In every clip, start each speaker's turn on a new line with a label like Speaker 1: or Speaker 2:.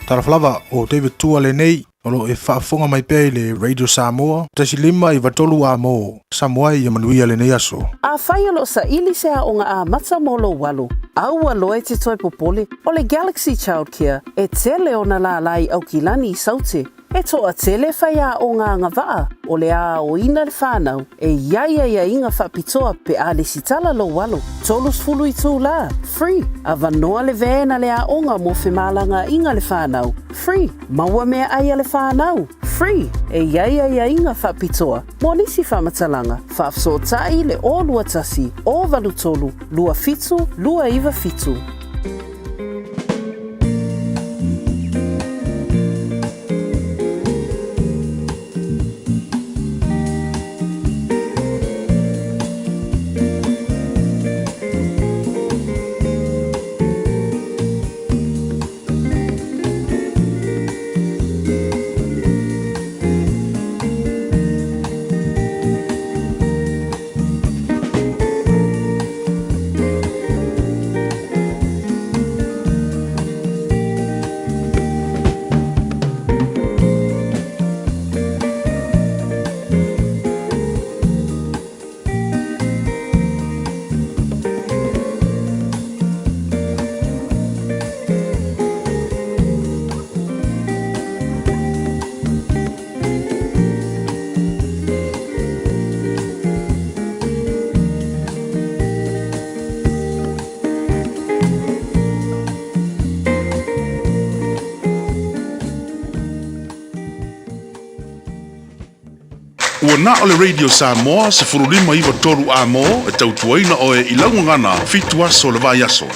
Speaker 1: Talofa lava, o David Tua lenei, o lo o e faafofoga mai pea i le Radio Samoa, 1.5 93 A mo Samoa ia manuia lenei aso.
Speaker 2: Afai o lo o saili se aoga amata mo lou alo, aua loa e te toe popole, o le Galaxy Childcare e tele ona lālā i Aukilani i Saute. E toatele faiaoga agavaa o le a aoina le whanau e i ai aiaiga faapitoa pe a lesitala lou alo. 30 itulā, free, avanoa le van a le aoga mo femalagaaiga le whanau, free, maua meaai a le whanau, free, e i ai aiaiga faapitoa mo nisi faamatalaga, faafesootai le 021 083 27 297.
Speaker 3: Ua na o le Radio Samoa 15 93 A mo e tautuaina oe i lau gagana fitu aso o le vaiaso.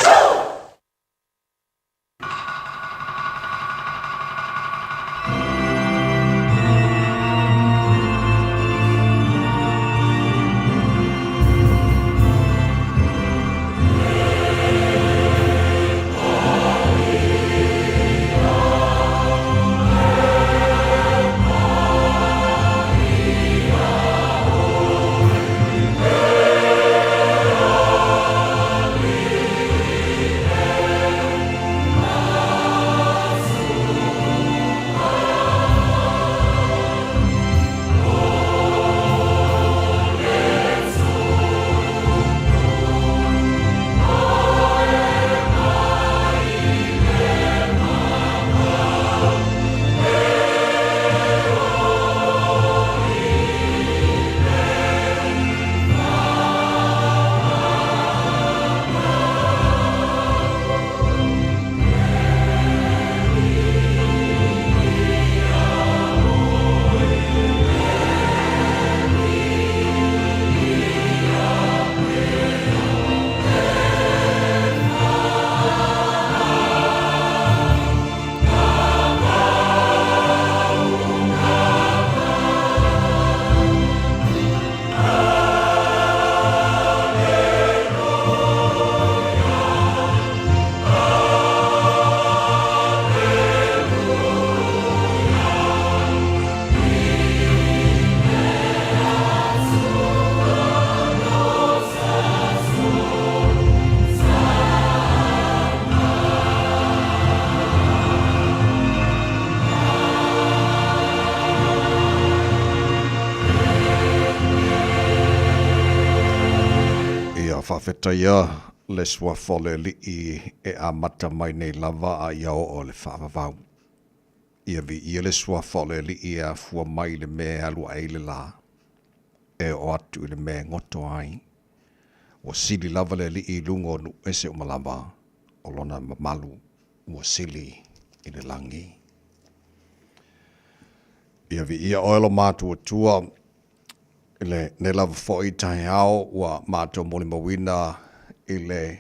Speaker 4: Ia faafetaia le suafa o le Alii e amata mai nei lava a ia oo le faavavau. Ia viia le suafa o le Alii e afua mai i le mea e alu ae ai le lā, e oo atu i le mea e goto ai. Ua sili lava le Alii i luga o nuu ese uma lava, o lona mamalu ua sili i le lagi. Ia viia oe lo matou Atua, i lenei lava foi taeao ua matou molimauina i le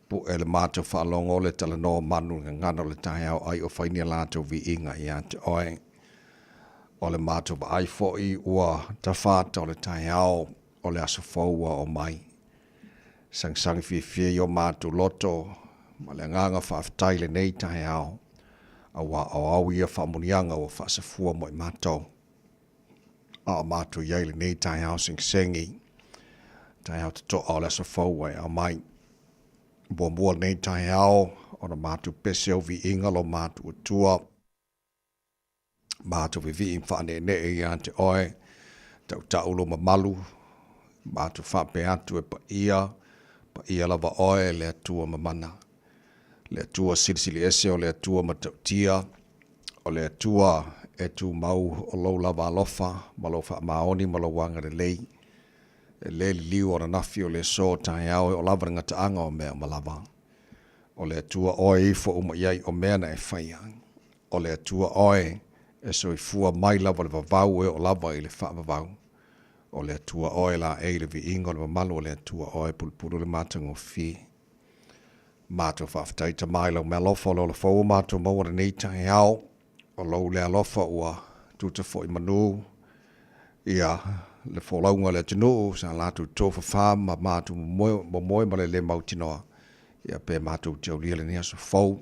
Speaker 4: pu'e le matou faalogo le talanoa manu i gagana o le taeao ai o fai ni a latou viiga ia te oe. O le matou vaai foi ua tafa ata o le taeao o le aso fou ua oo mai. Sagisagi fiafia i o matou loto ma le agaga faafetai i lenei taeao, auā o au ia faamuniaga ua faasafua mo i matou. A o matou i ai i lenei taeao segisegi, taeao totoa o le aso fou ua e aumai. Muamua lenei taeao Ona matou pese au viiga lo matou Atua. Matou vivii ma faaneenee ia te oe, tautau lou mamalu, matou faapea atu e paia, paia lava oe le Atua mamana, le Atua silisili ese o le Atua matautia, o le Atua e tumau o lou lava alofa ma lou faamaoni ma lou agalelei, e le liliu ananafi o le aso taeao e oo lava i le gataaga o mea uma lava. O le Atua oe e ifo uma i ai o mea na e faia. O le Atua oe e soifua mai lava i le vavau e oo lava i le faavavau. O le Atua oe laei le viiga o le mamalu o le Atua oe pulupulu le matagofie. Matou faafetai Tama i lau mealofa o le ola fou ua matou maua lenei taeao. O lou le alofa ua tuta foi manu ia le folauga a le atunuu sa latou tofafa ma matou momoe ma le le mautinoa ia pe matou te aulia lenei aso fou.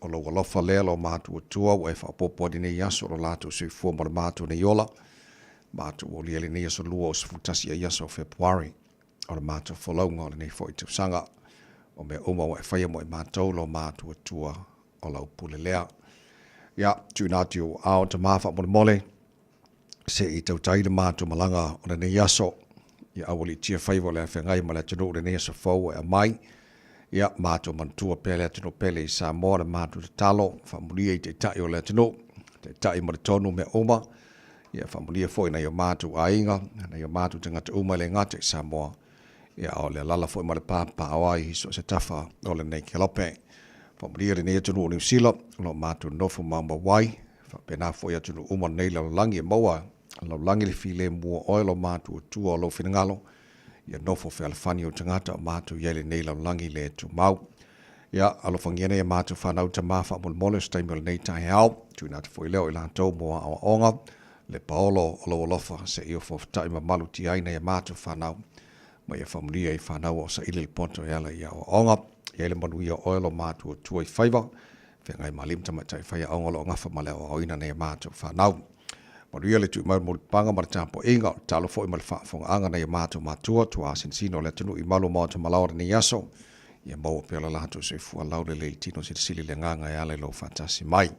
Speaker 4: O lou alofa lea lo matou Atua ua e faaopoopo ai lenei aso o lo latou soifua ma lo matou nei ola. Matou aulia lenei aso lua o 11 ai aso o Fepuari o le matou folauga o lenei foi tausaga. O mea uma ua e faia mo i matou lo matou Atua o lau pule lea. Ia, tuuina atu i ou aao Tama faamolemole, se i tautai le matou malaga o lenei aso. Ia aualiitia faiva o le afeagai ma le atunuu lenei aso fou ua e aumai. Ia, matou manatua pea le atunuu pele i Samoa le matou tatalo, faamulia i taitai o le atunuu, taitai ma le tonu mea uma. Ia, faamulia foi nai o matou aiga, nai o matou tagata uma e le gata i Samoa. Ia, o le alala foi ma le papaaao ai i so o se tafa o lenei kelope. Faamanuia lenei atunuu o Niu Sila, o lo o matou nofo maumau ai, faapena foi atunuu uma o lenei lalolagi e maua lalolagi le filemu o oe lo matou Atua o lou finagalo, ia nofo fealofani ou tagata o matou i ai lenei lalolagi le tumau. Ia, alofagia nei a matou fanau tama faamolemole o se taimi o lenei taeao, tuuina atu foi lea o i latou mo aoaoga, le paolo o lou alofa se i ofo fetaʻi mamalu tia ai nai a matou fanau ma ia faamanuia i fanau o saili le poto e ala i aoaoga. Ia i le manuia o oe lo matou Atua i faiva, feagai ma alii ma tamaitai faiaoga o lo o gafa ma le aoaoina nai a matou fanau. Manuia le tui mai o le mulipapaga ma le tapuaiga, o le tatalo foi ma le faafofogaaga nai a matou matua, tuasinasina o le atunuu i malu o maota malaoa lenei aso, ia maua pea lo latou soifua laulelei i tino silisili le agaga e ala i lou faatasi mai.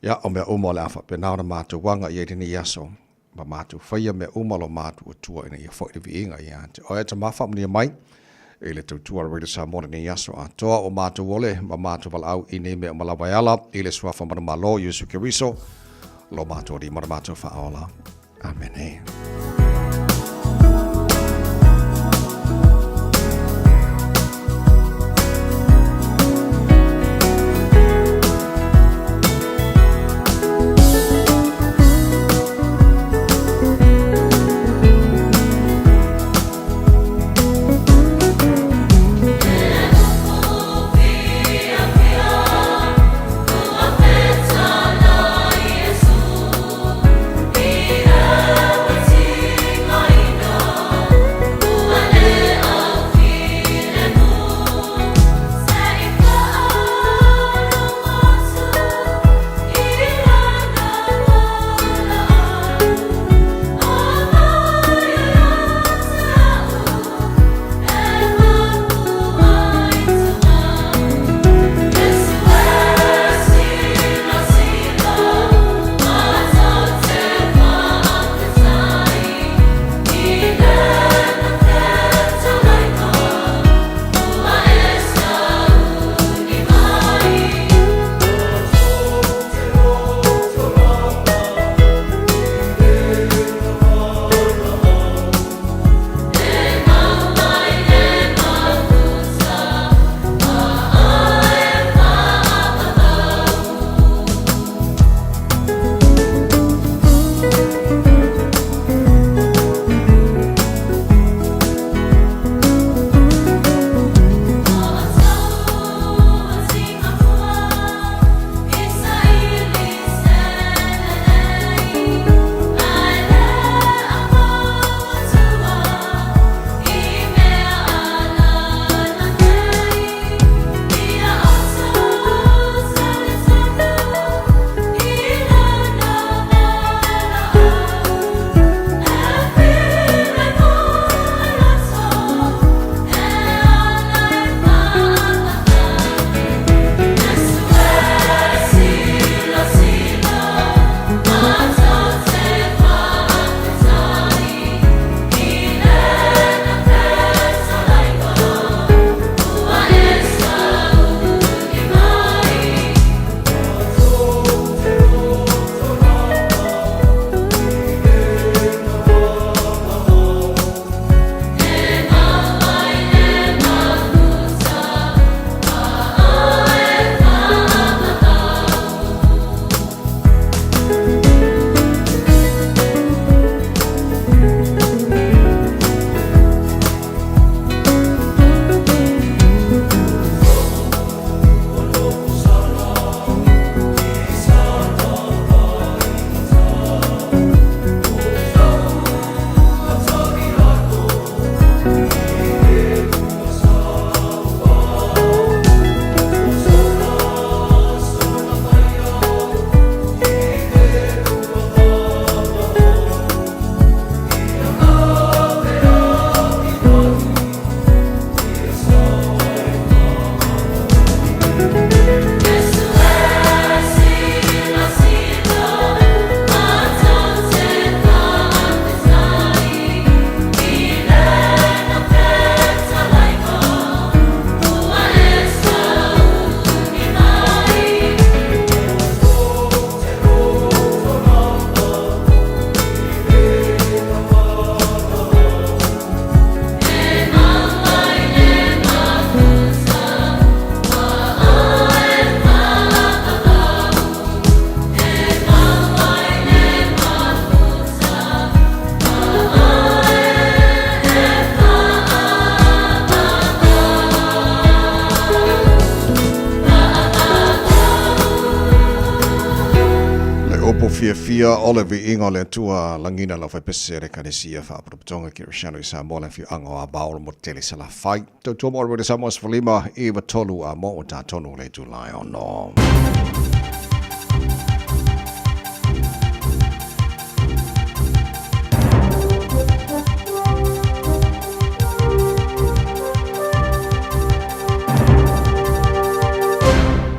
Speaker 4: Ia, o mea uma o le a faapena ona matou aga i ai lenei aso, ma matou faia mea uma lo matou Atua ina ia foi le viiga ia te oe. Tama faamanuia mai i le tautua a le Radio Samoa lenei aso atoa o matou ole ma matou valaau i nei mea uma lava e ala i le suafa manumalo Iesu Keriso lo matou Alii ma lo matou Faaola. Amene. fiafia o le viiga o le Atua lagina lau faipese le Ekalesia Faapotopotoga Kerisiano i Samoa le afioaga o Avao le motu tele Salafai. Tautua mo le Samoa 15 93 a mo o tatonu le itula e 6.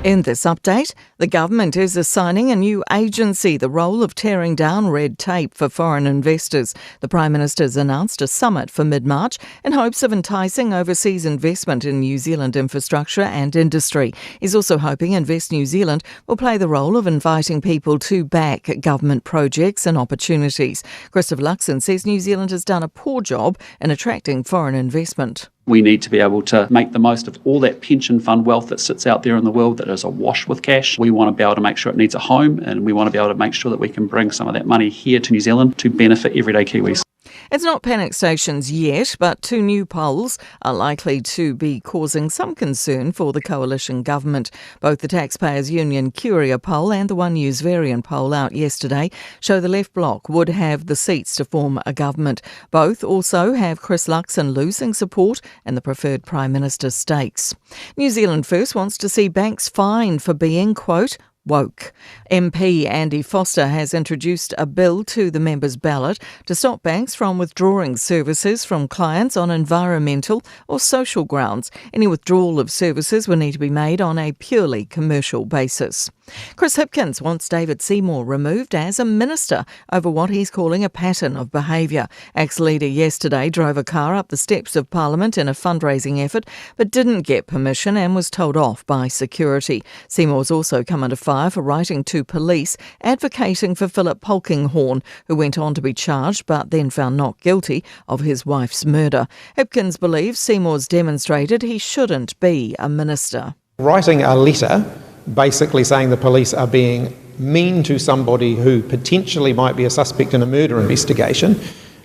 Speaker 5: In this update, the government is assigning a new agency the role of tearing down red tape for foreign investors. The Prime Minister's announced a summit for mid March in hopes of enticing overseas investment in New Zealand infrastructure and industry. He's also hoping Invest New Zealand will play the role of inviting people to back government projects and opportunities. Christopher Luxon says New Zealand has done a poor job in attracting foreign investment.
Speaker 6: We need to be able to make the most of all that pension fund wealth that sits out there in the world that is awash with cash. We want to be able to make sure it needs a home and we want to be able to make sure that we can bring some of that money here to New Zealand to benefit everyday Kiwis.
Speaker 5: It's not panic stations yet, but two new polls are likely to be causing some concern for the coalition government. Both the Taxpayers Union Curia poll and the One News Verian poll out yesterday show the left bloc would have the seats to form a government. Both also have Chris Luxon losing support in the preferred Prime Minister stakes. New Zealand First wants to see banks fined for being, quote, woke. MP Andy Foster has introduced a bill to the members' ballot to stop banks from withdrawing services from clients on environmental or social grounds. Any withdrawal of services will need to be made on a purely commercial basis. Chris Hipkins wants David Seymour removed as a minister over what he's calling a pattern of behaviour. Ex leader yesterday drove a car up the steps of Parliament in a fundraising effort, but didn't get permission and was told off by security. Seymour's also come under fire for writing to police advocating for Philip Polkinghorne, who went on to be charged but then found not guilty of his wife's murder. Hipkins believes Seymour's demonstrated he shouldn't be a minister.
Speaker 7: Writing a letter basically saying the police are being mean to somebody who potentially might be a suspect in a murder investigation,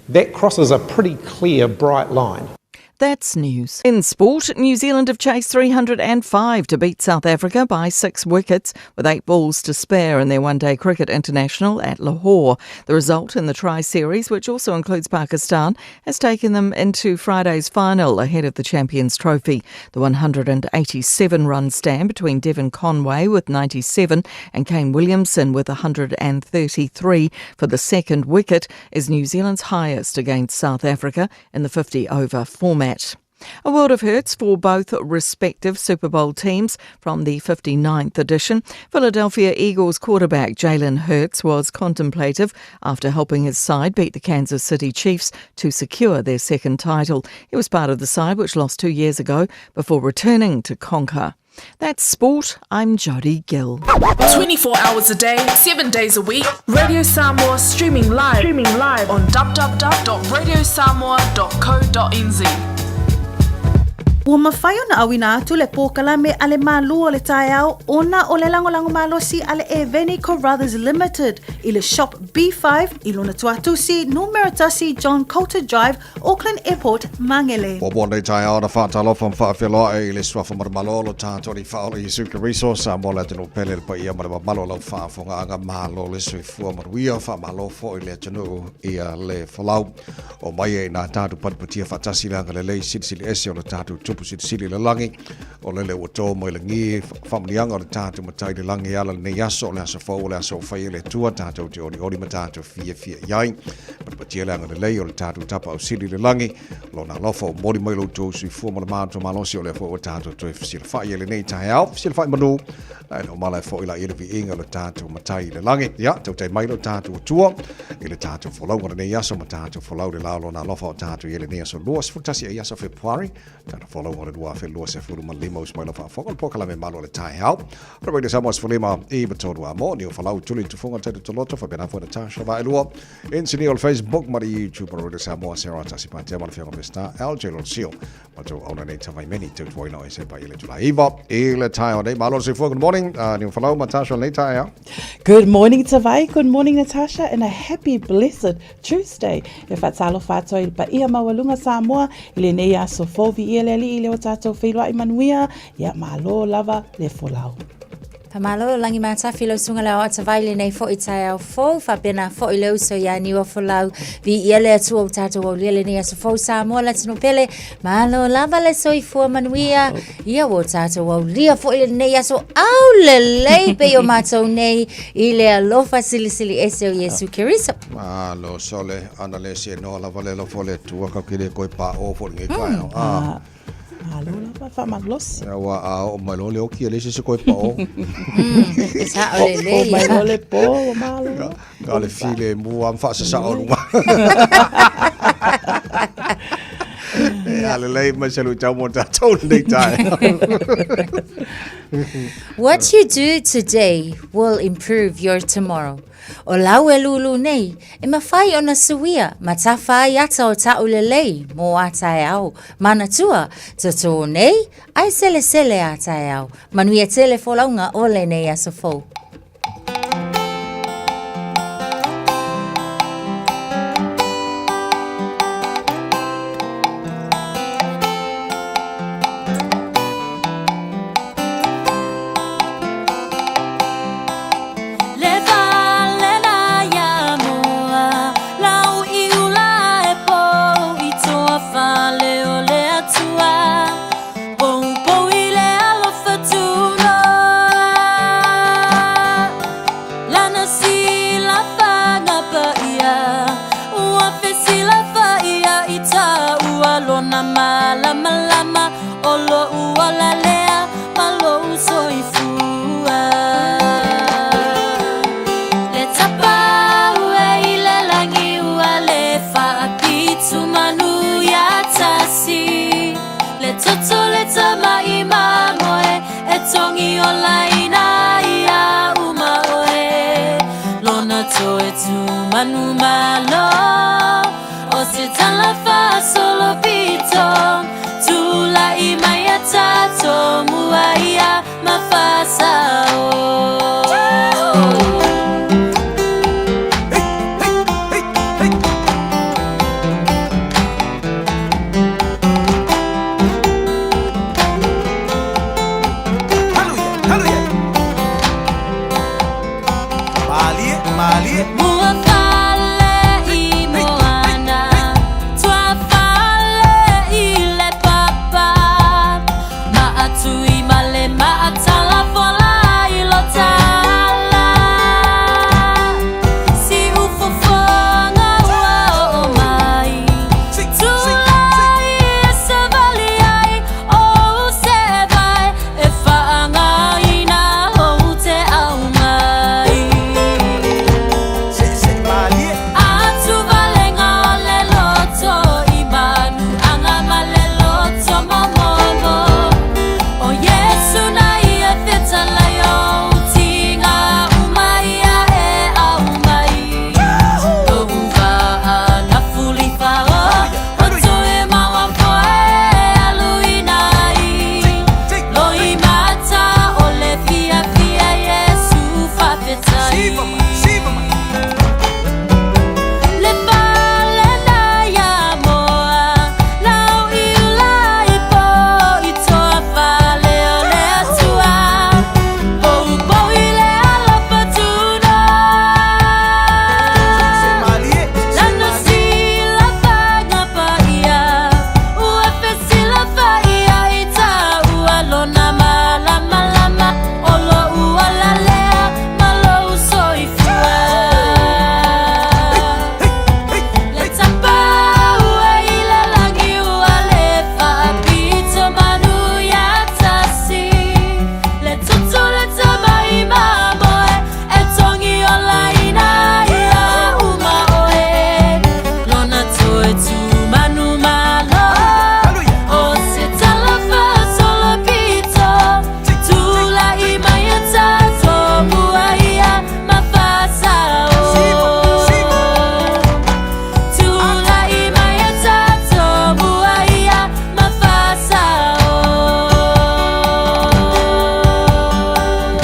Speaker 7: that crosses a pretty clear, bright line.
Speaker 5: That's news. In sport, New Zealand have chased 305 to beat South Africa by six wickets, with eight balls to spare in their one day cricket international at Lahore. The result in the Tri Series, which also includes Pakistan, has taken them into Friday's final ahead of the Champions Trophy. The 187 run stand between Devon Conway with 97 and Kane Williamson with 133 for the second wicket is New Zealand's highest against South Africa in the 50 over format. A world of hurts for both respective Super Bowl teams from the 59th edition. Philadelphia Eagles quarterback Jalen Hurts was contemplative after helping his side beat the Kansas City Chiefs to secure their second title. He was part of the side which lost two years ago before returning to conquer. That's sport. I'm Jody Gill.
Speaker 8: 24 hours a day, 7 days a week. Radio Samoa streaming live, streaming live on www.radiosamoa.co.nz.
Speaker 9: Ua mafai ona auina atu le polokalame a le Malu o le Taeao ona o le lagolago malosi a le Eveni Carruthers Limited i le Shop B5 i lona tuatusi numera 1 John Coulter Drive, Auckland Airport, Mangere.
Speaker 4: Muamua nei taeao na faatalofa ma faafeiloai i le Suafa Manumalo o lo tatou Alii Faaola Iesu Keriso, Samoa le atunuu pele le paia ma le mamalu o lau faafofogaaga malo le soifua manuia faamalo foi le atunuu ia le folau o mai e nā tatou patipatia faatasi le agalelei silisili ese o le tatou tupu silisili i le lagi o lele ua tō mai lagi faamanuiaga o le tatou matai i le lagi e ala lenei aso o le aso fou o le aso o fai e le Atua tatou te olioli ma tatou fiafia i ai patipatia le agalelei o le tatou Tapaau Sili i le lagi lona alofa o moli mai lo outou soifua ma le matou malosi o lea foi ua tatou toe fesilafai ai lenei taeao fesilafai manu e le o malae foi la i le viiga o le tatou matai i le lagi ia tautai mai lo tatou Atua i le tatou folauga lenei aso ma tatou folau le la o lona alofa o tatou i lenei aso 21 ai aso Fepuari tatou folauga o le 2025 usu mai lau faafofoga le polokalame malu o le taeao o le Radio Samoa 15 i 3 a mo ni o falau tuli tufunga tele toloto faapena foi Natasha Vaelua Engineer o le Facebook ma le YouTube o Radio Samoa Sarah Tasi Patea ma le Afioga Peseta LJ Lolosio ma tou auna nei Tavaimeni tautuaina o ese pa i le itula 9 i le taeao nei malo le soifua good morning uh, Niufalau ma Natasha nei taeao
Speaker 2: Good morning Tavai, good morning Natasha and a happy blessed Tuesday. E faatalofa atu ai i le paia maualuga Samoa i lenei aso fou viia le Alii i le o tatou feiloai manuia, ia malo lava le folau.
Speaker 10: Faamalo Lagi Matafi lau susuga i le Aoao Tavai i lenei fo'i taeao fou, faapena fo'i le uso ia Niuafolau. Viia le Atua ua tatou aulia lenei aso fou Samoa le atunuu pele. Malo lava le soifua manuia. Ia ua tatou aulia fo'i lenei aso aulelei pei o matou nei i le alofa silisili ese o Iesu Keriso.
Speaker 4: Malo sole, ana le seanoa lava le alofa o le Atua, kau ke le koe pāʻō fo'i lenei taeao. Ah.
Speaker 11: Malo lava faamalolosi.
Speaker 4: Aua a oo mai loa le oki e leai se isi e koe paʻō.
Speaker 10: Sao lelei.
Speaker 11: Oo mai loa le pō ua malo.
Speaker 4: Na o le filemu lava ma faasasao luga. E a lelei mai se luitau mo tatou lenei taeao.
Speaker 10: What you do today will improve your tomorrow. O lau e lūlū nei, e mafai ona suia ma tafa ai ata o ta'u lelei mō a taeao. Manatua, totō nei, ae selesele a taeao. Manuia tele folauga o lenei aso fou.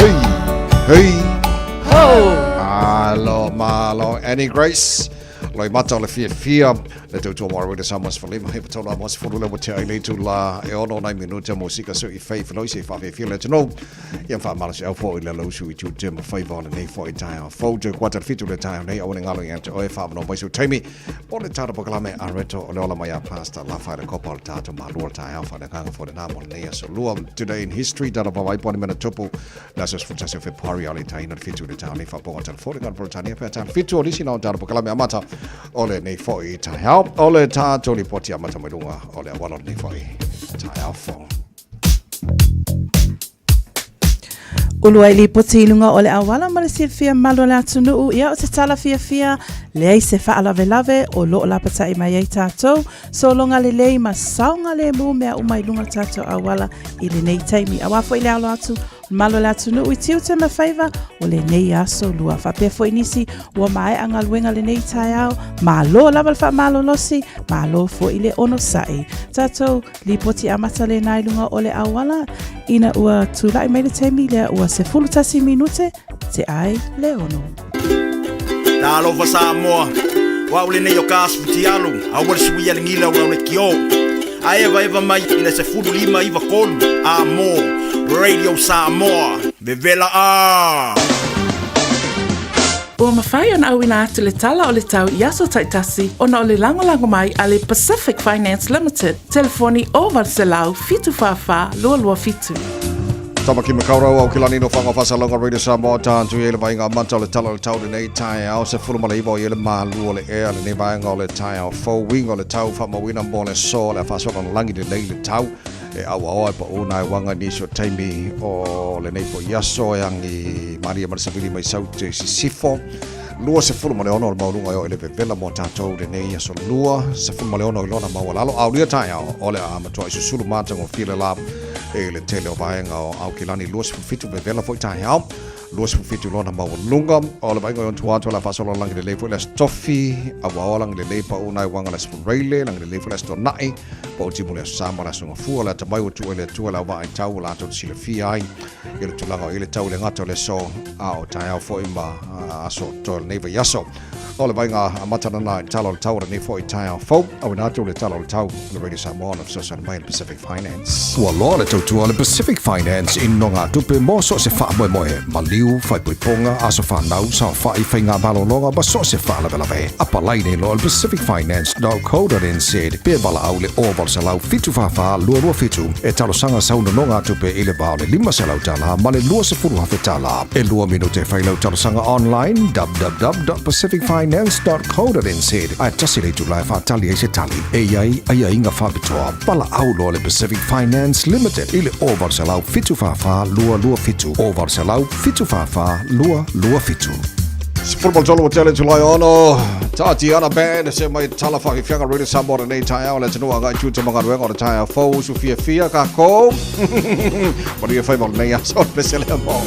Speaker 4: Hey, hey. Ho! Malo, malo. Annie Grace. Loimata o le fiafia le tautua mo Radio Samoa 15 he patau la mo sefulu le ua tea i le itula e ono nai minute mo sika sui fei feloi se whawhiwhia le atunuu. Ia faamalosiau foi i le alausu i tiute ma faiva o lenei foi taeao fou. Toe kuata le 7 le taeao nei, aua ne galo ia te oe, whaavanoa mai sau taimi o le tātou polokalame a reto o le ola mai a Pastor Lafa i le kopa o le tātou malua le taeao whaanaganga fo lena mo lenei aso lua. Today in history, tala pawai po ni mena tupu, le aso 11 o Februari o le taina le 7 le taeao nei whaaponga telefoni ngā Britania pea tāna 7 o nisi na o tātou polokalame amata o lenei foi taeao o le tātou ripoti amata mai lunga o le awala o lenei foi taeao fou.
Speaker 11: Ulu ai lipoti i luga o le auala ma le silafia mamalu o le atunuu, ia o se tala fiafia, leai se faalavelave o loo lapatai mai ai tatou, sologa lelei ma saogalemu mea uma i luga o le tatou auala i lenei taimi. Aua foi le alo atu mamalu o le atunuu i tiute ma faiva o lenei aso lua. Faapea foi nisi ua maea galuega lenei taeao, malo lava le faamalolosi, malo foi le onosai. Tatou Lipoti amata lena i luga o le auala ina ua tulai mai le taimi lea ua 11 minute te ai le ono.
Speaker 12: Talofa Samoa, o au lenei o ka asu futialu, aua le suia le gila o le kio. A eva eva mai i le 1593, a mo, Radio Samoa, vevela a!
Speaker 8: Ua mafai ona auina atu le tala o le tau i aso taitasi ona o le lagolago mai a le Pacific Finance Limited, telefoni 0800 744 227.
Speaker 4: Tamaki Makaurau au kilani no whanga whasalonga Radio Samoa tāntu i le vainga amata o le tala o le tau lenei taeao se fulu ma le iva o i le malu o le ea lenei vaenga o le taeao fou winga o le tau whamawina mo le so le whasola langi le nei le tau e auaoa e paʻu nai uaga i nisi o taimi o lenei foʻi aso e agi malie ma le savili mai saute i sisifo. 26 o le maualuga e oo i le vevela mo tatou lenei aso 26 i lona maualalo. Aulia taeao o le a matuaʻi susulu matagofie le la i le tele o vaega o Aukilani 27 vevela foʻi taeao. 27 lona maualuga o le vaaiga o tua atu o le a faasolo lagi lelei foi le Aso Tofi, auaoa lagi lelei paʻu nai uaga le Aso Faraile, lagi lelei foi le Aso Tonaʻi, paʻu timu le Aso Sa ma le Aso Gafua, le atamai ua tuu ai le Atua le auvaa i tau ua latou te silafia ai i le tulaga o i le tau i le gata o le aso a o taeao foi ma aso totoe o lenei vaiaso. O le vaaiga amata lena i le tala o le tau o lenei foi taeao fou, auina atu le tala o le tau o le Radio Samoa ona fesoasoani mai le Pacific Finance.
Speaker 13: Ua loa le tautua a le Pacific Finance i nogatupe mo so o se faamoemoe, maliu, faaipoipoga, aso fanau, saofai, faigamalologa ma so o se faalavelave. Apalai nei loa i le pacificfinance.co.nz pe valaau i le 0800 744 227 e talosaga sau nonogatupe i le va o le $500 ma le $20,000. E lua minute e fai lau talosaga online www.pacificfinance.co.nz ae tasi le itula e faatali ai se tali. E i ai aiaiga faapitoa. Valaau loa le Pacific Finance Limited i le 0800 744 227, 0800 744 227.
Speaker 4: 13 ua tele Julai 6, Tatiana Band se mai tala whawhiwhianga Radio Samoa lenei taeao le atunuu agai tiute ma galuega o le taeao fou usu fiafia kākou. Manuia faiva o lenei aso o le pese lea mo.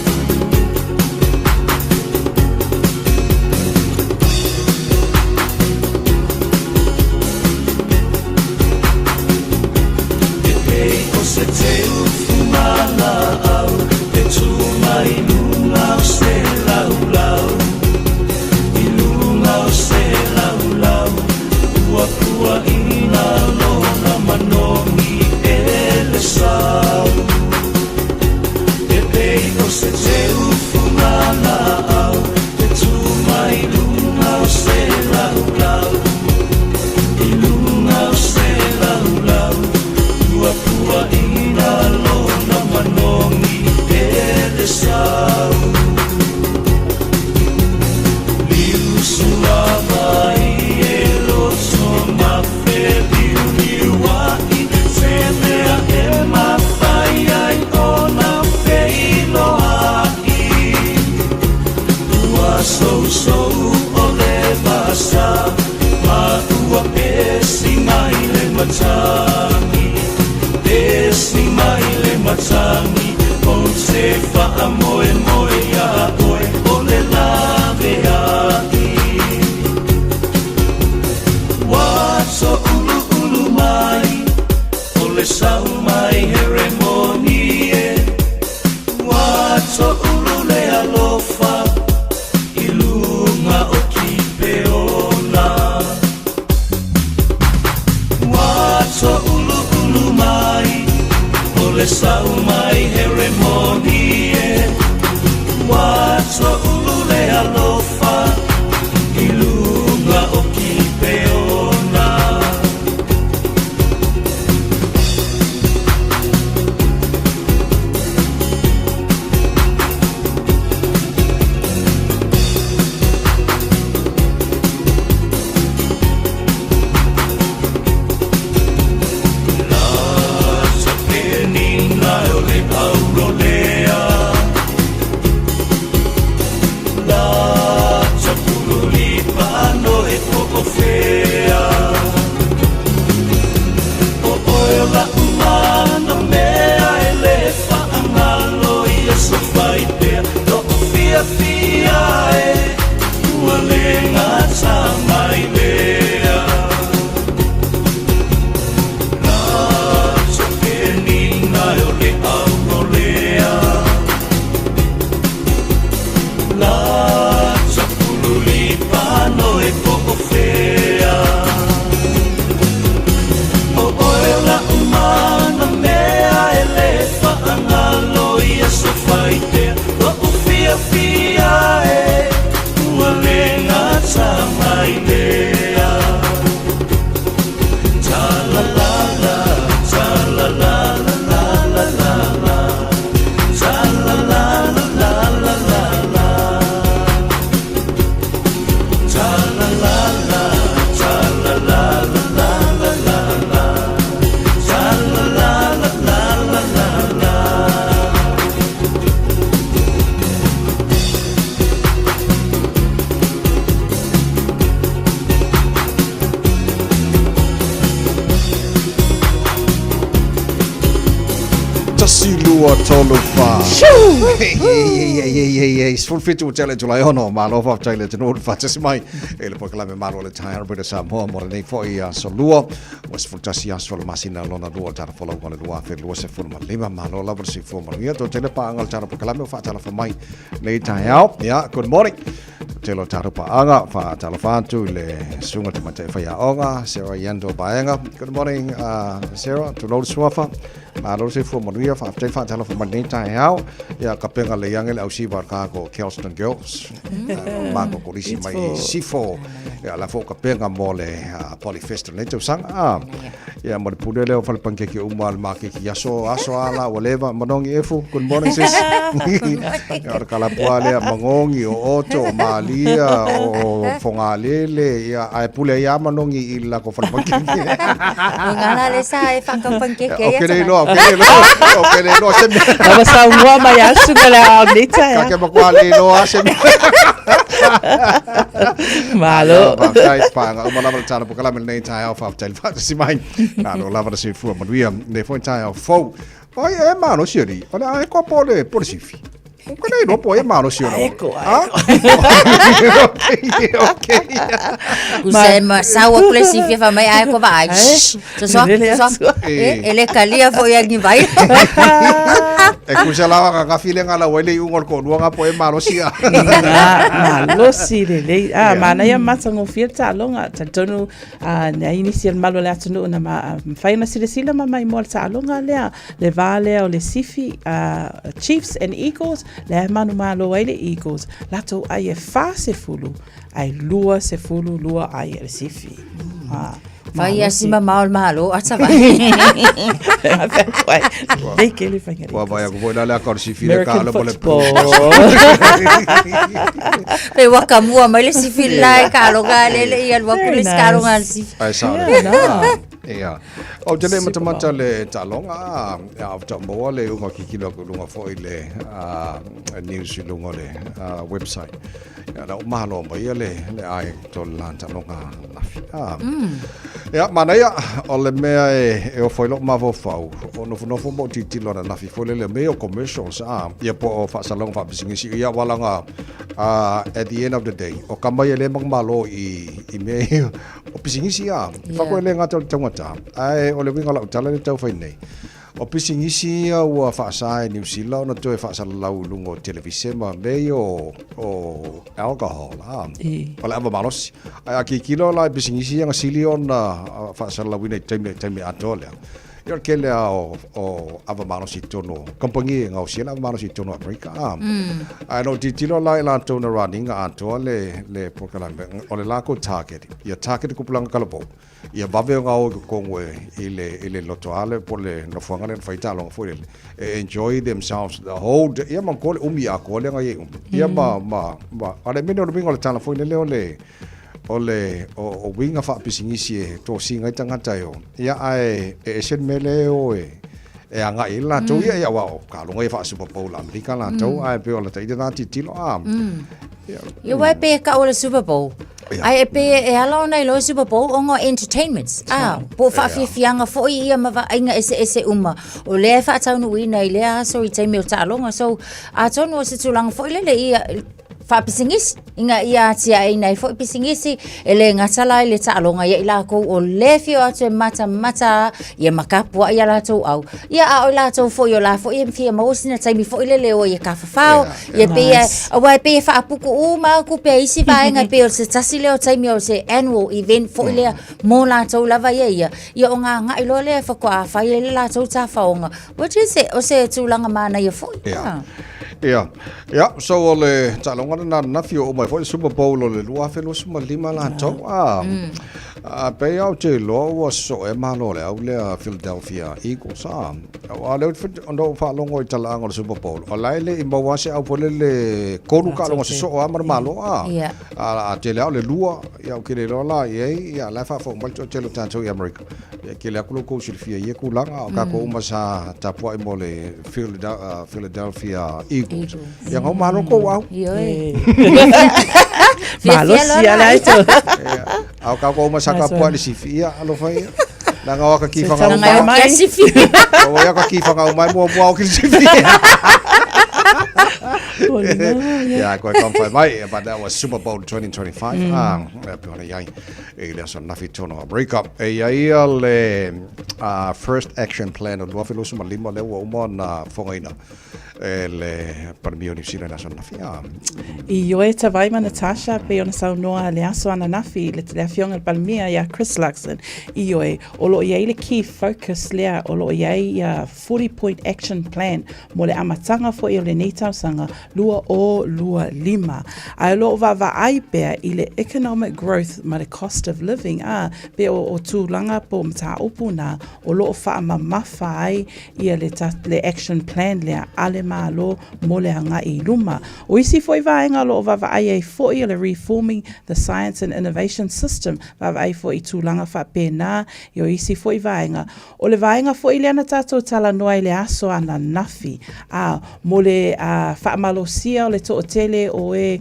Speaker 14: Souluulu mai O le sau mai Heremoni e Ua soulu le alofa I luga o Kipeona.
Speaker 4: Tasi lua tolu wha. Hey, hey, hey, hey, hey, hey. 17 o tele Julai ono. Malo whaftai le tenu whatasi mai. E le pokalame malo le tai arabita Samoa mo lenei foi aso lua. Ua 11 aso le masina lona lua o le tala folau o le 2025. Malo lava le soifua manuia. Tō tele paanga o le tala pokalame o whaatalofa mai nei taeao. Yeah, good morning. Telo tatou paaga, faatalofa atu i le susuga tamaitai faiaoga, Sarah Yando Vaega. Good morning, Sarah, tulou le suafa. Malo le soifua manuia, faafetai faatalofa mai lenei taeao. Ia, kapenga leiage le ausiva a le kako Kelston Girls. Mako kolisi mai i Sifo. Ia, la fo kapenga mo le Polyfest o lenei tausaga. Ia, mo le pule lea o fale pankeke uma le makeki aso, aso ala, ua leva, Manongi Efu, good morning sis. Ia, o le kalapua lea, Mangongi, o Oto, o Malia, o Fogalele, ia, ae pule ai a Manongi i le lako fale pankeke.
Speaker 10: O ngā le sa e whakapankeke
Speaker 4: O ke le iloa, o ke le iloa, o ke le iloa se mea.
Speaker 11: Lava saumua mai asu ka le ao nei tae.
Speaker 4: Ka ke makua le iloa se mea.
Speaker 11: Malo.
Speaker 4: Faafetai, paanga uma lava le tala pokalame lenei taeao, faafetai le faatasi mai. Malo lava le soifua manuia lenei foi taeao fou. Oi e malosi alii, o le a e koa po o le po le sifi. O ka le iloa po e malosi ona.
Speaker 11: Eko,
Speaker 4: Ah? Okay, okay.
Speaker 10: Kusa e ma sau aku le sifia fa mai ai ko vai. Sosoa,
Speaker 11: Lele
Speaker 10: sosoa.
Speaker 11: atua.
Speaker 10: E, e le kalia fo ia ni vai.
Speaker 4: E kusa lava ka ka file ngala wai le iuga o le toalua nga po e malosi a.
Speaker 11: Nga, malosi lelei. Ah, manaia matagofie le taaloga. Talitonu ah, na inisi e le malu o le atunuu na ma, mafai ona silasila ma maimoa le taaloga lea, le va lea o le sifi ah, Chiefs and Eagles, lea e manumalo ai le Eagles. Latou ai e 40 ae 22 ai e le sifi. Ah.
Speaker 10: Fai asi mamao le malo a tavai.
Speaker 11: Lei ke le whainga
Speaker 4: Ua vai aku foi la le aka o le sifi le ka
Speaker 11: American
Speaker 4: le mo le
Speaker 11: football.
Speaker 10: Pe waka mua mai le sifi la e kaloga le le ia lua
Speaker 11: Very
Speaker 10: kule
Speaker 11: nice.
Speaker 10: skaloga le sifi.
Speaker 4: Ai sa le.
Speaker 11: Yeah, no.
Speaker 4: Ia. O te le matamata le taaloga, a o ta maua le unga kikilo aku lunga foi le news i lunga le website. Ia la o mahalo mai ia le le ai to le lan taaloga nafi. Ah. Ia manaia o le mea e e ofo i lou mafaufau o nofonofo ma o tilotilo ananafi foi lele mea o commercials a ia po o faasalaga faapisinisi ia walaga at the end of the day o ka mai e le malo i i mea ia o pisinisi a
Speaker 10: Yeah.
Speaker 4: fa koe le gata o le taugata ae o le uiga o lau tala le tau fai nei. O pisinisi ia ua faasa e Niu Sila ona toe faasalalau i luga o televise ma mea ia o, o alcohol, a, o le ava malosi. Ae a tilotilo la i pisinisi ia na sili ona faasalalauina i taimi, taimi atoa lea, ia o le tele lava o, o ava malosi i totonu o kamupani e gaosia le ava malosi i totonu o Amerika, a. Ae na ou tilotilo la i latou na run ina atoa le, le polokalame, o le latou target, ia target le tupulaga talavou, Ia vave ona o i totonu e, i le, i le lotoale po o le nofoaga lea na fai ai taaloga foi lele, e enjoy themselves the whole day. Ia manatua le umi atoa lea na i ai uma. Ia ma, ma, ma, a o le mea o le uiga o le tala foi lele o le, o le, o, o uiga faapisinisi e tosina ai tagata e o. Ia ae e ese le mea lea e o e, e agai ai latou ia, ia aua o taaloga ia faa-Super Bowl a Amerika latou, ae pei o lata ita lena tilotilo, a.
Speaker 10: Ia, Ia uae pei e kau o le Super Bowl. Ai e pei e ala ona iloa Super Bowl ona o entertainments. Ah, po o faafiafiaga foi ia ma vaaiga eseese uma. O lea e faataunuuina i lea aso i taimi o taaloga. So, atonu o se tulaga foi lele ia faapisinisi ina ia atiaeina ai foi pisinisi e le gata la i le taaloga ia i lakou o lea e fia o atu e matamata ia ma tapuai a latou au ia a o i latou foi o la foi e fia maua sina taimi foi lele o ia tafafao ia pei e aua e pei e faaputu uma atu pea isi vaega e pei o se tasi lea o taimi o se annual event foi lea mo latou lava ia ia ia ona agai loa lea faatoa fai ai le latou tafaoga which is o se tulaga manaia foi.
Speaker 4: Yeah. Yeah. Yeah. So o le taaloga lena ananafi o mai foi le Super Bowl o le 2025 latou. Ah. A pei au te iloa ua soe malo le au lea Philadelphia Eagles. Ah. Aua lea ona ou faalogo i talaaga o le Super Bowl. O la e le i maua se au foi lele tolu taaloga sosoo lava ma le malo. Ah.
Speaker 10: Yeah.
Speaker 4: A tele lava o le lua, ia ou te le iloa la i ai, ia la e faafofoga mai le toatele o tatou i Amerika. Ia tele atu lo outou silafia i ia tulaga, o tatou uma sa tapuai mo le Philadelphia Eagles. Ia na uma malo tou au.
Speaker 10: Ioe.
Speaker 11: Malosi lava le aito.
Speaker 4: A o tatou uma sa tapuai i le sifi, ia alofa ia. Leaga o aka ki whangau
Speaker 10: mai.
Speaker 4: O aka ki whangau mai muamua o ki sifi. Yeah, koe kawhai mai, but that was Super Bowl 2025. Ah, e pei ona i ai i le aso ananafi tonu o Amerika. E i ai ia le First Action Plan o le 2025 lea ua uma ona fogaina e le Palemia o Niu Sila i le aso ananafi. Ah.
Speaker 11: Ioe Tavai ma Natasha pei ona saunoa le aso ananafi le, le afioga i le Palemia ia Chris Luxon. Ioe, o lo o i ai le key focus lea, o lo o i ai ia 40 point action plan mo le amataga foi o lenei tausaga 2025. Ae o lo o vaavaai pea i le economic growth ma le cost of living, ā, pei o, o tulaga po o mataupu na o lo o faamamafa ai ia le, le action plan lea a le Malo mo le agai i luma. O isi foi vaega o lo o vaavaai ai foi o le reforming the science and innovation system, vaavaai foi i tulaga faapena i o isi foi vaega. O le vaega foi lea na tatou talanoa i le aso ananafi, ā, mo le faamalosia o le toatele o e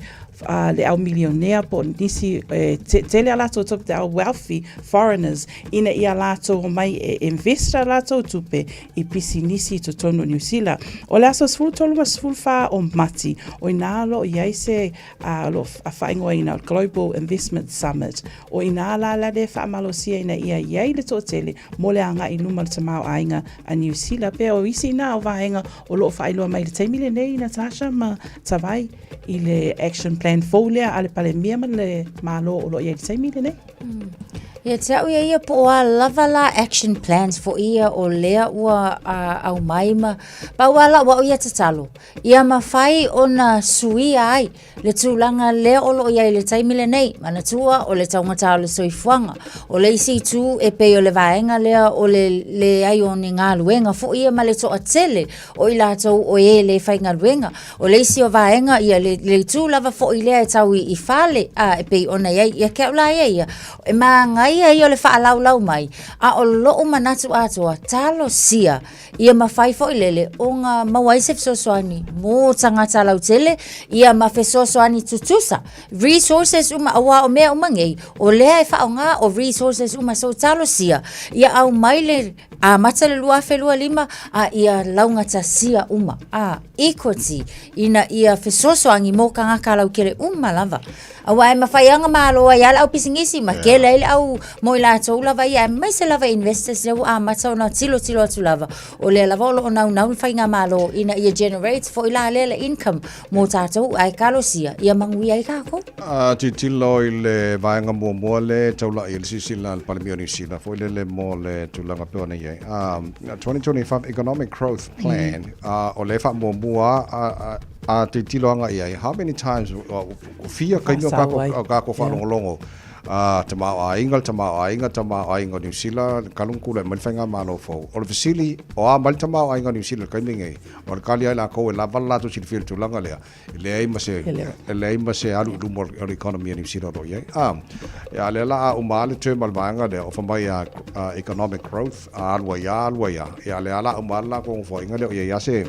Speaker 11: le au milionea po o nisi e tele a latou tupe, the wealthy foreigners, ina ia latou omai e invest a latou tupe i pisinisi i totonu o Niu Sila. O le aso 13 ma 14 o Mati, o inā o lo o i ai se o lo o faaigoaina o le Global Investment Summit. O inā la la le faamalosia ina ia i ai le toatele mo le agai i luma o le tamaoaiga a Niu Sila. Pea o isi nā o vaega o lo o faailoa mai i le taimi lenei, Natasha ma Tavai, i le action plan fou lea a le Palemia ma le Malo o lo o i ai i le taimi lenei.
Speaker 10: Ia te au ia ia po o a lava la action plans foi ia o lea ua aumai ma pau a lau au ia tatalo ia mafai ona suia ai le tulaga lea o lo o i ai i le taimi lenei. Manatua o le taugata o le soifuaga. O le isi itu e pei o le vaega lea o le leai o ni galuega foi ia ma le toatele o i latou o e le faigaluega. O le isi o vaega ia le, le itu lava foi lea e tau i, i fale a e pei ona i ai ia ke au la ia ia e māgaia ia o le faalaulau mai a o lou manatu atoa talosia ia mafai foi lele ona maua ai se fesoasoani mo tagata lautele ia ma fesoasoani tutusa resources uma aua o mea uma nei o lea e faaaoga o resources uma so talosia ia aumai le amata le 2025 a ia laugatasia uma a equity ina ia fesoasoani mo tagata lautele uma lava. Aua e mafai lava ona malo ai lava le au pisinisi ma tele ai le au mo i latou lava ia, aemaise lava investors lea ua amata ona tilotilo atu lava, o lea lava o lo o naunau le faigamalo ina ia generate foi la lea le income mo tatou, ae talosia ia manuia ai tatou.
Speaker 4: A tilotilo i le vaega muamua lea e taulai ai le silasila a le Palemia o Niu Sila foi lele mo le tulaga pei ona i ai, 2025 Economic Growth Plan, o lea e faamuamua lava, a tilotilo agai i ai, how many times, fia taimi o tatou faalogologo a tamaoaiga, le tamaoaiga, tamaoaiga o Niu Sila, talu ona tulai mai le faigamalo fou. O le fesili, o a mai le tamaoaiga o Niu Sila i le taimi lenei? O le tali a i latou e lava le latou silafia i le tulaga lea, e leai ma se, e leai ma se alu i luma o le economy a Niu Sila o lo o i ai. A, a o lea la a uma lava le term a le vaega lea, o fai mai a economic growth, a alu ai lava, alu ai lava. Ia a o lea la a uma lava le latou nofoaiga lea o i ai lava se,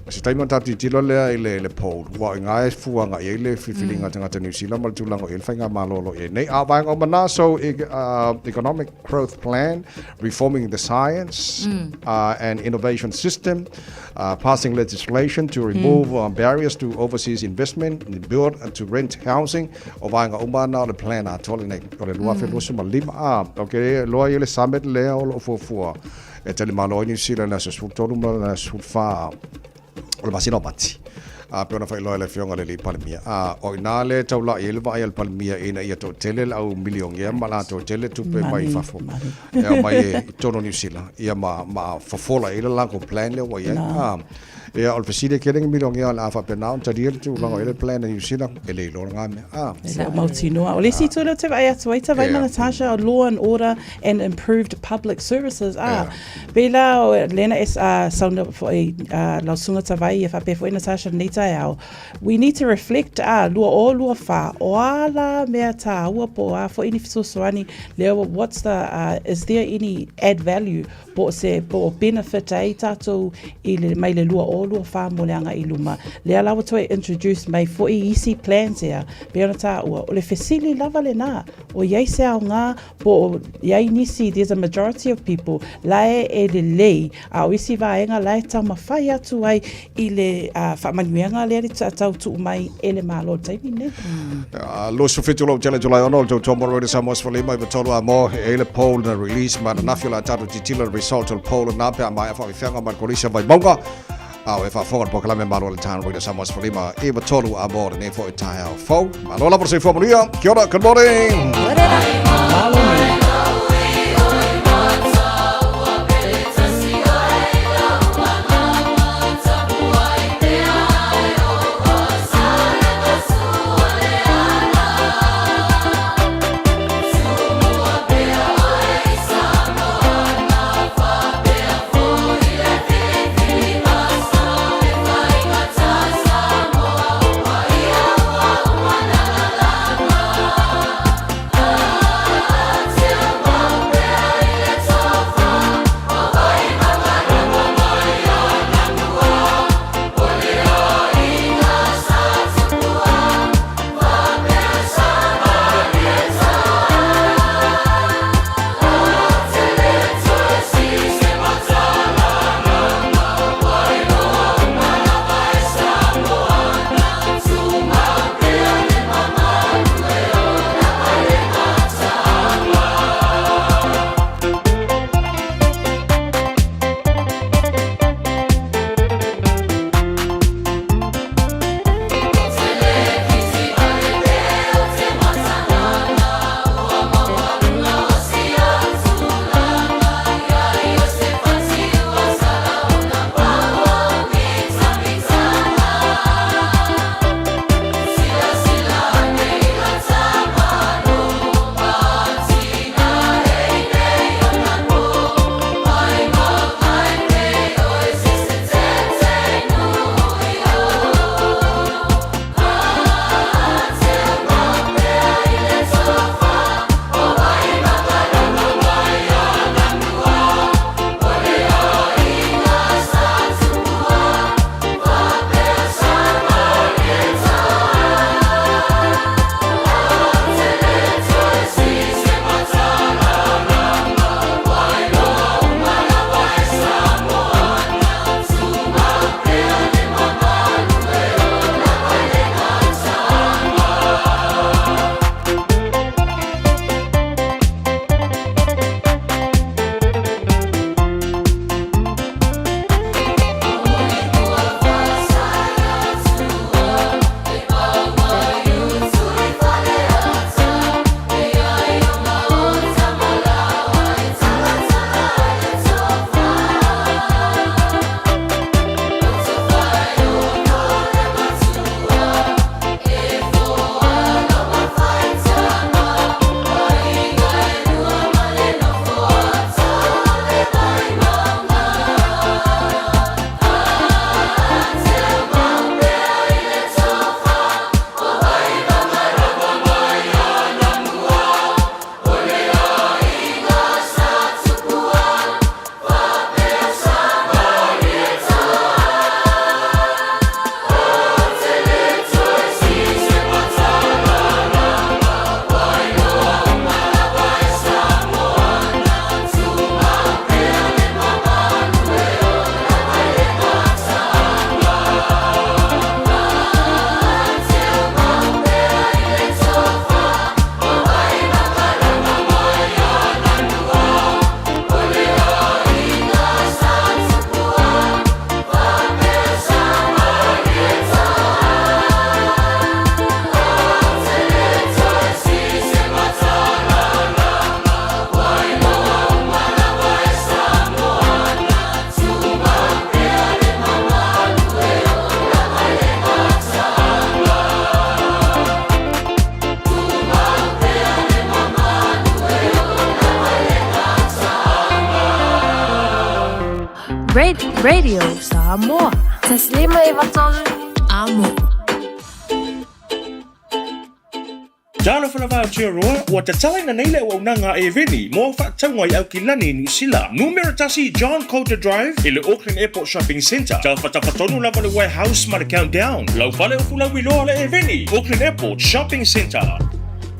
Speaker 4: O se taimi ona tatou tilotilo lea i le poll, aua o i ina e fua agai ai le filifiliga a tagata Niu Sila ma le tulaga o i ai le faigamalo o lo o i ai nei. A o vaega uma na, so economic growth plan, reforming the science and innovation system, passing legislation to remove barriers to overseas investment, build to rent housing, o vaega uma na o le plan atoa lenei o le 2025. A, ou te iloa e i ai le summit lea o lo o fuafua E talimalo ai Niu Sila i le aso 13 ma le aso 14 o le masina o Mati. A pei ona faailoa e le Afioga i le Alii Palemia, a o i ina lea e taulai ai le vaai a le Palemia ina ia toatele le au milionea ma latou tele tupe mai fafo e aumai i totonu o Niu Sila, ia ma fofola ai le latou plan lea ua i ai. A Ia, o le fesili e tele ni milionea o le a faapena ona talia le tulaga o i ai le plan a Niu Sila, e le iloa lena mea. A.
Speaker 11: E le o mautinoa. O le isi itu lea ou te vaai atu ai, Tavai ma Natasha, o Law and Order and Improved Public Services, a. Pei la o lena e saunoa foi lau Susuga Tavai ia faapea foi Natasha i lenei taeao, we need to reflect, a, 2024, o a la mea tāua po o a foi ni fesoasoani lea ua, what's the, is there any add value Po o se, po o benefit ai tatou i le, mai le 2024 mo le agai i luma. Lea la ua toe introduce mai foi isi plans ea, pei ona taua, o le fesili lava lena, o i ai se aoga, po o i ai nisi, there's a majority of people la e e lelei, a o isi vaega la e taumafai atu ai i le faamanuiaga lea le tau tuu mai e le Malo i le taimi lenei.
Speaker 4: 27 lou tele July 6 le tautua mo Radio Samoa 15 i tolu a mo e le poll na release ma ananafi o le a tatou tilotilo le result o le poll lena pe a maea faafefeaga ma le kolisi o Vaimauga a o e faafofoga le polokalame Malo le Town Radio Samoa 15 i tolu a mo lenei foi taeao fou. Malo lava le soifua manuia. Kia ora, good morning.
Speaker 11: Malo.
Speaker 15: Radio Samoa. 153 Amo.
Speaker 16: Talofa lava Aotearoa, ua tatalaina nei le auaunaga a Eveni mo au faatauga i Aukilani i Niu Sila. Numera tasi John Coulter Drive i le Auckland Airport Shopping Centre. Tafatafa tonu lava le Warehouse ma le Countdown. Lau fale o fulauiloa le Eveni, Auckland Airport Shopping Centre.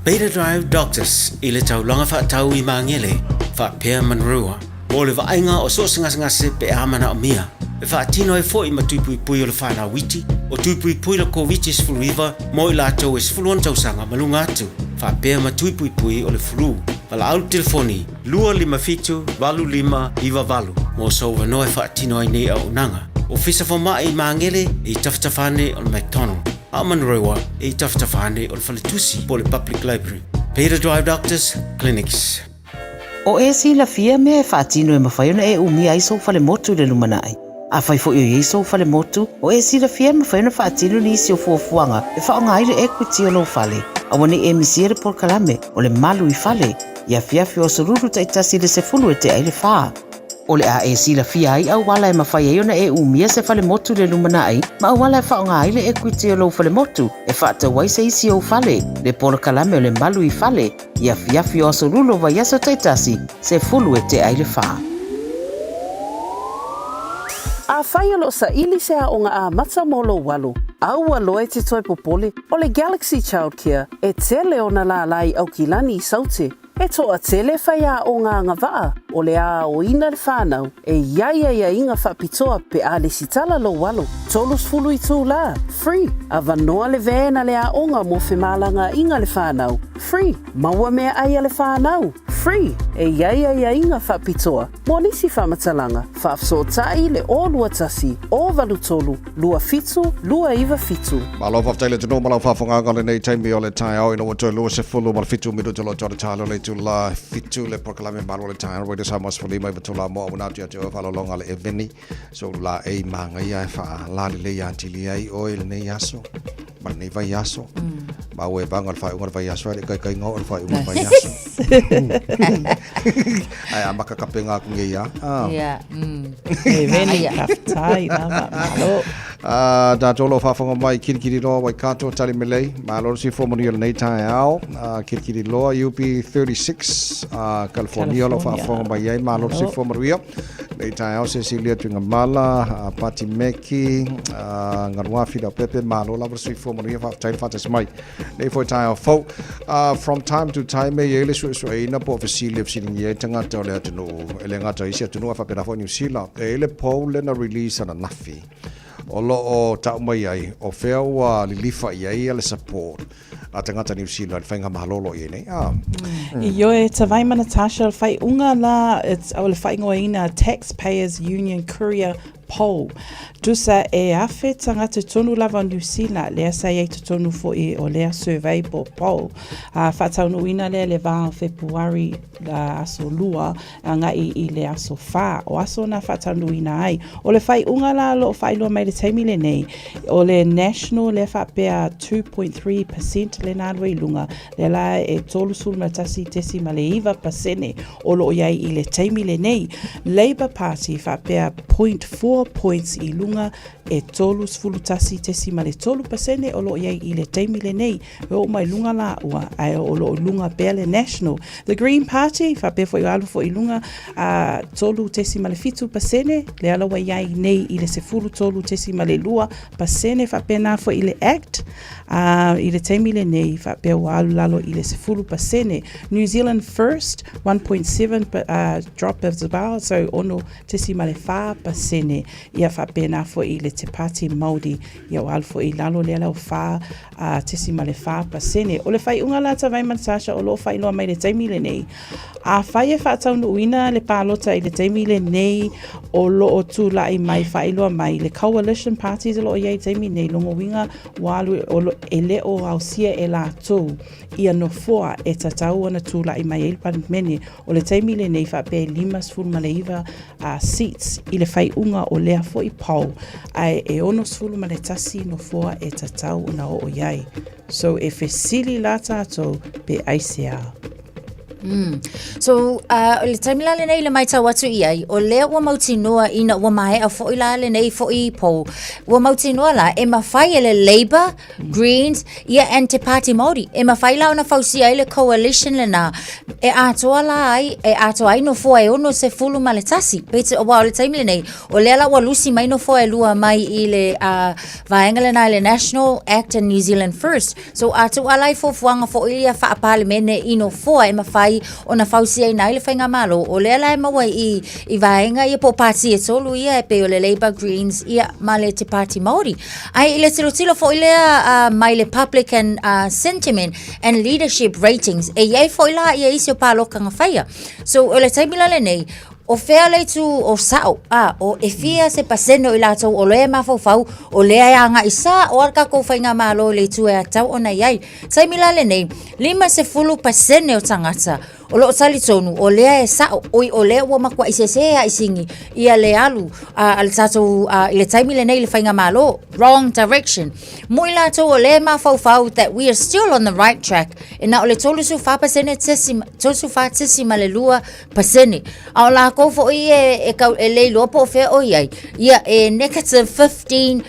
Speaker 17: Beta Drive Doctors i le taulaga faatau i Magele, faapea Manurewa, mo le vaaiga o so o se gasegase pe a manaomia. E faatino ai foi ma tuipuipui o le fanau iti, o tuipuipui le Koviti-19 mo i latou e 16 tausaga ma luga atu, faapea ma tuipuipui o le flu. Valaau le telefoni 257 8598 mo sou avanoa e faatino ai nei auaunaga. Ofisa Fomai i Magele i tafatafa ane o le McDonald, a o Manurewa i tafatafa ane o le Faletusi po o le Public Library. Beta Drive Doctors Clinics.
Speaker 2: O e silafia mea e faatino e mafai ona e umia ai sou falemotu i le lumanai. Afai foi o i ai sou falemotu, o e silafia e mafai ona faatino nisi o fuafuaga e faaaoga ai le equity o lou fale. Aua ne i e misia le polokalame o le Malu i Fale i afiafi o aso Lulu taitasi i le 10 e tea i le fa. O le a e silafia ai auala e mafai ai ona e umia se falemotu i le lumanai ma auala e faaaoga ai le equity o lou falemotu e faatau ai se isi ou fale, le polokalame o le Malu i Fale i afiafi o aso Lulu o vaiaso taitasi, 10 e tea i le fa. Afai o lo o saili se aoga amata mo lou alo, aua loa e te toe popole, o le Galaxy Childcare e tele ona lālā i Aukilani i Saute. E toatele faiaoga agavaa o le aoina le whanau e i ai aiaiga faapitoa pe a lesitala lou alo. 30 itulā, free, avanoa le van a le aoga mo femalagaaiga le whanau, free, maua meaai a le whanau, free, e i ai aiaiga faapitoa mo nisi faamatalaga, faafesootai le 021 083 27 297.
Speaker 4: Malo faafetai le atunuu ma lau faafofogaaga o lenei taimi o le taeao ina ua toe 27 minute o lo o toe talo le itula e fitu le polokalame malo o le taeao Radio Samoa 15 i tolu mo auauna atu ia te oe faaaloaloga le Eveni so la ei magaia e faalalelei atili ai oe i lenei aso ma lenei vaiaso ma ua e vaga o le faaiuga o le vaiaso ai le ikaikaiga oo le faaiuga o le vaiaso Ai a maka kapenga aku nge ia.
Speaker 10: Ah. Ia.
Speaker 11: E veni kaftai lava malo.
Speaker 4: Ah, tātou lo whawhanga mai Kirikiriroa Waikato Tari Melei. Malo le sifua manuia o lenei taeao. Ah, Kirikiriroa UP 36 ah, California lo whawhanga mai ai. Malo le sifua manuia. Lenei taeao Cecilia Tuigamala, ah, Pati Meki, ah, Ngaruafi Leaupepe, malo lava le soifua manuia faafetai le faatasi mai. Nei foi taeao fou. From time to time e i ai le suesueina po o fesili e fesiligia ai tagata o le atunuu, e le gata i isi atunuu ae faapena foi Niu Sila. E i ai le poll lea na release ananafi o lo o tau mai ai o fea ua lilifa i ai le support a tagata Niu Sila i le faigamalo o lo o i ai nei. Ah.
Speaker 11: Ioe, Tavai ma Natasha, o le faaiuga la, it's, o le faaigoaina Taxpayers Union Courier Poll. Tusa e awhe tangata tonu lava o Niu Sila, lea sa i ai totonu fo'i o lea survey po o poll. A faataunuuina lea le va o Fepuari aso lua agai i le aso fa o aso na faataunuuina ai. O le faaiuga la o lo o faailoa mai le taimi lenei, o le National lea faapea 2.3 percent lena alu ai i luga, lea la e 31.9% o lo o i ai i le taimi lenei. Labour Party faapea 0.4 points i luga e 31.3% o lo o i ai i le taimi lenei. E oo mai luga lāua, ae o lo o luga pea le National. The Green Party faapea foi ua alu foi i luga a 3.7%, lea la ua i ai nei i le 13.2% faapena foi i le Act. Ā, i le taimi lenei, faapea ua alu lalo i le 10%. New Zealand First, 1.7 drop as well, so 6.4%. Ia faapena foi i le Te Pāti Māori, ia ua alu foi i lalo lea lau 4.4%. O le faaiuga la Tavai ma Natasha o lo o faailoa mai i le taimi lenei, Afai e faataunuuina le palota i le taimi lenei o lo o tulai mai faailoa mai le coalition parties o lo o i ai i le taimi nei, lona uiga ua alu e le o ausia e latou ia nofoa e tatau ona tulai mai ai le Palemene. O le taimi lenei faapea e 59 seats i le faaiuga o lea foi poll ae e 61 nofoa e tatau ona oo i ai. So e fesili la tatou pe aisea?
Speaker 10: So, o le taimi la lenei i le maitau atu i ai, o lea ua mautinoa ina ua maea foi la lenei foi poll, ua mautinoa la e mafai e le Labour, Greens, ia and Te Pāti Māori, e mafai la ona fausia ai le coalition lena e atoa la ai, e atoa ai nofoa e 61. Peitai, aua o le taimi lenei, o lea la ua lusi mai nofoa e lua mai i le vaega lena i le National Act and New Zealand First. So a tuu ala i fuafuaga foi ia faa-Palemene i nofoa e mafai ona fausiaina ai le faigamalo, o lea la e maua i, i vaega ia po o pati e tolu ia e pei o le Labour, Greens ia ma le Te Pāti Māori. Ae i le tilotilo foi lea mai le public and sentiment and leadership ratings, e i ai foi la ia isi o paloka na faia. So o le taimi la lenei, O fea le itu o sa'o, a, o e fia se pasene o i latou o lea e mafaufau, o lea e aga'i sa'o a le tatou faigamalo i le itu e tatau ona i ai. Taimi la lenei, 50% o tagata o lo o talitonu o lea e sa'o, oi o lea ua matua'i sese a i sini ia le alu a le tatou i le taimi lenei i le faigamalo, wrong direction. Mo i latou o lea e mafaufau that we are still on the right track, e na o le 34% 34.2 pasene. A o lākou foi e, e, kau, e le iloa po o fea o i ai, ia e negative 15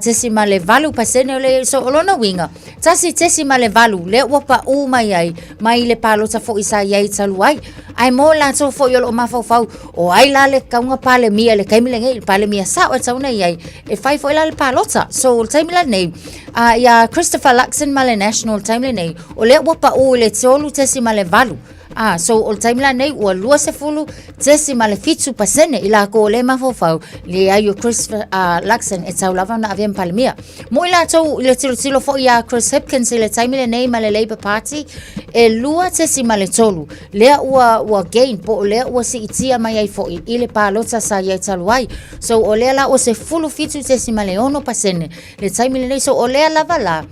Speaker 10: tesimale valu pasene o le, so o lona uiga, tasi tesimale valu lea ua paʻū mai ai mai le palota foi sa i ai talu ai. Ae mo latou foi o lo o mafaufau, o ai la le kauga Palemia i le taimi lenei, le Palemia sao e tatau ona i ai, e fai foi la le palota. So o le taimi lenei, iā Christopher Luxon ma le National i le taimi lenei, o lea ua paʻū i le 3.8. Ah, so o le taimi lenei ua 20.7% i lakou o lea e mafaufau, leai o Chris Luxon e tatau lava ona avea ma Palemia. Mo i latou i le tilotilo foi ia Chris Hipkins i le taimi lenei ma le Labour Party, e 2.3 lea ua gain po o lea ua siitia mai ai foi i le palota sa i ai talu ai. So o lea la ua 17.6% le taimi lenei. So o lea lava la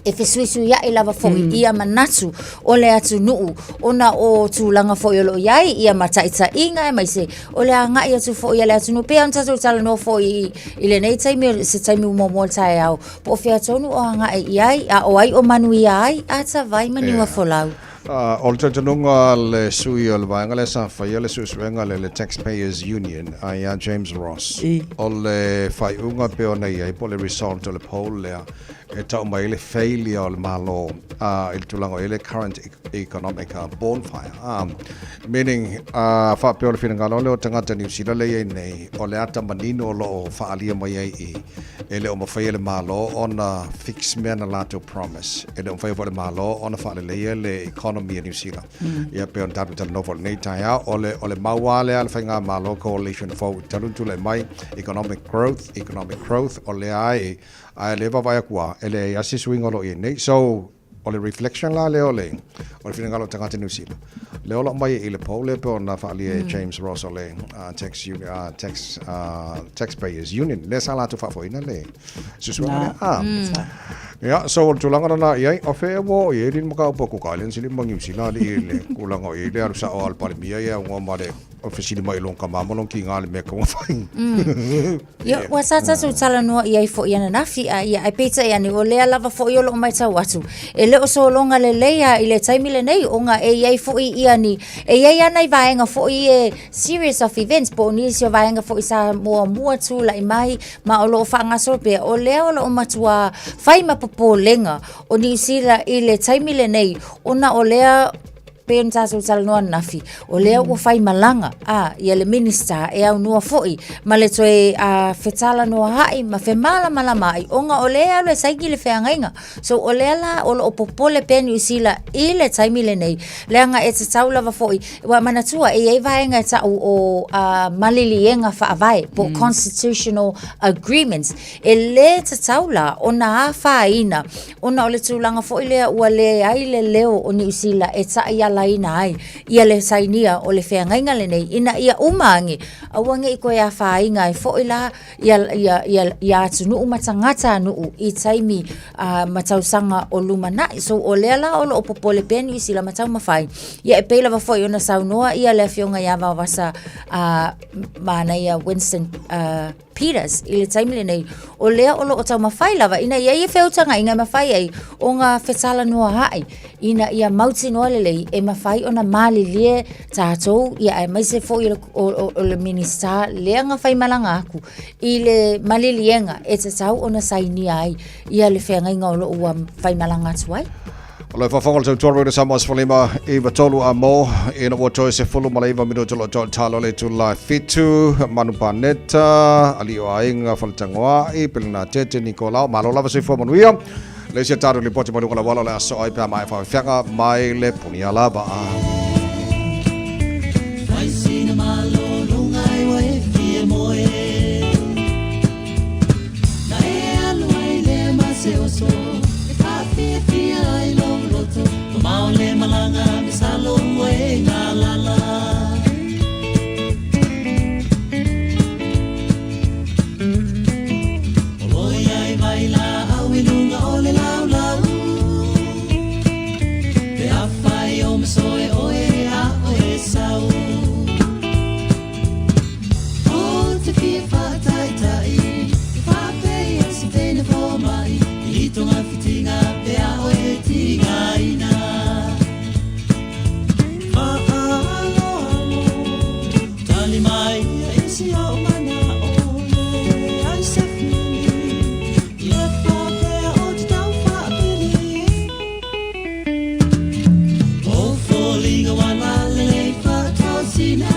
Speaker 10: e fesuisuiaʻi lava foi ia manatu o le atunuu ona o tulaga foi o lo o i ai ia ma taitaiga aemaise o le agai atu foi a le atunuu. Pei ona tatou talanoa foi i lenei taimi, se taimi muamua o le taeao, po o fea tonu o agai i ai, a o ai o manuia ai, ata vai ma niua folau.
Speaker 4: O le talitonuga a le sui o le vaega lea sa faia le suesuega lea, le Taxpayers Union, a ia James Ross, o le faaiuga pei ona i ai po o le result o le poll lea, e tau mai ai le failure o le Malo i le tulaga o i ai le current economic bonfire. Meaning, faapea o le finagalo lea o tagata Niu Sila lea e i ai nei, o le ata manino o lo o faaalia mai ai i e le o mafai e le Malo ona fix mea na latou promise. E le o mafai foi e le Malo ona faaleleia le economy a Niu Sila. Ia pei ona tatou talanoa foi i lenei taeao, o le, o le mau lava lea a le Faigamalo Coalition fou talu ona tulai mai, economic growth, economic growth, o lea lava e, ae o lea e vaavaai atu lava, e leai lava se suiga o lo o i ai nei. So, O le reflection la lea o le, o le finagalo o tagata Niu Sila. Lea o lo o aumai i le poll lea pei ona faaalia e James Ross o le tax, tax, Taxpayers Union. Lea sa latou faafoeina le suesuega lea. Ah. Ia, so o le tulaga lena i ai, o fea ua oo i ai le mataupu a Cook Islands i le ma Niu Sila alii i le tulaga o i ai le alu sao a le Palemia ia aunoa ma le fesili mai i lona tama ma lona tiga le mea e tatau ona fai.
Speaker 10: Ia, ua sa tatou talanoa i ai foi ananafi, a ia, ae peitai ane, o lea lava foi o loo maitau atu, e le o sologa lelei a i le taimi lenei, ona e i ai foi ia ni, e i ai a nai vaega foi e series of events, po o nisi o vaega foi sa muamua tulai mai, ma o lo o faagasolo pea, o lea o lo o matua fai ma popolega o Niu Sila i le taimi lenei, ona o lea Pei ona tatou talanoa ananafi, o lea ua fai malaga a ia le Minista e aunoa foi ma le toe fetalanoaai ma femalamalamaai ona o lea e alu e saini le feagaiga. So o lea la o lo o popole pea Niu Sila i le taimi lenei, leaga e tatau lava foi, ua manatua e i ai vaega e tau o maliliega faavae po o constitutional agreements, e le tatau la ona afaina ona o le tulaga foi lea ua leai le leo o Niu Sila e taialaina ai ia le sainia o le feagaiga lenei ina ia uma ane, aua ne i toe afaina ai foi la ia atunuu ma tagatanuu i taimi ma tausaga o lumanai. So o lea la o lo o popole pea Niu Sila ma taumafai, ia e pei lava foi ona saunoa ia le Afioga ia Vaovasa Manaia Winston. Peters i le taimi lenei, o lea o lo o taumafai lava ina ia i ai feutagaiga e mafai ai ona fetalanoaai ina ia mautinoa lelei e mafai ona malilie tatou ia aemaise foi o le Minisita lea na faimalaga atu i le maliliega e tatau ona sainia ai ia le feagaiga o lo o ua faimalaga atu ai.
Speaker 4: O le faafofoga le tautua Radio Samoa 15 i tolu a mo ina ua toe 19 minuta o lo o toe talo le itula e 7 Manu Paneta ali o aiga Faletagoai Pelena Tete Nikolao malo lava soifua manuia le isi a tatou lipoti mai luga o le auala o le aso ai pe a maea faafiafiaga mai le punia lava.
Speaker 14: Fai sina malologa ai ua e fia moe Na e alu ai lea ma se oso E faafiafia ai lou loto Mamao le malaga masalo ua e galala Oloi ai vai laau i luga o le laulau Pe afai o masoe oe a oe sau O te fia faataitai E faapei o se teine fomai I lito fitinga pe a oe tigaina Faaaloalo Tali mai ia i si au mana o le ai se fili Ia faapea o te tau faapili O foliga ua lalelei faatosina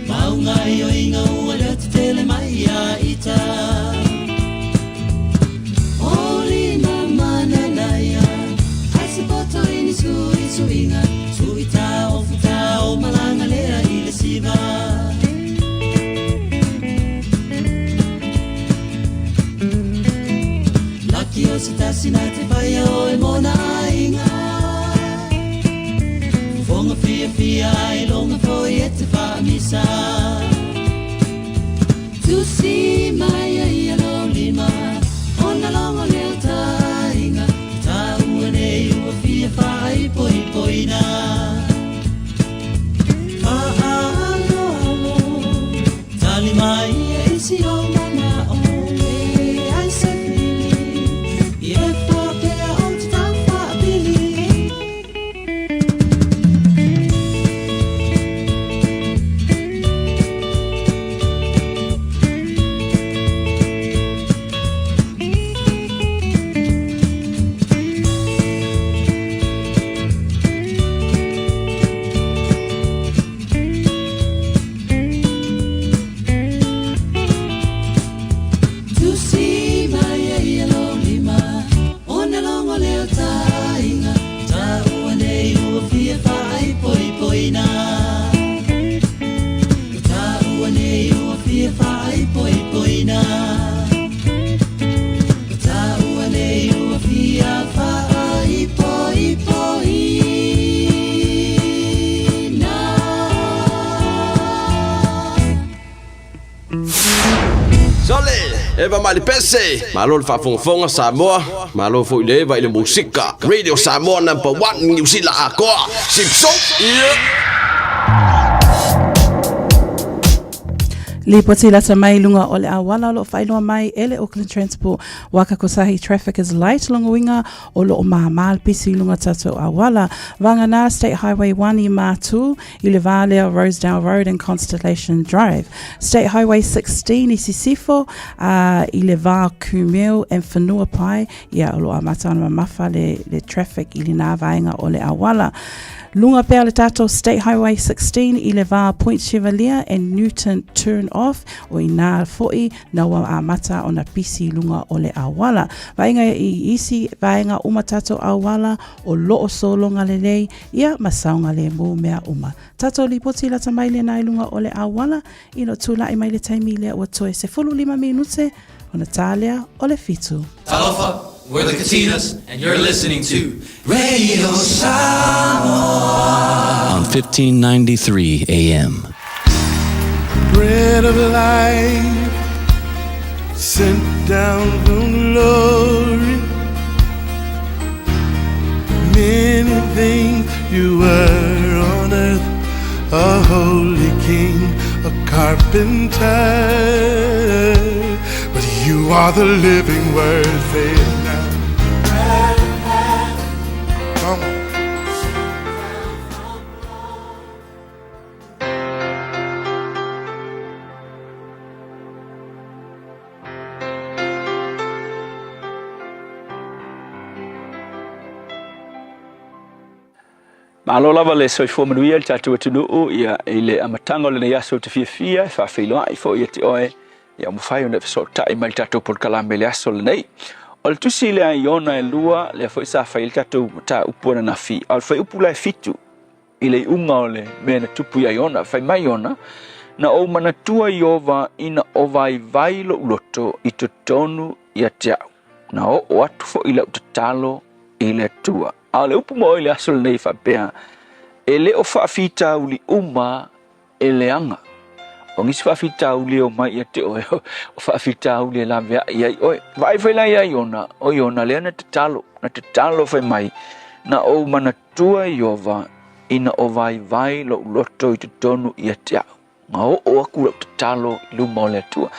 Speaker 14: Maunga ioiga ua leo tetele mai ia ita O lima mananaia Ai se poto i ni suisuiga Suita o futa o malaga lea i le siva Laki o se tasi na te whaia o e mona aiga Fofoga fiafia ai loga foi e te faamisa Tusi mai ai ia lou lima Ona logo lea o taiga Taua nei ua fia faaipoipoina Faaaloalo Tali mai ia i si ou manao E ai se fili Ia faapea o te tau faapili Tusi mai ai ia lou lima Ona logo lea o taiga Taua nei ua fia faaipoipoina Taua nei ua fia faaipoipoina Taua nei ua fia faaipoipoina
Speaker 18: Sole, Eva mai le pese, malo le faafogafoga Samoa, malo foi le Eva i le musika. Radio Samoa number 1 Niu Sila atoa. Sipso, yeah.
Speaker 11: Lipoti lata mai i luga o le auala o lo o faailoa mai e le Auckland Transport Waka Kotahi Traffic is light lona uiga o lo o māmā le pisi i luga tatou auala. Vānganā State Highway 1 i Mātū i le vā lea o Rosedale Road and Constellation Drive. State Highway 16 i Sisifo, ā, i le vā o Kumeu and Whenuapai, ia o lo o amata ona mamafa le, le traffic i lenā vaega o le auala. Lunga pea o le tatou State Highway 16 i le vā Point Chevalier and Newton Turn Off, o inā foʻi na ua amata ona pisi i luga o le auala. Vaega i isi vaega uma tatou auala o lo o sologa lelei, ia ma saogalemu mea uma. Tatou lipoti lata mai lena i luga o le auala, ina o tulaʻi mai le taimi lea ua toe 15 minute ona tā lea o le 7.
Speaker 19: Talofa, we're the Katinas, and you're listening to Radio Samoa on 1593 AM.
Speaker 20: Bread of life sent down from glory. Many things you were on earth, a holy king, a carpenter, but you are the living word. Say it now. Come on.
Speaker 21: Malo lava le soifua manuia i le tatou atunuu ia i le amataga o lenei aso ou te fiafia e faafeiloai foi ia te oe ia ua mafai ona e fesootai mai i le tatou polokalame i le aso lenei. O le tusi lea i Iona e lua lea foi sa fai ai le tatou mataupu ananafi, a o le fuaiupu la e fitu i le iuga o le mea na tupu ia Iona, fai mai Iona, Na ou manatua Ieova ina o vaivai lou loto i totonu ia te au, na oo atu foi lau tatalo i le Atua. A o le upu mo oe i le aso lenei e faapea, e le o faafitauli uma e leaga. O nisi faafitauli e omai ia te oe, o faafitauli e laveai ai oe. Vaai foi la ia Iona, o Iona lea na tatalo, na tatalo fai mai, na ou manatua Ieova ina o vaivai lou loto i totonu ia te au. Na oo aku lau tatalo i luma o le Atua.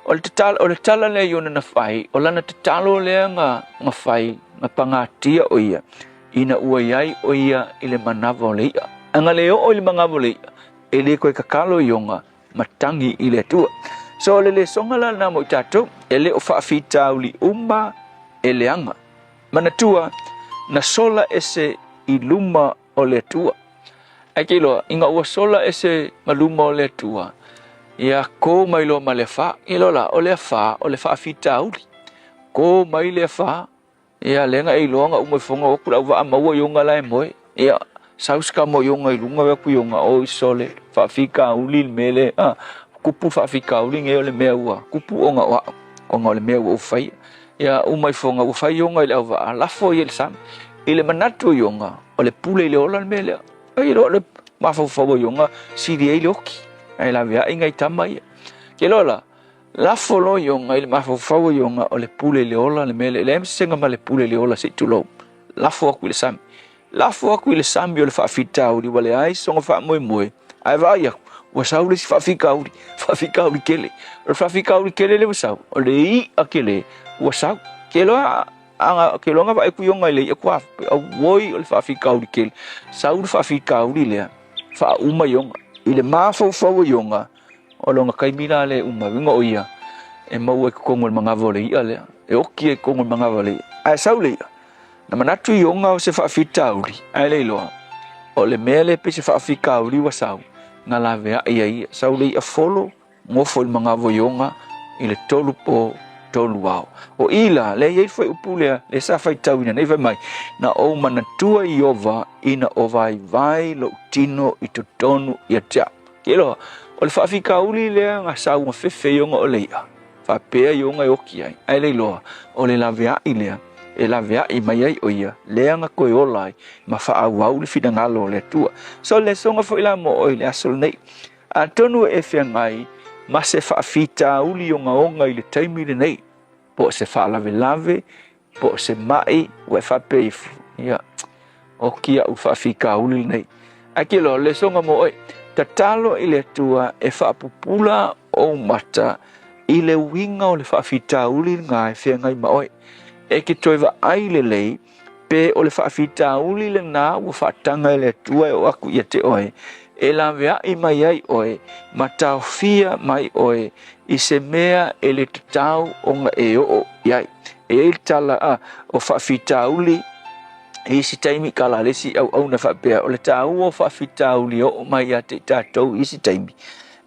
Speaker 21: O le tatalo, o le tala lea Iona na fai, o lana tatalo lea na, na fai, na pagatia o ia, ina ua iai o ia i le manava o le i'a. A na le oo i le manava o le i'a, e le koe kakalo Iona ma tagi i le Atua. So o le lesoga la lena mo i tatou, e le o faafitauli uma e leaga. Manatua, na sola ese i luma o le Atua. Ae ke iloa, ina ua sola ese ma luma o le Atua, ia kō mai loa ma le afa. Iloa la, o le afa, o le faafitauli. Kō mai le afa, ia lea na e iloa na uma ifoga o aku le auvaa maua Iona la e moe. Ia, sau se kama o Iona i luga, aku Iona, oi sole, faafitauli le mea lea. Ah, kupu faafitauli nei o le mea ua kupu ona o au, ona o le mea ua ou faia. Ia, uma ifoga ua fai Iona i le auvaa, lafo ia i le sami. I le manatu o Iona, o le pule i le ola le mea lea. Ai loa le mafaufau o Iona, sili ai le oki, ae laveai nai tama ia. Ke loa la, lafo loa Iona i le mafaufau o Iona, o le pule i le ola le mea lea. E leai ma se sega ma le pule i le ola se i tulou. Lafo atu i le sami. Lafo atu i le sami o le faafitauli ua leai sona faamoemoe, ae vaai atu, ua sau le isi faafitauli, faafitauli tele. O le faafitauli tele lea ua sau, o le i'a tele ua sau. Ke loa Aga ke loa na vaai aku Iona i le i'a kua auoi o le faafitauli tele. Sau le faafitauli lea, faauma Iona. I le mafaufau o Iona, o lona taimi la lea e uma ai, uiga o ia e maua i totonu o le manava o le i'a lea, e oti ai i totonu o le manava o le i'a. Ae sau le i'a, na manatu Iona o se faafitauli, ae le iloa, o le mea lea pei se faafitauli ua sau, na laveai ai ia. Sau le i'a folo, Nofo i le manava o Iona i le tolu po tolu ao. O i la, lea i ai le fuaiupu lea, lea sa faitauina nei fai mai, Na ou manatua Ieova ina o vaivai lou tino i totonu ia te au. Ke iloa, o le faafitauli lea na sau na fefe Iona o le i'a, faapea Iona e oki ai, ae le iloa, o le laveai lea, e laveai mai ai o ia, lea na toe ola ai ma faaauau le finagalo o le Atua. So, le lesoga foi la mo oe i le aso lenei, Atonu e feagai ma se faafitauli ogaoga i le taimi lenei, po o se faalavelave, po o se ma'i, ua e faapea ifo, ia, oki a'u faafitauli lenei. Ae ke loa, lesoga mo oe, tatalo i le Atua e faapupula ou mata i le uiga o le faafitauli lena e feagai ma oe. E ke toe vaai lelei pe o le faafitauli lena ua faataga e le Atua e oo atu ia te oe, e laveai mai ai oe ma taofia mai oe i se mea e le tatau ona e oo i ai. E i ai le tala a, o faafitauli i isi taimi ka la le isi auauna faapea, o le taua o faafitauli e oo mai ia te i tatou i isi taimi,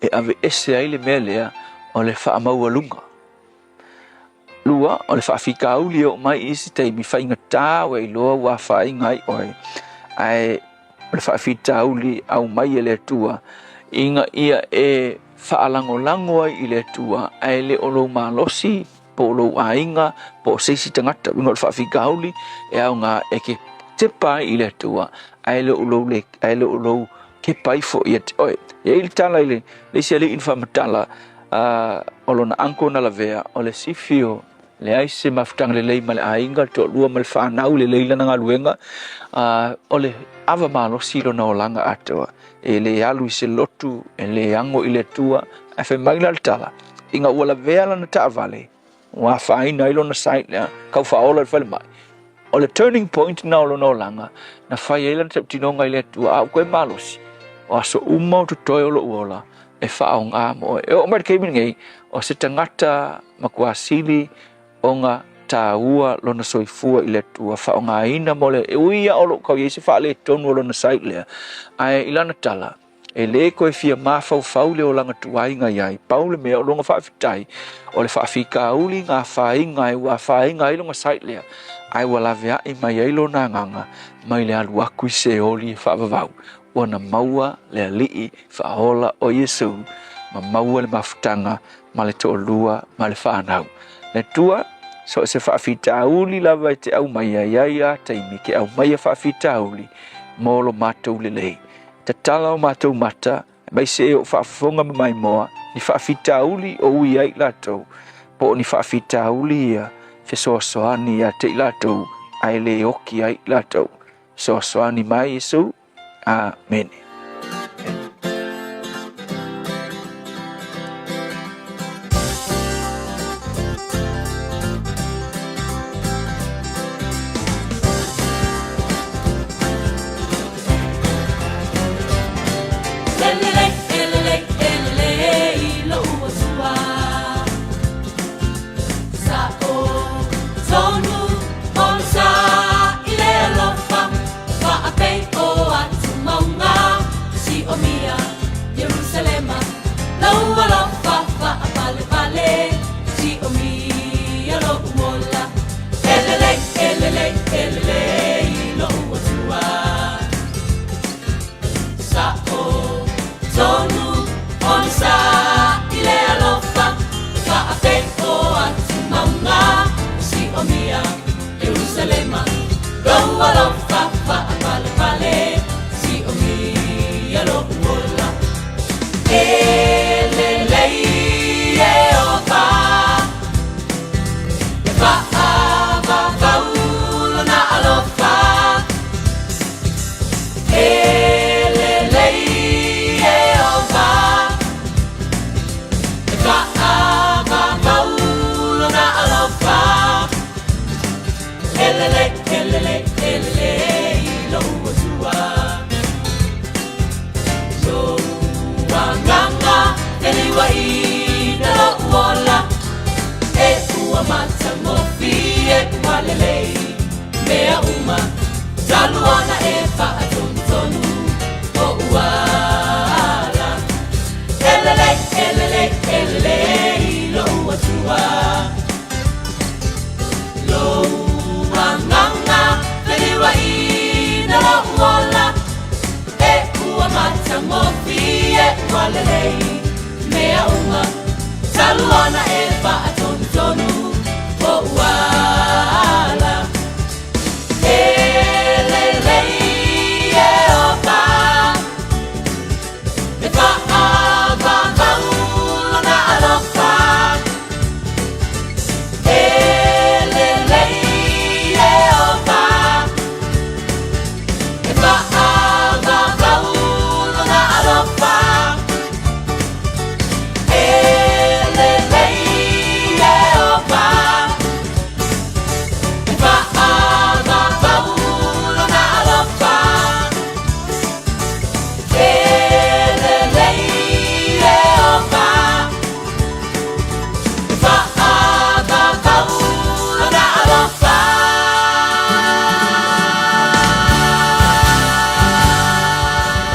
Speaker 21: e aveese ai le mea lea o le faamaualuga. Lua, o le faafitauli e oo mai i isi taimi faigata ua iloa ua afaina ai oe, ae o le faafitauli aumai e le Atua ina ia e faalagolago ai i le Atua, ae le o lou malosi po o lou aiga po o se isi tagata. Uiga o le faafitauli e aoga e ke tepa ai i le Atua, ae le o lou, le, ae le o lou kepa ifo ia te oe. E i ai le tala i le, le isi alii na faamatala, o lona uncle na lavea, o le sifi o Leai se mafutaga lelei ma le aiga, le toalua ma le fanau, lelei lana galuega, a o le ava malosi lona olaga atoa. E le alu i se lotu, e le ago i le Atua, ae fai mai la le tala, ina ua lavea lana taavale, ua afaina ai lona sight lea, tau faaola i le falemai. O le turning point na o lona olaga, na fai ai lana tautinoga i le Atua, a ua toe malosi, o aso uma o totoe o lou ola, e faaaoga mo oe. E oo mai le taimi lenei, o se tagata matua sili ona taua lona soifua i le Atua, faaaogaina mo le, e ui lava o lo o tau i ai se faaletonu o lona sight lea, ae i lana tala, e le toe fia mafaufau le olaga tuai na i ai. Pau le mea o lona faafetai, o le faafitauli na afaina ai, ua afaina ai lona sight lea, ae ua laveai mai ai lona agaga mai le alu atu i Seoli e faavavau, ua na maua le Alii Faaola o Iesu, ma maua le mafutaga ma le toalua ma le fanau. Le Atua, so o se faafitauli lava e te aumaia, e i ai lava taimi ke aumaia faafitauli mo lo matou lelei. Tatala o matou mata, aemaise e o faafofoga ma maimoa, ni faafitauli o ui ai i latou, po o ni faafitauli ia fesoasoani ia te i latou, ae le oki ai i latou. Fesoasoani mai Iesu. Amene.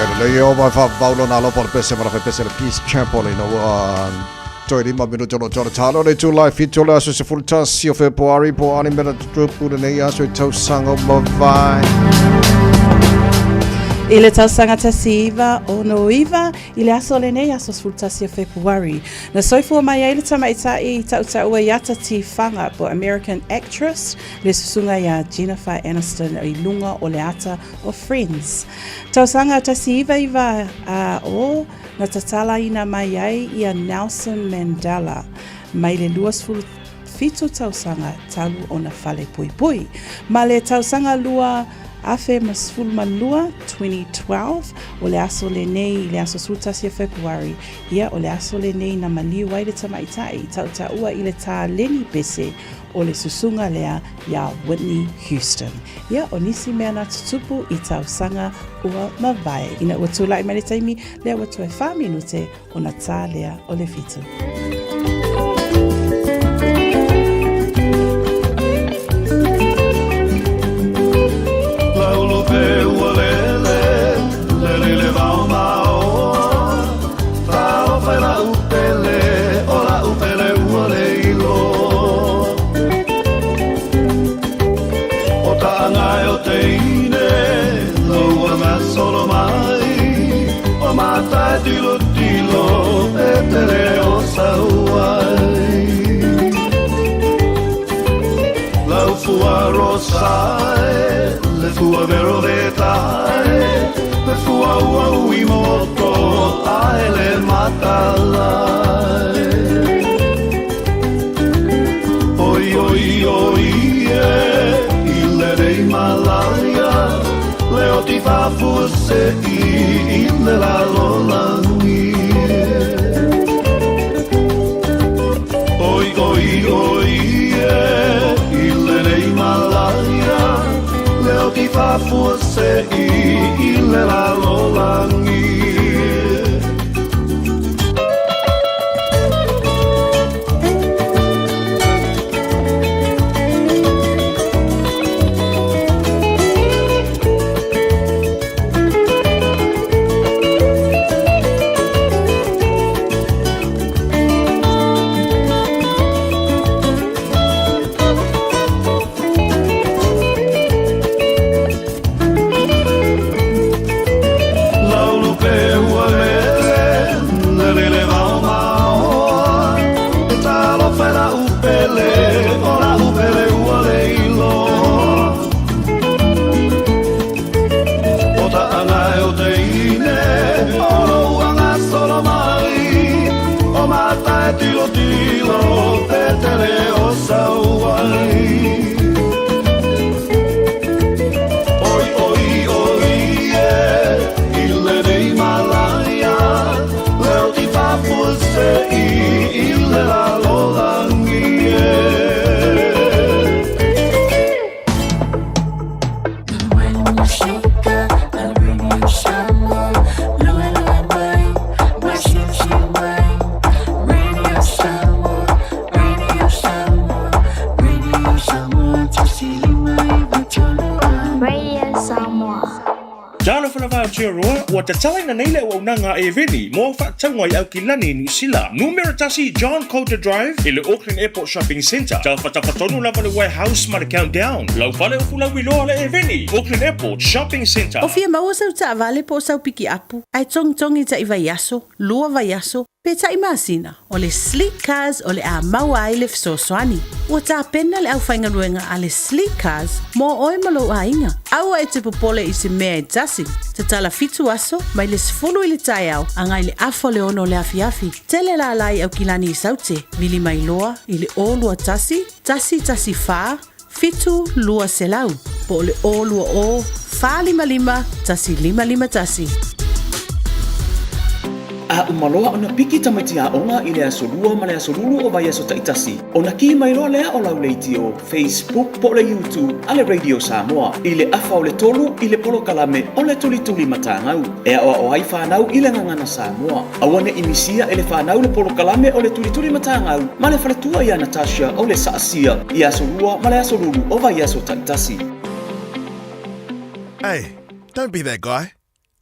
Speaker 4: E lelei e ova e whaavau lona alofa o le pese ma la pese le Peace Chapel ina ua toe lima minuti o lo tolo talo le tū lai whitu o le aso 11 o Februari po ani mena tutupu lenei aso i tausaga o mavae.
Speaker 11: I le tausaga 1969, i le aso lenei, aso 11 o Fepuari, na soifua mai ai le tamaitai i tautaua i ata tīwhanga po American actress le susuga iā Jennifer Aniston i lunga o le ata o Friends. Tausaga 1990 na tatalaina mai ai ia Nelson Mandela mai le 27 7 tausaga talu ona falepuipui. Ma le tausaga 2012, 2012, o le aso lenei i le aso 11 o Fepuari, ia o le aso lenei na maliu ai le tamaitai i tautaua i le taleni pese o le susuga lea iā Whitney Houston. Ia, o nisi mea na tutupu i tausaga ua mavae. Ina ua tulai mai le taimi, lea ua toe whā minute ona tā lea o le whitu.
Speaker 20: Le fua vero ve tai Le fua ua ui moto Ai le matalai Oi oi oi e I le rei malaya Le o ti fafua se i I le la lolangi Oi oi oi e I le rei malaya Le o ti fafua se i I le la lolangi
Speaker 16: Talofa lava Aotearoa, ua tatalaina nei le auaunaga a Eveni mo au faatauga i Aukilani i Niu Sila. Numera tasi John Coulter Drive i le Auckland Airport Shopping Centre. Tafatafa tonu lava le warehouse ma le Countdown. Lau fale o fulauiloa le Eveni, Auckland Airport Shopping Centre.
Speaker 9: O fia maua sau taavale po o sau pikiapu, ae togitogi taʻi vaiaso, lua vaiaso, pe taʻi masina, o le Sleek Cars o le a maua ai le fesoasoani. Ua tapena le aufaigaluega a le Sleek Cars mo oe ma lou aiga. Aua e te popole i se mea e tasi. Tatala fitu aso, mai le 10 i le taeao agai le afa o le ono o le afiafi. Tele lālā i Aukilani i Saute, vili mai loa i le 021 114 7 200 po o le 020 455 1551.
Speaker 1: A uma loa ona piki tamaiti aoga i le aso lua ma le aso lulu o vaiaso taʻitasi, ona ki mai loa lea o lau leitio Facebook po o le YouTube a le Radio Samoa i le afa o le tolu i le polokalame o le Tulituli Matagau e aʻoaʻo ai fanau i le gagana Samoa. Aua neʻi misia e le fanau le polokalame o le Tulituli Matagau ma le faletua ia Natasha o le Saasia i aso lua ma le aso lulu o vaiaso taʻitasi.
Speaker 22: Hey, don't be that guy.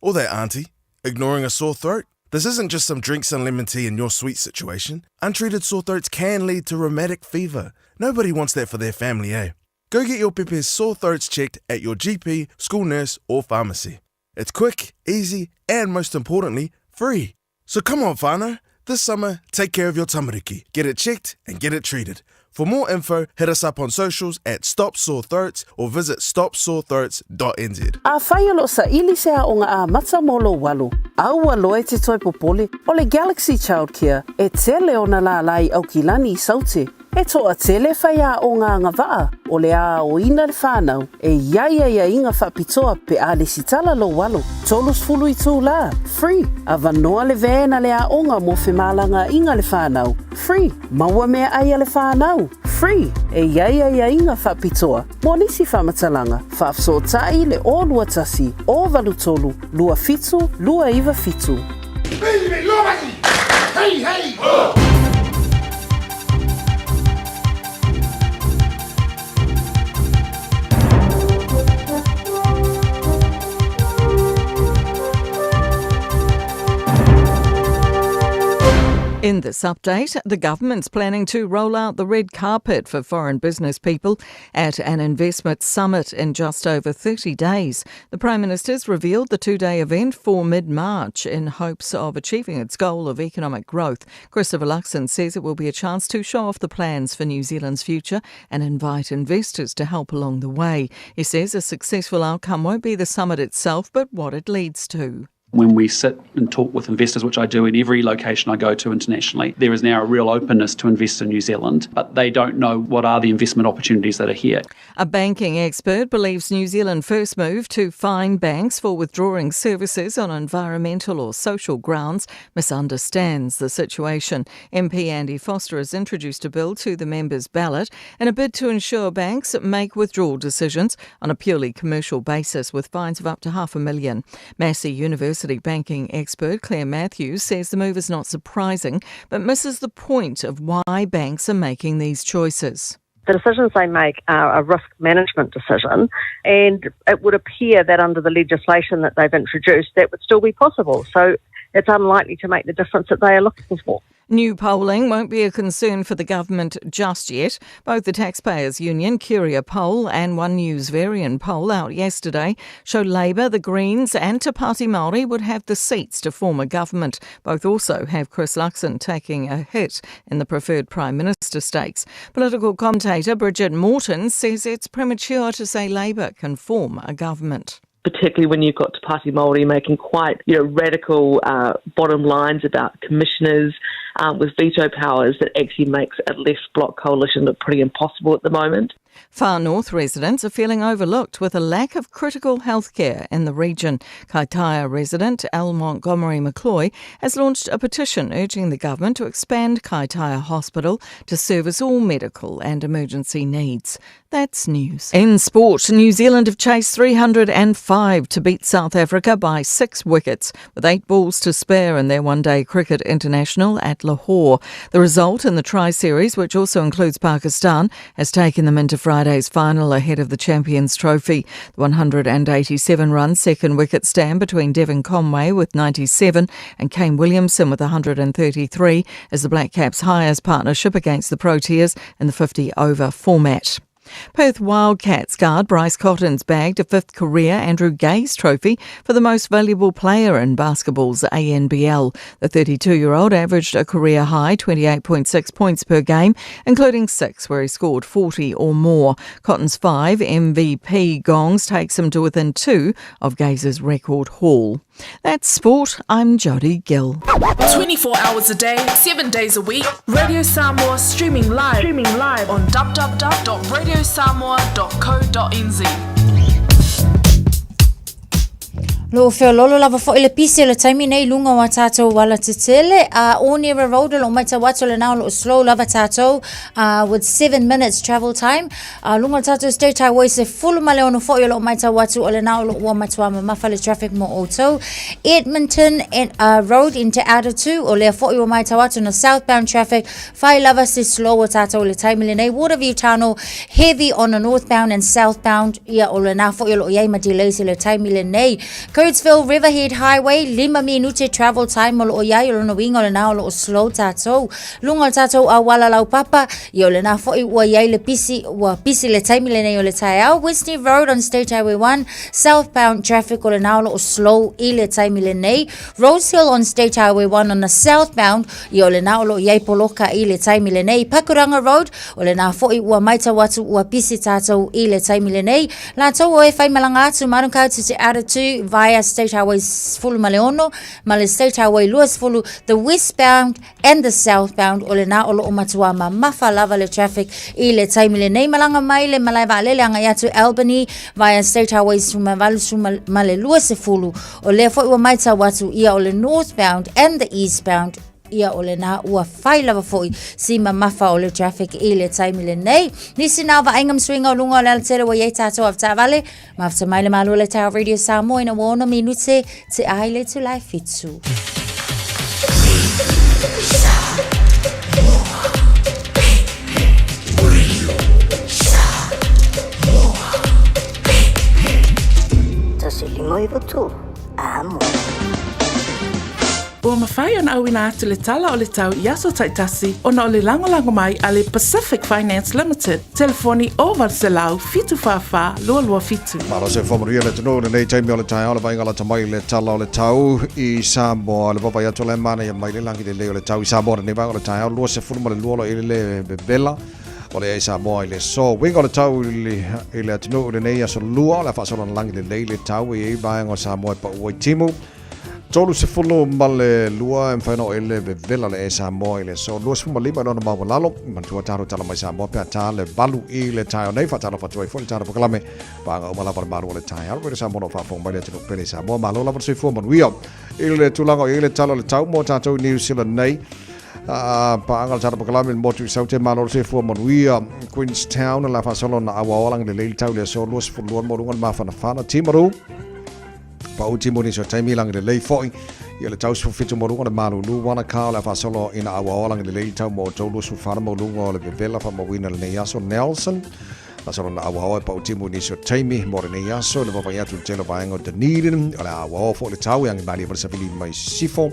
Speaker 22: Or that auntie, ignoring a sore throat. This isn't just some drinks and lemon tea in your sweet situation. Untreated sore throats can lead to rheumatic fever. Nobody wants that for their family, eh? Go get your pepe's sore throats checked at your GP, school nurse, or pharmacy. It's quick, easy, and most importantly, free. So come on, whānau. This summer, take care of your tamariki. Get it checked and get it treated. For more info, hit us up on socials at Stop Sore Throats or visit stopsorethroats.nz.
Speaker 2: Afai o loo saili se aoga amata mo lou alo, aua loa e te toe popole, o le Galaxy Childcare e tele ona lālā i Aukilani i Saute. E toatele faiaoga agavaa o le a aoina le fanau e i ai aiaiga faapitoa pe a lesitala lou alo, 30 itulā, free, avanoa le van a le aoga mo femalagaaiga le fanau, free, maua meaai a le fanau, free, e i ai aiaiga faapitoa mo nisi faamatalaga, faafesootai le 021 083 27 297.
Speaker 3: Hey, hey! Oh!
Speaker 5: In this update, the government's planning to roll out the red carpet for foreign business people at an investment summit in just over 30 days. The Prime Minister's revealed the two day event for mid March in hopes of achieving its goal of economic growth. Christopher Luxon says it will be a chance to show off the plans for New Zealand's future and invite investors to help along the way. He says a successful outcome won't be the summit itself, but what it leads to.
Speaker 6: When we sit and talk with investors, which I do in every location I go to internationally, there is now a real openness to invest in New Zealand, but they don't know what are the investment opportunities that are here.
Speaker 5: A banking expert believes New Zealand first move to fine banks for withdrawing services on environmental or social grounds misunderstands the situation. MP Andy Foster has introduced a bill to the members' ballot in a bid to ensure banks make withdrawal decisions on a purely commercial basis with fines of up to half a million. Massey University banking expert Claire Matthews says the move is not surprising, but misses the point of why banks are making these choices.
Speaker 23: The decisions they make are a risk management decision, and it would appear that under the legislation that they've introduced, that would still be possible. So it's unlikely to make the difference that they are looking for.
Speaker 5: New polling won't be a concern for the government just yet. Both the Taxpayers Union Curia poll and One News Verian poll out yesterday show Labour, the Greens and Te Pāti Māori would have the seats to form a government. Both also have Chris Luxon taking a hit in the preferred Prime Minister stakes. Political commentator Bridget Morton says it's premature to say Labour can form a government
Speaker 24: particularly when you've got Te Pāti Māori making quite you know, radical bottom lines about commissioners with veto powers that actually makes a left bloc coalition look pretty impossible at the moment.
Speaker 5: Far North residents are feeling overlooked with a lack of critical healthcare in the region. Kaitaia resident Al Montgomery McCloy has launched a petition urging the government to expand Kaitaia Hospital to service all medical and emergency needs. That's news. In sport, New Zealand have chased 305 to beat South Africa by six wickets, with eight balls to spare in their one day cricket international at Lahore. The result in the Tri Series, which also includes Pakistan, has taken them into Friday's final ahead of the Champions Trophy. The 187 run second wicket stand between Devon Conway with 97 and Kane Williamson with 133 is the Black Caps' highest partnership against the Proteas in the 50 over format. Perth Wildcats guard Bryce Cottons bagged a fifth career Andrew Gaze Trophy for the most valuable player in basketball's ANBL. The 32 year old averaged a career high 28.6 points per game, including six where he scored 40 or more. Cotton's five MVP gongs takes him to within two of Gaze's record haul. That's sport. I'm Jody Gill.
Speaker 8: 24 hours a day, 7 days a week. Radio Samoa streaming live, streaming live on www.radiosamoa.co.nz.
Speaker 10: Lo o feololo lava foi le pisi o le taimi nei lunga o a tātou ala tetele. A uh, Onera Road o lo mai tau atu le nao lo slow lava tātou uh, with 7 minutes travel time. A luga o le tatou State Highway 16 foi o loo matau atu o lena o loo ua matua mamafa le traffic mo outou. Edmonton and, Road into Outer 2 o lea foi ua matau atu na southbound traffic fai lava se slow o tatou i le taimi lenei. Waterview Tunnel heavy on the northbound and southbound ia o lena foi o loo iai ma delays i le taimi lenei. Curdsville Riverhead Highway 5 minute travel time o loo iai o lona uiga o lena o loo slow tatou. Luga o le tatou auala laupapa, ia o lena foi ua i ai le pisi, ua pisi le taimi lenei o le taeao. Wisney Road on State Highway 1, southbound traffic o lena o loo slow i le taimi lenei. Rose Hill on State Highway 1 on the southbound, ia o lena o loo i ai poloka i le taimi lenei. Pakuranga Road, o lena foi ua maitau atu ua pisi tatou i le taimi lenei. Latou o e whaimalaga atu, Marukau to Te Aratū via via State Highway 16 ma le State Highway 20, the westbound and the southbound, o lena o loo matua mamafa lava le traffic i le taimi lenei. Malaga mai le malae vaalele agai atu Albany via State Highway 18 ma le 20, o lea foi ua matau atu ia o le northbound and the eastbound, ia o lena ua fai lava foi si mamafa o le traffic i le taimi lenei. Nisi na o vaaiga ma suiga o luga o le alatele ua i ai tatou avetaavale, mafuta mai le malo le Tower Radio Samoa ina ua 6 minute te ai le itula e 7.
Speaker 9: Tasi lima iwa tolu. Amo. Ua mafai ona auina atu le tala o le tau i aso taitasi ona o le lagolago mai a le Pacific Finance Limited, telefoni 0800 744 227.
Speaker 4: Malo se whamanuia le atunuu i lenei taimi o le taeao le vaaiga lata mai le tala o le tau i Samoa. Le vaavaai atu o le manaia mai le lagi lelei o le tau i Samoa lenei vaega o le taeao 22 lo i le vevela o le ai Samoa i le aso. Uiga o le tau i le atunuu i lenei aso lua o le a faasolo ona lagi lelei le tau e i ai vaega o Samoa e pau ai timu. 32 e mafai ona oo i ai le vevela o le Air Samoa i le aso 25 i lona maualalo. Manatua tatou tala mai Samoa pe a ta le 8 i le taeao nei. Faatalofa atu ai foi le tatou polokalame vaega uma lava o le malu o le taeao. Radio Samoa o lo o faafofoga mai le atunuu pele i Samoa. Malo lava le soifua manuia i le tulaga o i ai le tala o le tau mo tatou i New Zealand nei. Paaga le tatou polokalame i le motu i Saute. Malo le soifua manuia. Queenstown o le a faasolo ona auaoa lagi lelei le tau i le aso 22 mo luga o le mafanafana. Timaru. Pau timu nisi o taimi lagi lelei foi ia le tau 17 mo luga o le malulu Wanaka o le a faasolo ina auaoa lagi lelei le tau mo outou 24 mo luga o le vevela faamauina lenei aso Nelson faasolo na auaoa e pau timu nisi o taimi mo lenei aso le vaavaai atu i le tele o vaega o Dunedin o le a auaoa foi le tau e agi malie ma le savili mai sisifo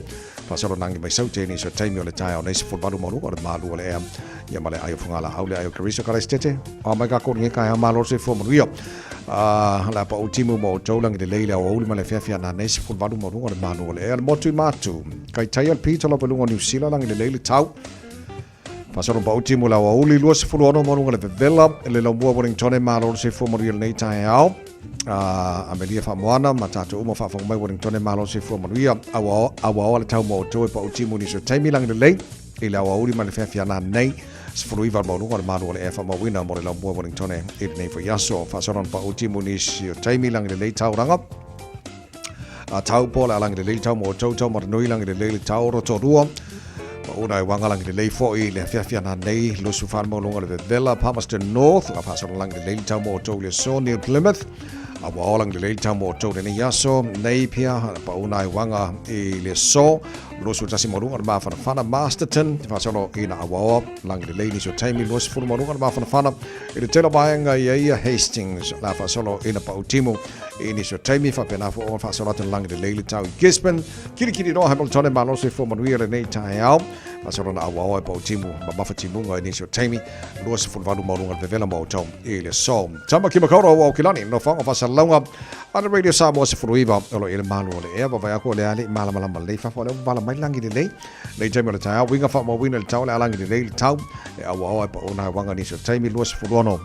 Speaker 4: faasolo na agi mai Saute nisi o taimi o le taeao nei 18 mo luga o le malu o le ea ia ma le ai o Fugalaau le ai o Keriso Karaisitete a mai ka kō nge ka hea malo se fua manuia. A le a pau timu mo outou lagi lelei le aoauli ma le afiafi ana nei 18 mo luga o le malu o le ea le motu i Matu. Kai tai al pito lava luga o New Zealand lagi lelei le tau. Fasolo pau timu le aoauli 26 mo luga le vevela le laumua Wellington e malo le soifua manuia lenei taeao. A Amelia Faamoana ma tatou uma faafofoga mai Wellington e malo le soifua manuia. Aoaoa le tau mo outou e pau timu nisi o taimi lagi lelei i le aoauli ma le afiafi ana nei 19 le maualuga o le malu o le ea faamauina mo le laumua Wellington i lenei foi aso. Faasolo na pau timu nisi o taimi lagi lelei tauranga. A tau po le alangi lelei tau mo outou tau maranui lagi lelei le tau Rotorua. Pauna e wanga lagi lelei foi le afiafi ana nei 24 le maualuga o le vevela Palmerston North. La faasolo lagi lelei tau mo outou le aso New Plymouth. A ua ola lelei tau mo outou lenei aso nei pia pauna e wanga i le aso 21 mo luga o le mafanafana Masterton faasolo ina auaoa lagi lelei nisi o taimi 20 mo luga o le mafanafana i le tele o vaega i a ia Hastings la faasolo ina pau timu i nisi o taimi faapena foi ona faasolo atu lagi lelei le tau i Gisborne Kirikiri roa Hamilton e malo soifua manuia lenei taeao faasolo na auaoa e pau timu mamafa timuga i nisi o taimi 28 mo luga o le vevela mo outou i le aso Tamaki Makaurau o Aukilani nofoaga o faasalalauga a le Radio Samoa 19 o lo o i le malu o le ea vaavaai aku o le a le i malamalama lelei fafo o lea ua vala mai le lagi lelei nei taimi o le taeao uiga faamauina i le tau o le a lagi lelei le tau e auaoa e pauna ai uaga nisi o taimi 26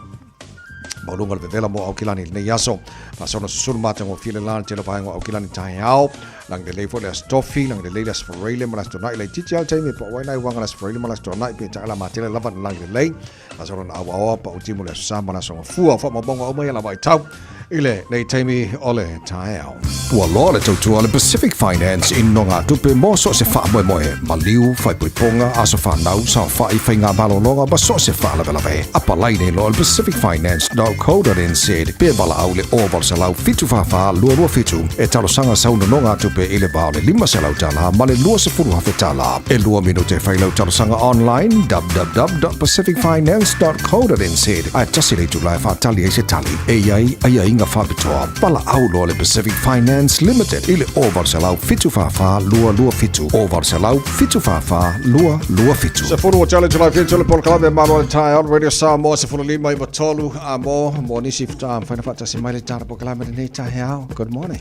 Speaker 4: maualuga o le vevela mo Aukilani i lenei aso faasolo susulu matagofie le la le tele o vaega o Aukilani taeao lagi lelei foi le Aso Tofi lagi lelei le Aso Faraile ma le Aso Toonai laitiiti lava le taimi e pau ai nai uaga le Aso Faraile ma le Aso Toonai peitai o le a matele lava le lagi lelei Faasolo na auaoa pau timu le Aso Sa ma le Aso Gafua. Faamaumauga uma ia lava i tau i lenei taimi o le taeao.
Speaker 3: Ua loa le tautua a le Pacific Finance i nogatupe mo so o se faamoemoe, maliu, faaipoipoga, aso fanau, saofai, faiga malologa ma so o se faalavelave. Apalai nei loa i le pacificfinance.co.nz pe valaau i le 0800 744 227 e talosaga sau nonogatupe i le va o le $500 ma le $20,000. E lua minute e fai lau talosaga online www.pacificfinance.co.nz ae tasi le itula e faatali ai se tali e i ai aiaiga faapitoa. Valaau loa le Pacific Finance Limited i le 0800 744 227 0800 744 227.
Speaker 4: Sefulu o Challenge Life Future le polokalame malo le taeao Radio Samoa 15 i tolu a mo mo nisi faatoa mafai ona faatasi mai le tala polokalame lenei taeao. Good morning.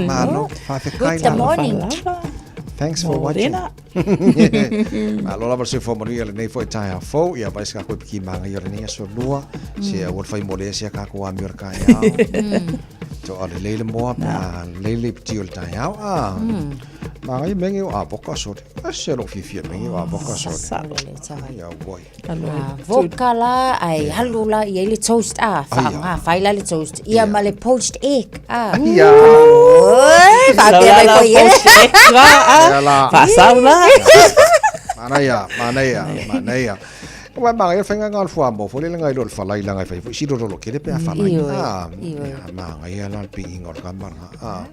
Speaker 4: Malo, faafetai
Speaker 10: Good morning.
Speaker 4: Thanks for watching. Malo lava le soifua manuia lenei foi taeao fou. Ia vai se kākou e piki māngai o lenei aso lua. Se aua le fai mo le ese a kākou amio le taeao. To a le leile moa pe a leile piti o le taeao. A, Magai menge o avoka sore. A se lo fiafia menge o avoka sore.
Speaker 10: Salo le tawai.
Speaker 4: Ia wai.
Speaker 10: Avoka la, ai alu la, ia i le toast, a, whaanga, whai la le toast. Ia ma le poached egg, a.
Speaker 4: Ia.
Speaker 10: Oi, whapea mai koe ia.
Speaker 11: Poached egg, a,
Speaker 4: Ia la.
Speaker 11: Whaasau la.
Speaker 4: Manaia, manaia, manaia. Wa magai o whainga ngā fua mō, fole lenga i lo le whalai langa i whai fo, siro rolo kere pe a whalai.
Speaker 10: Ioi,
Speaker 4: Ah,
Speaker 10: ioi.
Speaker 4: ia, magai a la le pingi ngā ka maranga. Ah,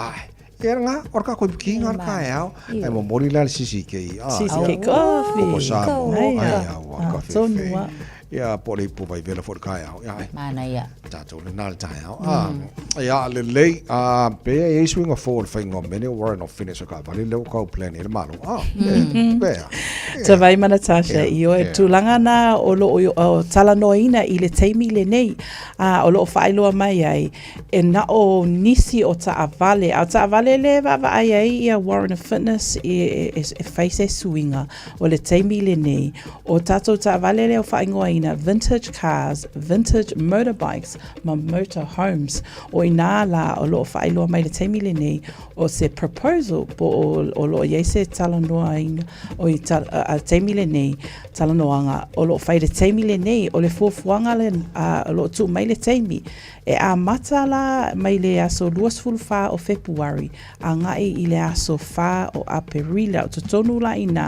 Speaker 4: ai, e ngā, ora ka koe ki ngā ka e au, e mo mori la le sisi ke i. Ah,
Speaker 11: Sisi ke coffee.
Speaker 4: Ko sa mo,
Speaker 11: Ai,
Speaker 4: ai,
Speaker 11: ah.
Speaker 4: a, wa,
Speaker 11: Ah,
Speaker 4: ka fe
Speaker 11: tonu
Speaker 4: fe.
Speaker 11: a.
Speaker 4: Ia, po le ipu vai vela fo le kai au. Ia, ai.
Speaker 10: Manaia.
Speaker 4: Tātou le nā le tai au. Ah, ia, le lei, ah, pe e swinga fo le whainga mene, Warren of Fitness o ka vale leo kau plan e le malo. Ah, e, pea.
Speaker 11: Te vai ma Natasha,
Speaker 4: Yeah,
Speaker 11: i oe
Speaker 4: yeah.
Speaker 11: tūlanga nā o lo o talanoaina i le taimi lenei, a o loo whaailoa mai ai, e na o nisi o taavale. A o taavale le vaavaai ai ia Warrant of Fitness e, e, e, e fai se suiga o le taimi lenei. O tātou taavale lea o faaigoaina vintage cars, vintage motorbikes ma motor homes. O inā lā o loo faailoa mai le taimi lenei o se proposal po o, o loo iai se talanoaina o i ta, a, a taimi lenei talanoaga o loo fai le taimi lenei o le fuafuaga le a, o loo tuu mai le taimi E amata la mai le aso 24 o Fepuari agai i le aso 4 o Aperila. O totonu la inā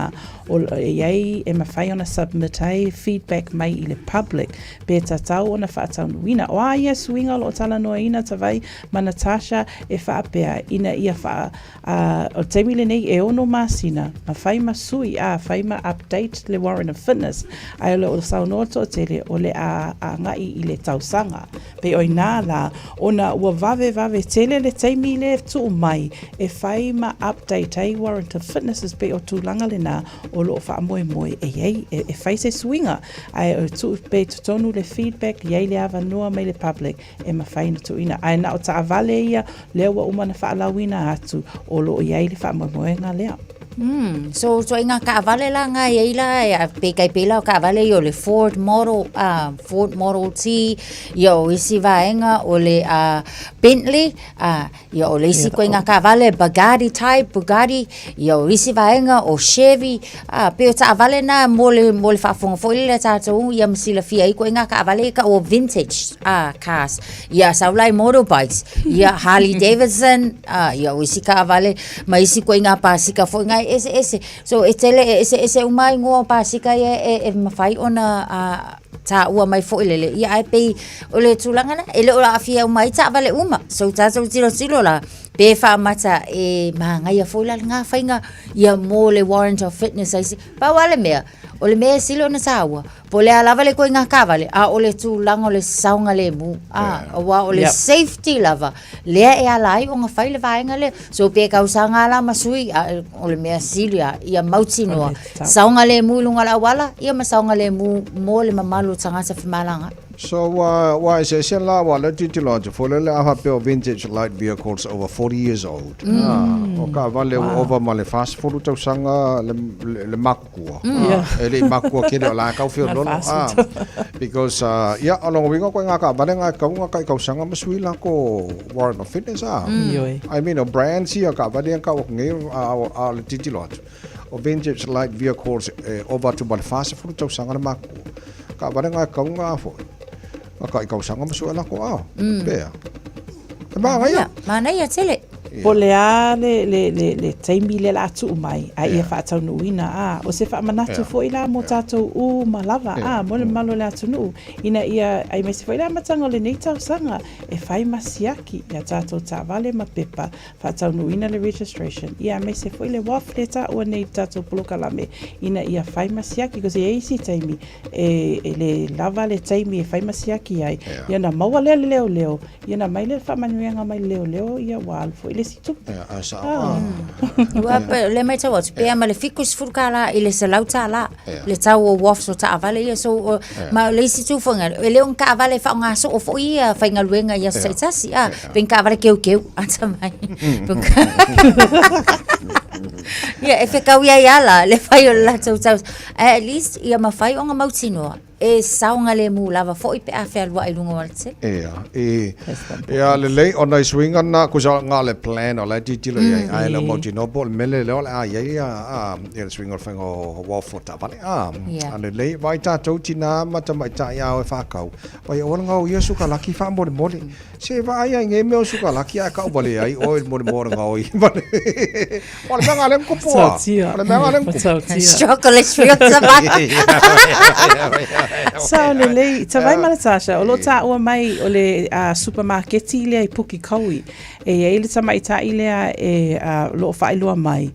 Speaker 11: o e i ai e mawhai ona submit ai feedback mai i le public pe tatau ona whaataunuina. O a ia suiga o loo talanoaina Tavai ma Natasha e whaapea ina ia wha a o le taimi lenei e ono masina ma whai ma sui a whai ma update le Warrant of Fitness ae o le o saunoa toatele o le a agai i le tausaga. Pei o inā la ona ua vavevave tele le taimi le tuu mai e whai ma update ai Warrant of Fitnesses pei o tulaga lenā o loo faamoemoe e iai e, e whai se suiga ae o tuu pei totonu le feedback iai le avanoa mai le public e mafai ona tuuina ae na o taavale ia lea ua uma ona faalauina atu o loo iai le faamoemoega lea.
Speaker 10: Mm, so ituaiga taavale la na e iai la e pe tai pei la o taavale ia o le Ford Model uh, Ford Model T ia o isi vaega o le uh, Bentley uh, ia o le isi ituaiga taavale Bugatti type Bugatti ia o isi vaega o Chevy uh, pei o taavale na mo le mo le faafofoga foi lele a tatou ia ma silafia ai ituaiga taavale ia tau o vintage uh, cars ia sau la i motorbikes ia Harley Davidson uh, ia o isi taavale ma isi ituaiga pasika foi na e eseese. So e tele e eseese uma ai igoa o pasika ia e, e mafai ona uh, taua mai foi lele. Ia ae pei o le tulaga lea, e le o aafia uma ai taavale uma. So tatou tilotilo la, pe faamata e magaia foi la lena faiga ia mo le warrant of fitness ai se. Pau lava le mea, o le mea e sili ona taua, Po o le a lava le ituaiga taavale, a o le tulaga o le saogalemu, a, aua o le
Speaker 11: Yep.
Speaker 10: safety lava, lea e ala ai ona fai le vaega lea. So pe tausaga la ma sui, a, o le mea sili lava, ia mautinoa,
Speaker 11: O le tatau.
Speaker 10: saogalemu i luga o le auala, ia ma saogalemu mo le mamalu o tagata femalagaai.
Speaker 4: So ua ua eseese la ua le tilotilo atu foi lele a faapea o vintage light vehicles over 40 years old. Ah, o taavale ua ova ma le 40 tausaga le le, le makukua.
Speaker 11: Yeah.
Speaker 4: Ah, e le i makukua kele o la kau whiololo. Ah, because uh, ia o longa winga koe ngā taavale ngā kau ngā kai kausaga ma sui la ko warrant of fitness ah.
Speaker 11: Ioe.
Speaker 4: I mean o brands ia taavale kau o ngei a a le tilotilo atu. O vintage light vehicles e ova atu ma le 40 tausaga le makukua. Ka ware ngā kaunga a foi. Nga kai kausaga ma sua lako a. Pea. E māngaia.
Speaker 10: Manaia tele.
Speaker 11: Po le a le, le, le, le taimi lea la tuu mai, a ia faataunuuina, a, o se faamanatu foi la mo tātou uma lava, a, mo le mamalu o le atunuu, ina ia, aemaise foi le amataga o lenei tausaga, e fai ma siaki i a tātou taavale ma pepa, faataunuuina le registration, ia aemaise foi le WAF lea e taua nei i le tātou polokalame, ina ia fai ma siaki, because e i ai isi taimi, e, e le lava le taimi e fai ma siaki ai,
Speaker 4: Yeah.
Speaker 11: ia ona maua lea le leoleo, ia ona mai lea le faamanuiaga mai le leoleo, ia ua alu foi le isi tupe.
Speaker 4: Yeah, a sao.
Speaker 11: Ah.
Speaker 10: Ua pe, le matau atu, pe a ma le $70 i le $100
Speaker 4: Yeah.
Speaker 10: le tau o wafts o taavale ia. So, o,
Speaker 4: Yeah.
Speaker 10: ma o le isi tū foi, e le o ni taavale e faaaoga soo foi ia faigaluega i aso
Speaker 4: Yeah.
Speaker 10: taitasi, a, pe ni taavale keukeu, ata mai. Ia, e fekau ai ala le fai o le latou tau. Ae at least ia mafai ona mautinoa. e saogalemu lava foi pe a fealuaʻi i luga o alatele.
Speaker 4: Ia, i, ia lelei ona i suiga na kusa nga le plan o la tilotilo i ai, ai le mautinoa po o le mele lea o le a i ai a, a, ia le suiga o le faiga o uafu o taavale, a, a lelei, vaai tatou tinā ma tamaitai a o e whakau, vai o ngau ia sukalaki whaamolemole. Se vaai ai ngei mea o sukalaki ae kau wale ai oe i le molemole ngau i wale. O le mea ngā lea kupu a. O le mea ngā lea kupu.
Speaker 10: Struggle is real tavai.
Speaker 11: Sao lelei, tavai ma Natasha, o lo tāua mai o le supermarketi lea i Pukekohe. E i ai le tamaitai lea e lo o faailoa mai.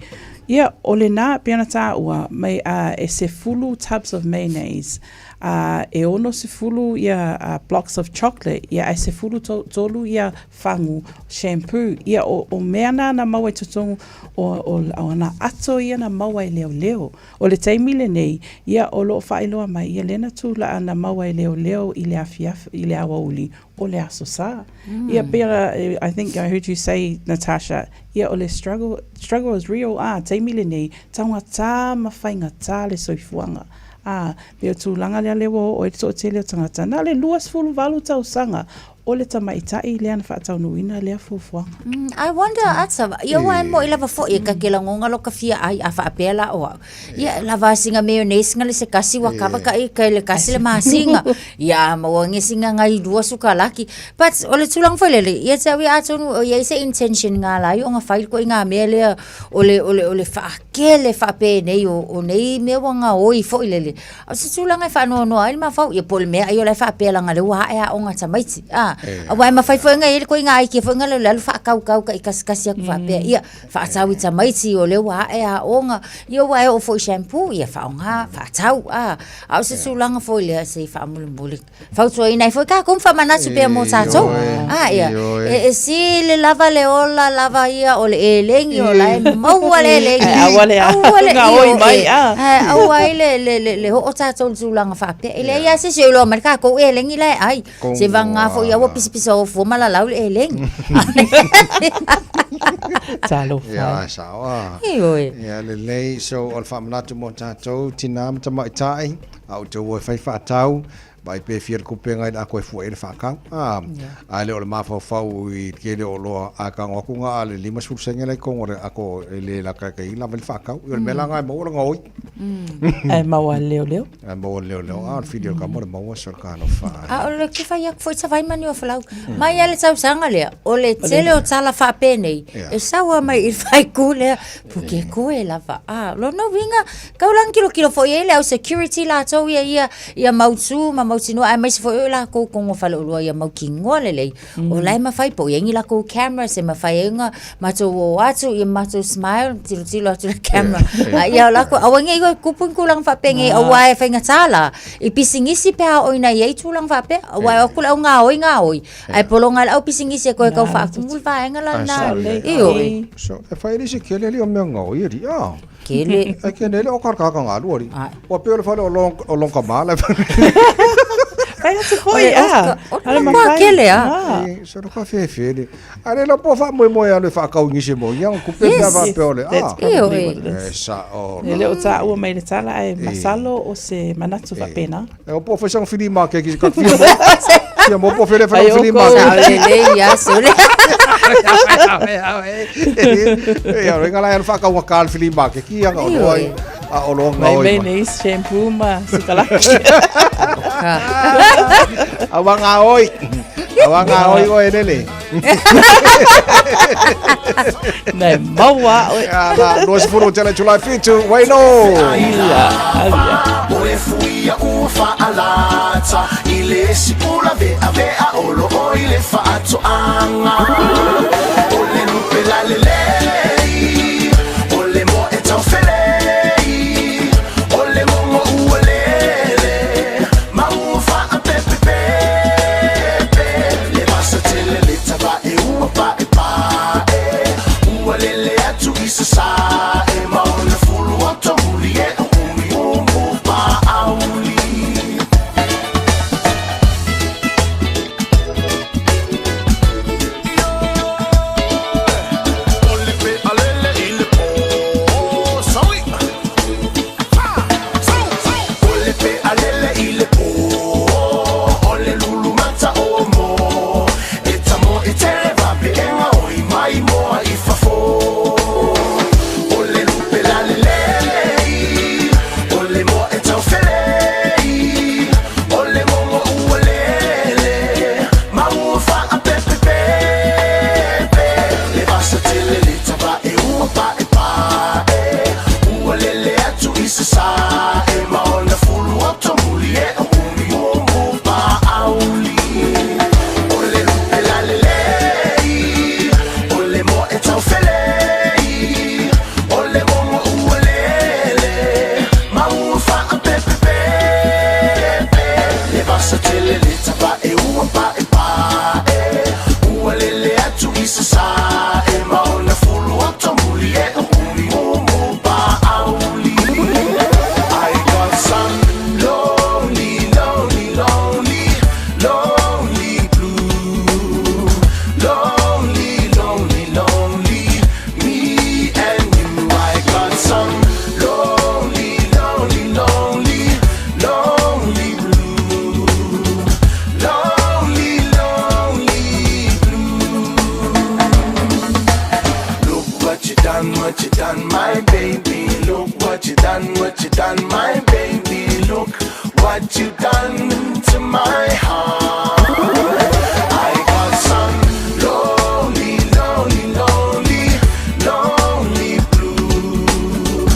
Speaker 11: Ia, o lena, pei ona tāua, mai e 10 tubs of mayonnaise, a e 60 ia blocks of chocolate, ia ae 13 ia fagu shampoo, ia o, o mea na na maua i totonu o, o, o ana ato ia na maua e leoleo. O le taimi lenei, ia o lo o faailoa mai, ia lea na tula'a na maua e leoleo i le afiafi, i le aoauli o le Aso Sa. Ia pei ona, I think I heard you say, Natasha, ia o le struggle, struggle is real, ā, taimi lenei, taugatā ma faigata le soifuaga. Ā, pei o tulaga lea lea ua oo ai le toatele o tagata, na o le 28 tausaga o le tamaitai lea na faataunuuina lea fuafuaga.
Speaker 10: I wonder, ata, ia ua e mo'i lava fo'i e ka ke lagoga lo ka fia ai a faapea la o au. Ia lava singa mayonnaise nga le se kasi ua kava ka i kai le kasi le masinga. Ia maua nge singa ngai lua sukalaki. But o le tulaga foi lele, ia te au ia atonu o i ai se intention nga lai o nga fai ko i ngā mea lea o le, o le, o le whaakele whaapenei o, o nei mea ua ngaoi foi lele. A o se tulaga e faanoanoa ai le mafaufau, ia po o le mea ai o la e faapea leaga lea ua ae aoga tamaiti. A, aua e mafai foi ona i ai le koiga aikia foi na le alu faakaukau taikasikasi atu faapea, ia, faatau i tamaiti o lea ua ae aoga, ia ua e oo foi i shampoo, ia faaaoga, faatau. A, a o se tulaga foi lea se i faamolemole fautuaina ai foi tatou ma faamanatu pea mo tatou. A, ia, e sili lava le ola lava ia o le elegi o la e maua le elegi.
Speaker 11: Aua le
Speaker 10: Aua le
Speaker 11: gaoi mai, a.
Speaker 10: Aua ai le oo tatou i le tulaga faapea. E leai lava se isi o iloa mai le tatou elegi la e ai. Se vagana foi ia ua pisapisa ofua ma lalau le elegi.
Speaker 11: Talofa.
Speaker 4: Ia, sao a.
Speaker 10: Ioe.
Speaker 4: Ia, lelei, so o le faamanatu mo tatou, tinā ma tamaitai, A ou te ua e fai faatau, vaai pe fia le kupenga i le ako e fua i ai le faakau. A, a le o le mafaufau i le kele o loa, a tago atu ga a le 50 sene la i totonu o le ako e le lata e lava i le faatau. O le mea la na e maua le gaoi.
Speaker 11: Ae maua e le leoleo.
Speaker 4: Ae maua e le leoleo. A o le fili o le kama o le maua so le talofa.
Speaker 10: A o le ke fai atu foi tavai manu o folau. Mai a le tausaga lea, o le tele o tala faapenei, e sau lava mai i le faaiku lea, Pukekohe lava. A, lona uiga, Kau la kilokilo foi ai le au security latou ia ia ia mautū ma mautinoa aemaise foi o i lakou kogo faleoloa ia mautinoa lelei o la e mafai po o i ai ni lakou cameras e mafai ai ona matou o atu ia matou smile tilotilo atu i le camera a ia o lakou aua ne i tupu ni tulaga faapenei aua e faigata la i pisinisi pe a oo ina i ai tulaga faapea aua e o atu le au gaoi gaoi ae pologa e le au pisinisi e toe tau faatumu le vaega la lena ioe.
Speaker 4: So e fai le isi kele alii o mea gaoi alii a.
Speaker 10: Kele.
Speaker 4: Ai ke nele o ka ka nga lua ri. Ua pe o le fale o long o long ka mala.
Speaker 11: Fai atu foi a.
Speaker 10: Ale ma fai. Kele a.
Speaker 4: So no ka fe fe ni. Ale la po fa mo mo ya le fa ka ngi se mo yang ku pe pa pe o le a.
Speaker 11: Yes.
Speaker 4: Sa o.
Speaker 11: Ele o ta ua mai le tala ai masalo o se manatu fa pena.
Speaker 4: E o po fe sang fili ma ke ki ka fia mo. Fia mo po fele fa fili ma.
Speaker 10: Le ya se le.
Speaker 4: E o ngala e fa ka wa kal fili ma ke ki anga o loi. A o longa
Speaker 11: Mai mayonnaise shampoo ma sukalaki.
Speaker 4: A wa ngā oi. A wa ngā oi oe lele.
Speaker 11: Nei maua oe.
Speaker 4: Ala, 20 tele July 7, Waino.
Speaker 11: Ia,
Speaker 20: aia. O e fuia ua faalata i le sipula veavea o loo i le faatoaga. O le lupe lalelei, o le moa e taufelei, o le mogo ua lele, ma ua faapepepepe. Le vasa tele le tavae ua paepae, ua lele atu i sasae, ma ona fulu o tomuli e o umi umu paauli. O le pea
Speaker 7: What you done, what you done, my baby. Look what you done to my heart. I got some lonely, lonely, lonely, lonely blue.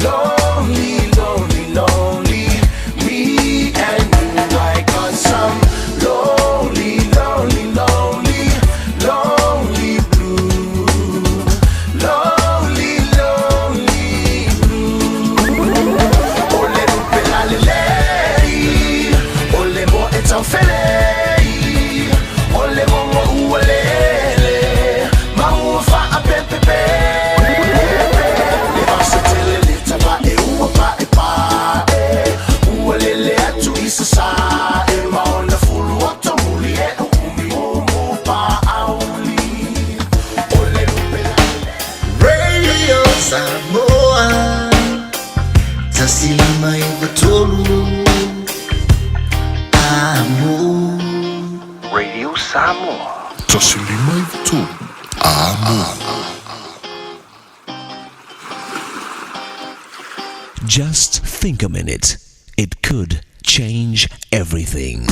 Speaker 7: Lonely, lonely, lonely, me and you. I got some lonely, lonely, lonely, lonely blue. Lonely, lonely blue. Ole lupe la lelei, ole mo e taufelei, ole mongo ualele, maua faapepepe. Le vasa tele le tava e ua pa e pa e, ua lele atu i sasae, ma ona fulu o tomuli e o umi mumu pa auli. Ole lupe la
Speaker 12: Radio Samoa 159 Amo
Speaker 13: Radio Samoa.
Speaker 15: 153 Amo.
Speaker 25: Just think a minute. It could change everything.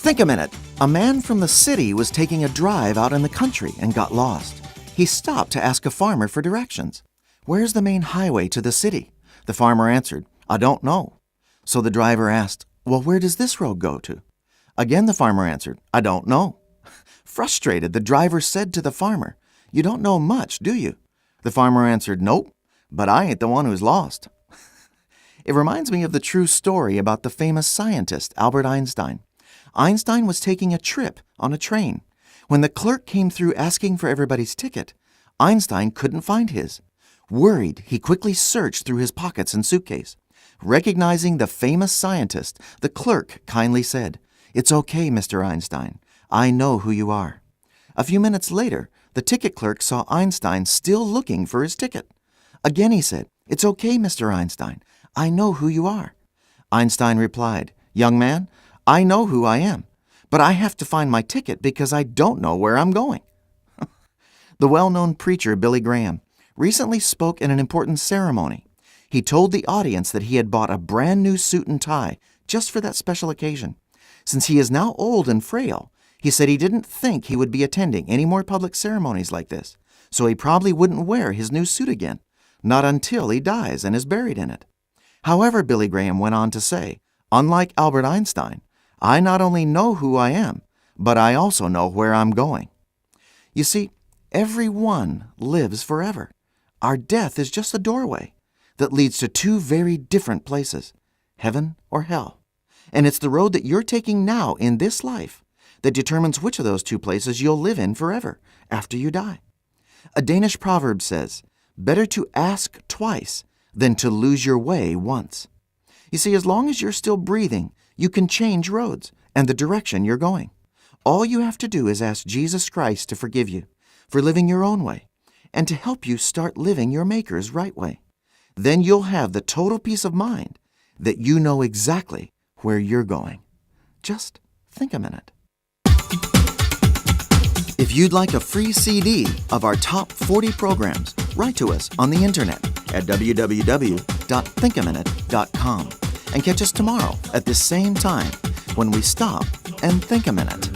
Speaker 26: Think a minute. A man from the city was taking a drive out in the country and got lost. He stopped to ask a farmer for directions. Where's the main highway to the city? The farmer answered, I don't know. So the driver asked, Well, where does this road go to? Again, the farmer answered, I don't know. Frustrated, the driver said to the farmer, You don't know much, do you? The farmer answered, Nope, but I ain't the one who's lost. It reminds me of the true story about the famous scientist Albert Einstein. Einstein was taking a trip on a train. When the clerk came through asking for everybody's ticket, Einstein couldn't find his. Worried, he quickly searched through his pockets and suitcase. Recognizing the famous scientist, the clerk kindly said, It's okay, Mr. Einstein. I know who you are. A few minutes later, the ticket clerk saw Einstein still looking for his ticket. Again he said, It's okay, Mr. Einstein. I know who you are. Einstein replied, Young man, I know who I am, but I have to find my ticket because I don't know where I'm going. The well known preacher Billy Graham recently spoke in an important ceremony. He told the audience that he had bought a brand new suit and tie just for that special occasion. Since he is now old and frail, he said he didn't think he would be attending any more public ceremonies like this, so he probably wouldn't wear his new suit again, not until he dies and is buried in it. However, Billy Graham went on to say, unlike Albert Einstein, I not only know who I am, but I also know where I'm going. You see, everyone lives forever. Our death is just a doorway that leads to two very different places heaven or hell. And it's the road that you're taking now in this life that determines which of those two places you'll live in forever after you die. A Danish proverb says, Better to ask twice than to lose your way once. You see, as long as you're still breathing, you can change roads and the direction you're going. All you have to do is ask Jesus Christ to forgive you for living your own way and to help you start living your Maker's right way. Then you'll have the total peace of mind that you know exactly where you're going. Just think a minute. If you'd like a free CD of our top 40 programs, write to us on the internet at www.thinkaminute.com and catch us tomorrow at this same time when we stop and think a minute.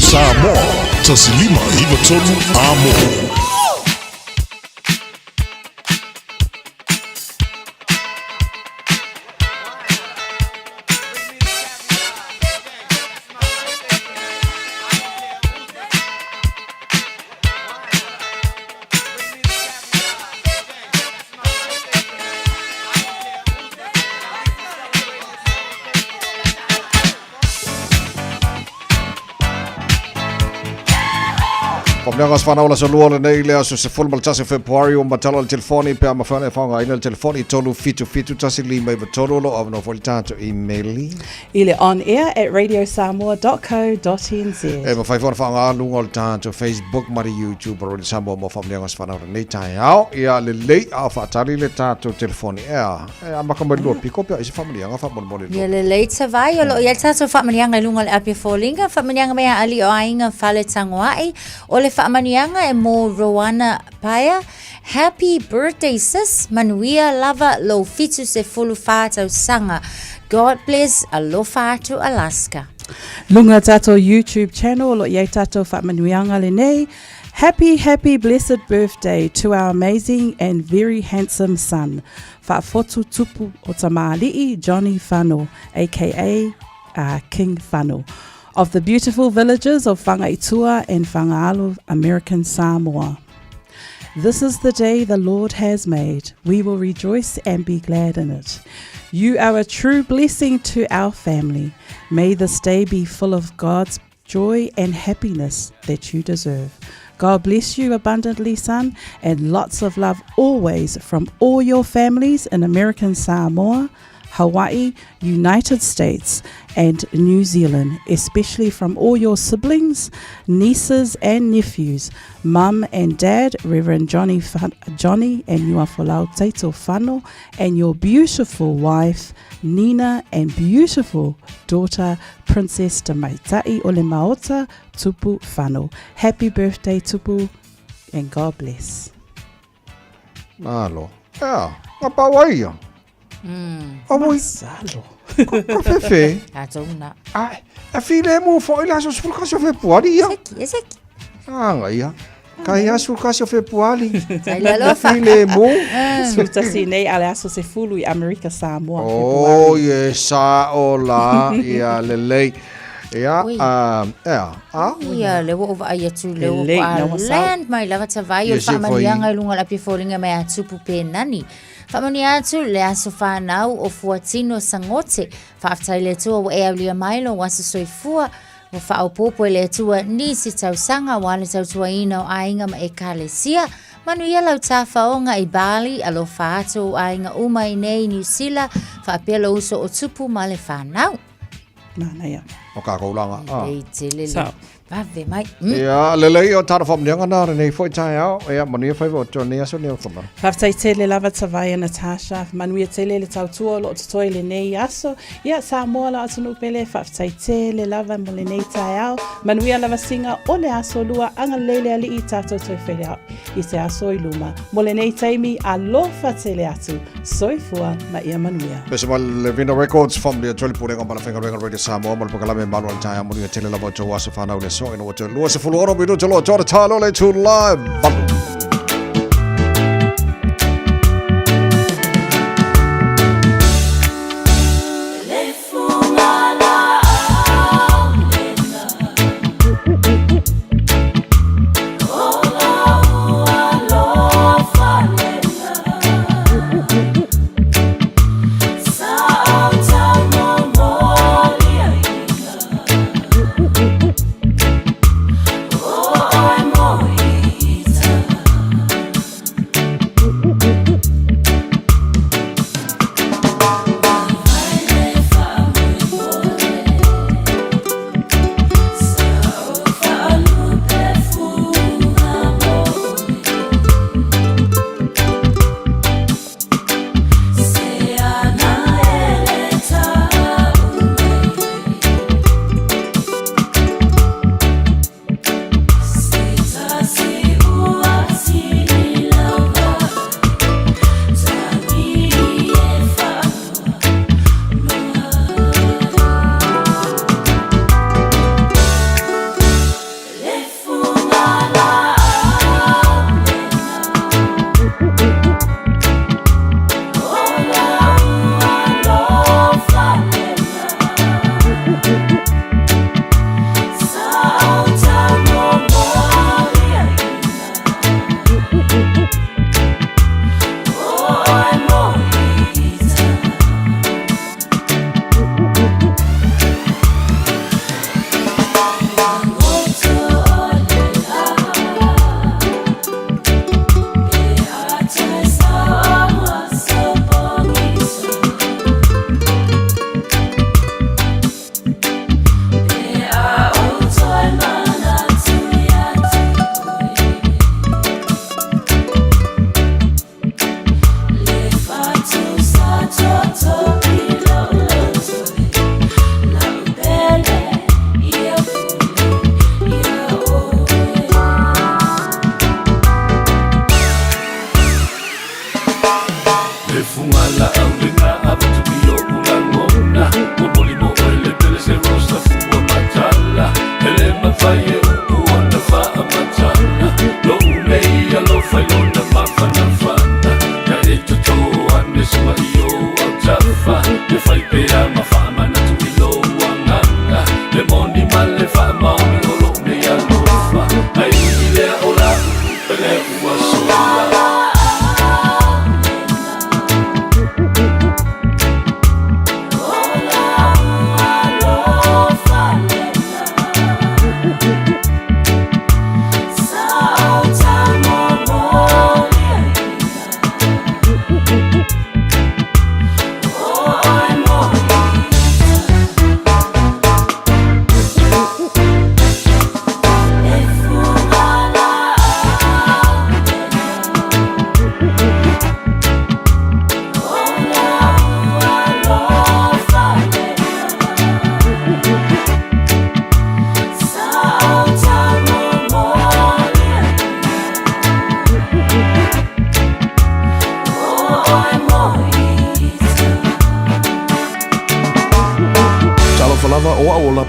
Speaker 15: Samoa, 1593 Amo.
Speaker 4: Faamanuiaga o aso fanau le aso lua lenei le aso 11 o Fepuari ua matala le telefoni pe a mafai ona e faaaogaina le telefoni 377 1593 o lo o avanoa foi le tatou imeli.
Speaker 11: I le onair at radiosamoa.co.nz.
Speaker 4: E mafai foi ona faaaoga luga o le tatou Facebook ma le YouTube o Radio Samoa mo faamanuiaga o aso fanau lenei taeao. Ia lelei a o faatali le tatou telefoni ea. E amata mai le lua piko pe a i se faamanuiaga faamolemole
Speaker 10: Ia lelei Tavai, o lo o i ai le tatou faamanuiaga i luga o le api o foliga, faamanuiaga mai a alii o aiga fale tagoai. O le faamanuiaga e mo Roana Paea, Happy birthday sis, manuia lava lou 74 tausaga. God bless, alofa atu Alaska.
Speaker 11: Luga tatou YouTube channel o lo o i ai tatou faamanuiaga lenei. Happy happy blessed birthday to our amazing and very handsome son, Faafotu Tupu o Tamaali'i Johnny Fano aka King Fano of the beautiful villages of Fagaitua and Fagaalo, American Samoa. This is the day the Lord has made. We will rejoice and be glad in it. You are a true blessing to our family. May this day be full of God's joy and happiness that you deserve. God bless you abundantly, son, and lots of love always from all your families in American Samoa, Hawaii, United States, and New Zealand, especially from all your siblings, nieces, and nephews, mum and dad, Reverend Johnny, Johnny and Nuafolau Taito Fano, and your beautiful wife, Nina, and beautiful daughter, Princess Tamaitai Ole Maota Tupu Fano. Happy birthday, Tupu, and God bless.
Speaker 4: Malo. Ea, ngā pau ai ia. Aui.
Speaker 11: Masalo.
Speaker 4: Ka fefe.
Speaker 10: Tātou nā.
Speaker 4: Ai, e while mō whai le aso sefulu kasi o Fepuari ia.
Speaker 10: Seki, e seki.
Speaker 4: Anga ia. Ka ia sefulu kasi o Fepuari.
Speaker 10: Tai le alofa.
Speaker 4: While mō.
Speaker 11: Sefulu tasi nei a le aso sefulu i Amerika Samoa,
Speaker 4: Oh,
Speaker 11: Fepuari.
Speaker 4: ye sa o la, ia lelei. Ia, ea, a?
Speaker 10: Ia, le ua ou vaai atu le ua
Speaker 11: Lelei,
Speaker 10: kua
Speaker 11: na ua sao.
Speaker 10: land mai lava tavai o
Speaker 4: Ia,
Speaker 10: le
Speaker 4: se whai.
Speaker 10: faamanuiaga i luga o le api e foliga mai a tupu pe nani. Faamanuia atu le aso fanau o Fuatino Sagote. Faafetai le Atua ua e aulia mai lou aso soifua. Ua faaopoopo e le Atua nisi tausaga aua le tautuaina o aiga ma Ekalesia. Manuia lau tafaoga i Bali, alofa atu ou aiga uma i nei i Niu Sila, faapea lou uso o Tupu ma le fanau.
Speaker 11: Manaia.
Speaker 4: O kākou langa.
Speaker 10: Lelei tele le vave mai.
Speaker 4: Ia, lelei o tāna whaamnianga nā renei foi taeao. Ia, manuia whaiwa o tō nei aso nei o whama.
Speaker 11: Faafetai tele lava Tavaia Natasha, manuia tele le tautua o loo totoe i lenei aso. Ia, Samoa lau atunuu pele, faafetai tele lava mo lenei taeao. Manuia lava siga o le aso lua, agalelei le Alii tatou toe feiloai i se aso i luma. Mo lenei taimi, alofa tele atu. Soifua ma ia manuia.
Speaker 4: Pese mai le Vina Records from le Toli Pulega ma le Faigaluega Radio Samoa ma le Polokalame Malu o le Taeao Manuia Tele lava o tou aso fanau le aso ina ua toe 26 minute loa tōna talo le itula e valu.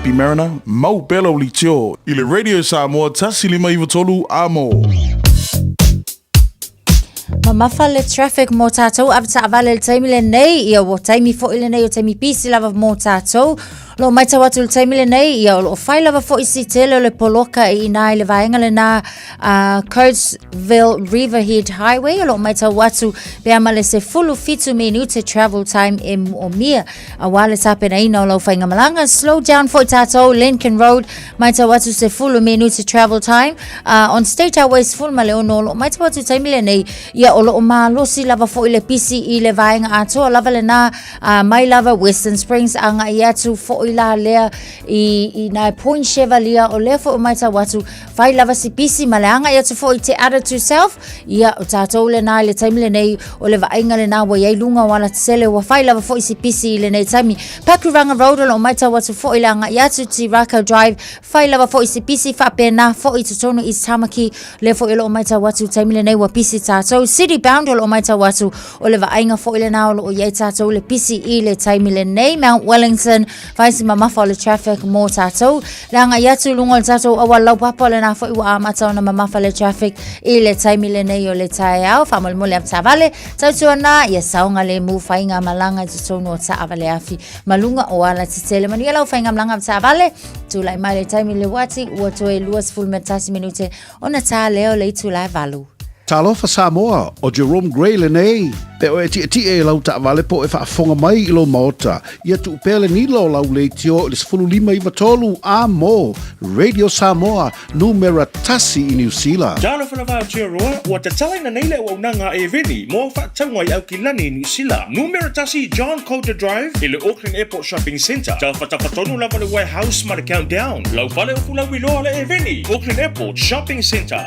Speaker 15: Happy Mariner, mau pea lau leitio i le Radio Samoa 1593 Amo.
Speaker 10: Mamafa le traffic mo tātou avetaavale le taimi lenei, ia ua taimi foi lenei o taimi pisi lava mo tātou. Lo maitau atu le taimi lenei, ia o loo fai lava foi si tele o le poloka i ina i le vaega lena Coatesville Riverhead Highway, o loo maitau atu pea ma le 17 minute travel time e moomia auā le tapenaina o lau faigamalaga. Slow down foi tātou Lincoln Road, Matau atu 10 minute travel time on State Highway 16 o loo matau atu taimi lenei ia o loo malosi lava foi le pisi i le vaega atoa lava lena mai lava Western Springs agai atu foi la lea i i nai Point Chevalier o lea foi o matau atu fai lava si pisi ma le agai atu foi te Ara to South ia o tātou lena i le taimi lenei o le vaaiga lena ua iai luga o alatetele ua fai lava foi si pisi i lenei taimi Pakuranga Road o loo matau atu foi le agai atu Ti Rakau Drive fai lava foi si pisi faapena foi i totonu East Tamaki lea foi o loo matau atu i taimi lenei ua pisi tātou City Bound o loo matau atu o le vaaiga foi lena o loo iai tātou le pisi i le taimi lenei Mount Wellington fai si mamafa o le traffic mo tātou le agai atu i luga o le tātou auala laupapa o lena foi ua amata ona mamafa le traffic i le taimi lenei o le taeao faamolemole avetaavale tautuana ia saogalemu faigamalaga i totonu o taavale afi ma luga o alatetele manuia lau faigamalaga avetaavale tulai mai le taimi le uati ua toe 21 minute ona tā lea o le itula e 8.
Speaker 14: Talofa Samoa, ʻo Jerome Gray lenei. Pe oe e tiʻetiʻe i lau taavale po o e faafofoga mai i lou maota, ia tuu pea le nila o lau leitio i le 15 93 a mo Radio Samoa, numera tasi i Niu Sila.
Speaker 1: Talofa lava Aotearoa, ua tatalaina nei le auaunaga a Eveni mo au faatauga i Aukilani i Niu Sila. Numera tasi John Coulter Drive i le Auckland Airport Shopping Centre. Tafatafa tonu lava le warehouse ma le Countdown. Lau fale o Fulauiloa le Eveni, Auckland Airport Shopping Centre.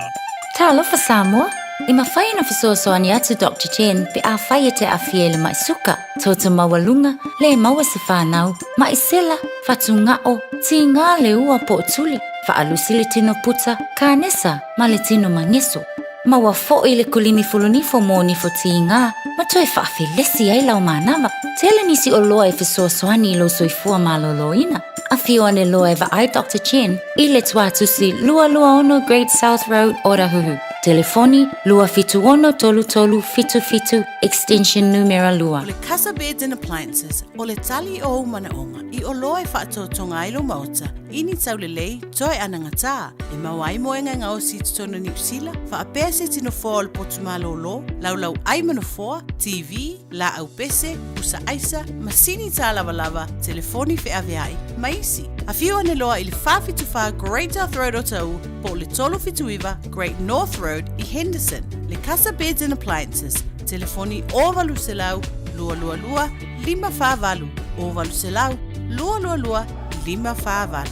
Speaker 10: Talofa Samoa! E mafai ona fesoasoani atu Doctor Chen pe afai e te aafia i le maʻi suka, toto maualuga, le maua se fanau, maʻi sela, fatugao, tigā le ua po o tuli, faalusi le tino puta, kanesa ma le tino mageso. Maua foi le kulimi fulunifo mo nifo tigā ma toe faafelesi ai lau manava. Tele nisi oloa e fesoasoani i lou soifua malōlōina. Afio ane loa e vaai Doctor Chen i le Tuatusi 226 Great South Road, Otahuhu. Telefoni, 276 3377, extension numera 2.
Speaker 8: O le Casa Beds and Appliances, o le tali o ou manaoga i oloa e faatoatoga ai lou maota i ni taulelei toe anagatā e maua ai moega e gaosi i totonu o Niu Sila, faapea se tino foa o le potu malōlō, laulau ai ma nofoa, TV, laau pese, pusa aisa, masini tālavalava, telefoni feaveai, ma isi. Afio ane loa i le 474 Great South Road Otahuhu po o le 379 Great North Road i Henderson. Le Casa Beds and Appliances, telefoni 0800 222 548, 0800 222 548.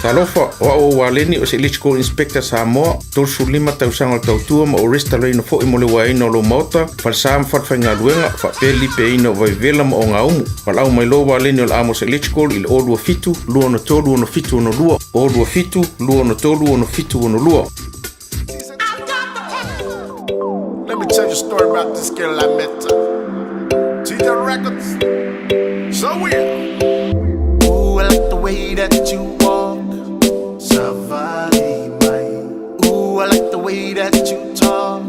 Speaker 16: Talofa, o au o Waleni o se Electrical Inspector Samoa, 35 tausaga o le tautua ma o restalaina foi mo le uaeina o lou maota, falesa ma falefaigaluega, faapea le lipeaina o vaivela ma ogaumu. Valaau mai loa Waleni o le Amos Electrical i le 027 263 6762, 027 263 6762.
Speaker 7: Let me tell you a story about this girl I met. TJ Records. So weird. Ooh, I like the way that you walk. Savali mai. Ooh, I like the way that you talk.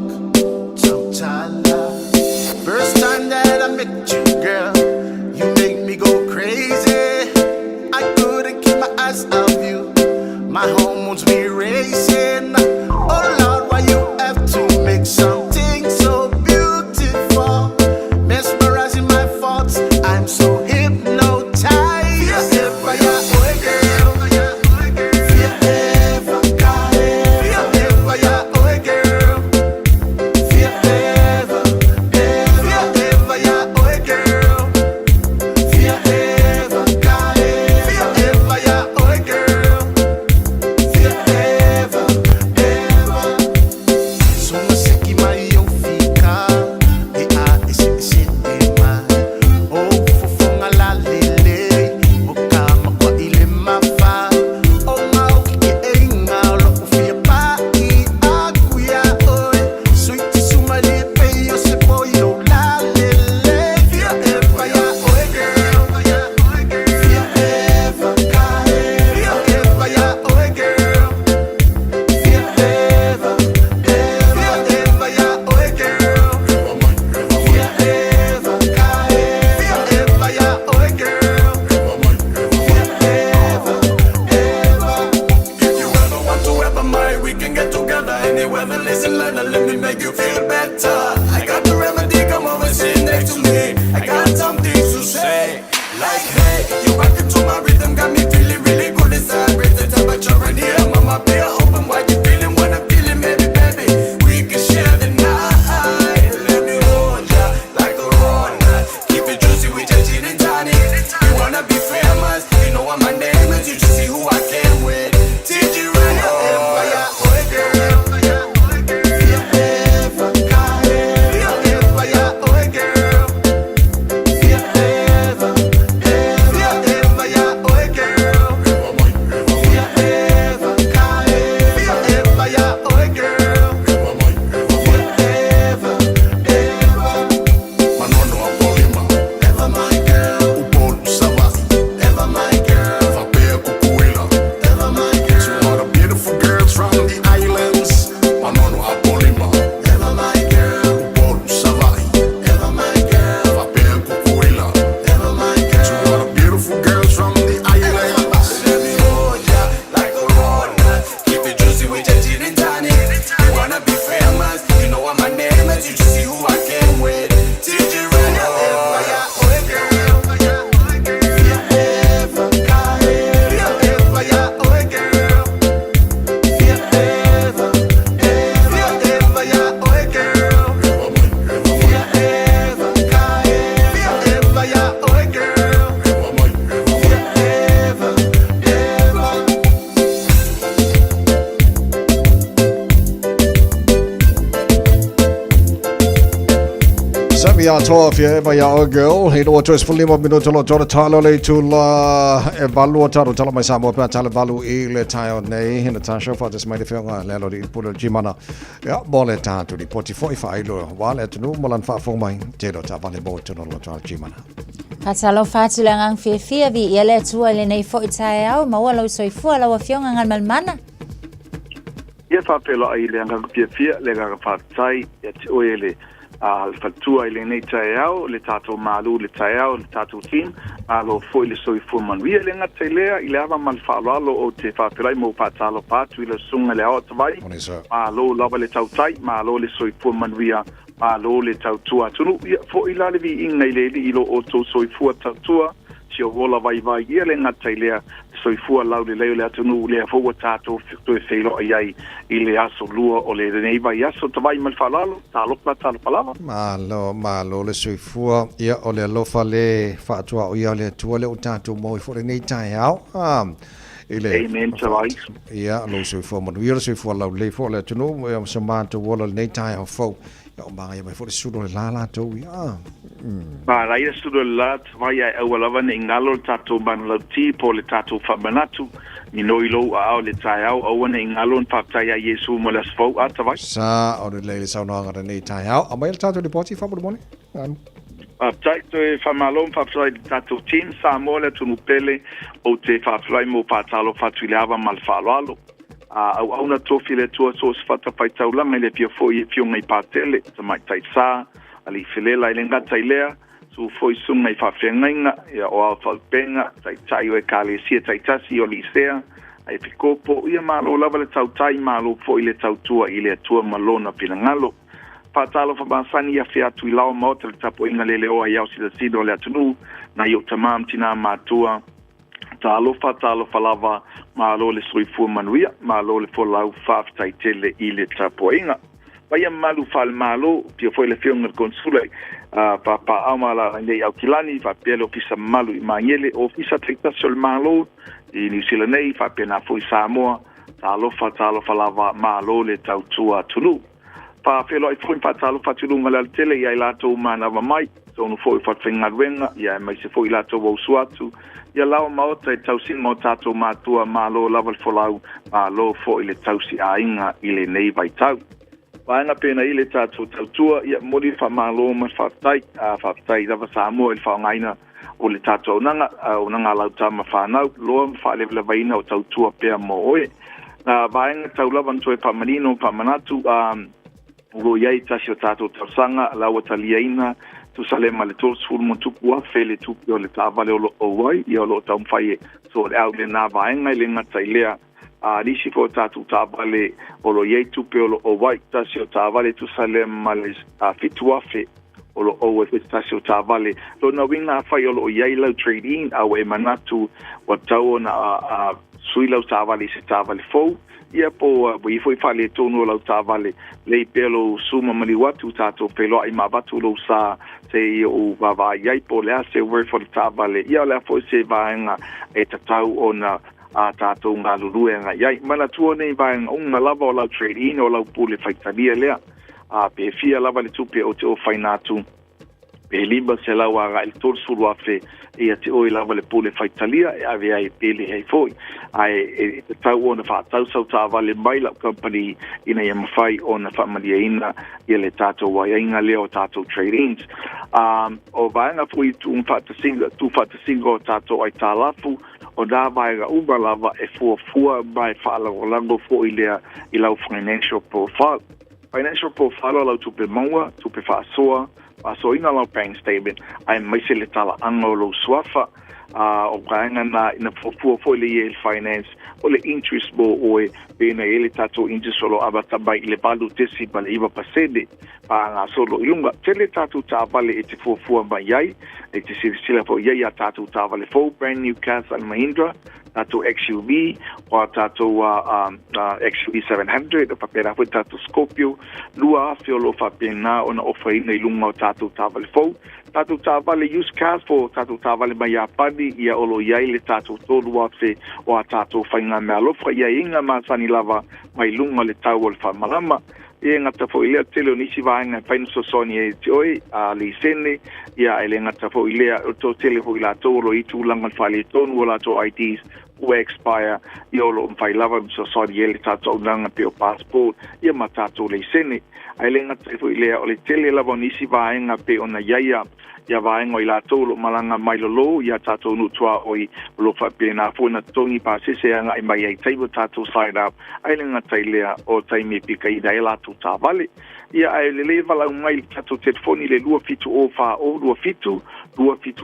Speaker 7: Tautala. First time that I met you, girl, you make me go crazy. I couldn't keep my eyes off you. My hormones be racing. Oh Lord, why you have to make something so beautiful? Mesmerizing my thoughts. I'm so hypnotized. Forever, yeah, oh girl. Forever, forever, yeah, oh girl. Forever, forever, yeah, oh girl. Forever, forever, yeah, oh girl. Forever,
Speaker 20: Listen, Lana, let me make you feel better. I got the remedy, come over, sit next to me. I got something to say. Like, hey, you rock it to my rhythm, got me feeling really good inside. Raise the temperature in here, mama, be open wide. You feeling what I'm feeling, baby, baby. We can share the night. Let me hold ya like a runner. Keep it juicy, we just gin and tonic. You wanna be famous, you know what my name is. You just see who I came with. TG Ray, oh, girl. Like a runner, keep it juicy with your gin and tonic. You wanna be famous, you know what my name is. You just see who I came with. TG Ray, oh girl.
Speaker 4: Sabi atoa fia eva ia oe girl. He roa toe 15 minuto lo tōra talo le tula e valu o taro tala mai Samoa pea tala valu i le tae o nei. He Natasha wha mai le whionga le alo i pula jimana. Ia, mo le tātu li poti foi whailo. Wā le atunu mo lan whaafong mai. Te lo tā vale mo tino lo tōra jimana.
Speaker 10: Faatalofa atu le agaga fiafia viia le Atua i lenei foʻi taeao, maua lou soifua lau Afioga Galumalemana.
Speaker 2: Ia faapea i le agaga fiafia, le agaga faafetai ia te oe le a le faletua i lenei taeao, le tatou malu le taeao, le tatou team, malo foi le soifua manuia. E le gata i lea, i le ava ma le faaaloalo ou te faafeiloai ma ou faatalofa atu i le susuga i le Aoatavai, malo lava le tautai, malo le soifua manuia, malo le tautua atunuu. Ia foi la le viiga i le Alii i lo outou soifua tautua, si ou ola vaivai. Ia le gata i lea, le soifua laulelei o le atunuu, lea foi ua tatou toe feiloai ai i le aso Lua o lenei vaiaso. Tavai ma le faaaloalo, talofa, talofa lava.
Speaker 4: Malo, malo le soifua. Ia, o le alofa le faatuaoia o le Atua lea ua tatou maua ai foi lenei taeao. Ah, i le
Speaker 2: Amen, tavai.
Speaker 4: Ia, lou soifua manuia, le soifua laulelei foi o le atunuu, ia ma so matou ola lenei taeao fou. Ia, o magaia mai foi le sulu o le la latou, ia.
Speaker 2: Manaia sulu o le la, tavai ae aua lava ne i galo le tatou manulauti po o le tatou faamanatu. Minoi lou aao i le taeao, aua ne i galo ona faafetai ia Iesu mo le aso fou. A, tavai.
Speaker 4: Sa o lelei le saunoaga lenei taeao. Aumai le tatou lipoti faamolemole. Anu.
Speaker 2: Faafetai, toe faamalo ma faafetai i le tatou team Samoa le atunuu pele. Ou te faafetai mo faatalofa atu i le ava ma le faaaloalo. A auauna tofi le Atua so o se fatafaitaulaga i le afio foi i afioga i Patele, Tamaitai Sa, Alii Felela i le gata i lea, su foi susuga i faafeagaiga, ia o Ao Faupenga, Taitai o Ekalesia taitasi o Lisea, a Epikopo, ia malo lava le tautai, malo foi le tautua i le Atua ma Lona finagalo. Faatalofa masani ia afea atu i lao maota le tapuaiga leleoa i ao silasila o le atunuu, nai ou tama ma tina matua, Talofa, talofa lava, malo le soifua manuia, malo le folau, faafetai tele i le tapuaiga. Paia mamalu faale-Malo, afio foi le Afioga i le Konesula a Papaau ma Alalainei i Aukilani, faapea le Ofisa mamalu i Magele, Ofisa taitasi o le Malo i Niu Sila nei, faapena foi Samoa. Talofa, talofa lava, malo le tautua atunuu. Faafeiloai foi ma faatalofa atu i luga o le alatele ia i latou manava mai, totonu foi o fatafaigauega, ia aemaise foi i latou ua usu atu, ia laoa maota i le tausiga o tatou matua, malo lava le folau, malo foi le tausi aiga i lenei vaitau. Vaega penei le tatou tautua, ia momoli le faamalo ma le faafetai, a faafetai lava Samoa i le faaaogaina o le tatou auaunaga, auaunaga a lau tama fanau, loa ma faalevalavaina o tautua pea mo oe. Nā vaega tau lava na toe faamanino ma faamanatu, a o lo o i ai tasi o tatou talosaga la ua taliaina tusa lea ma le 30 ma tupu afe le tupe o le taavale o lo o ai, ia o lo o taumafai e so le au lenā vaega i le gata i lea. A nisi foi o tatou taavale o lo o i ai tupe o lo o ou ai, tasi o taavale e tusa lea ma le 7,000 o lo o ou ai foi se tasi o taavale. Lona uiga afai o lo o i ai lau trade-in a ua e manatu ua tatau ona sui lau taavale i se taavale fou, ia po ua i ai foi faaletonu o lau taavale, lei pea lou su ma maliu atu, tatou feiloai ma avatu lou sa se i ou vaavaai ai po o le a se worth o le taavale, ia o le a foi se vaega e tatau ona a tatou galulue agai i ai. Manatua nei vaega uma lava o lau trade-in o lau pule faitalia lea. A pe fia lava le tupe ou te ofaina atu, pe 500 agai i le 30,000, ia te oe lava le pule faitalia e ave ai e pele ai foi. Ae e tatau ona faatau sau taavale mai lau company ina ia mafai ona faamalieina ia le tatou aiaiga lea o tatou trade-ins. A o vaega foi i tuufaatasiga o tatou aitalafu, O nā vaega uma lava e fuafua ma e faalagolago foi lea i lau financial profile. Financial profile o lau tupe maua, tupe faasoa, faasoaina lau bank statement, aemaise le talaaga o lou suafa. A o vaega na ina fuafua foi le i le finance, o le interest mo oe, pena i ai le tatou interest o lo amata mai i le 8.9% faagasolo i luga. Tele tatou taavale e te fuafua mai ai, e te silasila foi i ai a tatou taavale fou, brand new cars a le Mahindra, tatou XUV, o a tatou XUV 700, o faapena foi tatou Scorpio, 2,000 o lo o faapena ona ofaina i luga o tatou taavale fou. Tatou taavale used cars po o tatou taavale mai Iapani, ia o lo o i ai le tatou 3,000 o a tatou faigameaalofa i aiaiga masani lava mai luga o le tau o le faamalama. E gata foi i lea, tele o nisi vaega e fai na fesoasoani ai te oe, a leisene, ia e le gata foi i lea, o le toatele foi i latou o lo o i tulaga o le faaletonu o latou IDs ua expire, ia o lo o mafai lava ona fesoasoani ai le tatou auaunaga pei o passport, ia ma tatou leisene. Ae le gata ai foi i lea, o le tele lava o nisi vaega pei ona i ai ia vaega o i latou o lo o malaga mai lalo i a tatou nuu tuaoi, o lo o faapena foi ona totogi pasese e agai mai ai i taimi o tatou sign up, ae le gata i lea, o taimi e pikaina ai a latou taavale. Ia, ae lelei valaau mai i le tatou telefoni i le 270 4027, 270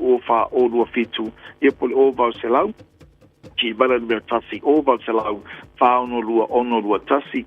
Speaker 2: 4027, ia po o le 0800 Gmail numera 1 0800 462 621 0800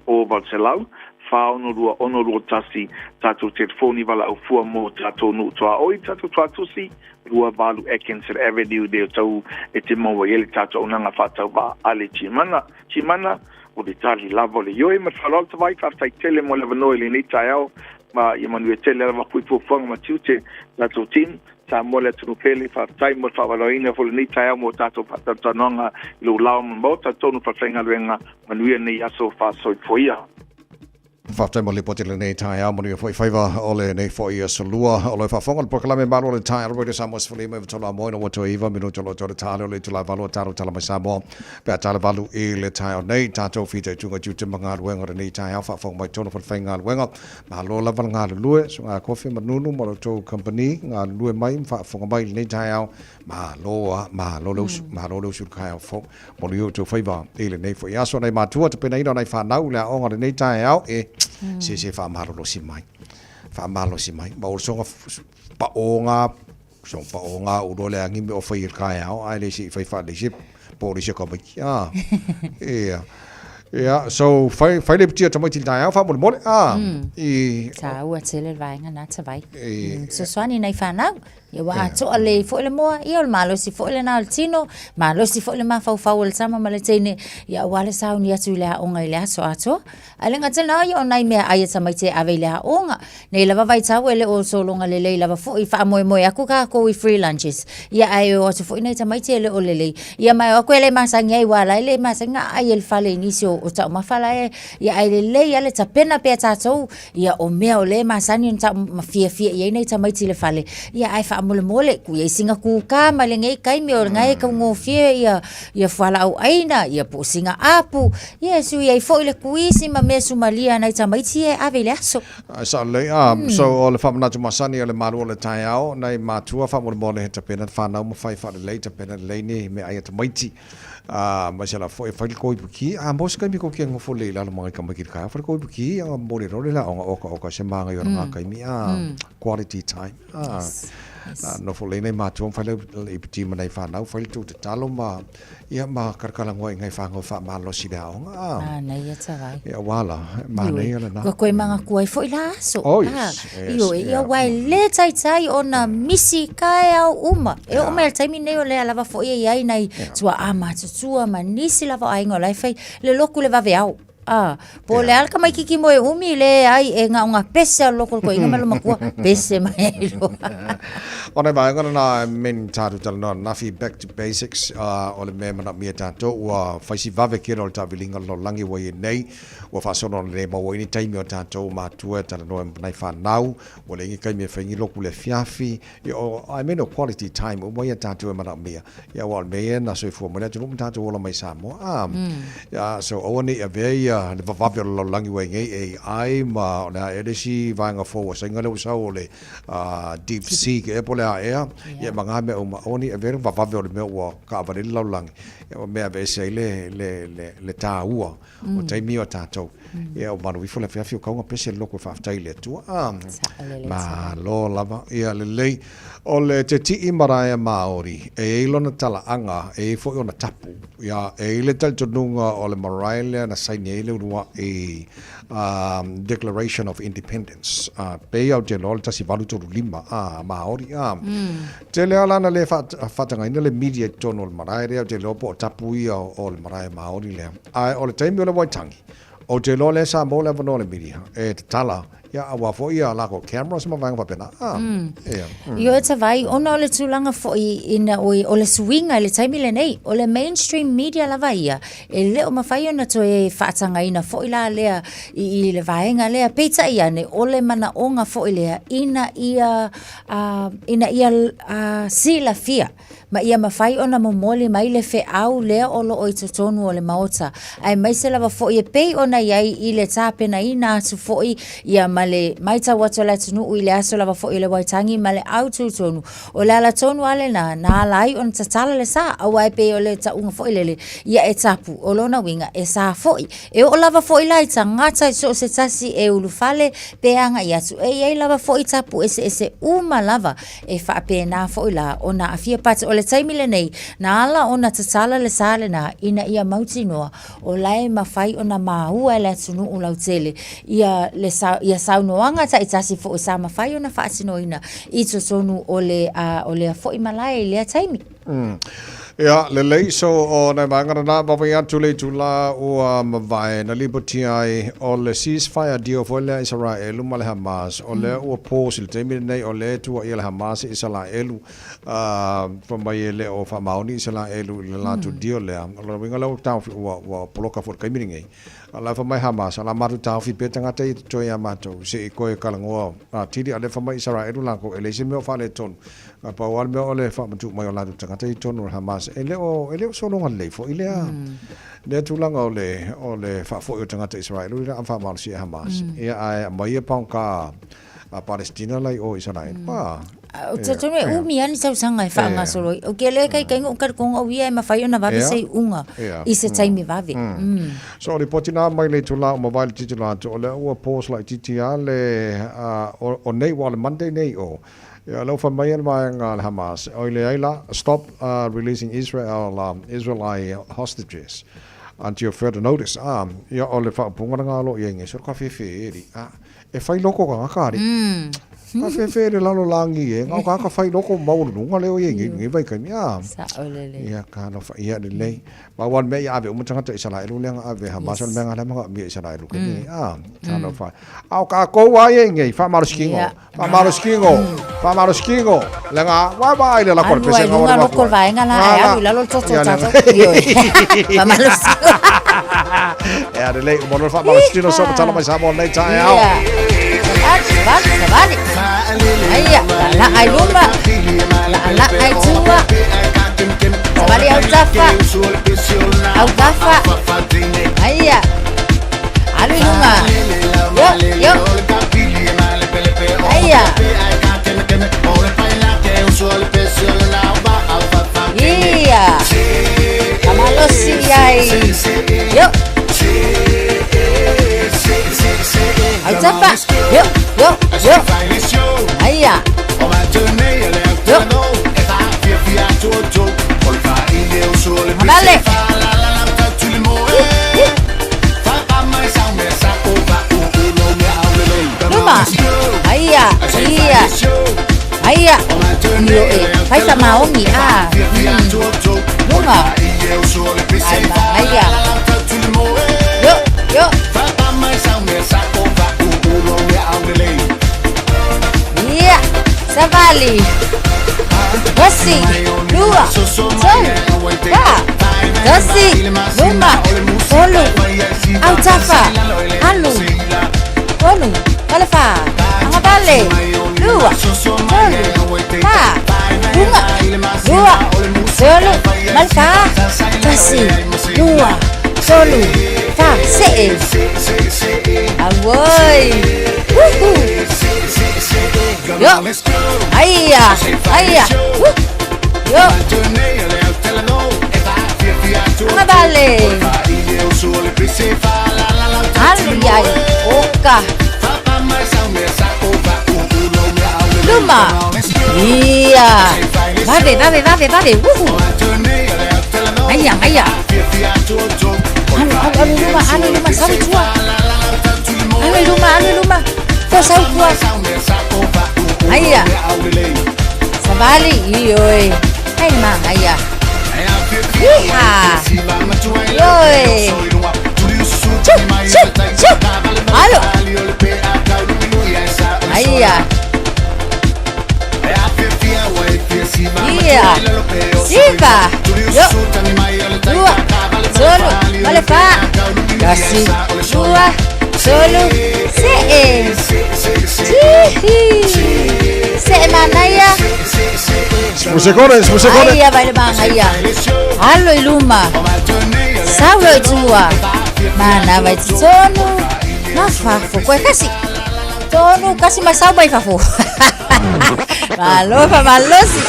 Speaker 2: 462 621 tatou telefoni valaau fua mo tatou nuu tuaoi, tatou tuatusi, 28 Atkinson Avenue lea o tau e te maua i ai le tatou auaunaga faatauvaa a le Gmana. Gmana, o le tali lava o le ioe ma le faaaloalo tavai, faafetai tele mo le avanoa i lenei taeao ma ia manuia tele lava kui fuafuaga ma tiute tatou team. Samoa le atunuu pele, faafetai mo le faavaleaina foi o lenei taeao mo tatou faatalatalanoaga i lou lao ma le Maota, tonu faafaigaluega, manuia lenei aso faasoifuaia.
Speaker 4: Faafetai mo le lipoti i lenei taeao, manuia foi faiva o lenei foi aso lua. O lo o faafofoga le polokalame Malo o le Taeao Radio Samoa 15 i tolu amoa ina ua toe iva minute o lo o toe le tale o le itula e valu o tatou tala mai Samoa pe a tala valu i le taeao nei. Tatou fitaituga tiute ma galuega o lenei taeao faafofoga mai tonu falefaigaluega. Malo lava le galulue, Susuga Kofi ma Nunu ma la outou company, galulue mai ma faafofoga mai i lenei taeao. Malo a, malo le usu, malo le usu i le taeao fou. Manuia outou faiva i lenei foi aso. Nai matua tapenaina o nai fanau i le aoga o lenei taeao, e, se se faamalolosi mai, faamalolosi mai. Ma o le soga paoga, soga paoga ulo le agi me o fai i le taeao, ae le se i fai faalelei se po o le isi o tamaiti. Ah, ia. Ia, so fai, fai le putia tamaiti i le taeao faamolemole. Ah, i...
Speaker 10: Tāua tele le vaega nā tavai. Fesoasoani nai whanau. Ia ua atoa lelei foi le moa, ia o le malosi foi lena o le tino, malosi foi le mafaufau o le tama ma le teine, ia aua le sauni atu i le aoga i le aso atoa. Ae le gata lena, ia o nai meaai a tamaiti e ave i le aoga. Nei lava vaitau e le o sologa lelei lava foi, faamoemoe atu tatou i free lunches, ia ae o atu foi nai tamaiti e le o lelei. Ia ma e o atu e le masani ai, aua o la e le masani ona aai e le fale i nisi o taumafa la e, ia ae lelei lava le tapena pea tatou Ia, o mea o lea e masani ona taumafiafia i ai nai tamaiti i le fale, ia ae faamolemole, tuu i ai sina kūkā mai lenei taimi o lena e taugofie ia, ia fualaau aina, ia po o sina apu, ia e sui ai foi le kuisi ma mea sumalia a nai tamaiti ia e ave i le aso.
Speaker 4: Ae sao lelei, ah, so o le faamanatu masani o le malu o le taeao, nai matua faamolemole he tapena le whanau ma whai whaalelei, tapena lelei ni meaai a tamaiti. A, ma se la foi fai le koipu ki, a mo se kaimi ko ki ngofo le lalo mangai ka mai ki ka fai le koipu ki, a mo le role la onga oka oka se mangai o ngā kaimi, a, quality time, a. Yes. Nofo lelei nai matua ma fai le iputi ma nai fanau, fai le tou tatalo ma, ia ma kalakalagoa i ngai fāgau faamalosi i le aoga. A.
Speaker 10: Manaia tavai.
Speaker 4: Ia ua ala, manaia lena.
Speaker 10: Ua koe mangaku ai foi la aso.
Speaker 4: Oh yes, yes.
Speaker 10: Ioe, ia ua e le taitai ona misi kaeao uma. E oo mai i le taimi lenei o lea lava foi e i ai nai tuaa matutua ma nisi lava o aiga o la e fai le loku le vaveao. A, po o le a le tamaititi moe umi le ai e gaoga pese a loko le toeaina ma le matua pese mai ai loa.
Speaker 4: O nai vaega lena men tatou talanoa ananafi back to basics o le mea e manaomia e tatou ua fai si vave kela o le taaviliga o le lalolagi ua i ai nei ua faasolo ona le maua ai ni taimi o tatou matua e talanoa ai ma nai fanau ua leai ni taimi e fai ni loku i le afiafi Ia, o, I mean o quality time uma ia tatou e manaomia. Ia, aua o le mea ia na soifua mai le atunuu ma tatou ola mai Samoa. A, ia, so aua ne i avea ia le vavave o le lalolagi ua i nei AI ma o le a ea le isi vaega fou a Saina lea ua sau o le deep seek ea po o le a ea, ia ma na mea uma. Aua ne i avea le vavave o le mea ua taavale ai le lalolagi, ia ma mea e aveese ai le, le, le, le taua o taimi o tatou. Ia o malu ifo le afiafi o kauga pese le loko e faafetai i le Atua. Ah, malo lava. Ia lelei. O le Te Tii Maraea Māori, e i ai lona talaaga, e i ai foi ona tapu. Ia, e i ai le talitonuga o le marae lea na saini ai le uluai um, Declaration of Independence. Ah, pei au te iloa o le 1835, ah, Māori. Ah, Tele lava la na le faatagaina le media i totonu o le marae lea, ou te iloa po o tapu ia o le marae Māori lea. Ae o le taimi o le Waitangi, ou te iloa lea sa maua le avanoa o le media e tatala, ia aua foi ia lakou cameras ma vaega faapena. Ah, ia.
Speaker 10: Ioe Tavai, ona o le tulaga foi ina oi, o le suiga i le taimi lenei, o le mainstream media lava ia, e le o mafai ona toe faatagaina foi la lea i, i le vaega lea. Peitai ane, o le manaoga foi lea ina ia, uh, ina ia uh, silafia ma ia mafai ona momoli mai le feau lea o lo o i totonu o le Maota, aemaise lava foi e pei ona i ai i le tapenaina atu foi ia ma le matau atu a le atunuu i le aso lava foi o le Waitangi ma le au tutonu. O le ala tonu lava lena na ala ai ona tatala le sa, aua e pei o le tauga foi lele, ia e tapu, o lona uiga e sa foi. E oo lava foi la i tagata i so o se tasi e ulufale pe agai atu, e i ai lava foi tapu eseese uma lava E faapena foi la ona aafia but o le taimi lenei na ala ona tatala le sa lena ina ia mautinoa o la e mafai ona maua e le atunuu lautele ia le sa, ia saunoaga taitasi foi sa mafai ona faatinoina i totonu o le o lea foi malae i lea taimi.
Speaker 4: Ia, lelei, so o nai vaega lena, vaavaai atu le itula ua mavae na lipotia ai o le ceasefire deal foi lea Isaraelu ma le Hamas, o lea ua pause i le taimi lenei, o lea e tuuaia le Hamas i Isaraelu, fai mai e le o faamaoni Isaraelu i le latou deal lea. O lona uiga lea ua taofi, ua poloka foi i le taimi lenei. A o la e fai mai Hamas, o le a matou taofi pea tagata ia totoe ia matou, se i toe talanoa atili, a o lea e fai mai Isaraelu latou, e leai se mea o faaletonu. Na pau lava le mea o le faamatuu mai o latou tagata i totonu o le Hamas, e le o, e le o sologa lelei foi lea, lea tulaga o le, o le faafoi o tagata Isaraelu i le faamalosia e Hamas. Ia, ae aumai ia paoga a Palestina la i o Isaraelu. Pa.
Speaker 10: Ou te talitonu e umi lava ni tausaga e faagasolo ai. Ou te le kaitainga o talitonu au ia e mafai ona vave se iuga i se taimi vave.
Speaker 4: So o lipoti na mai le itula ua mavae le tilotilo atu, o lea ua pause laitiiti lava le, o nei, ua o le Monday nei o, Ia, lea ua fai mai le vaega a le Hamas, oi leai la, stop releasing Israel, Israeli hostages until further notice. Ah, ia, o le faaupuga lena o lo o i ai nei, so ka fefe e li. Ah, e fai loko tagata ali. Ka fefe le lalolagi e, na o tagata fai loko maualuluga lea o i ai nei, lenei vaitaimi. Ah, ia, talofa, ia lelei. Pau lava le mea ia ave uma tagata Isaraelu lea na ave Hamas, o le mea lena lea manaomia e Isaraelu ke nei. Ah, talofa. A o kākou lava ia i nei, faamalosi kino. Faamalosi kino, faamalosi kino. Le nga, vaavaai le lako o le
Speaker 10: Alu ai
Speaker 4: pesega
Speaker 10: luga loko o le vaega la, ae alu i lalo le toto o tatou. Ioe. Faamalosi kino.
Speaker 4: Ea lelei, ua maua le faamalosi kino so matala mai Samoa lenei taeao.
Speaker 10: Ia. Savali, savali, savali. Aia, laalaa i luma, laalaa i tua. Savali autafa, autafa. Aia, alu i luga. Yo, yo. Aia. Ia. Faamalosi ai. Yo. Autafa. Yo, yo, yo. Aia. Vale. Luma. Aia, ia. Aia. Io e. Fai sa maongi a. Luma. Aia. Yo, yo. Ia. Savali. Tasi, lua, tolu, fa, tasi, luma, tolu, autafa, alu, tolu, falefa, agavale, lua, tolu, fa, luga, lua, tolu, ma le fa, tasi, lua, tolu, fa, se'e. Auoi! Woohoo! Yo! Aia! Aia! Woo! Yo! Agavale! Alu iai! Oka! Luma! Ia! Vave, vave, vave, vave! Woohoo! Aia, aia! Alu, alu, alu luma, alu luma, sau i tua! Alu i luma, alu i luma! Tua sau i tua! Aia! Savali, ioe! Ai le magaia! Iha! Ioe! Chu, chu, chu! Alu! Aia! Ia! Siva! Yo! Lua! Tolu! Ma le fa! Tasi! Lua! Tolu! Se'e! Tihi! Se'e manaia!
Speaker 4: Sefulu sekone.
Speaker 10: Aia vai le magaia! Alo i luma! Sau loa i tua! Manava i totonu! Ma fafo! Koe kasi! Tonu kasi ma sau mai fafo! Malo fa malosi!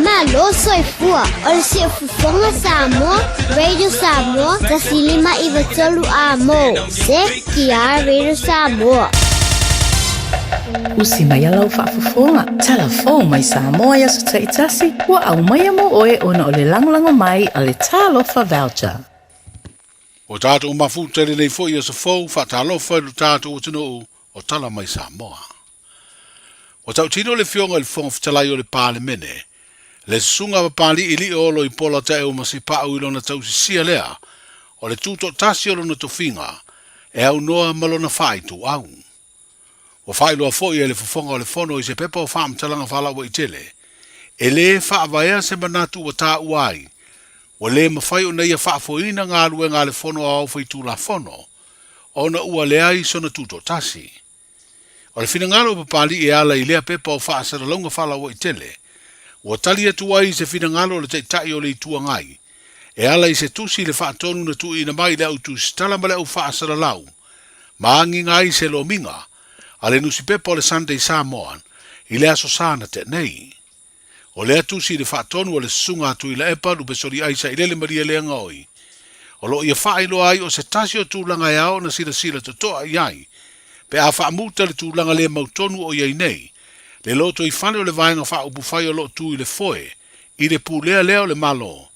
Speaker 6: Malo soifua, o le Siufofoga Samoa, Radio Samoa, 159 A mo. CKR Radio Samoa.
Speaker 17: Usi mai lau faafofoga, tala fou mai Samoa i aso taitasi, ua aumaia mo oe ona o le lagolago mai a le Talofa Voucher.
Speaker 14: Ua tatou mafuta i lenei foi aso fou, faatalofa i lo tatou atunuu o tala mai Samoa. Ua tautino le Afioga i le Fofoga Fetalai o le Palemene, le Susuga a Papali'ili'i o Oloipola Taeu Masipa'u i lona tausisia lea o le tuto'atasi o lona tofiga e aunoa ma lona faaituau. Ua faailoa foi e le Fofoga o le Fono i se pepa o faamatalaga faalauaitele, e lē faavaea se manatu ua taua ai, ua lē mafai ona ia faafoeina galuega a le Fono Aoao Faitulafono, ona ua leai sona tutoatasi. O le finagalo o Papali'i e ala i lea pepa o faasalalauga faalauaitele, ua tali atu ai i se finagalo o le Taitai o le Itu Agai, e ala i se tusi i le faatonu na tuuina mai i le au tusitala ma le au faasalalau, ma agiga ai se lomiga a le nusipepa o le Sunday Samoan i le Aso Sa na tea nei. O lea tusi i le faatonu a le Susuga a Tuilaepa Lupesoli Aisa Ilele Maria Leagaoi, o lo o ia faailoa ai o se tasi o tulaga e ao ona silasila totoa i ai pe a faamuta le tulaga le mautonu o i ai nei le lotoifale o le Vaega Faaupufai o lo o tu i le foe i le pulea lea o le Malo.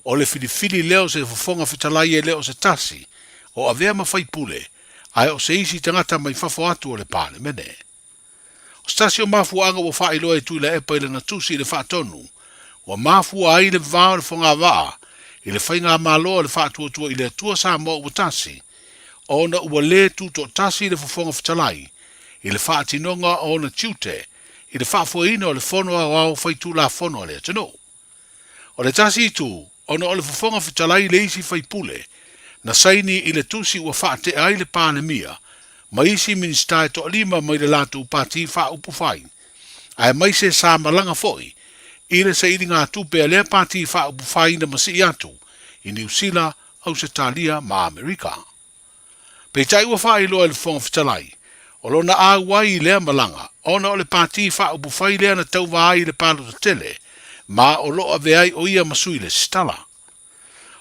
Speaker 14: O le filifili lea o se Fofoga Fetalai e le o se tasi o avea ma faipule ae o se isi tagata mai fafo atu o le Palemene. O se tasi o mafuaaga ua faailoa e Tuilaepa i lana tusi i le faatonu, ua mafua ai le va o le fogavaa i le faigamalo a le Faatuatua i le Atua Samoa ua tasi, ona ua lē tutoatasi le Fofoga Fetalai i le faatinoga o ona tiute i le faafoeina o le Fono Aoao Faitulafono a le atunuu. O le tasi itu, ona o le Fofoga Fetalai le isi faipule na saini i le tusi ua faatea ai le Palemia ma isi Minisita e toalima mai le latou pati faaupufai, aemaise sa malaga foi i le sailigatupe a lea pati faaupufai na masii atu i Niu Sila, Ausetalia ma Amerika. Peitai ua faailoa e le Fofoga Fetalai, o lona auai i lea malaga ona o le pati faaupufai lea na tauva ai i le palota tele ma o lo o avea ai o ia ma sui lesitala.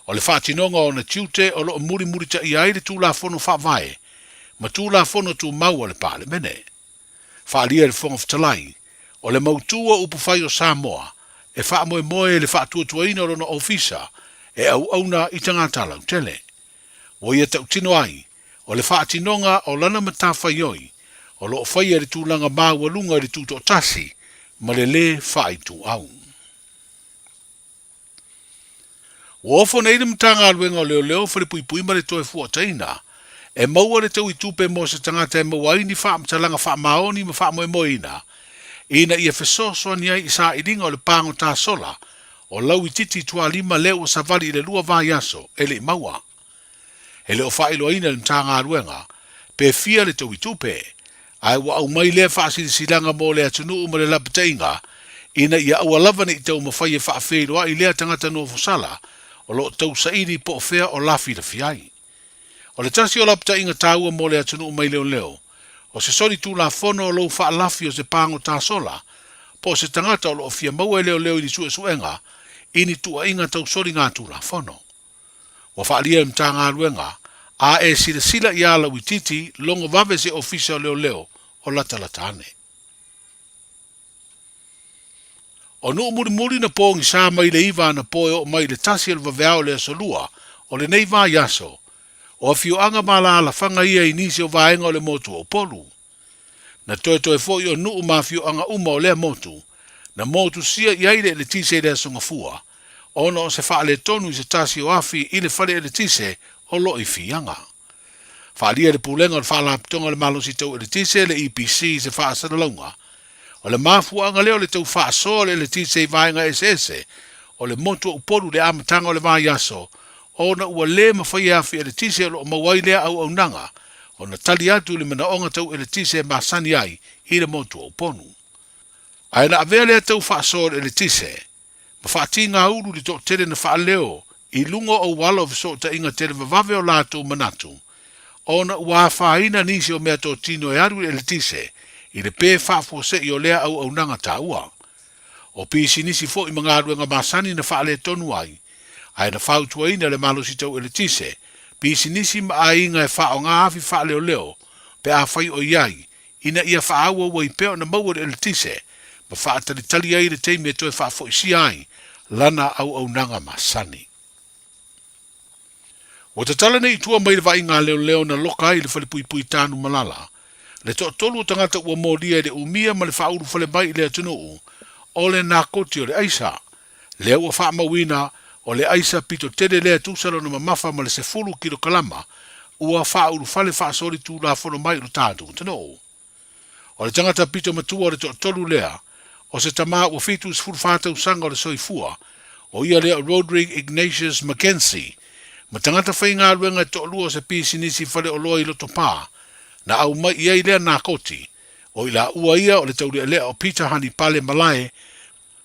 Speaker 14: O le faatinoga o ona tiute o lo o mulimulitaia ai le Tulafono Faavae ma Tulafono Tumau a le Palemene. Faaalia e le Fofoga Fetalai, o le mautu o upufai o Samoa e faamoemoe i le faatuatuaina o lona ofisa e auauna i tagata lautele. Ua ia tautino ai, o le faatinoga o lana matafaioi o lo o faia i le tulaga maualuga i le tutoatasi ma le lē faaituau. Ua ofo nei le Matagaluega o Leoleo, Falepuipui ma le Toefuataina e maua le taui tupe mo se tagata e maua ai ni faamatalaga faamaoni ma faamoemoeina ina ia fesoasoani ai i sailiga o le pagota sola o Lauitiiti Tualima lea ua savali i le 2 vaiaso e le i maua. E le o faailoaina e le Matagaluega pe fia le taui tupe, ae ua aumai lea faasilasilaga mo le atunuu ma le lapataiga ina ia aua lava ne i taumafai e faafeiloai lea tagata nofosala o lo o tausaili po o fea o lafilafi ai. O le tasi o lapataiga taua mo le atunuu mai leoleo, o se soli tulafono o lou faalafi o se pagota sola po o se tagata o lo o fia maua e leoleo i ni suesuega i ni tuuaiga tau soligatulafono. Ua faaalia e le Matagaluega a e silasila iā Lauitiiti logo vave se ofisa o leoleo o latalata ane. O nuu mulimuli na pogisa mai le 9 anapo e oo mai i le 1 o le vaveao o le aso Lua o lenei vaiaso, o afioaga ma alaalafaga ia i nisi o vaega o le motu o Upolu. Na toetoe foi o nuu ma afioaga uma o lea motu, na motusia i ai le eletise i le Aso Gafua, ona o se faaletonu i se tasi o afi i le fale eletise o lo o i Fiaga. Faaalia e le Pulega o le Faalapotopotoga o le Malosi Tau Eletise, le EPC, i se faasalalauga, o le mafuaaga lea o le tau faasoa o le eletise i vaega eseese o le motu o Upolu i le amataga o le vaiaso, ona ua lē mafai e afi eletise o lo o maua ai lea auaunaga ona tali atu i le manaoga tau eletise e masani ai i le motu o Upolu. Ae na avea lea tau faasoa o le eletise ma faatigāulu i le toatele na faaleo i luga o auala o fesootaiga televavave o latou manatu, ona ua afaina nisi o meatotino e alu i le eletise i le pē faafuasei o lea auaunaga taua. O pisinisi foi ma galuega masani na faaletonu ai, ae na fautuaina le malosi tau eletise, pisinisi ma aiga e faaaoga afi faaleoleo pe afai o i ai, ina ia faaauau ai pea ona maua le eletise ma faatalitali ai i le taimi e toe faafoisia ai lana auaunaga masani. Ua tatala nei i tua mai le vaaiga a leoleo na loka ai i le falepuipui Tanumalala, le toatolu o tagata ua molia i le umia ma le faaulu fale mai i le atunuu, o le nakoti o le aisa. Lea ua faamauina, o le aisa pito tele lea e tusa lona mamafa ma le 10 kilokalama, ua faaulufale faasoli tulafono mai i lo tatou atunuu. O le tagata pito matua o le toatolu lea, o se tama ua 74 tausaga o le soifua, o ia lea o Roderick Ignatius McKenzie, ma tagata faigaluega e toalua o se pisinisi faleoloa i Lotopa, na aumai i ai lea nakoti, o i laua ia o le taulealea o Peter Hanipale Malae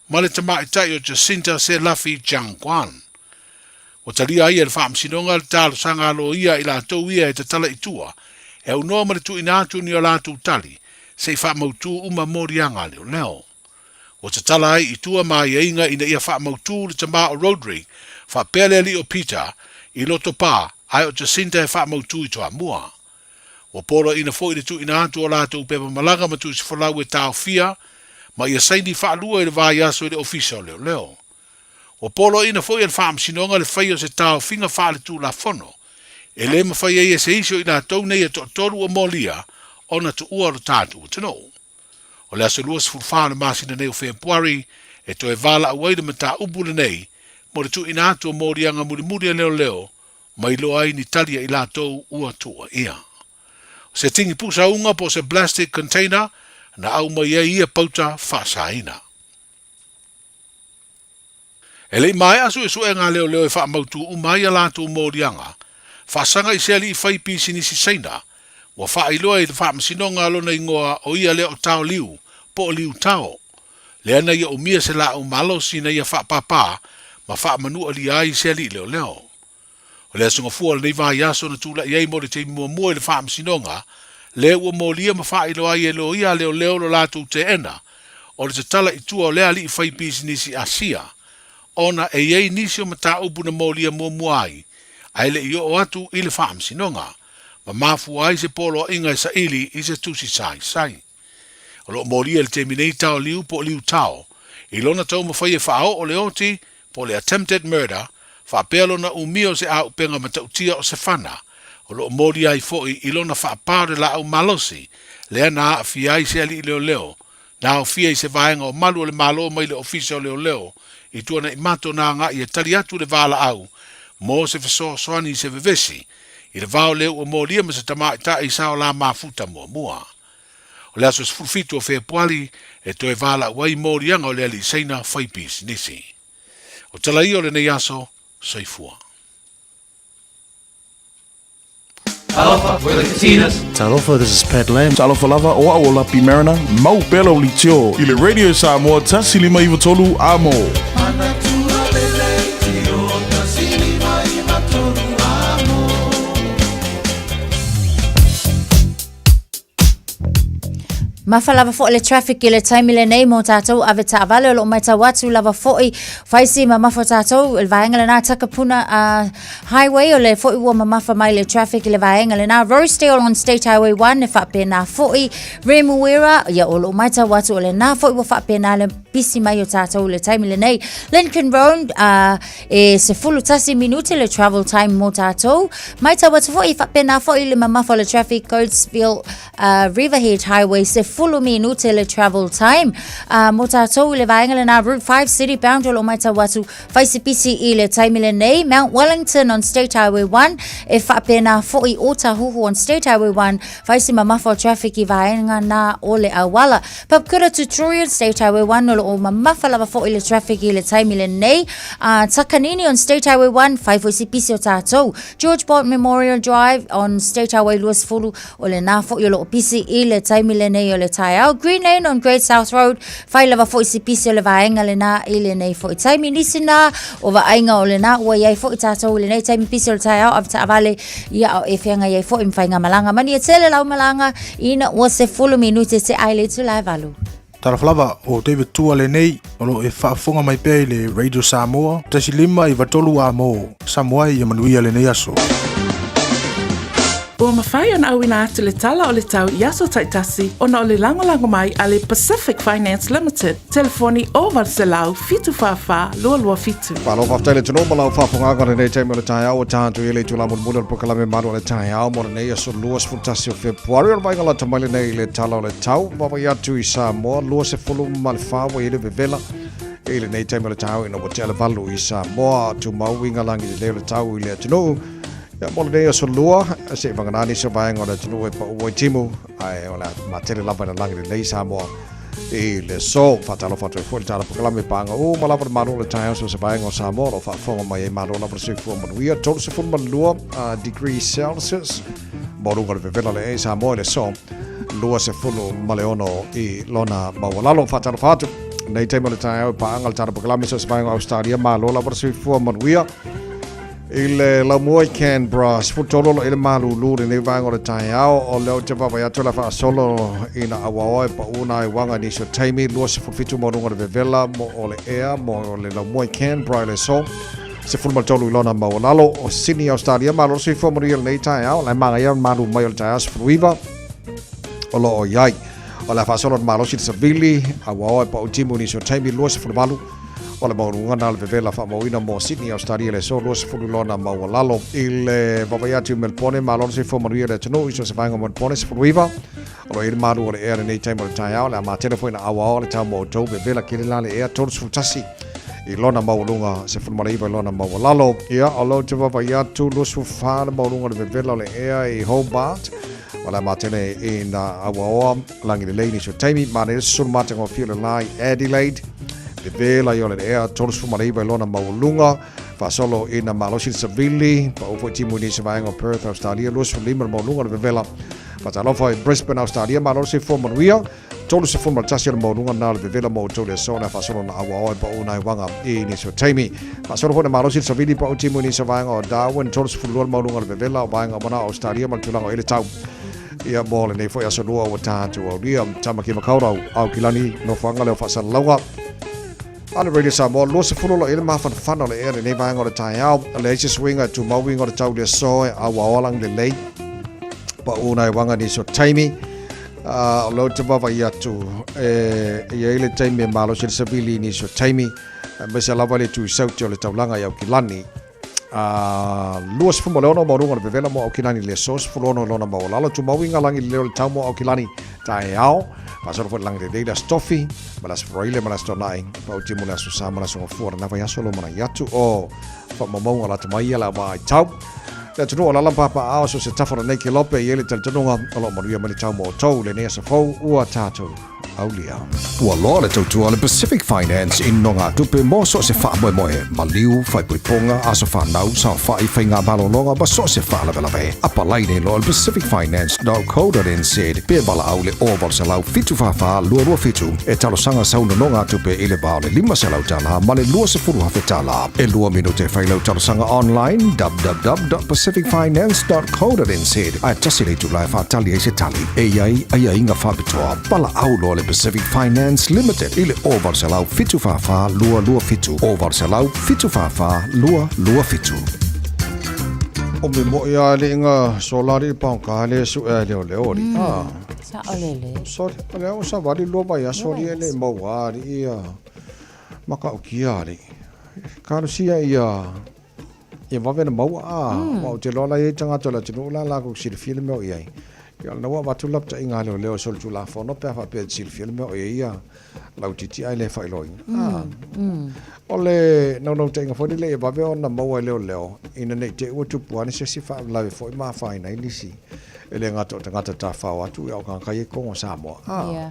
Speaker 14: ma le tamaitai o Jacinta Selafi Jiang Quan. Ua talia ai e le Faamasinoga le talosaga a loia i latou ia e tatala i tua, e aunoa ma le tuuina atu o ni a latou tali se i faamautū uma moliaga a leoleo. Ua tatala ai i tua ma aiaiga ina ia faamautū le tama o Roderick faapea le alii o Peter i Lotopa ae o Jacinta e faamautū i Toamua. Ua poloaiina foi le tuuina atu o latou pepa malaga ma tuusifolau e taofia ma ia saini faalua i le vaiaso i le Ofisa o Leoleo. Ua poloaiina foi e le Faamasinoga le faia o se taofiga faaletulafono e le mafai ai e se isi o i latou nei e toatolu ua molia ona tuua lo tatou atunuu. O le aso 24 o le masina nei o Fepuari e toe valaau ai le mataupu lenei mo le tuuina atu o moliaga mulimuli a leoleo ma iloa ai ni tali a i latou ua tuuaia. O se tini pusa uga po o se plastic container na aumai ai ia pauta faasaina. E le i maea suesuega a leoleo e faamautū uma ai a latou moliaga, faasaga i se alii fai pisinisi Saina, ua faailoa i le faamasinoga lona igoa o ia lea o Tao Liu po o Liu Tao, lea na ia umia se laau malosi na ia faapāpā ma faamanualia ai se alii leoleo. O le Aso Gafua o lenei vaiaso na tulai ai mo le taimi muamua i le faamasinoga, lea ua molia ma faailoa ai e loia a leoleo lo latou teena o le tatala i tua o lea alii fai pisinisi Asia, ona e i ai nisi o mataupu na molia muamua ai ae le i oo atu i le faamasinoga, ma mafua ai se poloaiga e saili i se tusi saisai. O lo o molia i le taimi nei Tao Liu po o Liu Tao.
Speaker 15: I lona taumafai e faaoo le oti, po o le attempted murder, faapea lona umia o se auupega matautia o se fana, o lo o molia ai foi i lona faapā o le laau malosi, lea na aafia ai se alii leoleo, na aofia i se vaega o malu o le Malo mai le Ofisa o Leoleo i Tuanaimato na agai e tali atu le valaau mo se fesoasoani i se vevesi i le va o le ua molia ma se tamaitai sa o la mafuta muamua. O le aso 17 o Fepuari e toe valaau ai moliaga o le alii Saina fai pisinisi. O tala ia o lenei aso, soifua.
Speaker 18: Talofa, we're the Katinas.
Speaker 19: Talofa, this is Pat Lam.
Speaker 15: Talofa lava, o au o Lapi Mariner, mau pea lau leitio i le Radio Samoa 153 A mo.
Speaker 10: Mafa lava fo'i le traffic i le taimi lenei mo tātou ave taavale o lo o matau atu lava fo'i faisi mamafa tātou i le vaega lena Takapuna Highway o le fo'i ua mamafa mai le traffic i le vaega lena Rosedale on State Highway 1 e faapena fo'i Remuera ia o lo o matau atu o lena fo'i ua faapena le pisi mai o tātou i le taimi lenei Lincoln Road e 11 minute le travel time mo tātou matau atu fo'i faapena fo'i le mamafa o le traffic Coatesville Riverhead Highway 10 minute le travel time. Mo tātou i le vaega lena Route 5 City Bound o lo matau atu whaisipisi i le taimi lenei Mount Wellington on State Highway 1 e whaapena fo'i Otahuhu on State Highway 1 whaisi mamafa o traffic i vaega nā o le awala. Papakura to Truro on State Highway 1 o lo o mamafa lava fo'i le traffic i le taimi lenei. Takanini on State Highway 1 whai fo'i pisi o tātou. George Bott Memorial Drive on State Highway 20 O lenā fo'i o lo o pisi i le taimi lenei o le taeao. Green Lane on Great South Road, fai lava fo'i si pisi o le vaega lenā i lenei fo'i taimi. Nisi nā o vaaiga o lenā ua i ai fo'i tātou i lenei taimi pisi o le taeao ave taavale ia o e feagai ai fo'i ma faigamalaga. Manuia tele lau malaga ina ua 10 minute te ai le itula e valu.
Speaker 15: Talofa lava, o David Tua lenei, o lo o e faafofoga mai pea i le Radio Samoa, 153 A mo Samoa ia manuia lenei aso.
Speaker 11: Ua mafai ona auina atu le tala o le tau i aso taitasi ona o le lagolago mai a le Pacific Finance Limited, telefoni 0800 744 227.
Speaker 4: Malo faafetai le atunuu ma lau faafofogaaga i lenei taimi o le taeao ua tatou i ai le itula mulimuli o le polokalame Malu o le Taeao mo lenei aso 21 o Fepuari o le vaaiga lata mai lenei i le tala o le tau vaavaai atu i Samoa 24 ua i ai le vevela i lenei taimi o le taeao ina ua tea le valu i Samoa tumau uiga lagi lelei o le tau i le atunuu Ia, mo lenei aso lua, se'i vagana nisi o vaega o le atunuu e pau ai timu, ae o le a matele lava i le lagi lelei Samoa i le aso. Faatalofa atu ai foi i le tala polokalame paaga uma lava le Malo o le taeao so se vaega o Samoa o lo o faafofoga mai ai malo lava le soifua manuia 32 degree Celsius maualuga o le vevela o le ea i Samoa i le aso 26 i lona maualalo. Faatalofa atu nei taimi o le taeao i paaga le tala polokalame so se vaega o Australia malo lava le soifua manuia I le laumua i Canberra, 13 lo i le malūlū lenei vaega o le taeao, o lea ou te vaavaai atu o le a faasolo ina auaoa e paʻu nā i waga i nisi o taimi, 27 maualuga o le vevela mo o le ea mo le laumua i Canberra i le aso 13 i lona maualalo. O Sydney, Australia, malo le soifua manuia i lenei taeao, la e manaia le malu mai o le taeao 19 o lo o i ai. O le a faasolo le malosi le savili, auaoa e paʻu timu i nisi o taimi, 28 O le maualuga na o le vevela faamauina mo Sydney, Australia le aso 20 lona maualalo. I le vaavaai atu i Melbourne, malo le soifua manuia i le atunuu i so o se vaega o Melbourne, 19. O lo o i ai le malu o le ea i lenei taimi o le taeao, o le a matele foi na auaoa le tau mo outou, vevela tele la le ea, 31 i lona maualuga, 19 i lona maualalo. Ia, o lea ou te vaavaai atu, 24 le maualuga o le vevela o le ea i Hobart, o le a matele i na auaoa. Lagi lelei nisi o taimi, manaia le susunu matagofie o le la i Adelaide, vevela i o le ea 39 i lona maualuga, faasolo ina malosi le savili, pau foi timu i nisi vaega o Perth, Australia, 25 le maualuga o le vevela. Faatalofa i Brisbane, Australia, malo le soifua manuia, 31 o le maualuga na o le vevela mo outou le aso, le faasolo na auaoa e pau nai waga i nisi o taimi. Faasolo foi na malosi le savili, pau timu i nisi vaega o Darwin, 32 le maualuga o le vevela o vaega o mana o Australia ma le tulaga o i le tau. Ia mo lenei foi aso lua ua tatou aulia Tamaki Makaurau, Aukilani, nofoaga lea o faasalalauga a le Radio Samoa 20 lo i le mafanafana o le ea lenei vaega o le taeao. Leai se suiga e tumau uiga o le tau i le aso e auaoa lagi lelei paʻu nai uaga nisi o taimi. O lea ou te vaavaai atu e i ai le taimi e malosi le savili i nisi o taimi, aemaise lava le itu i Saute o le taulaga i Aukilani. 26 maualuga o le vevela mo Aukilani i le aso, 16 lona maualalo. Tumau i Galagi le leo o le tau mo Aukilani taeao. Faasolo foi le lagi lelei le Aso Tofi, ma le Aso Faraile ma le Aso Toonai, Pau Timu le Aso Sa ma le Aso Gafua o lena vaiaso lo manai atu o faamaumauga lata mai ia la vaitau. Le atunuu o lala papaao so se tafa o lenei kelope i ai le talitonuga o lo o manuia mai le tau mo outou lenei aso fou ua tatou aulia.
Speaker 3: Ua loa le tautua a le Pacific Finance i nonogatupe mo so o se faamoemoe, maliu, faaipoipoga, aso fanau, saofai, faiga malologa ma so o se faalavelave. Apalai nei loa le pacificfinance.co.nz pe valaau le 0800 744 227 e talosaga sau nonogatupe i le va o le $500 ma le $20,000. E lua minute e fai lau talosaga online www.pacificfinance.co.nz ae tasi le itula e faatali ai se tali. E i ai aiaiga faapitoa. Valaau loa le Pacific Finance Limited i le 0800 744 227, 0800 744 227.
Speaker 4: O me moʻi a liʻiga sola liʻi paoka le suʻe a leoleo liʻi. Ah.
Speaker 10: Saʻolele.
Speaker 4: Sorry, o lea ua savali lua vaiaso liʻi e le i maua a liʻi ia matautia liʻi. Kalosia ia ia vave ona maua a mm. Aua ou te iloa la e i ai tagata o le atunuu la lakou silafia le mea o i ai. Ia o lena ua avatu le lapataiga a leoleo e solitulafono pe a faapea e te silafia le mea o i ai ia lautiiti ae le faailoaina. A o le naunautaiga foi lele ia vave ona maua e leoleo ina ne i te i ua tupu ane se isi faalavelave foi ma afaina ai nisi e le gata o tagata tafafao atu ia o tagata ia i totonu o Samoa. A
Speaker 10: Yeah.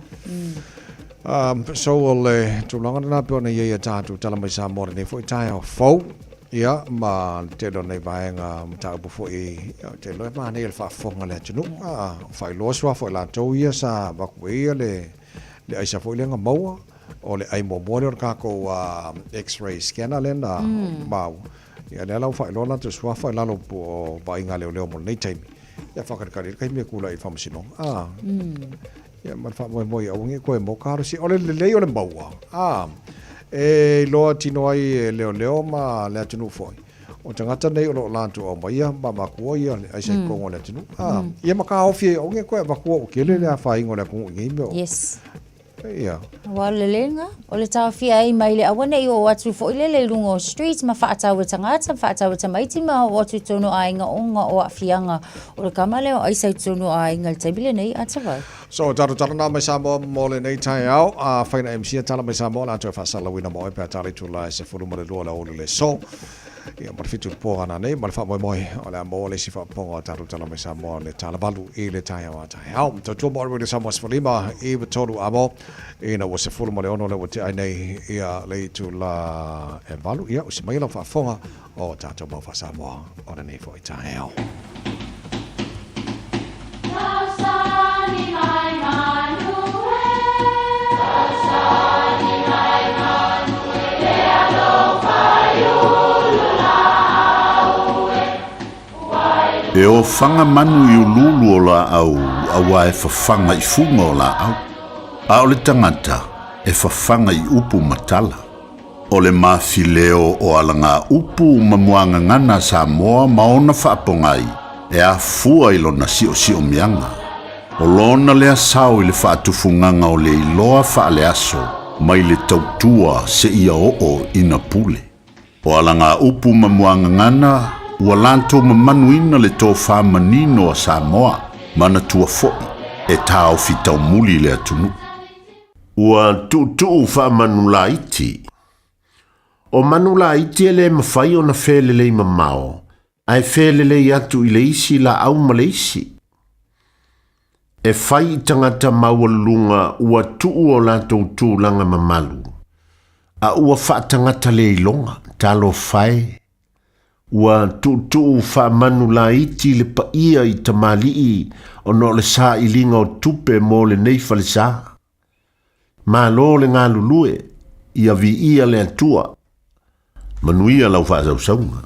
Speaker 4: So o le tulaga lena pei ona i ai a tatou tala mai Samoa i lenei foi taeao fou. Ia, ma le tele o nei vaega mataupu foi, ia, ou te iloa e manaia le faafofoga a le atunuu. A faailoa suafa o i latou ia sa avatu ai ia le, le aisa foi lea na maua, o le ai muamua lea o le tatou x-ray scanner lea na maua. Ia, lea la ua faailoa latou suafa i lalo po o vaaiga a leoleo mo lenei taimi. Ia, faatalitali ai le taimi e tulai i le faamasinoga. A, ia, ma le faamoemoe ia aua ne i toe maua kalosi. O le lelei o le maua, a, e iloa tino ai e leoleo ma le atunuu foi, o tagata nei o lo o latou aumaia ma avatua ia le aisa i totonu o le atunuu. A, ia ma taofi ai, aua ne i toe avatua ua tele le afaina o le atunuu i nei mea o.
Speaker 10: Yes.
Speaker 4: Ia.
Speaker 10: Aua o le lelega, o le taofia ai mai le aua ne i oo atu foi lele i luga o street ma faatau e tagata ma faatau e tamaiti ma oo atu i totonu o aiga ona o aafiaga o le kama lea o aisa i totonu o aiga i le taimi lenei a Tavai.
Speaker 4: So, tatou talanoa mai Samoa mo lenei taeao, a fai na MC a tala mai Samoa o le a toe faasalalauina mo oe pe a tala i tula e 12 o le aoauli o le aso. Ia, ma le 7 i le po ana nei, ma le faamoemoe o le a maua le isi faaopoopoga o tatou tala mai Samoa le tala valu i le taeao a taeao. Tautua mo Radio Samoa 15 i 3 amo ina ua 16 lea ua tea ai nei ia le itula e valu. Ia, usi mai lau faafofoga o tatou mau faa-Samoa o lenei foi taeao.
Speaker 5: E ofaga manu i uluulu o laau auā e fafaga i fuga o laau, a o le tagata e fafaga i upu ma tala. O le mafileo o alagaupu ma muagagana a Samoa ma ona faapogai e afua i lona siosiomiaga. O lona lea sao i le faatufugaga o le iloa faaleaso mai le tautua seia oo ina pule. O alagaupu ma muagagana ua latou mamanuina le tofa manino a Samoa, manatua foi e taofi taumuli le atunuu. Ua tuutuu faamanulaiti. O manulaiti e le mafai ona felelei mamao, ae felelei atu i le isi laau ma le isi. E fai i tagata maualuluga ua tuu o latou tulaga mamalu, a ua faatagata le iloga, talofa e! Ua tuutuu faamanulaiti le paia i tamalii ona o le sailiga o tupe mo lenei falesa. Malo le galulue, ia viia le Atua. Manuia lau faasausauga.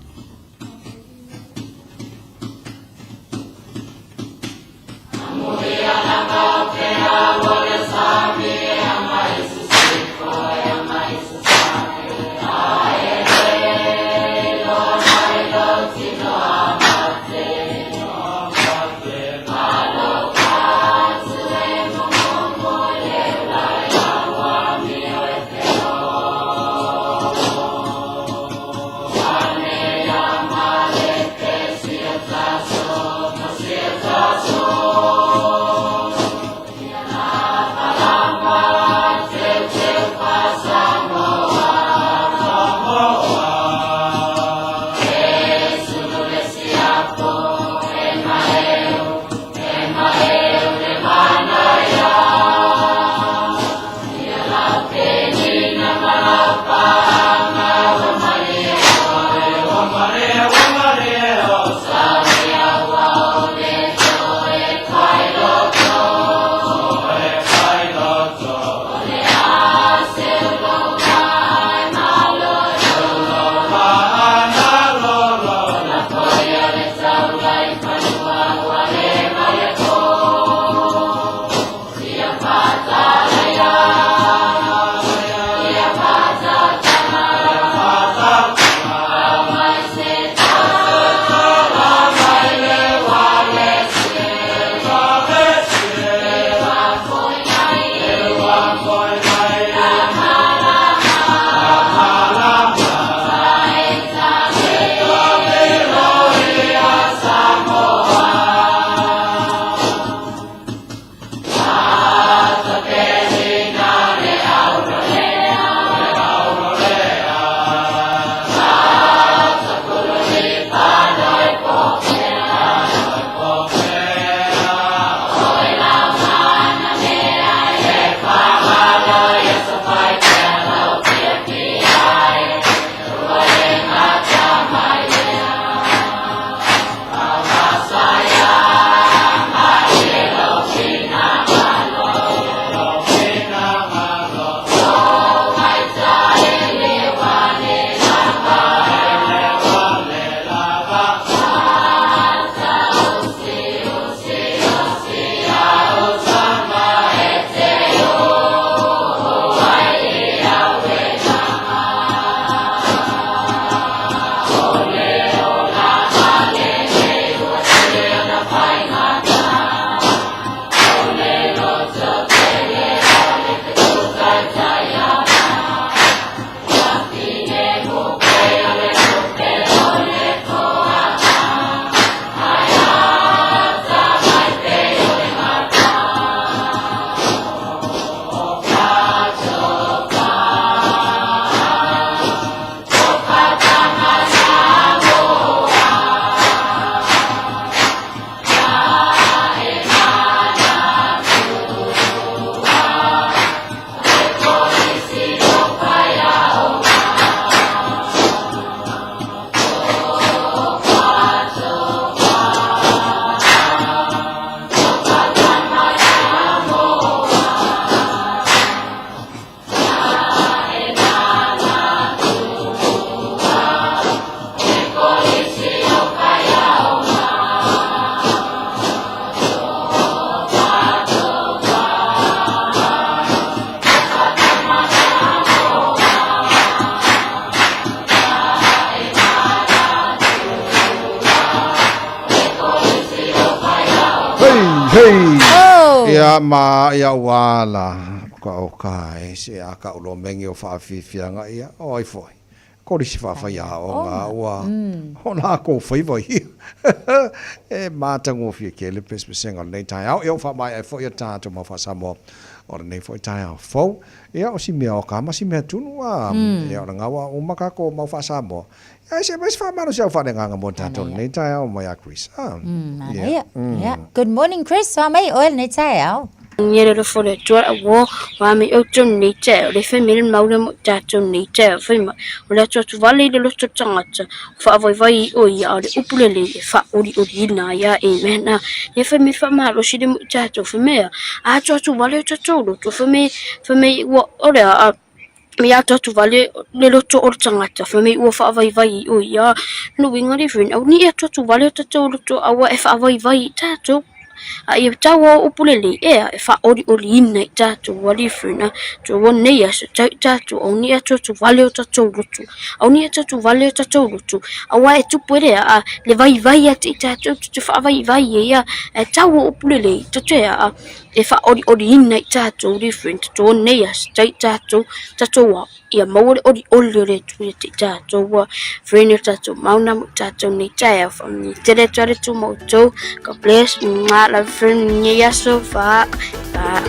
Speaker 4: Hei!
Speaker 10: Oh!
Speaker 4: Ia ma ia ua ala ka o ka e se a ka ulo mengi o whaafiafianga ia o ai foi. Kolisi faafaiaoga ua o lākou faiva ia. E matagofie tele pesepesega o lenei taeao. Ia ua faamaea ai foi a tatou mau faa-Samoa o lenei foi taeao fou. Ia o si mea o ka ma si mea tunu a ia o lena ua uma kākou mau faa-Samoa. Ia e se aumai se faamalosi au faaleagaga mo tatou lenei taeao mai a Chris. A.
Speaker 10: Manaia. Ia. Good morning Chris, soa mai oe lenei taeao.
Speaker 9: Ia le lofo le Atua ua wa mai outou nei taeao, le fai mai le mau lea mo i tatou nei taeao, fai mai, o le atuatu vale i le loto o le tagata, o faavaivai i o ia, a o le upu lelei e faaolioliina ai a. Amen. A, ia fai mai le faamalosi lea mo i tatou, fai mai a, a atuatu vale o tatou loto, fai mai, fai mai ua, o le a, a, mai atuatu vale le loto o le tagata, fai mai ua faavaivai i o ia, lona uiga le friend, aua ne i atuatu vale o tatou loto, a ua e faavaivai i tatou. A ia tau o upu lelei ea e faaolioliina i tatou alii friend a tou o nei aso tau i tatou au ni atuatu vale o tatou lotu au ni atuatu vale o tatou lotu auā e tupu e lea a le vaivai atu i tatou te faavaivai ai a e tau o upu lelei tatou ea a e faaolioliina i tatou alii friend tatou o nei aso tau i tatou tatou ao ia maua le olioli o le Atua ia te i tatou ua friend o tatou mauna mo tatou nei taeao faamanuia tele atu ale tu ma outou God bless mwah love friend nei aso fa fa.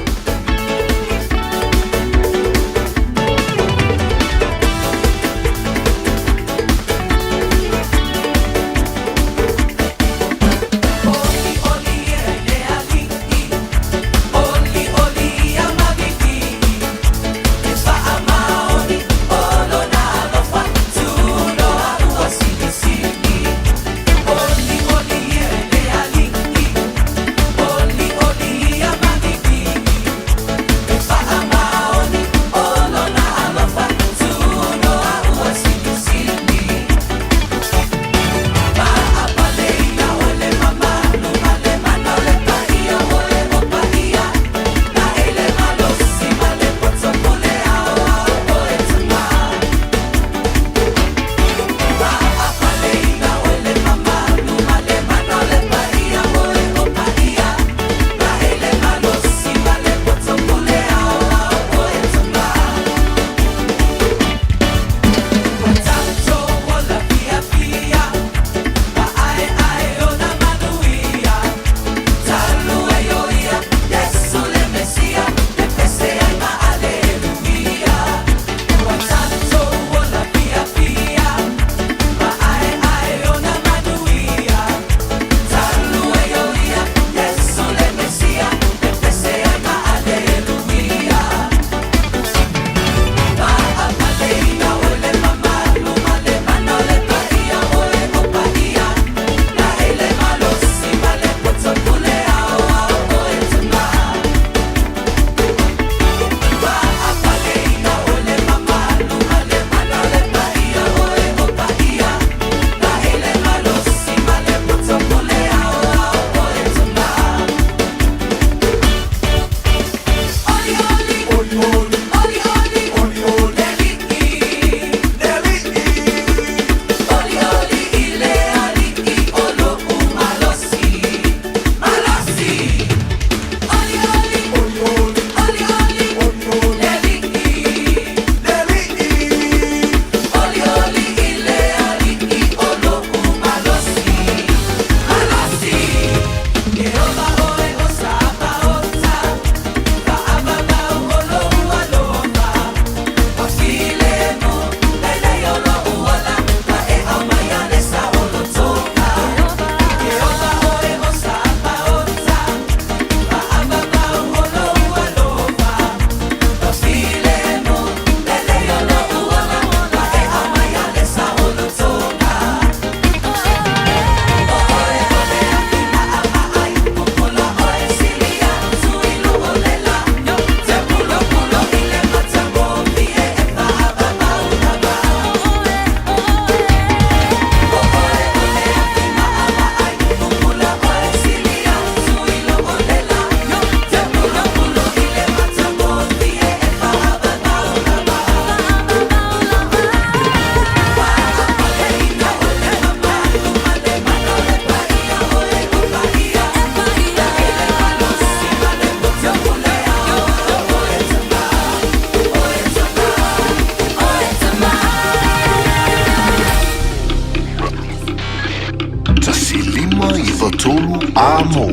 Speaker 5: 93 A mo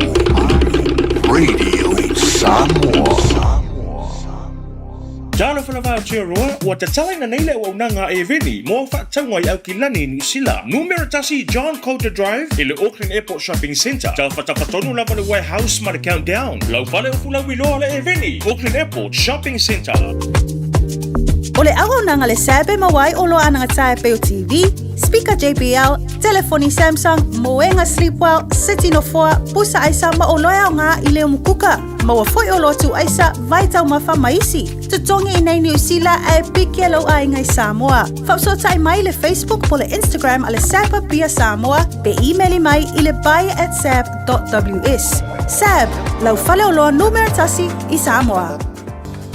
Speaker 5: Radio Samoa.
Speaker 16: Talofa lava Aotearoa, ua tatalaina nei le auaunaga a Eveni mo au faatauga i Aukilani, Niu Sila. Numera tasi John Coulter Drive i le Auckland Airport Shopping Centre. Taufatafata lava le warehouse ma le Countdown. Lau fale o fulauiloa le Eveni, Auckland Airport Shopping Centre.
Speaker 12: O le auaunaga le SAB e maua ai oloa anagatā e pei o TV, speaker JBL, telefoni Samsung, moega Sleepwell, seti nofoa, pusa aisa ma oloa e aoga i le umukuka. Maua foi oloa tuuaisa, vai taumafa ma isi. Totogi i nei Niu Sila ae piki e lou aiga i Samoa. Faafesootai mai i le Facebook po le Instagram a le SAB Apia Samoa pe imeli mai i le buy@sab.ws. SAB, lau faleoloa numera tasi i Samoa.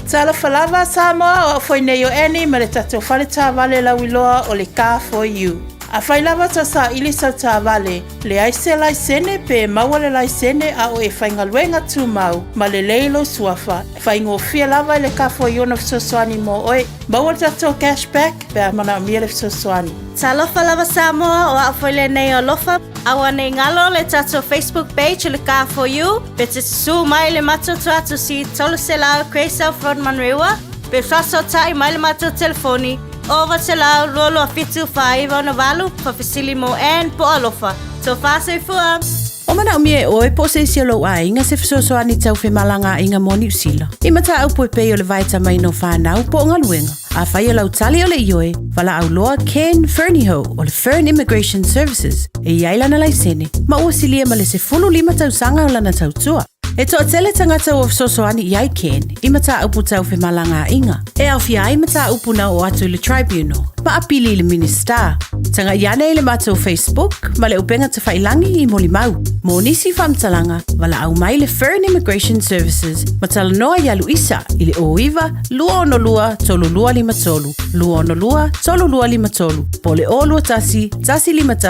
Speaker 11: Talofa lava Samoa, o au foi nei o Annie ma le tatou fale taavale lauiloa o le Car For You. Afai lava tou saili sau taavale, leai se laisene pe maua le laisene a o e faigaluega tumau ma lelei lou suafa, faigofie lava i le Car For You ona fesoasoani mo oe. Maua le tatou cash back pe a manaomia le fesoasoani.
Speaker 19: Talofa lava Samoa, o au foi lenei o Alofa. Aua nei galo le tatou Facebook page o le Car For You, pe te susū mai le matou tuatusi 300 Grey South Road Manurewa, pe faasootai mai le matou telefoni 0900 22 7 49 68, faafesili mo Ann po o Alofa. Tofa soifua!
Speaker 8: O manaomia e oe po o se isi o lou aiga se fesoasoani tau femalagaaiga mo Niu Sila. I mataupu e pei o le vaetamaina o fanau po o galuega. Afai o lau tali o le ioe, valaau loa Ken Fernihough o le Fern Immigration Services e i ai lana laisene ma ua silia ma le 15 tausaga o lana tautua. E toatele tagata ua fesoasoani i ai Ken i mataupu tau femalagaaiga, e aofia ai mataupu na oo atu i le Tribunal ma apili i le Minisita. Tagai ane i le matou Facebook ma le upega tafailangi i molimau. Mo nisi faamatalaga, valaau mai le Fern Immigration Services ma talanoa ia Luisa i le 09 262 3253, 262 3253, po o le 021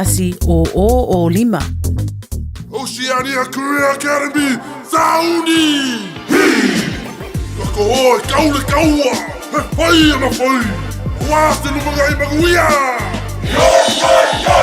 Speaker 8: 151 0005.
Speaker 21: Oceania Career Academy, Sauni! Hi! Ka oe, kau le kaua! He whai ana whai! Wā te lumangai manuia! Yo, yo, yo!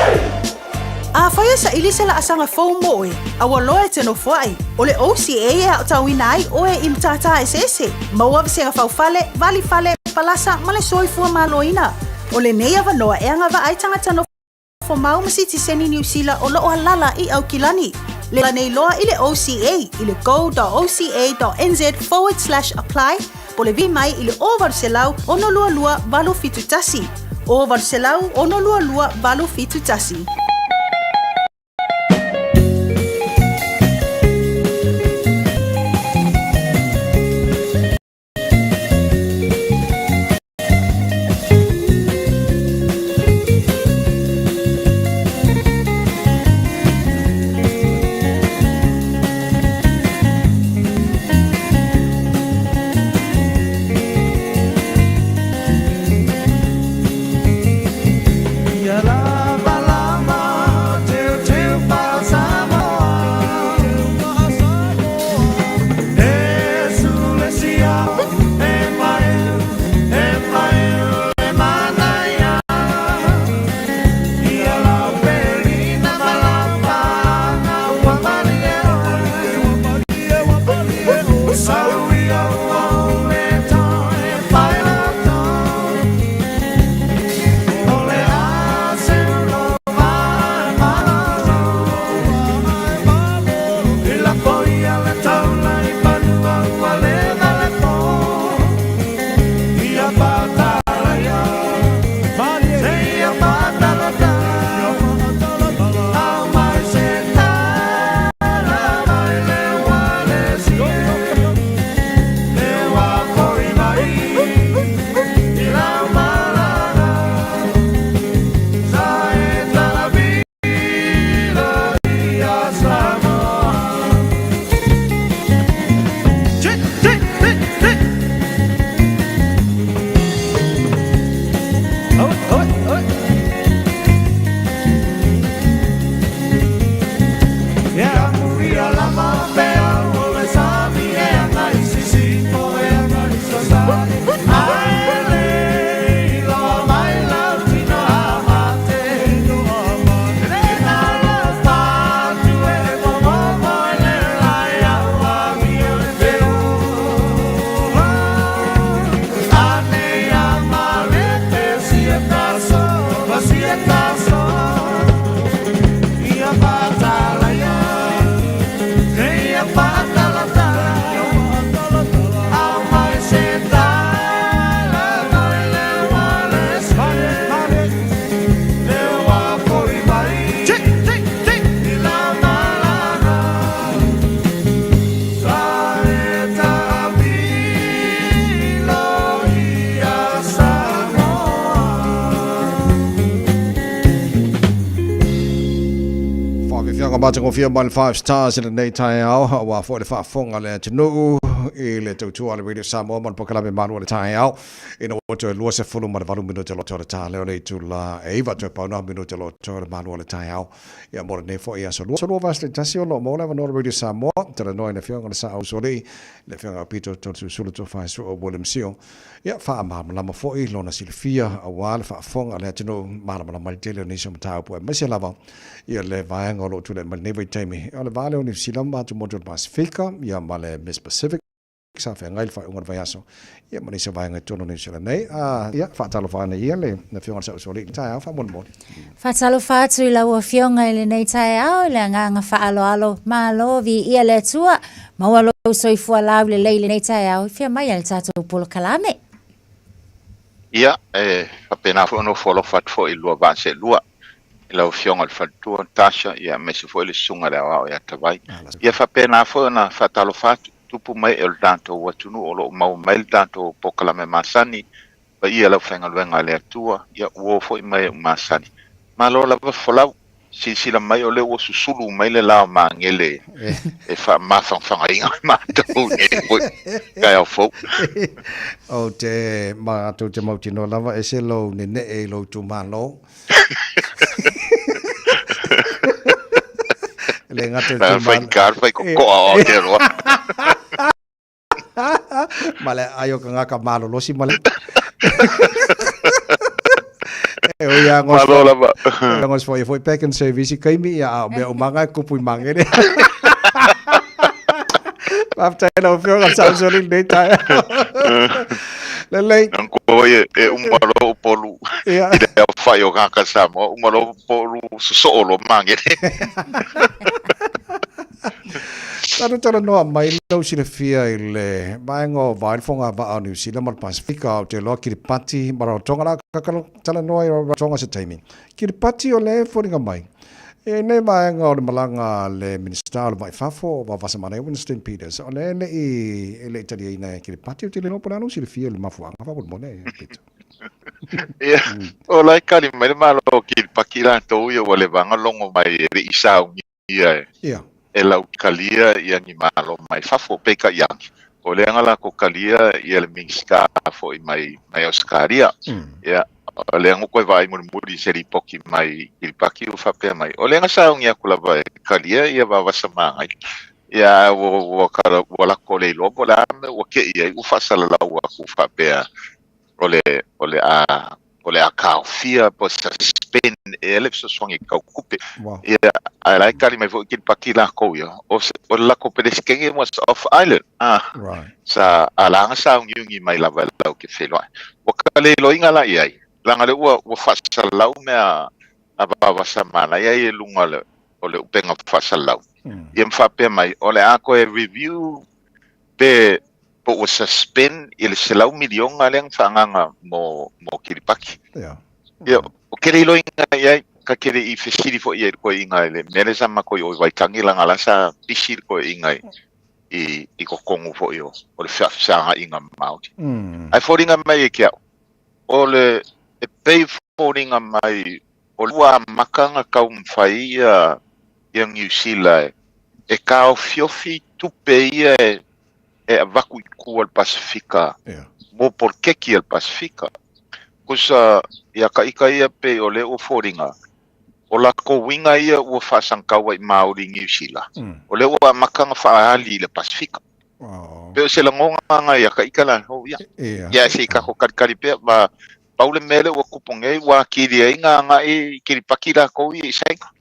Speaker 12: Afai e saili se laasaga fou mo oe, a ua loa e te nofoai, o le OCA e aotauina ai oe i matata eseese, maua vasega faufale, valifale, palasa ma le soifua malōina. O lenei avanoa e agavaa ai tagata nofo mau ma sitiseni Niu Sila o loo alala i Aukilani. Le nei loa i le OCA i le go.oca.nz/apply po le vi mai i le 0800 622 871. 0800 622 871.
Speaker 20: Ia lava lava.
Speaker 4: matagofie mai le Five Stars i lenei taeao, aua foi le faafofoga a le atunuu i le tautua a le Radio Samoa ma le polokalame malu o le taeao. Ina ua toe 28 minute loto le ta lea o le itula e 9 toe pauna minute loto le malu o le taeao. Ia mo lenei foi aso lua. Aso lua vaiaso taitasi o lo o maua le avanoa o le Radio Samoa, talanoa i le Afioga i le Saausoalii, le Afioga ia Aupito Tolesulusulu Tofaesu'o William Sio. Ia faamalamalama foi lona silafia aua le faafofoga a le atunuu malamalama ai le tele o nisi o mataupu aemaise lava ia le vaega o lo o tulai mai lenei vaitaimi o le va lea o Niu Sila ma atumotu o le Pasefika ia ma le Miss Pacific sa feagai le faaiuga o le vaiaso ia ma nisi o vaega i totonu o Niu Sila nei. A ia faatalofa ane ia le Afioga i le Saausoalii i le taeao faamolemole.
Speaker 10: Faatalofa atu i lau Afioga i lenei taeao i le agaga faaaloalo. Malo, viia le Atua, maua lou soifua laulelei i lenei taeao i fia mai ai le tatou polokalame.
Speaker 13: Ia, e faapena foi ona ofo alofa atu foi i lua vaa seelua i lau Afioga i le Faletua, Tasha, ia aemaise foi le Susuga i le Aoao ia Tavai. Ia faapena foi ona faatalofa atu, tupu ma ee o le tatou atunuu o lo o maua mai le tatou polokalame masani Paia le aufaigaluega a le Atua, ia uo foi mai e u masani. Malo lava folau, silasila mai o lea ua susulu mai le la o Magele e faamafangafagaina matou i lenei foi taeao fou.
Speaker 4: Ou te matou te mautinoa lava ese lou nenee i lou itumalo. E le gata i le itumalo.
Speaker 13: Fai ka, fai kokoa o Aotearoa.
Speaker 4: Ma le ai o kangaka malolosi ma le E oi a ngos
Speaker 13: Malo lava.
Speaker 4: Ngos foi foi pack and service i kaimi ia a o mea umanga e kupu i mangere. Faafetai lau Afioga Samsoni i lenei taeao. Lelei.
Speaker 13: Nang ko e e uma lo polu.
Speaker 4: Ia.
Speaker 13: I le aofai o kaka Samoa, uma lo polu sosoo lo mangere.
Speaker 4: Tanu talanoa mai lou silafia i le vaega o Vai, le Fogavaa o Niu Sila ma le Pasifika, ou te iloa Kiripati ma Rarotonga la ka talanoa i Rarotonga se taimi. Kiripati o lea e foliga mai e nei vaega o le malaga a le Minisita o le Vai Fafo o Vaavasamanaia Winston Peters, o lea e le i e le i taliaina e Kiripati, ou te le iloa po o le a lou silafia i le mafuaaga faamolemole Peter.
Speaker 13: Ia, o la e kali mai le Malo o Kiripati latou ia ua leva ona logo mai e le i saunia ia
Speaker 4: e,
Speaker 13: e lau kalia ia ni malo mai fafo peitai ane o lea na latou kalia ia le Minisita foi mai mai Ausetalia. Ia o lea na toe vaai mulimuli i se lipoti mai Kiripati ua faapea mai o lea na sauni atu lava e kalia ia Vavasa Magai. Ia ae ua ua kala ua latou le iloa po o le a mea ua tei ai ua faasalalau atu faapea o le o le a o le a taofia po o suspend ea le fesoasoani tau tupe.
Speaker 4: Wow.
Speaker 13: Ia, ae la e tali mai foi Kiripati lakou ia, o, se, o le latou Peresetene was off island. Ah,
Speaker 4: Right.
Speaker 13: sa ala na sauniuni mai lava e lau ke feiloai. Ua ka le iloiga la i ai, leaga le ua, ua faasalalau mea a Vavasa Manaia ia i luga o le, o le upega faasalalau. Ia ma faapea mai, o le a toe review pe po ua suspend i le $100 miliona lea na faaagaga mo, mo Kiripati.
Speaker 4: Ia.
Speaker 13: Ia, o ke le iloiga i ai, ka ke le i fesili foi i ai i le toeaina i le mea lea sa matou i o i Waitangi leaga la sa pisi le toeaina i, i, i totonu foi o, o le feaga-fesaagaiga Māori. Ae foliga mai e ke au, o le, e pei foliga mai o le ua amata ona taumafai ia, ia Niu Sila e, e taofiofi tupe ia e, e avatu i tua o le Pasefika
Speaker 4: yeah.
Speaker 13: mo poloketi a le Pasefika. Kusa ia ka ika ia pei o lea ua foliga, o lakou uiga ia ua faasagataua i Māori i Niu Sila, o lea ua amata ona faaali i le Pasefika.
Speaker 4: Oh.
Speaker 13: Pei o se lagona ia ka ika la, oh, ia.
Speaker 4: Yeah.
Speaker 13: Ia se i kako kalikali pea, ma pau le mea lea ua tupu nei, ua atili ai na agai i Kiripati lakou ia i Saina.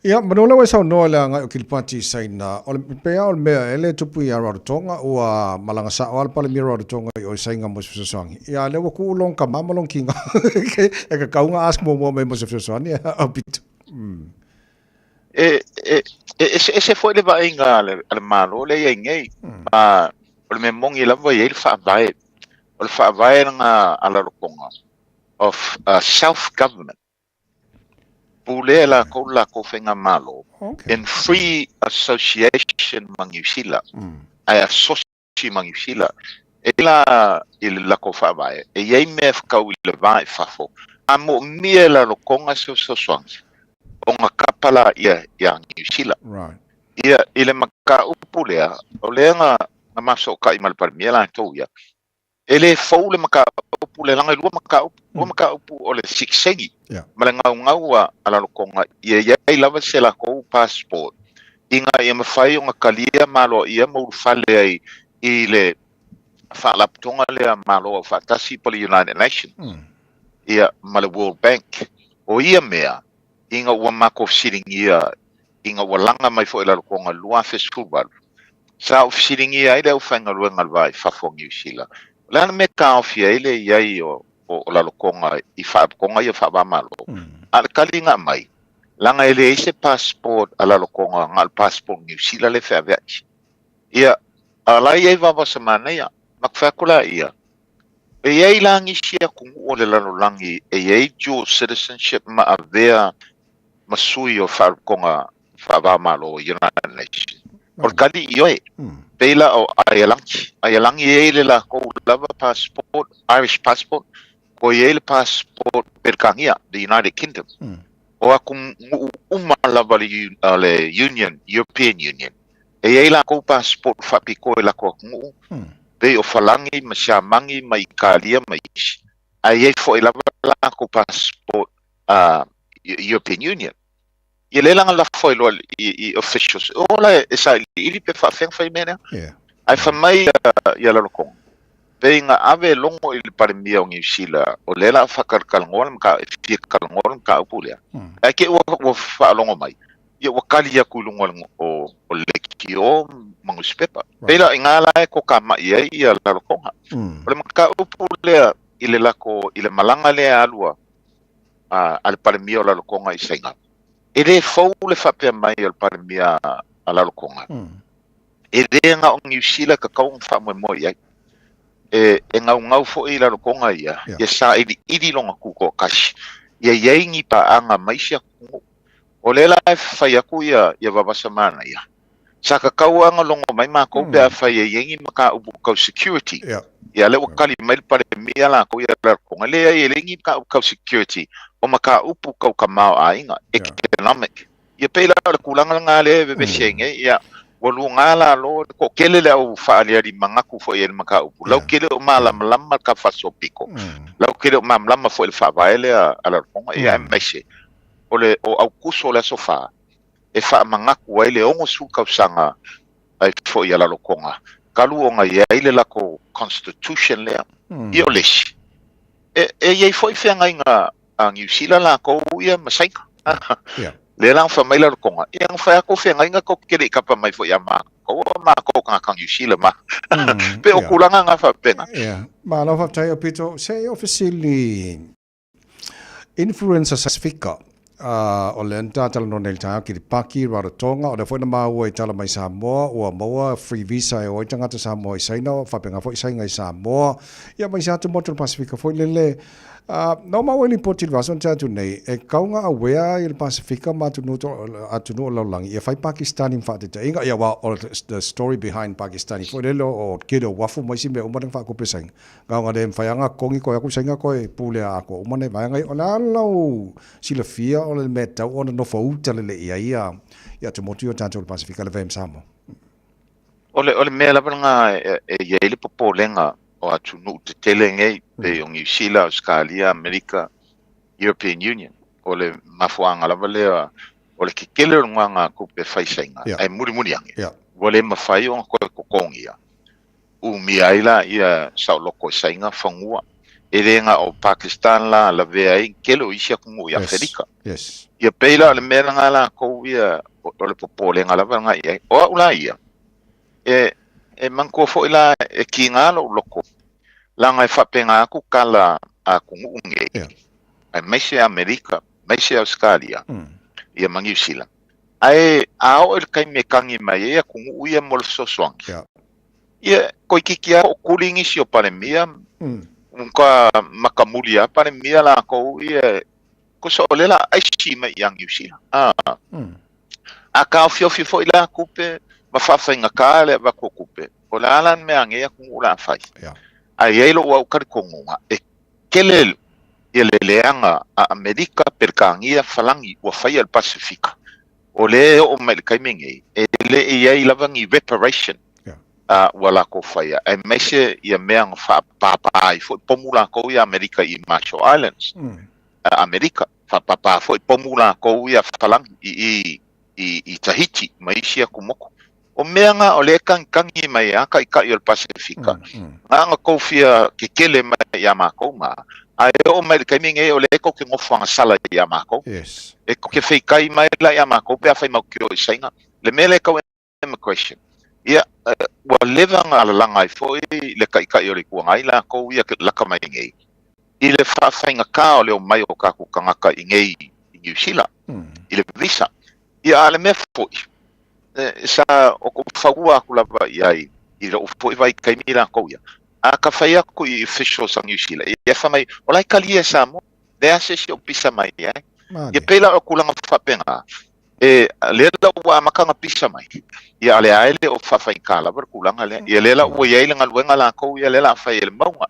Speaker 4: Ia, manu lea ua e saunoa i le agai o Kiripati i Saina, o le, pei lava o le mea e le tupu ia Rarotonga, ua malaga sao lava le Palemia o Rarotonga i o i Saina mo se fesoasoani. Ia, a lea ua tuu lona tama ma lona kiga e kakau ona ask muamua mai mo se fesoasoani, Aupito.
Speaker 13: E, e, e eseese foi le vaaiga a le, a le Malo lea e i ai nei. Ma o le mea moni lava e i ai le faavae. O le faavae lena a Rarotonga of self government. Pulea e lakou le lakou faigamalo in free association ma Niu Sila, ae asosi ma Niu Sila. E i la i le lakou faavae, e i ai mea e whakau i le va i fafo, a moomia e Rarotonga se fesoasoani. Ona kapa laia ia Niu Sila.
Speaker 4: Right.
Speaker 13: Ia, i le mataupu lea, o lea na, na masootai ma le Palemia latou ia, e le fou le mataupu lea, leaga e lua mataupu, lua mataupu o le sikiseini
Speaker 4: Yeah.
Speaker 13: ma le gaugau a, a Lalokoga ia i ai lava se latou passport ina ia mafai ona talia ma aloaia ma ulufale ai i le Faalapotopotoga lea a Malo Aufaatasi po o le United Nations ia ma le World Bank. O ia mea, ina ua matou fesiligia ina ua laga mai foi e Lalotoga i le 2018, sa ou fesiligia ai le aufaigaluega a le Va i Fafo o Niu Sila, o le a le mea e taofi ai le i ai o, o Lalotoga i faalapotopotoga ia faava-o-Malo? A o le tali na aumai, leaga e leai se passport a Lalotoga, na o le passport Niu Sila lea e feaveai. Ia, a o la e i ai vava o se manaia. Ma fai atu laia, e i ai la nisi atunuu o le lalolagi e i ai dual citizenship ma avea ma sui o faalapotopotoga faava-o-Malo, United Nations. O le tali, ioe. Pei la o Aialangi. Aialangi e i ai le latou lava passport, Irish passport, ko i ai le passport Peretania, the United Kingdom. O atunuu uma lava le Union, European Union, E i ai lakou passport faapitoa i lakou atunuu, pei o Falagi ma Siamagi ma Italia ma isi, ae i ai foi lava lakou passport a European Union. Ia lea la na lafo ai loa i officials, o la e sailiili pe faafefea ona fai mea lea. Ae fai mai ia Lalotoga, pei na ave e logo i le Palemia o Niu Sila, o lea la a faatalatalanoa le e fia talanoa le mataupu lea. Ae te i ua faalogo mai, ia ua tali atu i luga o o leitio ma nusipepa. Pei la i ina la e tokamai ai ia Lalotoga. O le mataupu lea i le lako i le malaga lea e alu a a le Palemia o Lalotoga i Saina, e le fou le faapea mai o le Palemia a Lalotoga, e le na o Niu Sila e tatau ona faamoemoe i ai. E, e gaugau foi i Lalotoga ia, ia sailiili lona tutoatasi, ia i ai ni paaga ma isi atunuu. O lea la e fai atu ia ia vavasa manaia, sa tatau lava ona logo mai matou pe afai e i ai ni mataupu tau security. Ia lea ua tali mai le Palemia latou ia Lalotoga, leai e leai ni mataupu tau security, o mataupu tau tamaoaiga, economic. Ia pei la o le tulaga lena lea e vevesi ai nei, ia ua luga lalo le toatele le au faaaliali manatu foi i ai le mataupu, lautele o malamalama le tafafasopito, lautele o malamalama foi i le faavae lea a Lalotoga, ia aemaise o le o Aukuso o le aso 4 e faamanatu ai le 60 tausaga ai foi a Lalotoga talu ona i ai le latou constitution lea. Ia o le isi, e, e i ai foi feagaiga a Niu Sila latou ia ma Saina. Lea la na fai mai Lalotoga, ia na fai atu feagaiga tou te le i kapa mai foi ia matou, o matou tagata Niu Sila ma. Pei o tulaga na faapena.
Speaker 4: Ia, malo faafetai Aupito. Se i ou fesili Influenza Pasifika, ā, o lea na talanoa nei i le taeao, Kiripaki, Rarotonga, o lea foi na maua i tala mai Samoa, ua maua free visa e o ai tagata Samoa i Saina, faapena foi Saina i Samoa, ia ma isi atu motu o le Pasifika foi lele. Ā, na ou maua i lipoti i le vaiaso na tea atu nei, e kau ngā awea i le Pasifika ma atunuu, atunuu o le lalolagi, ia fai Pakistani ma faataitaiga, ia aua o the story behind Pakistani foi lele o kele o uafu ma isi mea uma lea na faatupe e Saina. Gaoga le mafai lava ona totogi koe atu saina koe pulea atoa uma nei vaega ia. O le a lau silafia o le mea e tatau ona nofo uta lelei ai ia ia atumotu ia o tatou i le Pasefika le vea ma Samoa?
Speaker 13: O le, o le mea lava lena e, e i ai le popolega o atunuu tetele nei, pei o Niu Sila, Ausetalia, Amerika, European Union. O le mafuaaga lava lea o le tetele o le nogagatupe e fai Saina, ae mulimuli ane, ua le mafai ona toe totogia. Umia ai la ia saoloko e Saina fanua. E le na o Pakistan la lavea ai tele o isi atunuu i Afelika.
Speaker 4: Yes.
Speaker 13: Ia pei la o le mea lena latou ia o le popolega lava lena i ai. O au la ia, e, e manatua foi la e kiga lou loto, leaga e faapena atu tala a atunuu nei,
Speaker 4: Yeah.
Speaker 13: aemaise Amerika, aemaise Ausetalia, ia ma Niu Sila. Ae a oo i le taimi e tagi mai ai atunuu ia mo le fesoasoani,
Speaker 4: Yeah.
Speaker 13: Ia, toeitiiti lava tookuli nisi o Palemia, ka makamuli lava Palemia lakou ia, kosa o lea la aisi mai ia Niu Sila. A taofiofi foi la tupe ma faafaigata le avatu o tupe, o le a la le mea a nei atunuu o le a fai? Ae i ai lou au talitonuga, e tele. Ia le leaga a Amerika, Perekania, Falagi ua faia i le Pasefika, o lea e oo mai i le taimi nei, e le i i ai lava ni reparation ua lakou faia, aemaise ia mea na faapāpā ai foi pomu lakou ia Amerika i Marshall Islands, Amerika, faapāpā foi pomu lakou ia Falagi i i Tahiti ma isi aku moku. O mea na o lea e kagikagi mai a Taitai o le Pasefika, na ona tou fia kekele mai ia makou ma, ae oo mai i le taimi nei o lea tou te nofo agasala ia makou. E tou te feikai mai la ia makou pe afai matou te o i Saina. Le mea lea e tau immigration, ia, ua leva ona alalaga ai foi le Taitai o le Itu Agai lakou ia ke laka mai nei i le faafaigata o le omai o tatou tagata i nei i Niu Sila i le visa. Ia, a o le mea foi, sa o faua aku lava i ai i lou foi vaitaimi lakou ia, a ka fai aku i officials a Niu Sila, ia fai mai, o la e talia e Samoa, leai se isi o pisa mai ai. Ia pei la o tulaga faapena, e lea la ua amata ona pisa mai, ia a o lea e le o faafaigata lava le tulaga lea. Ia lea la ua i ai le galuega lakou ia lea la a fai e le mauga,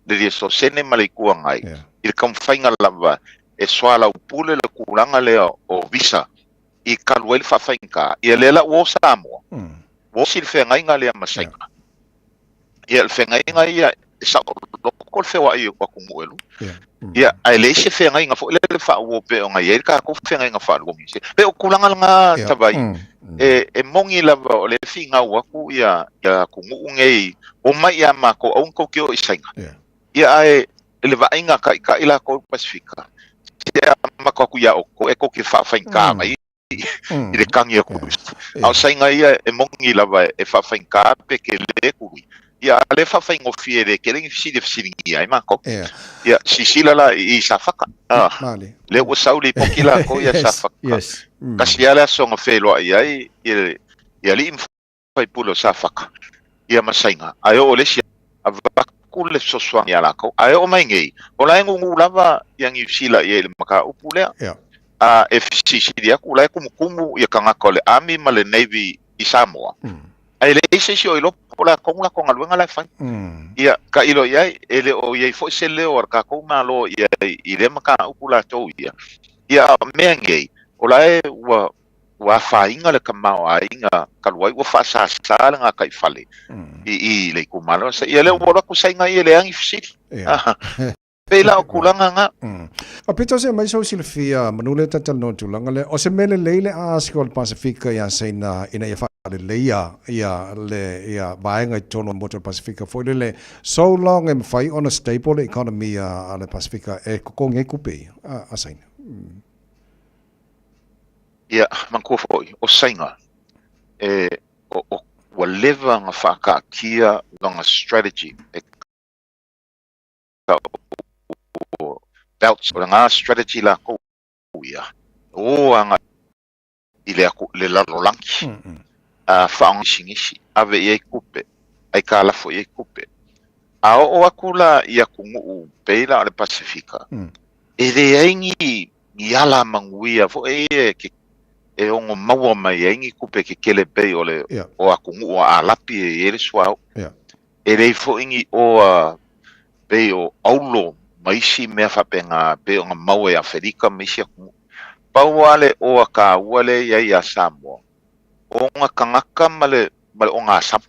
Speaker 13: le Liasosene ma le Itu Agai, i le taumafaiga lava e soalaupule le tulaga lea o visa i talu ai le faafaigata, ia lea la ua o Samoa, ua osi le feagaiga lea ma Saina. Ia le feagaiga ia e saoloko le feoai o atunuu e lua. Ia, ae leai se feagaiga foi lele faauo pei ona i ai le tatou feagaiga faalua ma Niu Sila. Pei o tulaga lena Tavai, e moni lava o lea e finau atu ia atunuu nei, omai ia matou aua ne tou te o i Saina. Ia ae i le vaaiga a taitai latou i le Pasefika, se amata atu ia outou e tou te faafaigata mai i le tagi atu. A o Saina ia e moni lava e faafaigata pe tele tului. Ia a o lea e faafaigofie e le tele ni fesili e fesiligia ai matou. Ia silasila la i Safata. Lea ua sau lipoti latou ia Safata. Tasi lava le aso na feiloai ai i alii ma faipule o Safata, ia ma Saina, ae oo i le isi avatu le fesoasoani ia latou. Ae oo mai nei, o la e nūnū lava ia Niu Sila i ai i le mataupu lea. A e fesilisili atu, o la e tumutumu ia tagata o le Army ma le Navy i Samoa, ae leai se isi o iloa po o le a tonu latou galuega la e fai. Ia, tailo i ai, e le o i ai foi se leo a le tatou Malo i ai i lea mataupu latou ia. Ia, a o mea nei, o la e ua ua afaina le tamaoaiga talu ai ua faasasa le gataifale i le itumalo. Ia lea ua alu atu Saina ia e leai ni fesili. Pei la o tulaga na.
Speaker 4: A pito se mai sou silafia manu le talanoa i tulaga lea, o se mea lelei le ask o le Pasefika ia Saina ina ia faaleleia ia le ia vaega i totonu o le motu o le Pasefika foi lele so long e mafai ona stable le economy a le Pasefika e totogi ai tupe ia a Saina.
Speaker 13: Ia, manatua foi, o Saina, e, o, o, ua leva ona faataatia lana strategy e tau o Belt, o lana strategy lakou ia, o agai i le, aku, le lalolagi, a faaogisigisi, ave i ai tupe, aikalafo i ai tupe. A oo atu la i atunuu pei la o le Pasefika, e leai ni ni ala manuia foi ia e e ono maua mai ai ni tupe kekele pei o le o atunuu a Alapi e i ai le suauu. E leai foi ni oa pei o aulo ma isi mea faapena pei ona maua i Afelika ma isi atunuu. Pau lava le oa taua lea e i ai ia Samoa, o ona tagata ma le ma le ogasami.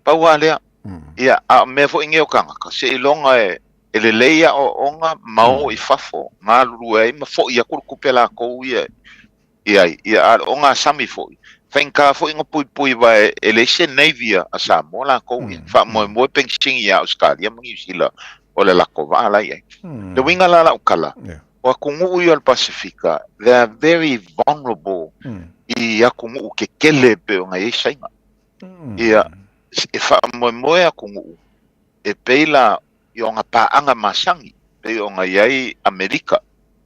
Speaker 13: Pau lava lea. Ia, a o mea foi nei o tagata, seiloga e e lelei aoaoga ma o i fafo, galulue ai ma foi atu le tupe a latou ia i ai. Ia, a o le ogasami foi, faigata foi ona puipui aua e leai se Navy a Samoa latou ia. Faamoemoe penisini ia Ausetalia ma Niu Sila o le latou vaa la e i ai. Le uiga la o lau tala, o atunuu ia o le Pasefika, they are very vulnerable i atunuu kekele e pei ona i ai Saina. Ia, e faamoemoe atunuu e pei la i ona paaga masani, pei ona i ai Amerika,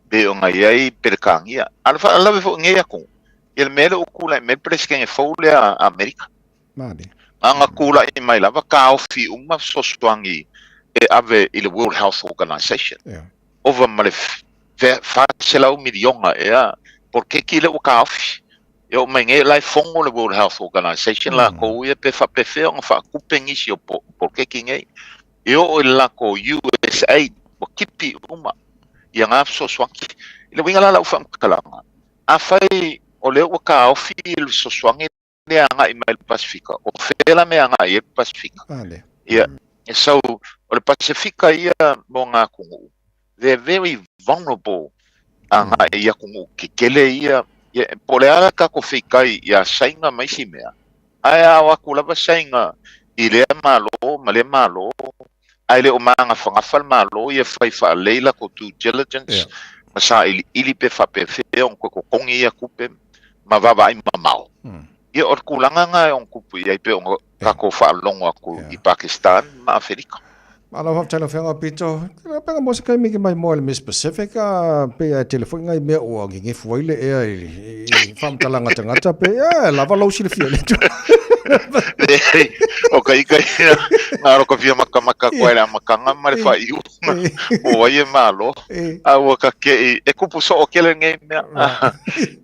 Speaker 13: pei ona i ai Peretania. A o le faalavelave foi i nei atunuu, ia le mea lea ua tulai mai le Peresetene fou lea a Amerika. Na ona tulai mai lava taofi uma fesoasoani e ave i le World Health Organization. Ova ma le 400 miliona ea poloketi lea ua taofi. E oo mai nei la e fono le World Health Organization lakou ia pe faapefea ona faatupe nisi o poloketi nei. E oo i le lakou USAID ua tipi uma ia ngā fesoasoani. I le uiga la o lau faamatalaga, afai o lea ua taofi le fesoasoani lea agai mai le Pasefika, o fea la mea agai ai le Pasefika? Ia, so, o le Pasefika ia mo ngā atunuu, they're very vulnerable agai i atunuu tetele ia, ia, po o le a la tatou feitai ia Saina ma isi mea, ae a o atu lava Saina i lea Malo ma lea Malo, ae le o magafagafa le Malo ia fai faalelei latou due diligence ma sailiili pe faapefea ona toe totogi ia tupe ma vaavaai mamao. Ia o le tulaga lena e ono tupu i ai pei ona tatou faalogo atu i Pakistan ma Aferika.
Speaker 4: Malo faafetai lau Afioga Pito. Pega mo se taimi ke mai moa i le Miss Pacific, a pei a e tele foi ngai mea ua gegefu ai le ea i faamatalaga tagata pe e lava lou silafia i le tulaga.
Speaker 13: Leai, o ka ika ia, na alo ka fia makamaka koa i le amataga ma le faaiuga, po o ai e malo, a ua ka keʻi, e kupu soo kele nei mea.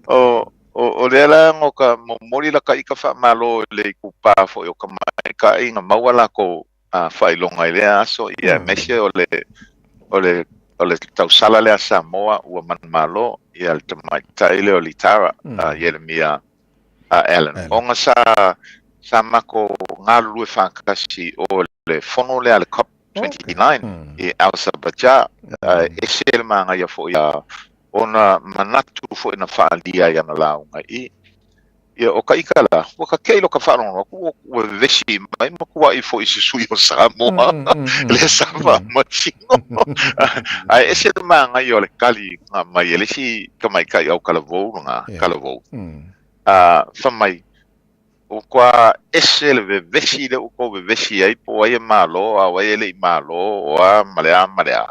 Speaker 13: O, o, o lea la no ka momoli la ka ika faamalo i le itupa foi o tamaitai na maua lakou faailoga i lea aso, ia aemaise o le, o le, o le tausala lea a Samoa ua manumalo, ia le tamaitai lea o Litara, a Ieremia Allan. Ona sa, sa matou galulue faatasi o le fono lea a le COP 29 i Azerbaijan, e ese le manaia foi a ona manatu foi na faaalia i ana lauga i Ia, o ka ika la, ua kakei lo ka faalogo atu, ua, ua vevesi mai ma kuaʻi foi i se sui o Samoa, lea sa faamasino. Ae ese le manaia o le tali na mai e le isi tamaitai au talavou lena, talavou. A, fai mai, ua matua ese le vevesi lea ua tou vevesi ai po o ai e malo a o ai e le i malo, o a ma le a ma le a.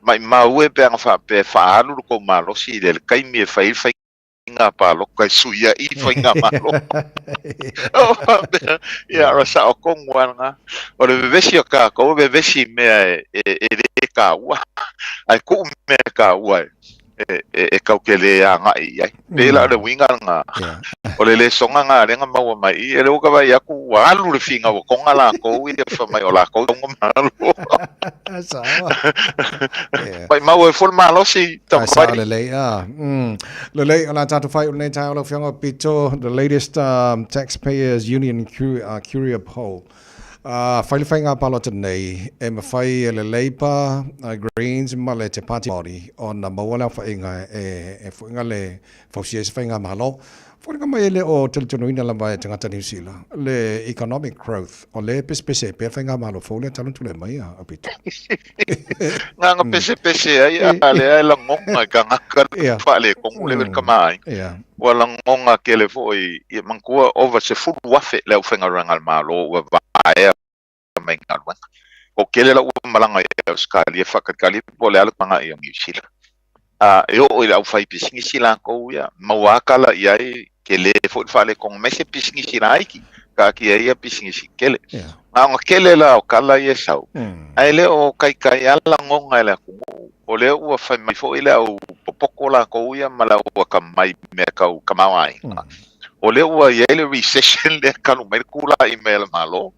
Speaker 13: Maimau e pe ana faapea e faaalu lo tou malosi i le taimi e fai ai le faiga faiga palota e suiaʻi faigamalo. Ia, o sao tonu lava lena. O le vevesi o tatou, e vevesi i mea e, e, e le taua, ae tuu mea e taua e, e, e, e tatou te le agai i ai. Pei la o le uiga lena, o le lesoga lena lea na maua mai i i, o lea ua ta vaai atu ua alu le finau ua toga latou ia fai mai o latou e malo.
Speaker 4: Sao.
Speaker 13: Maimau ai foi le malosi
Speaker 4: Ai sao lelei a. Lelei o le a tatou faaiu lenei taeao lau Afioga Pito, the latest Taxpayers Union Curia poll. Fai le faiga palota nei e mafai e le Labour, Greens ma le Te Pāti Māori ona maua le aofaiga e fuiga le fausia ai se faigamalo. Foliga mai e le o talitonuina lava e tagata Niu Sila le economic growth o lea e pesepese ai pea le faigamalo fou lea talu ona tulai mai a Pito.
Speaker 13: Nā nga pesepese ai a lea e lagona e tagata le faaletonu lea le tamaaiga. Ua lagona tele foi ia manatua ova 10,000 le aufaigaluega a le Malo ua vaea mai galuega. O tele la ua malaga i Ausetalia faatalitali po o le a le agai o Niu Sila. A e oo i le aufaipisinisi latou ia, maua lava tala i ai, tele foi le faaletonu mai se pisinisi laiti, taatia ia pisinisi tele. Na ona tele la o tala ia e sau, ae le o taitai lava lagona e le atunuu, o lea ua fai mai foi le au popoto latou ia ma le au atamai i mea tau tamaoaiga. O lea ua i ai le recession lea talu mai le tulai mai a le Malo.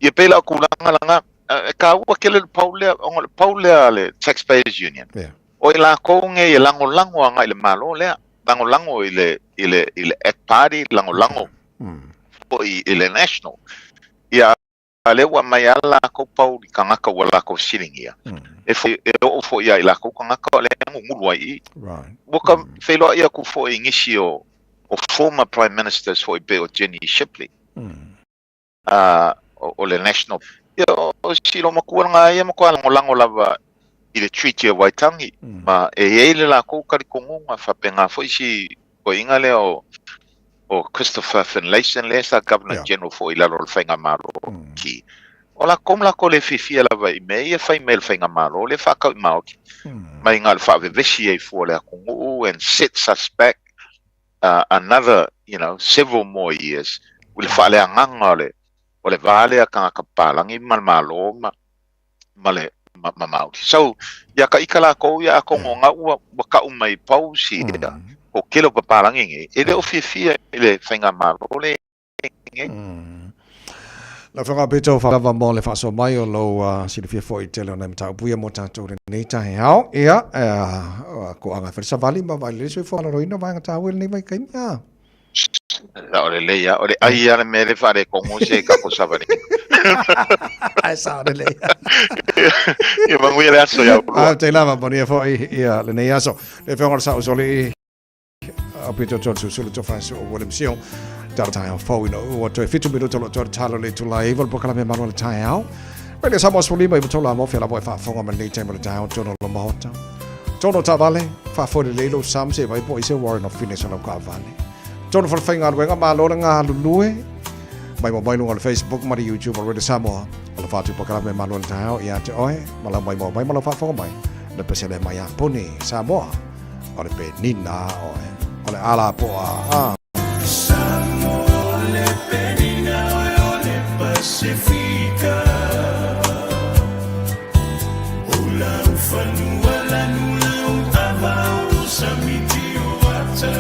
Speaker 13: Ia pei la o tulaga lena, e taua tele le poll lea, ona o le poll lea a le Taxpayers Union, o i latou nei e lagolago agai i le Malo lea, lagolago i le, i le, i le Act Party, lagolago foi i le National. Ia, a lea ua aumai lava latou poll i tagata ua latou fesiligia, e foi, e oo foi ia i latou tagata o lea e gugulu ai i i. Ua ka feiloai atu foi i nisi o, o former Prime Ministers foi pei o Jenny Shipley, a, o, o le National. Ia, o si loomatua lena ia matua lagolago lava i le Treaty of Waitangi, ma e i ai le latou talitonuga faapena foi si toeaina lea o, o Christopher Finlayson lea sa Governor General foi i lalo o le Faigamalo ki. O latou ma latou le fiafia lava i mea ia fai mai e le Faigamalo lea faatau i maoti mai na o le faavevesi ai fua o le atunuu and sets us back another you know several more years i le faaleagaga o le o le va lea tagata papalagi ma le Malo ma ma le ma, ma Māori. So, ia ka ika lākou ia atonu o ngā ua, ua kau mai polls ia, ko kele o papalagi nei, e le o fiafia i le faigamalo le nei.
Speaker 4: Lau Afioga Pito, faafetai lava mo le faasoa mai o lou silafia foi i le tele o nai mataupu ia mo tatou i lenei taeao. Ia, toaga e fai le savali ma vaai lelei le soifua maloloina o vaega taua i lenei vaitaimi. A.
Speaker 13: Sao lelei lava. O le ai lava le mea lea e faaletonu si ai tatou savali.
Speaker 4: Ae sao lelei.
Speaker 13: Ia manuia le aso ia oulua.
Speaker 4: Faafetai lava, manuia foi ia lenei aso. Le Afioga i le Saʻusoalii. O Pito John Susulu to whasu o William Seal. Tala taeao fou ina ua toe 7 minuta o lo toe talo le itula e 9 o le polokalame malu o le taeao. Radio Samoa 15 i matola mo fela mo e faafofoga mai lenei taimi o le taeao tonu o lo maota. Tonu o taavale, faafoe lelei lou sam se vai po i se warrant of fitness o lau kaavale. Tonu fale-faigaluega, malo le galulue. Mai mo mai luga o le Facebook ma le YouTube o Radio Samoa. O le whātu polokalame malu o le taeao ia te oe, ma lau mai mo mai ma lau faafofoga mai. Le pesele mai a puni, Samoa. O le penina oe. O le ala poa a.
Speaker 20: Samoa le penina oe o le Pasifika. O lau fanua lanu lau ava o samiti o ata.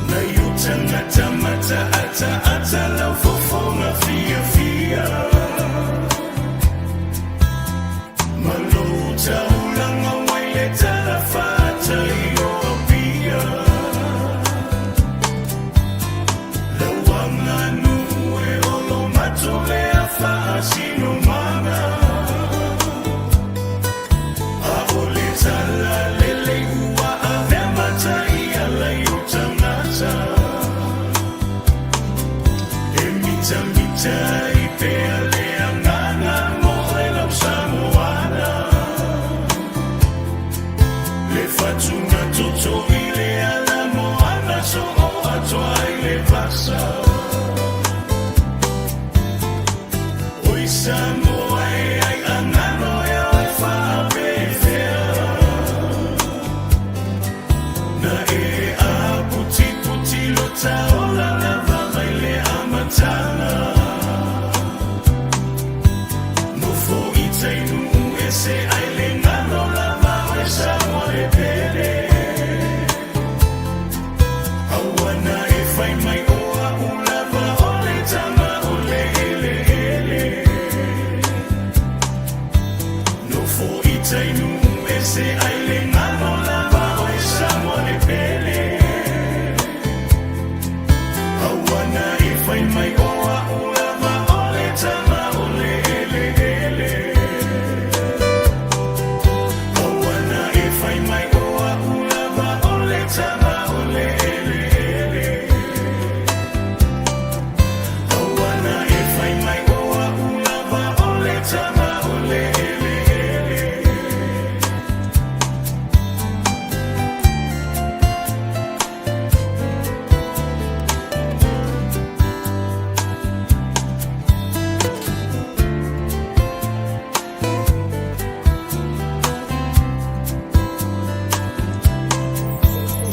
Speaker 20: Nai o tangata mata ata ata lau fofoga fiafia.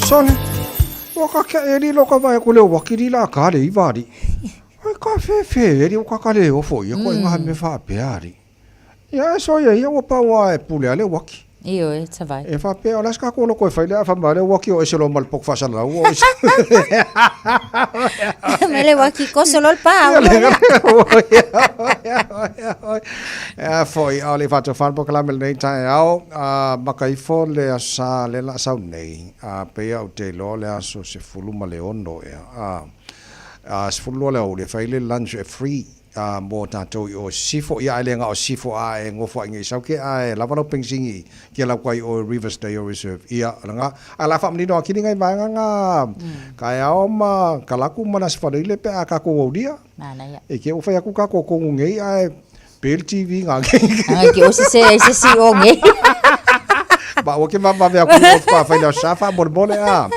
Speaker 4: Sole, ua ka kia e lilo ka vai ko le wakiri la ka le iwari. Ai ka whewhe e ri o ka ka le ofo ia ko inga me whapea ari. Ia e soia ia ua paua e pule a le waki.
Speaker 10: Ioe, tavai.
Speaker 4: E whapea, o las ka kolo koe whai le a whama le waki o ese lo mal pok whasala ua o ese.
Speaker 10: Me le waki koso lol pa.
Speaker 4: E foi, a le whato whanpo ka lame nei tae ao, a maka ifo le asa le la sau nei, a peia o te loa le aso se fulu ma le ono ea, a se fulu loa le au le whai le lunch e free. A mo tatou i o Sifo, ia ai le nga o Sifo a e ngofo ai ngi sau ke a e lava lau pengsingi ki lau kai o Rivers Day o Reserve. Ia la nga a la fa mnino akini ngai vaenga nga ka e ao ma kalaku ma na sifano ile pe a ka ko aulia.
Speaker 10: Nana ia.
Speaker 4: E ke o fai aku ka ko kongu ngei a e pel TV nga ke.
Speaker 10: Anga ke o se se se si o ngei.
Speaker 4: Ba o ke ma ma vea ku o fa fai le safa mo mole a.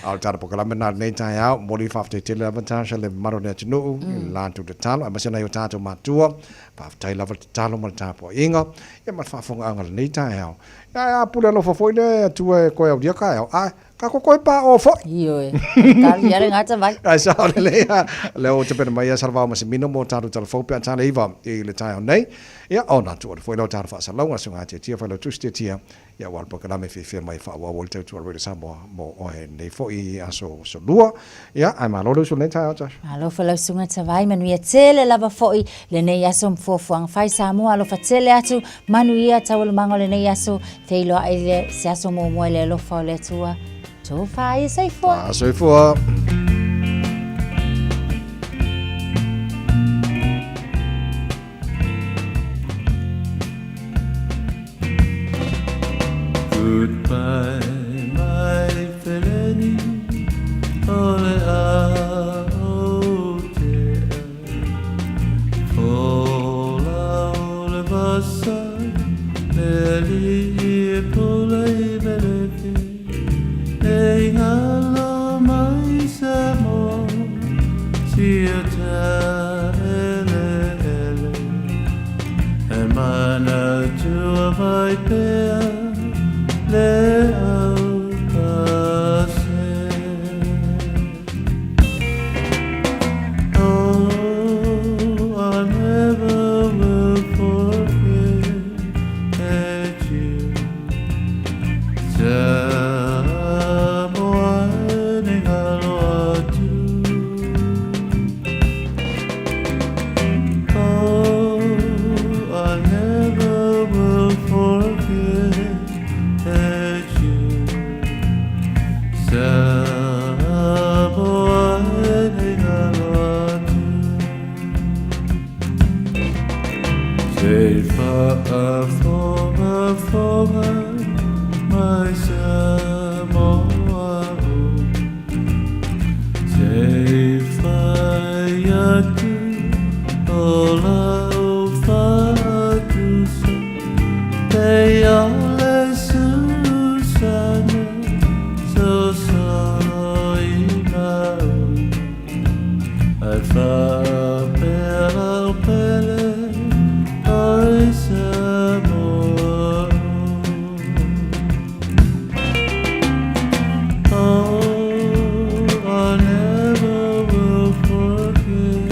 Speaker 4: A o le tala pokalame na lenei taeao, momoli faafetai tele lava Tasha le mamalu o le atunuu i le latou tatalo, aemaise nai o tatou matua, faafetai lava le tatalo ma le tapuaiga, ia ma le faafofogaaga i lenei taeao. Ia ae a pule alofa foi le Atua e koe aulia kaeao, ae. Ka koe pā o foi.
Speaker 10: Ioe. Tali ia le gata vai.
Speaker 4: Ai sao lelei a. Lea ua tapena mai ia Salavao Masimino mo tatou talafou pe a tale iva i le taeao nei. Ia, ona tuu atu foi lea o tatou faasalalauga, susuga Tiatia, Failautusi Tiatia, ia aua le polokalame fiafia mai e faaauau ai le tautua a le Radio Samoa mo oe nei foi aso lua. Ia, ae malo le usu i lenei taeao, Josh.
Speaker 10: Malo foi lau susuga Tavai, manuia tele lava foi lenei aso ma fuafuaga fai Samoa, alofa tele atu, manuia taualumaga o lenei aso, feiloai i le se aso muamua i le alofa o le Atua. Tofa ia soifua.
Speaker 4: Fa soifua.
Speaker 20: Goodbye my feleni o le ao te Fola o le vasa le alii e pula i Melefi E ingalo mai Samoa sia ta ele ele E manatua mai pea le au kase Oh, I never will forget you Samoa ni ngalo atu Oh, I never will forget you Samoa ni ngalo atu Se faafogafoga mai Samoa o Se fai atu o lau faatusa Pei o le susana sosolo i gauta Ae faapea lau pele oi Samoa o Oh, I never will forget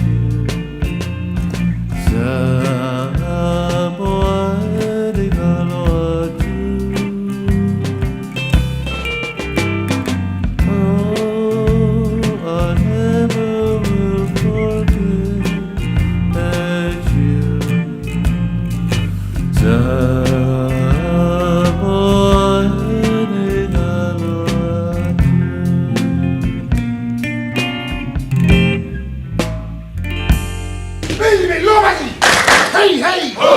Speaker 20: you Samoa e galo atu Oh, I never will forget you Samoa e galo atu
Speaker 21: Hey, hey! Ho!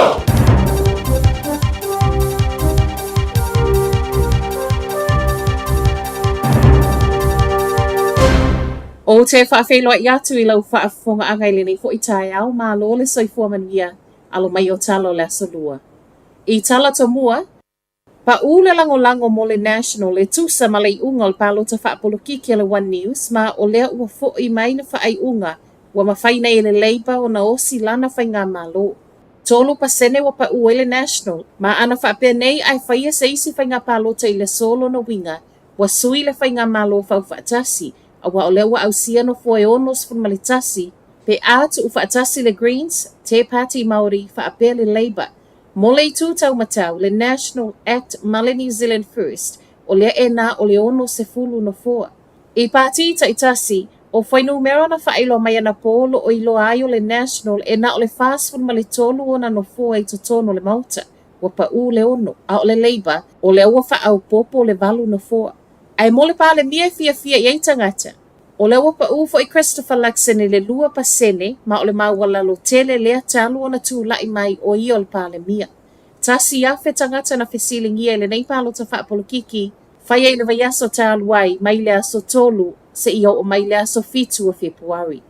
Speaker 1: Ou te faafeiloai atu i lau faafofogaaga i lenei foi taeao, malo le soifua manuia, alo mai o tala o le Aso Lua. I tala tomua, Paʻū le lagolago mo le National e tusa ma le iʻuga o le palota faapolokiki a le One News ma o lea ua foʻi mai le faaiuga ua mafai nei e le Labour ona osi lana faigamalo. 3% ua paʻū ai le National ma ana faapea nei ae faia se isi faiga palota i le aso lona uiga ua sui le faigamalo faufaatasi auā o lea ua ausia nofoa e 61 pe a tuufaatasi le Greens, Te Pāti Māori faapea le Labour. Mo le itu taumatau, le National Act ma le New Zealand First, o lea e na o le 60 nofoa. I pāti taitasi, o fuainumera na faailoa mai anapō o lo o iloa ai o le National e na o le 43 ona nofoa i totonu o le Maota, ua paʻū le ono, a o le Labour, o lea ua faaopoopo le valu nofoa. Ae mo le Palemia e fiafia i ai tagata, O lea ua paʻū foi Christopher Luxon i le 2% ma o le maualalo tele lea talu ona tulai mai o ia o le Palemia. 1,000 tagata na fesiligia i lenei palota faapolokiki faia i le vaiaso talu ai mai le aso 3 seia oo mai le aso 7 o Fepuari.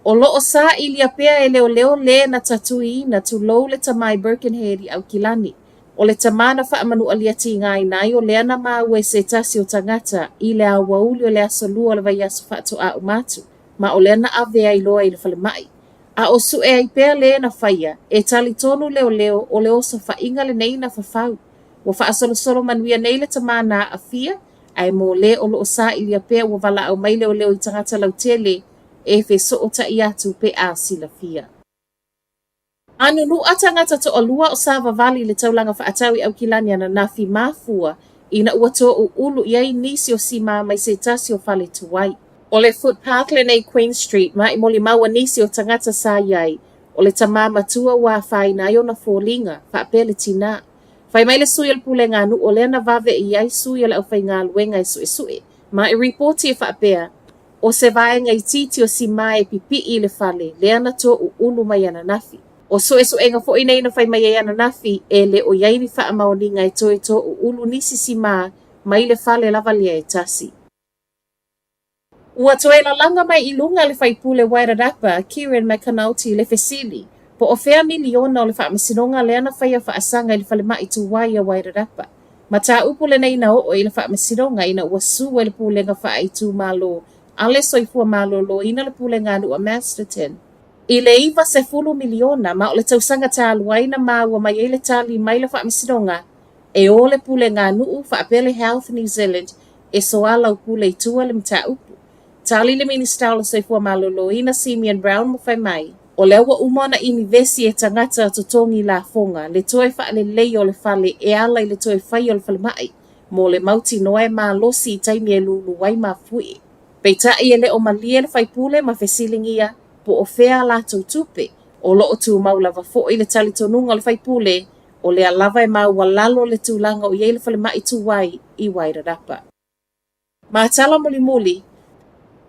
Speaker 1: O lo o sailia pea e leoleo le na tatuiina tulou le tama i Birkenhead i Aukilani. O le tama na faamanualia tigaina ai o lea na maua e se tasi o tagata i le aoauli o le aso Lua o le vaiaso faatoa uma atu, ma o lea na ave ai loa i le falemai. A o suʻe ai pea le na faia, e talitonu leoleo o le osofaiga lenei na fafau. Ua faasolosolo manuia nei le tamā na aafia, ae mo lē o loo sailia pea ua valaau mai leoleo i tagata lautele e fesootai atu pe a silafia. A nunu'a tagata toalua o savavali i le taulaga faatau i Aukilani ananafi mafua ina ua tōʻuʻulu i ai nisi o simā mai se tasi o fale tuai. O le footpath lenei Queen Street ma i molimau a nisi o tagata sa i ai, o le tamā matua ua afaina ai ona foliga, faapea le tinā. Fai mai le sui o le pulega a nuu o lea na vave i ai sui o le aufaigaluega e suesue ma i ripoti e faapea, O se vaega itiiti o simā e pipiʻi i le fale, lea na tōʻuʻulu mai ananafi. O suesuega foi nei na fai mai ai ananafi, e le o i ai ni faamaoniga e toe tōʻuʻulu nisi simā mai le fale lava lea e tasi. Ua toe lalaga mai i luga le faipule Wairarapa, Kieran McAnulty i le fesili, po o fea miliona o le faamasinoga lea na faia faasaga i le falemai tuai a Wairarapa. Mataupu lenei na oo i le faamasinoga ina ua sue e le Pulega Faaitumalo a le Soifua Maloloina le Pulega a Nuu a Masterton i le 90 miliona ma o le tausaga talu ai na maua mai ai le tali mai le faamasinoga e o le Pulega a Nuu faapea le Health New Zealand e soalaupule i tua le mataupu. Tali le Minisita o le Soifua Maloloina Simeon Brown ma fai mai, O lea ua uma ona inivesi e tagata totogi lafoga le toe faaleleia o le fale e ala i le toe faia o le falemai mo le mautinoa e malosi i taimi e lūlū ai mafuie. Peitai e le o malie le faipule ma fesiligia po o fea a latou tupe, o lo o tumau lava foi le talitonuga o le faipule o lea lava e maualalo le tulaga o i ai le falemai tuai i Wairarapa. Ma tala mulimuli,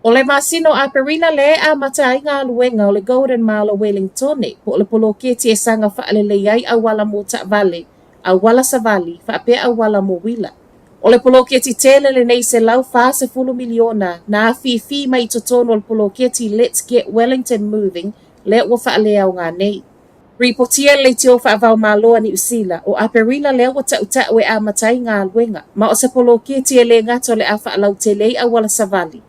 Speaker 1: o le masina o Aperila lea e amata ai galuega o le Golden Mile o Welingtone, po o le poloketi e saga faalelei ai auala mo taavale, auala savali, faapea auala mo uila. O le poloketi tele lenei 140 miliona na afifi mai i totonu o le poloketi Let's Get Wellington Moving lea ua faaleaoga nei. Ripotia le leitio faava-o-Malo a Niu Sila, o Aperila lea ua taʻutaʻu e amata ai galuega, ma o se poloketi e lē gata o le a faalautele ai auala savali,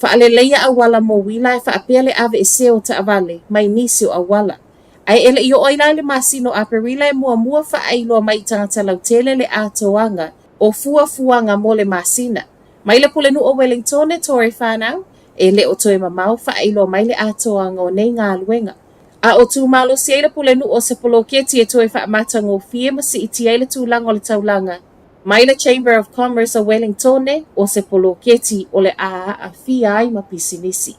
Speaker 1: faaleleia auala mo uila ae faapea le aveesea o taavale mai nisi o auala. Ae e le i oo ai la i le masina o Aperila e muamua faaailoa mai i tagata lautele le atoaga o fuafuaga mo le masina. Mai le Pulenuu o Wellingtone, Tory Whanau, e le o toe mamao faaailoa mai le atoaga o nei galuega. A o tū malosi ai le pulenuu o se poloketi e toe faamatagofie ma siitia ai le tulaga o le taulaga mai le Chamber of Commerce o Wellingtone o se poloketi o le a aafia ai ma pisinisi.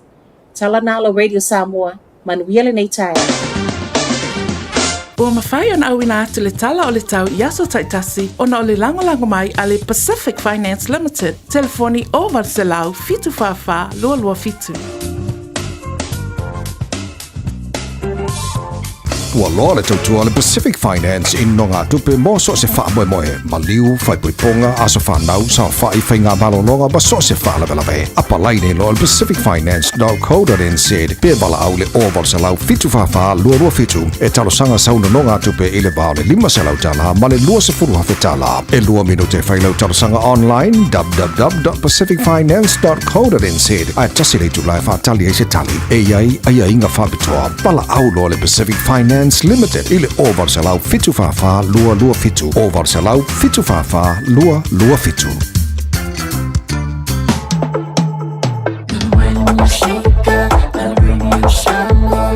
Speaker 1: Tala Nalo Radio Samoa, manuia lenei taeao.
Speaker 11: Ua mafai ona auina atu le tala o le tau i aso taitasi ona o le lagolago mai a le Pacific Finance Limited, telefoni 0800 744 227.
Speaker 3: Ua loa le tautua a le Pacific Finance i nonogatupe mo so o se faamoemoe, maliu, faaipoipoga, aso fanau, saofai, faiga malologa ma so o se faalavelave. Apalai nei loa i le pacificfinance.co.nz pe valaau i le 0800 744 227 e talosaga sau nonogatupe i le va o le $500 ma le $20,000. E lua minute e fai lau talosaga online www.pacificfinance.co.nz ae tasi le itula e faatali ai se tali. E i ai aiaiga faapitoa. Valaau loa le Pacific Finance Limited i le 0800 744 227, 0800 744 227.
Speaker 6: Radio Samoa.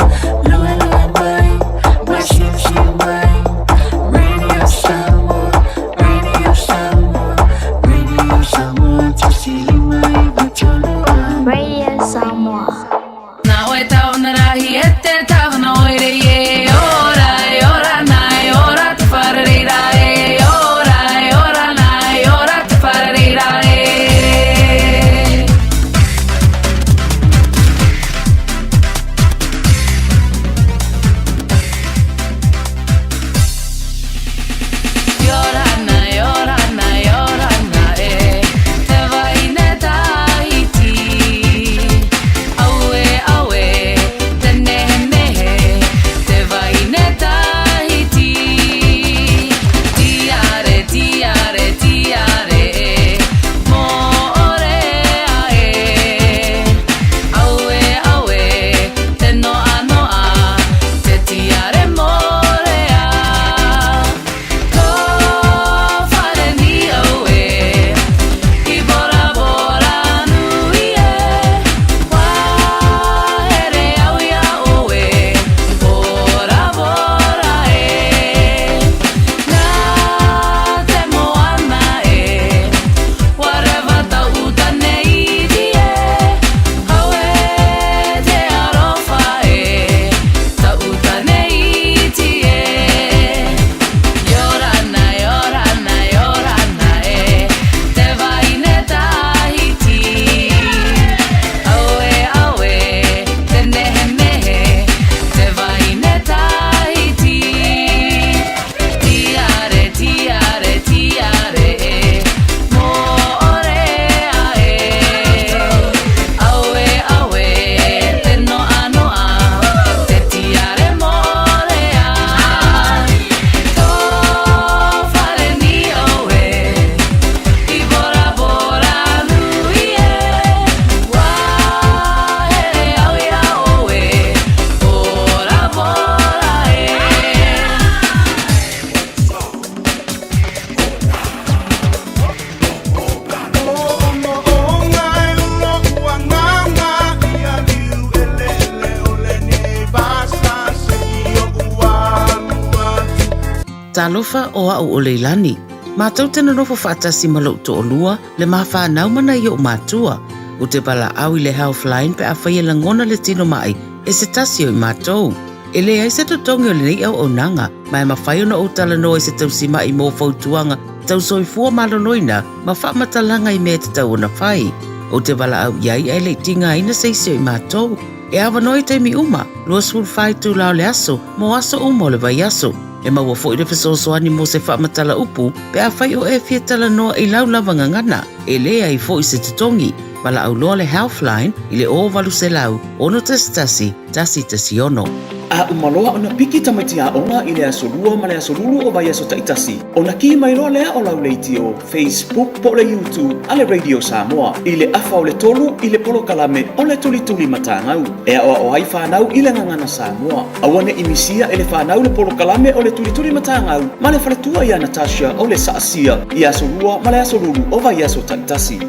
Speaker 8: Talofa o a'u o Leilani. Matou te nonofo faatasi ma lo'u to'olua, le ma fanau ma nai o'u matua. Ou te valaau i le Healthline pe afai e lagona le tino ma'i e se tasi o i matou. E leai se totogi o lenei auaunaga, ma e mafai ona ou talanoa i se tausima'i mo fautuaga tau soifua maloloina ma faamatalaga i mea e tatau ona fai. Ou te valaau i ai ae le i tigaina se isi o i matou. E avanoa i taimi uma, 24 itula o le aso, mo aso uma o le vaiaso. E maua foi le fesoasoani mo se faamatala upu pe afai o e fia talanoa i lau lava gagana. E leai foi se totogi. Valaau loa le Healthline i le 0800 611 116.
Speaker 7: A uma loa ona piki tamaiti aoga i le aso Lua ma le aso Lulu o vaiaso taitasi, ona kī mai loa lea o lau leitio, Facebook po o le YouTube a le Radio Samoa i le afa o le tolu i le polokalame o le Tulituli Matagau e aoao ai fanau i le gagana Samoa. Aua ne i misia e le fanau le polokalame o le Tulituli Matagau ma le faletua ia Natasha o le Saasia i aso Lua ma le aso Lulu o vaiaso taitasi.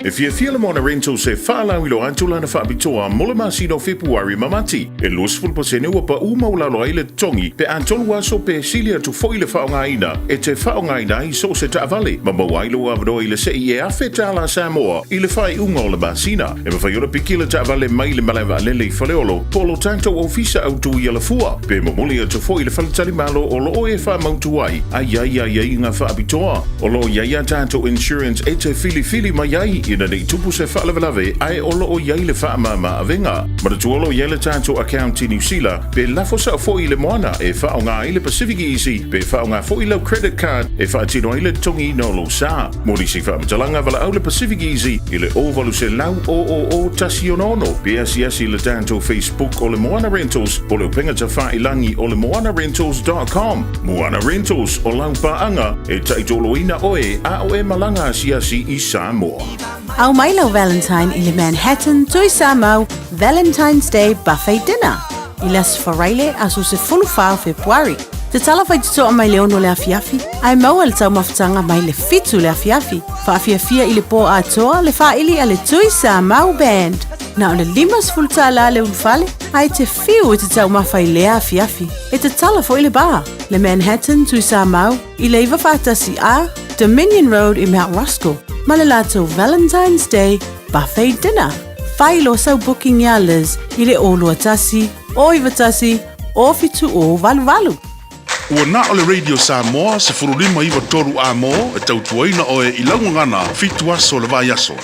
Speaker 22: E fiafia le Moana Rentals e faalauiloa atu lana faapitoa mo le masina o Fepuari ma Mati. E 20% ua paʻu maualalo ai le totogi pe a tolu aso pe sili atu foi le faaaogaina e te faaaogaina ai so o se taavale ma maua ai lou avanoa i le sei e $1,000 Samoa i le faaiuga o le masina. E mafai ona piki le taavale mai le malae vaalele i Faleolo po o lo tatou ofisa autu i Alafua pe momoli atu foi i le faletalimalo o lo o e faamautu ai a i ai aiaiga faapitoa. O lo o i ai a tatou insurance e te filifili mai ai ina ne i tupu se faalavelave ae o lo o i ai le faamama avega. Manatua o lo o i ai le tatou account i Niu Sila pe lafo sao foi i le moana e faaaoga ai le Pacific Easy pe faaaoga foi lau credit card e faatino ai le totogiina o lou sa. Mo nisi faamatalaga valaau le Pacific Easy i le 0800 000 166 pe asiasi i le tatou Facebook o le Moana Rentals po o le upega tafailangi o le moanarentals.com. Moana Rentals, o lau paaga e taitoloina oe a o e malaga asiasi i Samoa.
Speaker 12: Ao mai lau Valentine i le Manhattan Tui Samau Valentine's Day Buffet Dinner i le Aso Faraile aso 14 o Fepuari. Tatala faitotoa mai le 6 le afiafi ae maua le taumafataga mai le 7 le afiafi. Faafiafia i le pō atoa le faaili a le Tui Samau Band. Na o le $50 le ulufale ae te fiu e te taumafa i lea afiafi. E tatala foi le bar, le Manhattan Tui Samau i le 91 A Dominion Road i Mount Roskill ma le latou Valentine's Day Buffet Dinner. Whai loa sau booking iā Liz i le 021 091 0788.
Speaker 21: Ua na o le Radio Samoa 15 9 3 A mo e tautuaina oe i lau gagana fitu aso o le vaiaso.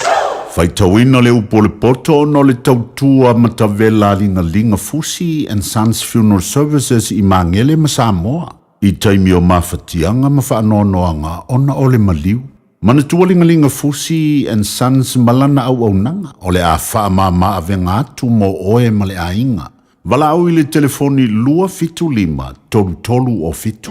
Speaker 5: Faitauina le upu o le poto ona o le tautua matavela a Ligaliga Fusi and Sons Funeral Services i Magele ma Samoa i taimi o mafatiaga ma faanoanoaga ona o le maliu. Manatua Ligaliga Fusi and Sons ma lana auaunaga o le a faamama avega atu mo oe ma le aiga. Valaau i le telefoni 275 33 o 7.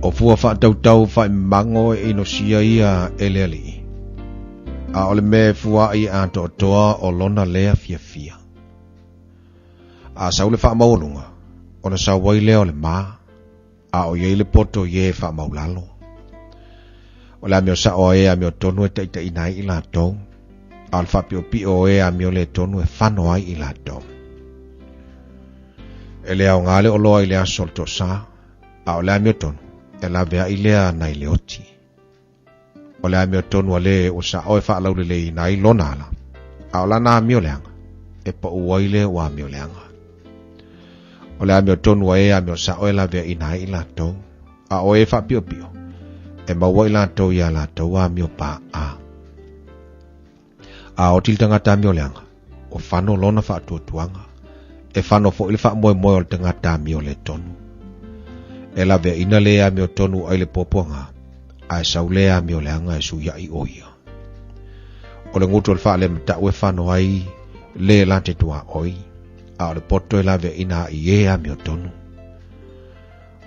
Speaker 4: O fua faatautau faaimago e inosia ia e le Alii, a o le mea e fuaai e atoatoa o lona lea fiafia. A sau le faamaualuga, ona sau ai lea o le ma, a o i ai le poto i e faamaulalo. O le amio sao a e amiotonu e taitaiina ai i latou, a o le faapiopio o e amioletonu e fano ai i latou. E le aoga le oloa i le aso o le toasā, a o le amiotonu e laveai lea nai le oti. O le amiotonu a le ua sa'o e faalauleleiina ai lona ala, a o lana amioleaga, e pa'u ai le ua amioleaga. O le amiotonu a e amio sa'o e laveaina ai i latou, a o e faapiopio, e maua i latou iā latou amio pa'a. A oti le tagata amioleaga, ua fano lona faatuatuaga, e fano foi le faamoemoe o le tagata amioletonu. E laveaina le amiotonu ai le puapuaga, ae sau le amioleaga e suiaʻi o ia. O le gutu o le faalematau e fano ai le la te tuaoi, a o le poto e laveaina ai e amiotonu.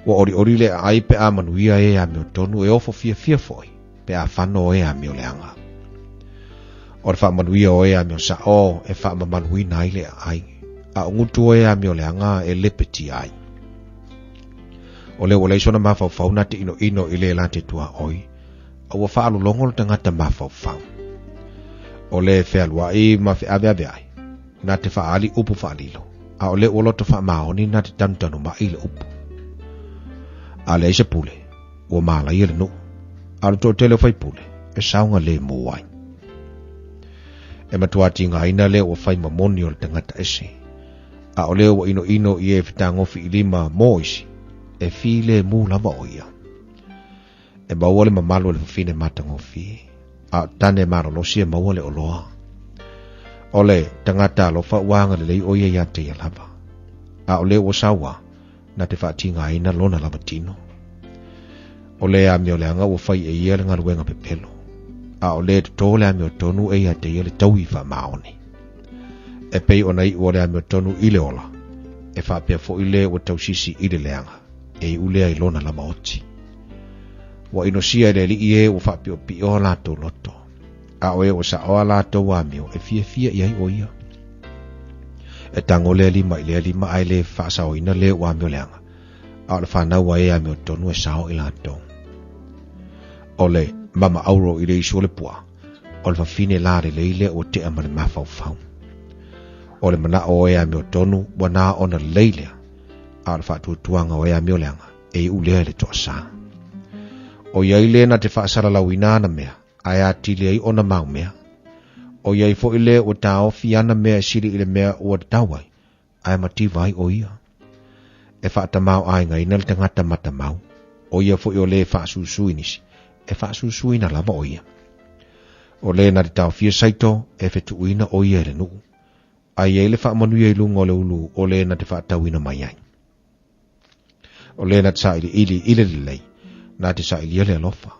Speaker 4: Ua olioli le aai pe a manuia e amiotonu e ofo fiafia foi pe a fano e amioleaga. O le faamanuia o e amio sa'o e faamamaluina ai le aai, a o gutu o e amioleaga e lepetia ai.
Speaker 2: O lea ua leai sona mafaufau na te inoino i le la te tuaoi, a ua faalologo le tagata mafaufau. O le fealuai ma feaveaveai, na te faaali upu faalilo, a o le ua loto faamaoni na te tanutanumai i le upu. A leai se pule, ua malaia le nuu, a o le toatele o faipule, e saogalemu ai. E matua tigaina lea ua fai ma moni o le tagata ese, a o lea ua inoino i e fetagofi i lima mo isi, e filemu lava o ia. E maua le mamalu e le fafine matagofie, a o tane malolosi e maua le oloa. O le tagata alofa ua agalelei o ia ia te ia lava, a o le ua saua na te faatigaina lona lava tino. O le amioleaga ua fai e ia le galuega pepelo, a o le totō le amiotonu e ia te ia le taui faamaoni. E pei ona iu o le amiotonu i le ola, e faapea foi le ua tausisi i le leaga, e iu lea i lona lava oti. Ua inosia e le Alii e ua faapiopio a latou loto, a o e ua saoa latou amio e fiafia i ai o ia. E tago lea lima i lea lima ae le faasaoina le ua amioleaga, a o le fanau a e amiotonu e sao i latou. O le mama auro i le isu o le puaa, o le fafine la lelei lea ua tea ma le mafaufau. O le manao o e amiotonu ua na ona lelei lea, a o le faatuatuaga o e amioleaga e iu lea i le toasā. O iai le na te faasalalauina ana mea, ae atili ai ona mau mea. O iai foi le ua taofi ana mea e sili i le mea ua tatau ai, ae mativa ai o ia. E faatamaoaigaina le tagata matamau, o ia foi o le faasusu i nisi, e faasusuina lava o ia. O le na te taofia saito e fetuuina o ia e le nuu, ae i ai le faamanuia i luga o le ulu o le na te faatauina mai ai. O le na te sailiili i le lelei, na te sailia le alofa,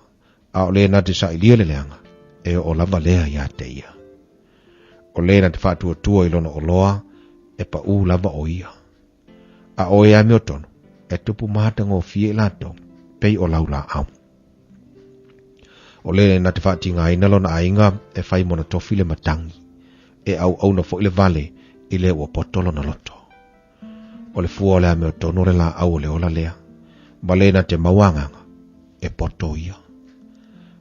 Speaker 2: a o le na te sailia le leaga, e oo lava lea ia te ia. O le na te faatuatua i lona oloa, e paū lava o ia. A o e amiotonu, e tupu matagofie i latou, pei o laulaau. O le na te faatigaina lona aiga e fai mona tofi le matagi, e auauna foi le vale i le ua poto lona loto. O le fua o le amiotonu o le laau o le ola lea, ma le na te maua agaga, e poto ia.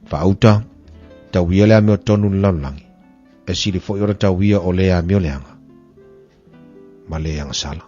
Speaker 2: Faauta, tauia le amiotonu i le lalolagi, e sili foi ona tauia o le amioleaga ma le agasala.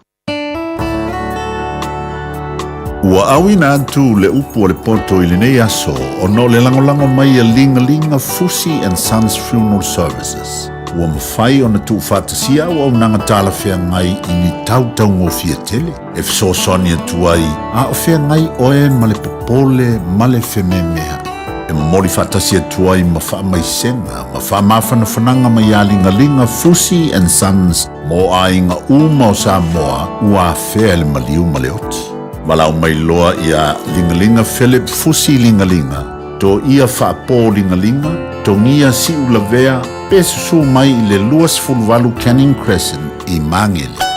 Speaker 5: Ua auina atu le upu a le poto i lenei aso ona o le lagolago mai a Ligalinga Fusi and Sons Funeral Services. Ua mafai ona tuufaatasia auaunaga talafeagai i ni tau taugofie tele e fesoasoani atu ai a o feagai oe ma le popole ma le fememea'i. E momoli faatasi atu ai ma faamaisega ma faamafanafanaga mai ia Ligaliga Fusi and Sons mo aiga uma o Samoa ua afea e le maliu ma le oti. Valaau mai loa ia Ligaliga Philip Fusi Ligaliga, Toia Faapo Ligaliga, Togia Siulavea pe susū mai i le 28 Canning Crescent i Magele.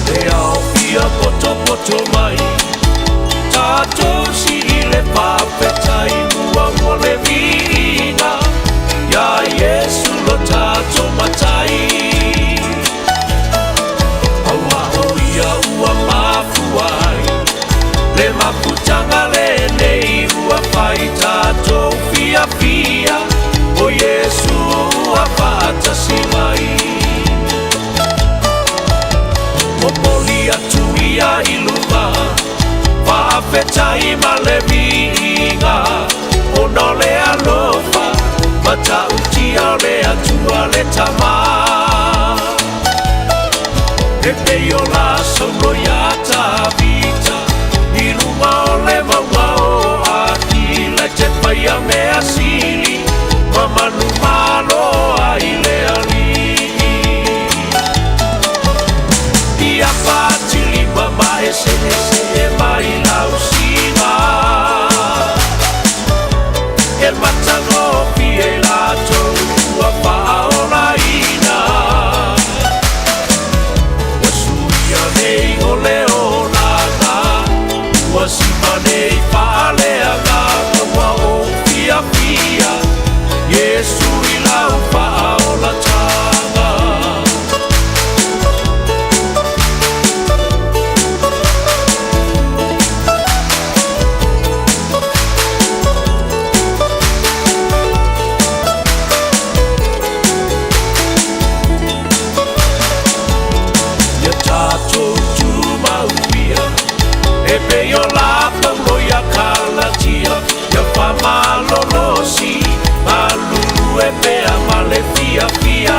Speaker 20: E aofia potopoto mai Tātou sili le faafetai Muamua le viiga Iā Iesu lo tātou Matai Aua o ia ua mafua ai Le mafutaga lenei ua fai Tātou fiafia O Iesu ua faatasi mai Momoli atu ia i luma Faafetai ma le viiga Ona o le alofa Matautia o le Atua le Tama E pei o la Saulo iā Tavita I luga o le mauga o Akila I te faia mea sili Ma manumalo ai le Alii Ia patili ma maeseese e mai. fiafia Iesu i lau faaolataga. Ia tatou tumau ia, e pei o la Paulo ia Kalatia, ia faamalolosi, galulue pea ma le fiafia.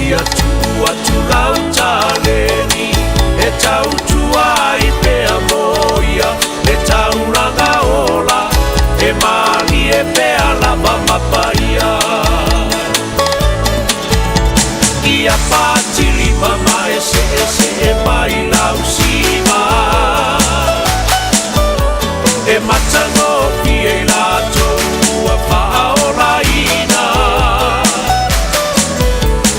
Speaker 20: Ia tuu atu lau taleni, e tautua ai pea mo ia, le taulaga ola, e malie pea lava ma paia. Ia patilima ma eseese mai lau sima, e matagofie i latou ua faaolaina.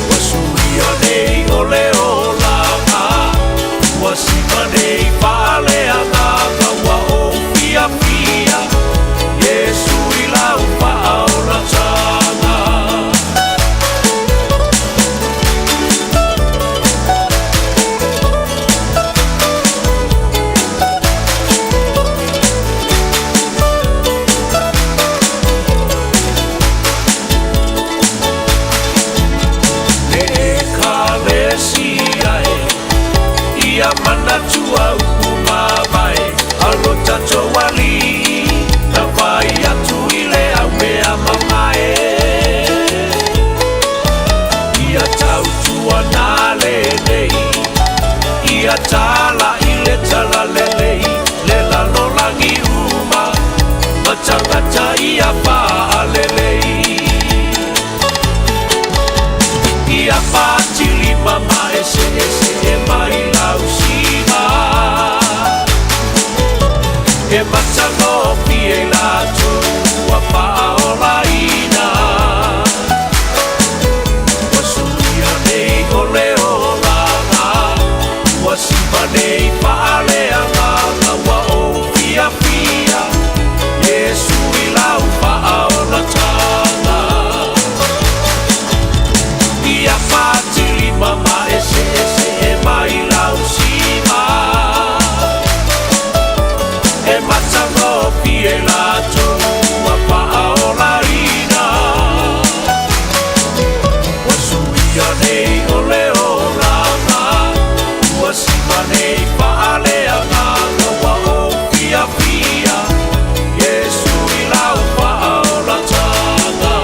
Speaker 20: Ua suia nei o le olaga, ua siva nei faaleagaga, ua ou fiafia Iesu i lau faaolataga. Le Ekalesia e, ia manatua upu mavae a lo tatou Alii, na fai atu i le aumea mamae. Ia tautuana lenei, ia tala i le talalelei, le lalolagi uma, ma tagata ia faalelei. Ia patilima ma eseese mai lau sima, e matagofie i latou ua faaolaina. Ua suia nei o le olaga, ua siva nei faaleagaga, ua ou fiafia Iesu i lau faaolataga. Ia patilima ma eseese mai lau sima, e matagofie i latou ua faaolaina. Ua suia nei o le olaga, ua siva nei faaleagaga, ua ou fiafia Iesu i lau faaolataga.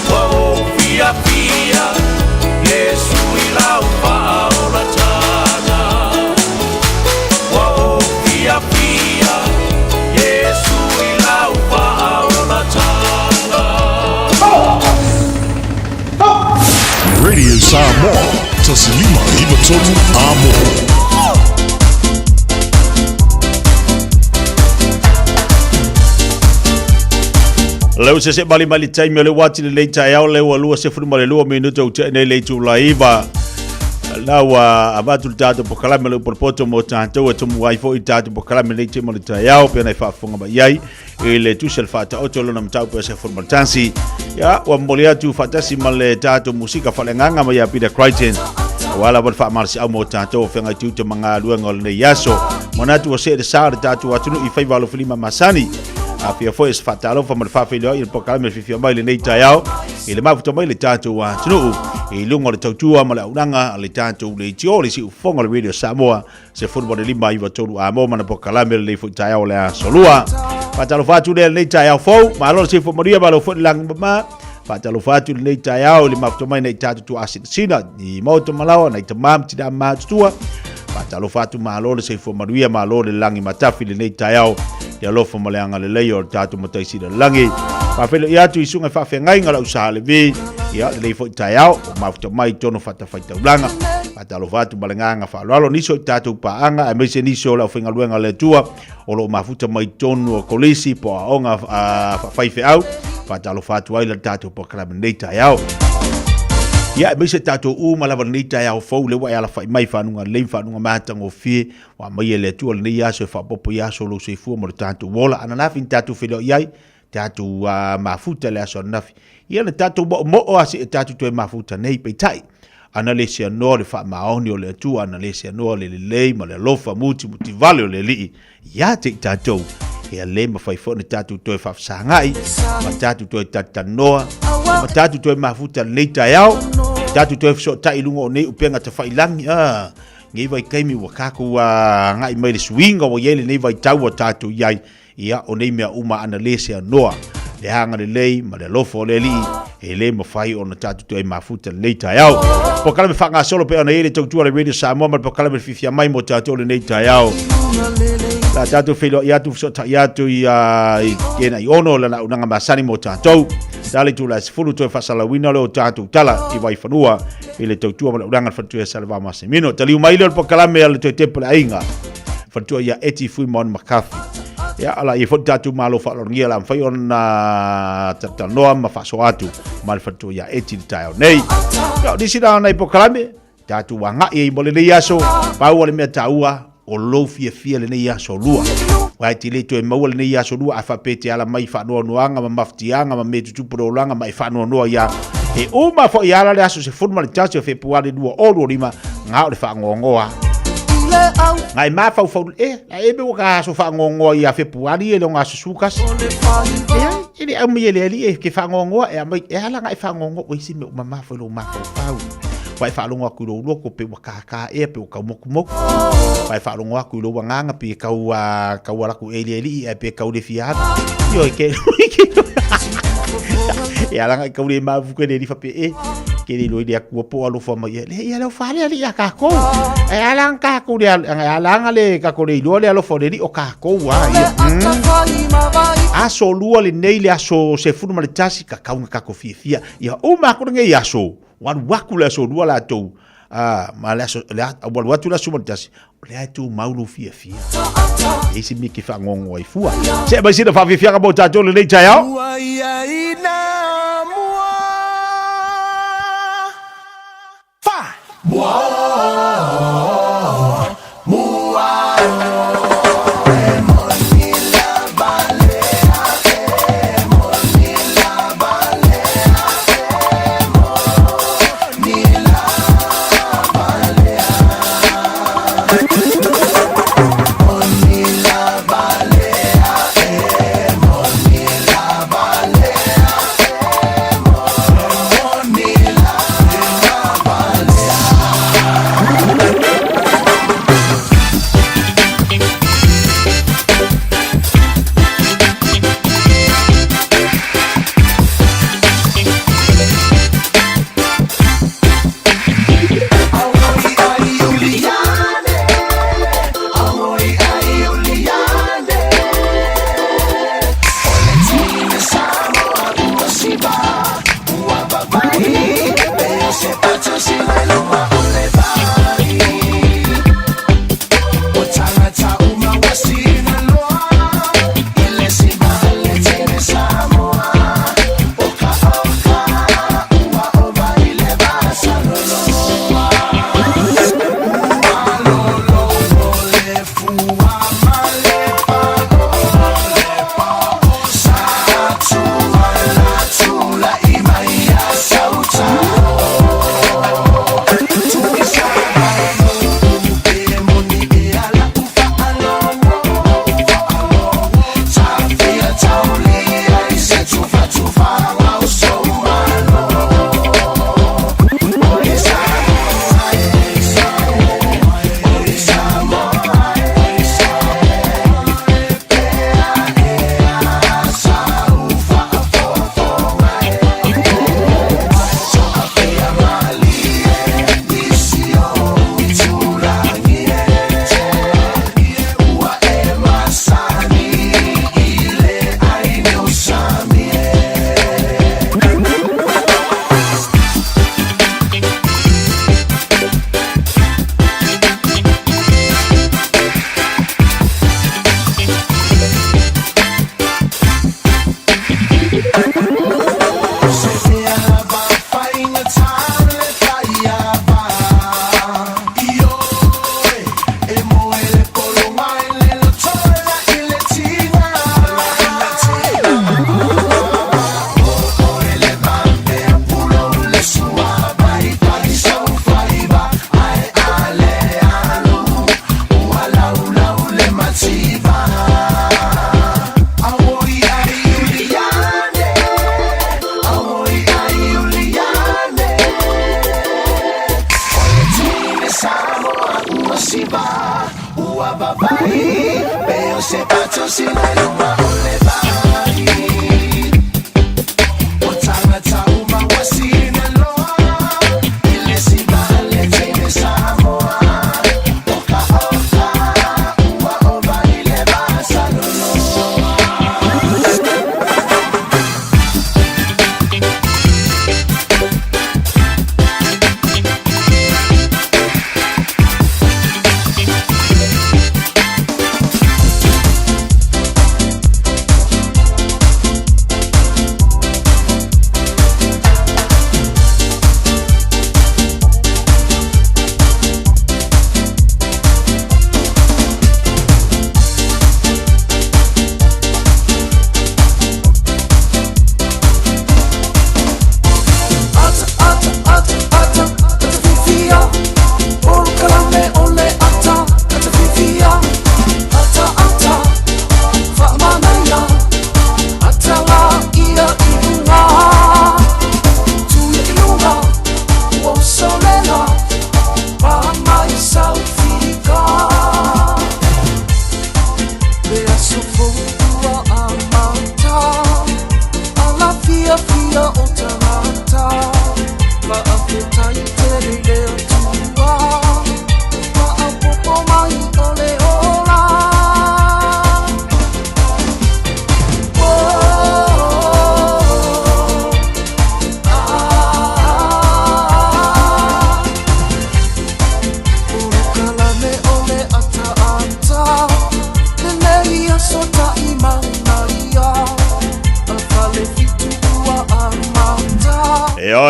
Speaker 20: Ua ou fiafia Iesu i lau faaolataga. Ua ou fiafia Iesu i lau faaolataga.
Speaker 21: Radio Samoa, 1593 Amo.
Speaker 14: Leu se se mali mali taimi o le wati le lei taeao leu ua 22 minuta u tea nei le itula iva. La ua avatu le tatou pokalame le upolopoto mo tatou e tumu ai foi tatou pokalame nei te mo le taeao pe ona e faafofoga mai ai i le tusi a le faataoto lona mataupu e 11. Ia, ua momoli atu faatasi ma le tatou musika faaleagaga mai ia Peter Crichton. Aua lava le faamalosiau mo tatou o feagai tiute ma galuega o lenei aso. Manatu ua see le sa o le tatou atunuu i faiva alofilima masani. Afia foi e se faatalofa ma le faafeiloai i le polokalame fiafia mai lenei taeao i le mafuta mai le tatou atunuu i luga o le tautua ma le auaunaga a le tatou leitio le siufofoga o le Radio Samoa 1593 a mo mana polokalame lenei foi taeao o le aso lua. Faatalofa atu lea lenei taeao fou, malo le soifua manuia, malo foi le lagi mama. Faatalofa atu lenei taeao i le mafuta mai nei tatou tuaasinasina i maota malaoa nai tama ma tina matutua. Faatalofa atu malo le soifua manuia, malo le lagi matafi lenei taeao i alofa ma le agalelei o le tatou Matai Sili o le Lagi. Faafeiloai atu i susuga i faafeagaiga lau sa Levi, ia lenei foi taeao o mafuta mai tonu fatafaitaulaga. Faatalofa atu ma le agaga faaaloalo nisi o i tatou paaga aemaise nisi o le aufaigaluega a le Atua o lo o mafuta mai totonu o kolisi po o aoga faafaifeau. Faatalofa atu ai le tatou polokalame nei taeao. Ia, aemaise tatou uma lava lenei taeao fou, lea ua e alafai mai i fanuga lelei ma fanuga matagofie, ua aumaia e le Atua lenei aso e faaopoopo i aso o lou soifua ma lo tatou ola. Ananafi na tatou feiloai ai, tatou mafuta i le aso ananafi. Ia na tatou moomoo lava seia tatou toe mafuta nei, peitai, ana le seanoa le faamaoni o le Atua, ana le seanoa le lelei ma le alofa mutimutivale o le Alii ia te i tatou, ia le mafai foi ona tatou toe faafesagai, ma tatou toe talatalanoa, ma tatou toe mafuta lenei taeao, tatou toe fesootai i luga o nei upega tafailagi, nei vaitaimi ua tatou agai mai le suiga ua i ai lenei vaitau ua tatou i ai, Ia, o nei mea uma ana le seanoa le agalelei ma le alofa o le Alii, e le mafai ona tatou toe mafuta lenei taeao. Polokalame faagasolo pei ona i ai le tautua a le Radio Samoa ma le polokalame le fiafia mai mo tatou lenei taeao. La tatou feiloai atu, fesootai atu i, i kena i ono le launaga masani mo tatou. Tala i tula e 10 toe faasalauina le o tatou tala i Vaifanua i le tautua ma le auaunaga a le faletua ia Salevao Masemino. Taliu mai lea o le polokalame a le toe tepa le aiga. Faletua ia Eti Fuimaone McCarthy. Ia, ala ia foi tatou malo faaaloalogia la mafai ona talatalanoa ma faasoa atu ma le faletua ia Eti le taeao nei. Ia, o nisi la nai polokalame, tatou agai ai mo lenei aso, pau o le mea taua, o lou fiafia lenei aso lua. Aua e te le toe maua lenei aso lua a faapea e te ala mai i faanoanoaga ma mafatiaga ma mea tutupu le olaga ma e faanoanoa ia. E uma foi ala le aso 11 o Fepuari 2025, Nga o le faangoangoa. Nga e mafaufau e, la e me ka aso faangoangoa ia Fepuari e le aso sukasi. E e le au mai e le ali e ke faangoangoa e amai e ala nga e faangoangoa o isi me uma mafai lo mafaufau. Wa e faalogo atu i lou loto pe ua kākā ea pe ua kau mokumoku. Wa e faalogo atu i lou agaga pe kau a kau ala ku e le alii ae pe kau le fia atu. Ioe ke e ala nga kau le mafu ke le ali faapea e ke le iloa i le Atua po o alofa mai ia. Le ia le fale alii a kākou. E ala nga kākou le ala nga le kākou le iloa le alofa o le alii o kākou a ia. Aso lua lenei le aso 11 ka kau na kākou fiafia. Ia uma aku lenei aso, ua alu aku le aso lua latou. Ma le aso, le, ua alu atu le aso 11, o lea e tumau lou fiafia. E isi mea ke faangoangoa ai fua. Se mai sina faafiafiaga mo tatou lenei taeao. Ua ia ina mua. Fa. Mua. Mua.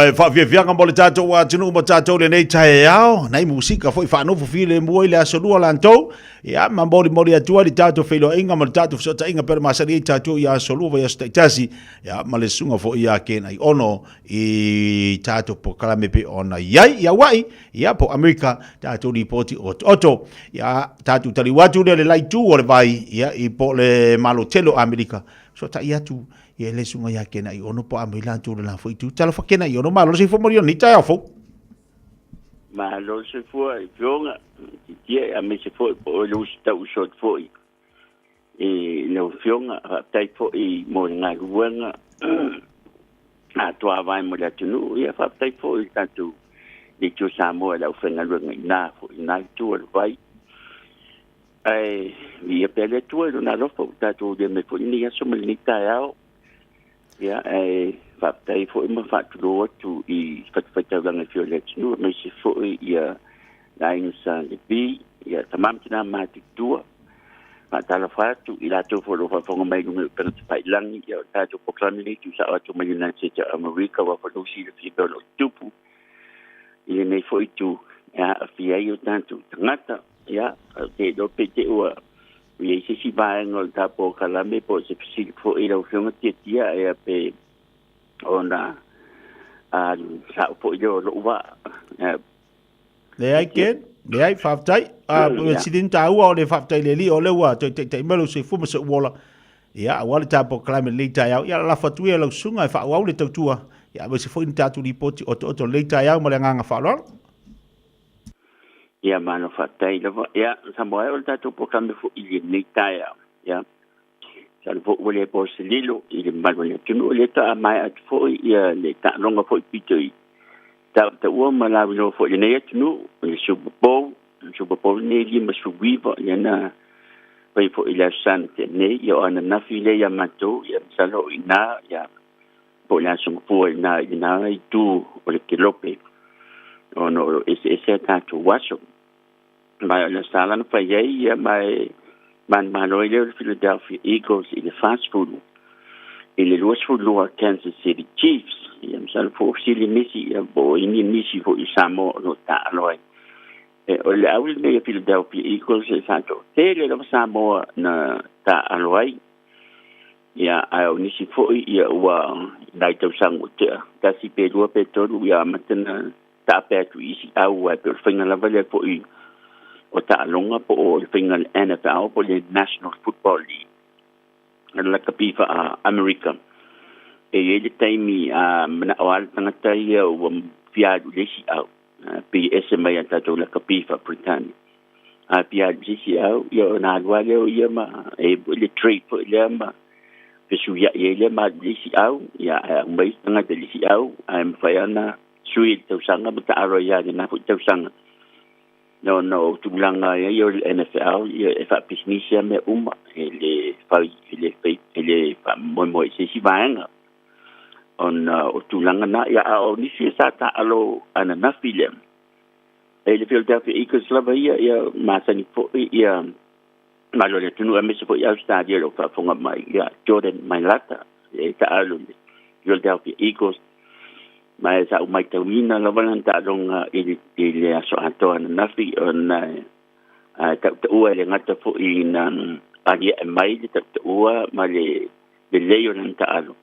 Speaker 14: E faafiafiaga mo le tatou atunuu ma tatou lenei taeao, nai musika foi faanofo filemu ai le aso lua latou, ia ma molimoli atu ai le tatou feiloaiga ma le tatou fesootaiga pei ona masani ai tatou i aso lua vaiaso taitasi, ia ma le susuga foi ia Kenai Ono i tatou polokalame pei ona i ai i Aua'i, ia po o Amerika, tatou lipoti otooto. Ia tatou taliu atu lea i le la itu o le vai, ia i po o le Malo tele o Amerika, fesootai atu ia le susuga ia Kenai Ono po o a mai latou le la foi itu. Talofa Kenai Ono, malo le soifua manuia i lenei taeao fou.
Speaker 17: Malo le soifua i Afioga, Titia, aemaise foi po o le usi tau uso atu foi i lau Afioga. Faafetai foi mo le galuega atoa vae mo le atunuu. Ia faafetai foi i le tatou Leitio Samoa i le aufaigaluega i na foi i na itu o le vai. Ae viia pea le Atua i lona alofa ua tatou aulia mai foi lenei aso ma lenei taeao. Ia ae faafetai foi ma faatulou atu i fatafaitaulaga e fia o le atunuu, aemaise foi ia le aiga Sa Levi, ia tama ma tina matutua. Faatalofa atu i latou foi o lo o faafofoga mai i luga i upega tafailagi, ia o le tatou polokalame lenei tuusao atu mai United States of America, aua foi lou silafia pea o lo o tupu i lenei foi itu e aafia ai o tatou tagata. Ia, ou te iloa pe te ua i ai se isi vaega o le ta polokalame po o se fesili foi i lau Afioga Tiatia, ia pe ona sa'o foi lea o lo'u vaa.
Speaker 14: Leai Ken, leai, faafetai. Sili ona taua o le faafetai i le Alii o lea ua toe taitai mai lou soifua ma sou ola. Ia, aua le ta polokalame i lenei taeao. Ia, lalafo atu ia i lau susuga e faaauau le tautua. Ia, aemaise foi ni tatou lipoti otooto i lenei taeao ma le agaga faaaloalo.
Speaker 17: Ia, malo faafetai lava. Ia, Samoa e, o le tatou polokalame foi i lenei taeao. Ia, masalo foi ua le po se lilo i le mamalu o le atunuu, o lea faatoa maea atu foi ia le taaloga foi pito i tautaua ma lauiloa foi i lenei atunuu, o le Super Bowl, Super Bowl lenei 59, lea na fai foi i le Aso Sa na tea nei, ia o ananafi lea ia matou, ia masalo o i ina, ia po o le Aso Gafua i ina i lena itu o le kelope, ona o lo o eseese a tatou aso. Ma o le Aso Sa la na fai ai, ia ma e manumalo ai lea o le Philadelphia Eagles i le 40 i le 22 Kansas City Chiefs. Ia masalo po o fesili nisi, ia po o ini nisi foi i Samoa o lo o taalo ai. E, o le au lenei a Philadelphia Eagles e sa toatele lava Samoa na taalo ai. Ia, ae o nisi foi ia ua nai tausaga ua tea, tasi pe lua pe tolu, ia amata na taape atu i isi au, ae pei o le faiga lava lea foi o taaloga po o le faiga le NFL po o le National Football League, le lakapi faa-Amerika. E i ai le taimi a manao lava le tagata ia ua fia alu i le isi au, pei e ese mai a tatou lakapi faa-Peretania. A pia alu i se isi au, ia ona alu lava lea o ia ma e i le trade foi lea ma fesuia'i ai lea ma alu i le isi au, ia ae aumai isi tagata i le isi au, ae mafai lava ona sui i le tausaga ma taalo ai lava i lena foi tausaga. Ona o tulaga ia o le NFL, ia e faapisinisi lava mea uma, e le fai, e le fai, e le faamoemoe i se isi vaega ona o tulaga na. Ia, a o nisi sa taalo ananafi lea, e le Philadelphia Eagles lava ia, ia masani foi ia malo le atunuu aemaise foi Australia o lo o faafofoga mai, ia Jordan Mailata e taalo i le Philadelphia Eagles. Ma e sa ou matauina lava lana taaloga i le aso atoa ananafi, ona e tautaua e le gata foi ina aliae mai le tautaua ma le lelei o lana taalo,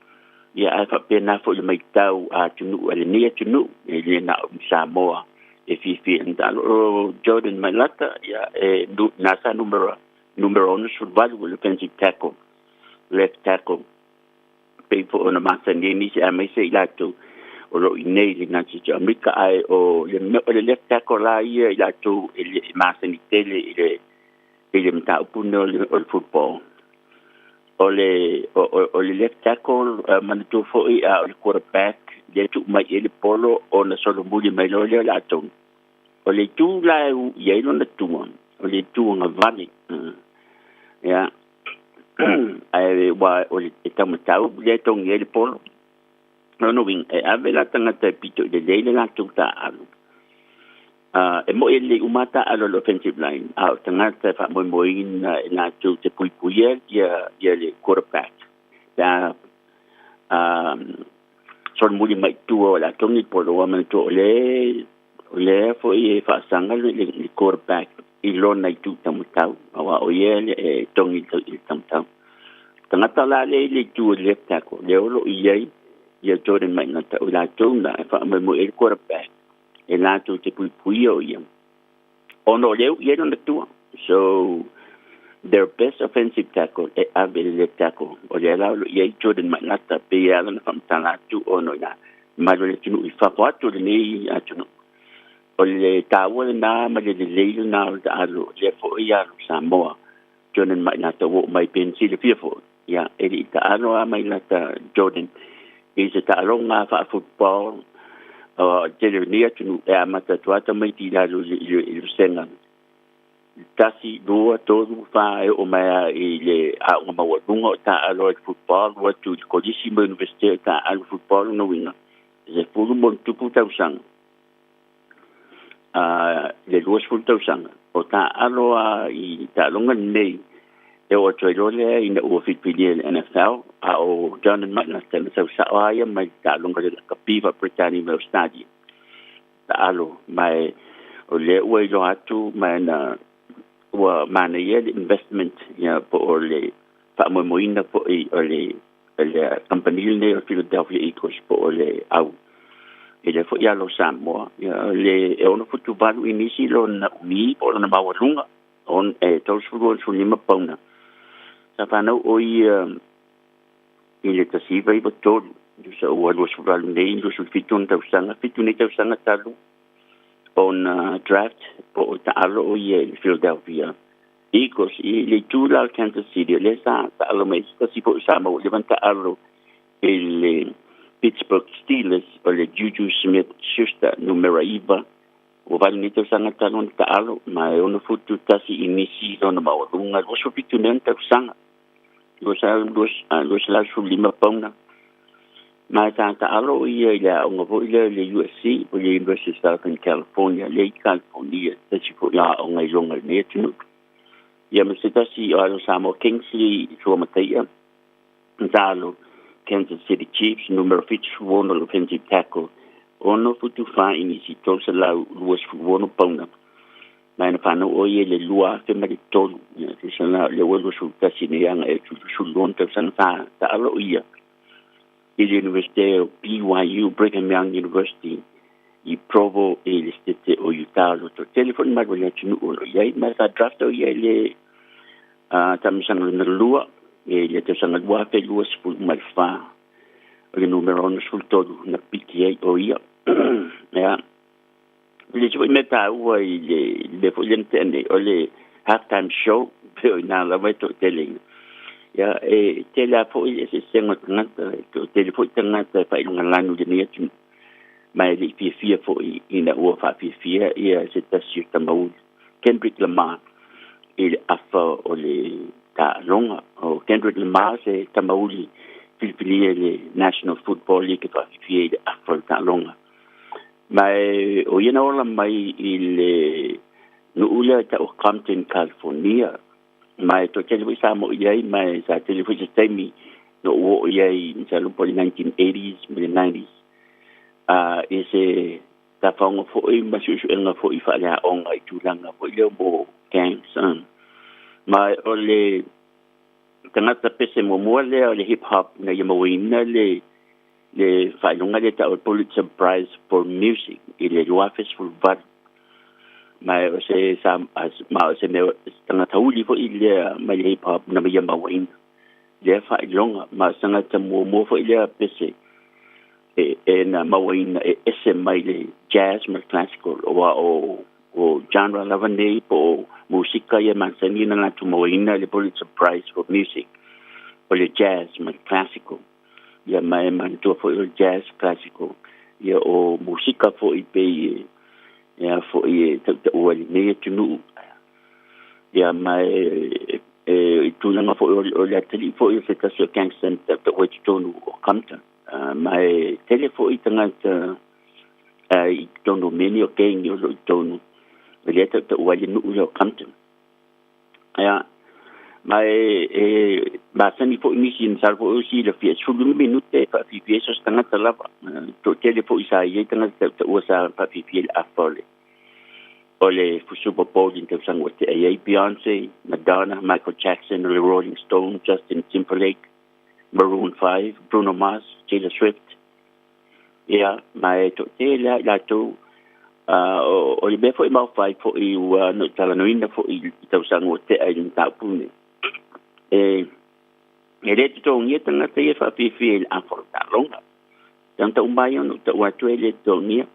Speaker 17: ia ae faapena foi le maitau a atunuu a lenei atunuu, e le na o Samoa e fiafia i lana taalo. O Jordan Mailata, ia e nasa numera 68, o le offensive tackle, left tackle, pei foi ona masani ai nisi aemaise i latou o lo o i inei i le United States o Amerika. Ae o le left tackle la ia i latou e le masani tele i le mataupu o le football. O le left tackle, manatua foi a o le quarterback lea tuu mai i ai le polo ona solomuli mai loa lea o latou. O le itu la e i ai lona tua, o le itu agavale. Ia, ae ua o le taumatau lea e togi ai le polo. Lona uiga, e ave la tagata e pito i lelei le latou taaalo. E mo'i e lelei uma taaalo le offensive line, a o tagata e faamoemoeina e latou te puipuia ia le quarterback pe a solomuli mai tua o le a togi le polo. Ua manatua o lea foi e faasaga le quarterback i lona itu taumatau, aua o ia e togi i le taumatau. Tagata la lea i le itu o le left tackle, lea o lo o i ai ia Jordan Mailata, o latou na e faamoemoe i le quarterback e latou te puipuia o ia, ona o lea i ai lona tua. So their best offensive tackle e ave le left tackle, o lea la o lo o i ai Jordan Mailata. Pei e ala ona faamatala atu ona i mamalu o le atunuu i fafo atu o lenei atunuu, o le taua lena ma le lelei lena o le taalo lea foi alo Samoa Jordan Mailata ua oo mai. Pei silafia foi, ia, e le i taalo a Mailata Jordan i se taaloga faa-football. O tele o nei atunuu e amata atu lava tamaiti i lalo i le vasega 1, 2, 3, 4, e oo mai lava i le aoga maualuga o taalo ai le football, ua atu i le kolisi ma universite o taalo football. Lona uiga, 10+ tausaga, le 20 tausaga o taalo a i taaloga lenei, e oo atu ai loa lea ina ua filifilia i le NFL. A o Jordan Mailata, na sau sao lava ia mai taaloga le lakapi faa-Peretania ma Australia taalo, ma o lea ua iloa atu ma na ua manaia le investment, ia, po o le faamoemoeina foi o le company lenei o Philadelphia Eagles, po o le au i le foi alo Samoa. Ia, le e 6 futu 8 inisi lona umi po o lona maualuga, on e 365 pauna. Sa fanau o ia i le 1993, sa ua 28 nei, 27 ona tausaga, 7 nei tausaga talu ona draft po o taalo o ia i le Philadelphia Eagles i le itu la o Kansas City. O lea sa taalo mai tasi foi sa maua le taalo i le Pittsburgh Steelers, o le Juju Smith-Schuster, numera 9, ua 8 nei tausaga talu ona taalo, ma e 6 futu 1 inisi lona maualuga, 27 nei ona tausaga, 215 pauna. Ma e sa taalo ia i le aoga foi lea i le USC, o le University of Southern California, le i California, tasi foi aoga i luga i lenei atunuu. Ia, ma se tasi o alo Samoa, Kingsley Suamataia, taalo Kansas City Chiefs, numera 76 le offensive tackle, 6 futu 4 inisi, 326 pauna. Ma na fanau o ia i le 2003, ia, tusa la le ua 21 nei aga e 22 tausaga. Sa taalo ia i le University o BYU, Brigham Young University, i Provo i le state o Utah. Lo to tele foi mamalu o le atunuu o lo i ai. Ma sa draft o ia i le tausaga lona lua i le tausaga 2024, o le numera 63 na piki ai o ia. Ia, Le isi foi mea taua i le mea foi lea na tea nei, o le half time show, pei o i ina lava e toateleina. Ia, e tele lava foi le eseesega o tagata, e toatele foi tagata e faailogalanu i lenei atunuu, ma e le i fiafia foi ina ua faafiafia ia se tasi o tamauli, Kendrick Lamar, i le afa o le taaloga. O Kendrick Lamar se tamauli filifilia i le National Football League e faafiafia i le afa o le taaloga. Ma e o ia na ola mai i le nuu lea e tau o Compton, California. Ma e toatele foi sa mo'i ai, ma e sa tele foi se taimi na ou oo i ai masalo po o le 1980s ma le 90s i se tafaoga foi ma suesuega foi faaleaoga i tulaga foi lea mo gangs. Ma o le tagata pese muamua lea o le hip hop na ia mauaina le le faailoga lea tau o le Pulitzer Prize for Music i le 2018. Ma o se sa ma o se mea tagata uli foi lea mai le hip hop na ia mauaina lea faailoga. Ma o se tagata muamua foi lea pese e na mauaina e ese mai le jazz ma le classical, aua o genre lava nei po o musika ia masani na latou mauaina le Pulitzer Prize for Music o le jazz ma le classical. Ia ma e manatua foi o le jazz classical ia o musika foi pei e a foi e tautaua i lenei atunuu. Ia ma e i tulaga foi o le atalii foi o se tasi o gangster na tautaua i totonu o Compton. Ma e tele foi tagata i totonu o mea nei o gang o lo o i totonu o lea tautaua ai le nuu lea o Compton. Ia, ma e masani foi nisi, masalo foi o silafia, e 15 minute e faafiafia ai so o se tagata lava. Toatele foi sa i ai tagata tautaua sa faafiafia i le afa o le Super Bowl i le tausaga ua tea i ai Beyonce, Madonna, Michael Jackson, o le Rolling Stone, Justin Timberlake, Maroon 5, Bruno Mars, Taylor Swift. Ia, ma e toatele lava i latou. O le mea foi maofa ai foi ua na ou talanoaina foi i tausaga ua tea i le mataupu lenei, e le totogia tagata ia e faafiafia i le afa o le taaloga. Tagata uma ia ona ou taua atu e le totogia.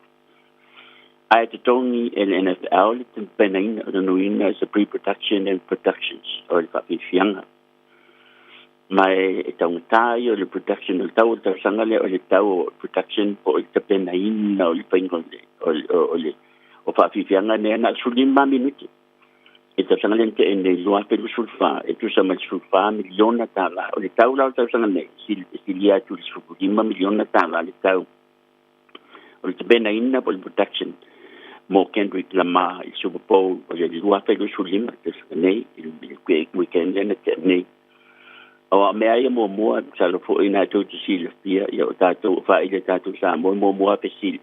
Speaker 17: Ae totogi e le NFL le tapenaina o lona uiga is a pre-production and productions o le faafiafiaga. Ma e taugata ia o le production o le tau o le tausaga lea o le tau o production po o le tapenaina o le faiga o le o faafiafiaga nei na o le 15 minute i le tausaga lea na tea nei 2024 e tusa ma le $14 miliona tala. O le tau la o le tausaga nei e silia atu i le $15 miliona tala le tau o le tapenaina po o le production mo Kendrick Lamar i le Super Bowl o le 2025 tausaga nei i le weekend lea na tea nei. O a mea ia muamua, masalo foi na tou te silafia, ia o tatou o faaili a tatou Samoa, muamua fesili,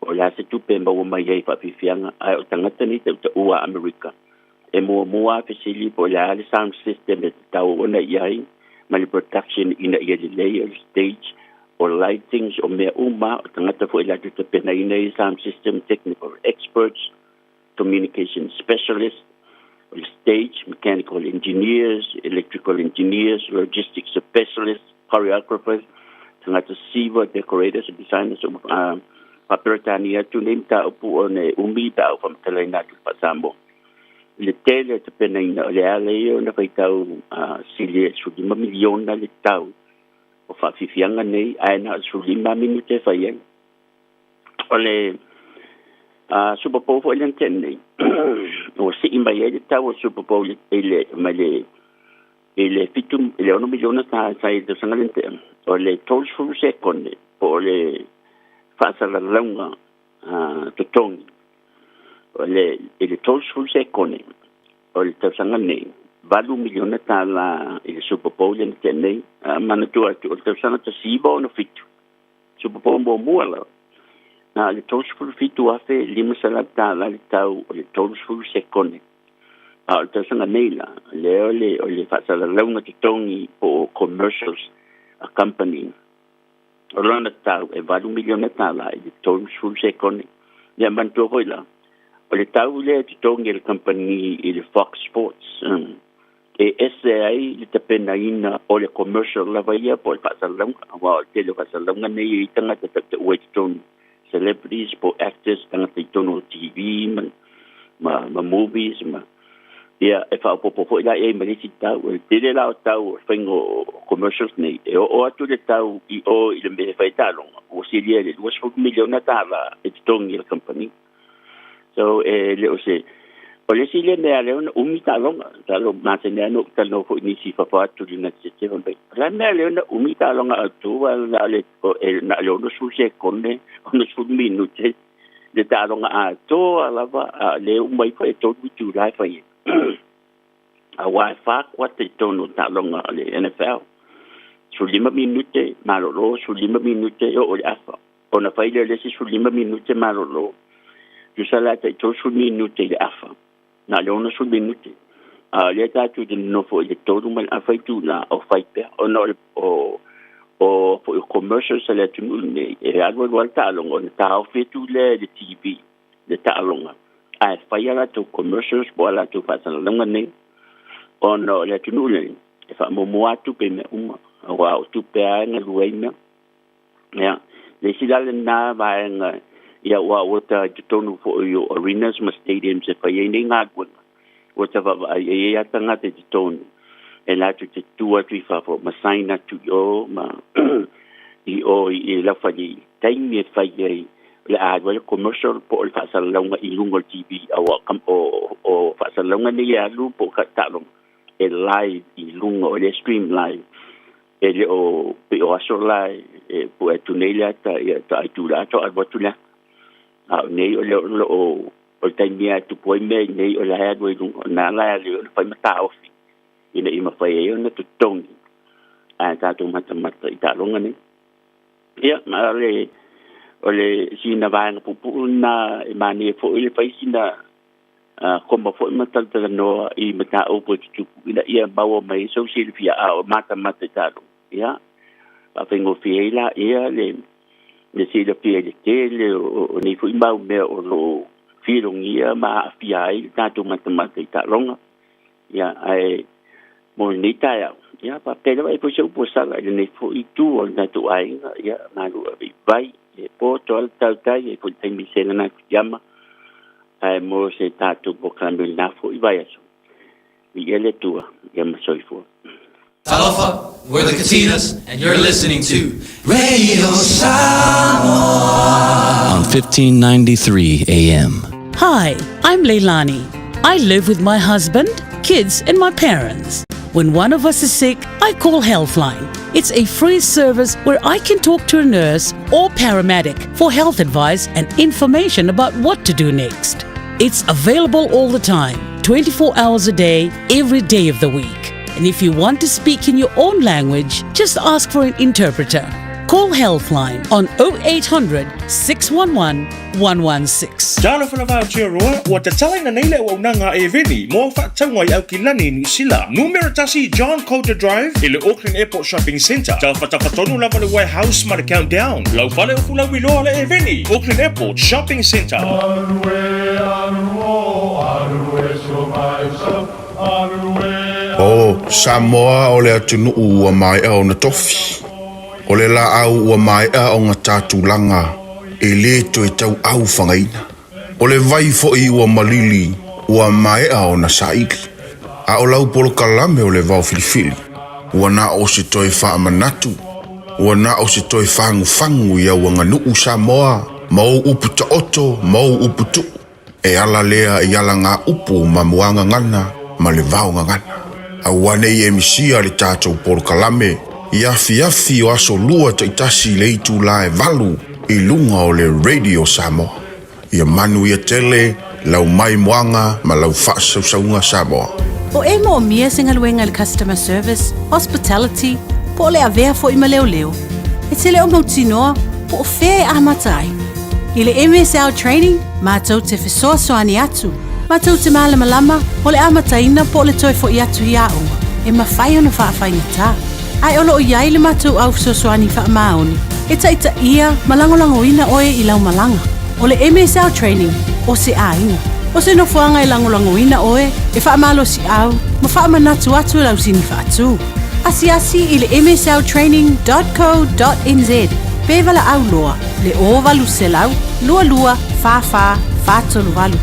Speaker 17: o le a se tupe e maua mai ai i faafiafiaga, ae o tagata nei tautaua a Amerika, e muamua fesili po o le a le sound system e tatau ona i ai, ma le production ina ia lelei, o le stage, o lightings, o mea uma, o tagata foi latou tapenaina i sound system, technical experts, communication specialists, o le stage, mechanical engineers, electrical engineers, logistics specialists, choreographers, tagata siva, decorators, designers, faa-Peretania atu nei mataupu ona e umi pe a ou faamatalaina atu i le faa-Samoa. I le tele o tapenaina o le ala ia ona faitau sili e 15 miliona le tau o faafiafiaga nei, ae na o le 15 minute e fai ai. O le Super Bowl foi lea na tea nei, ua sii mai ai le tau o le Super Bowl i le mai le i le 7 i le 6 miliona sa sa i le tausaga lea na tea. O le 30 sekone po o le faasalalauga totogi o le i le 30 sekone o le tausaga nei, $8 miliona i le Super Bowl lea na tea nei. Manatua atu o le tausaga 1967 Super Bowl muamua lava, na o le $37,500 le tau o le 30 sekone. A o le tausaga nei la, lea o le, o le faasalalauga totogi po o commercials a company, o lona tau e $8 miliona i le 30 sekone. Ia manatua foi la, o le tau lea e totogi e le kamupani i le Fox Sports, e ese ai le tapenaina o le commercial lava ia po o le faasalalauga, aua o le tele o faasalalauga nei e i ai tagata tautaua i totonu celebrities po o actors tagata i totonu o TV ma ma ma movies ma ia e faaopoopo foi la i ai ma le isi tau. O le tele la o tau o le faiga o commercials nei, e oo atu le tau i o i le mea e fai ai taaloga, ua silia i le $20 miliona tala e totogi e le kamupani. So e le o se o le isi lea mea lea ona umi taaloga. Masalo masani lava ona ou talanoa foi i nisi i fafo atu i le United States fai mai, o le a le mea lea ona umi taaloga autu aua na o le na o le 60 sekone, 60 minute le taaloga atoa lava, a o lea e uma ifo e tolu itula e fai ai. Aua e fa kuata i totonu o taaloga a le NFL, 15 minute malolo, 15 minute e oo i le afa. Ona fai lea o le isi 15 minute malolo, tusa la tai 30 minute i le afa, na o le 60 minute. A o lea tatou te nonofo i le tolu ma le afa itula o fai pea, ona o le o o foi o commercials a le atunuu lenei, e alu alu lava le taaloga ona taofi atu lea i le TV le taaloga, ae fai a latou commercials po o a latou faasalalauga nei, ona o le atunuu lenei e faamuamua lava tupe i mea uma, aua o tupe lava e galue ai mea. Ia, le isi la lena vaega, ia aua ua ta i totonu foi o arenas ma stadiums e fai ai nei galuega, ua ta vaavaai e i ai lava tagata i totonu e latou te tu atu i fafo ma sign atu i o ma i o i lau fale i le taimi e fai ai o le a alu ai le commercial po o le faasalalauga i luga o le TV aua o, o faasalalauga nei e alu po o taaloga e live i luga o le stream live e le o pei o aso la e pue atu nei le ata ia ta itula atoa alu atu le ata. A o nei o le o lo o o le taimi lava e tupu ai mea i nei o la e alu ai i luga, o na la e alu ai ona fai ma taofi ina ia mafai ai ona totogi a tatou matamata i taaloga nei. Ia, ma o le o le sina vaega puupuu lena e manaia foi le fai sina koma foi ma talatalanoa i mataupu e tutupu ina ia maua mai ai sou silafia a o matamata i taaloga. Ia, faafaigofie ai laia le le silafia i le tele o nei foi mau mea o lo o filogia ma aafia ai le tatou matamata i taaloga. Ia, ae mo lenei taeao, ia, faapea lava e foi se upu a sala i lenei foi itu o le tatou aiga, ia, malu ave i vai, e poto lava le tautai, e foi le taimi selana atu i ama, ae mo se tatou polokalame o lena foi vaiaso, viia le Atua, ia ma soifua.
Speaker 15: Talofa, we're the Katinas, and you're listening to Radio Samoa on 1593 AM.
Speaker 8: Hi, I'm Leilani. I live with my husband, kids, and my parents. When one of us is sick, I call Healthline. It's a free service where I can talk to a nurse or paramedic for health advice and information about what to do next. It's available all the time, 24 hours a day, every day of the week. And if you want to speak in your own language, just ask for an interpreter. Call Healthline on 0800 611 116.
Speaker 16: Talofa lava Aotearoa, ua tatalaina nei le auaunaga a Eveni mo au faatauga i Aukilani i Niu Sila. Numera tasi John Coulter Drive i le Auckland Airport Shopping Centre. Tafatafa tonu lava le Warehouse ma le Countdown. Lau fale o Fulauiloa le Eveni, Auckland Airport Shopping Centre.
Speaker 5: O Samoa o le atunuu ua maea ona tofi. O le laau ua maea ona ta tulaga e le toe tauau fagaina. O le vai foi ua malili ua maea ona saili. A o lau polokalame o le vao filifili, ua na o se toe faamanatu, ua na o se toe fagufagu i au aganuu Samoa ma ou upu taoto ma ou upu tuu. E ala lea i alagaupu ma muagagana ma le vaogagana. Aua ne i e misia le tatou polokalame i afiafi o aso lua taitasi i le itula e valu i luga o le Radio Samoa. Ia manuia tele lau maimoaga ma lau faasausauga Samoa.
Speaker 8: O e moomia se galuega i le customer service, hospitality, po o le avea foi ma leoleo, e te le o mautinoa po o fea e amata ai. I le MSL Training, mātou te fesoasoani atu, mātou te mālamalama o le amataina po o le toe foi atu i aoga, e mafai ona faafaigata. Ae o lo o i ai le matou au fesoasoani faamaoni e taitaia ma lagolagoina oe i lau malaga. O le MSL Training, o se aiga. O se nofoaga e lagolagoina oe, e faamalosiau ma faamanatu atu lau sini faatu. Asiasi i le msltraining.co.nz. Pe valaau loa le 0800 22 44 438.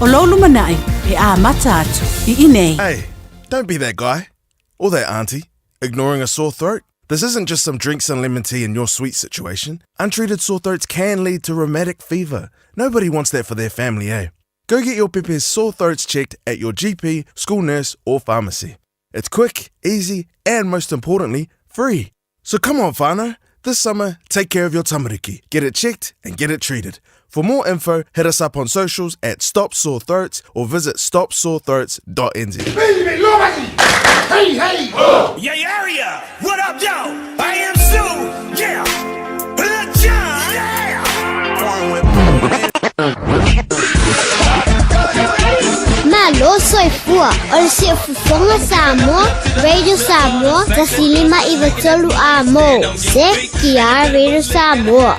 Speaker 8: O lou lumanai e amata atu i inei.
Speaker 9: Hey, don't be that guy. Or that auntie. Ignoring a sore throat? This isn't just some drinks and lemon tea in your sweet situation. Untreated sore throats can lead to rheumatic fever. Nobody wants that for their family, eh? Go get your pepe's sore throats checked at your GP, school nurse, or pharmacy. It's quick, easy, and most importantly, free. So come on, whānau. This summer, take care of your tamariki. Get it checked and get it treated. For more info, hit us up on socials at Stop Sore Throats or visit stopsorethroats.nz.
Speaker 18: Hey, hey! Yeah, area! What up, yo? I am Sue! Yeah! John! Yeah!
Speaker 6: Malo soifua o le siufofoga Samoa, Radio Samoa, 1593 A mo. CKR Radio Samoa.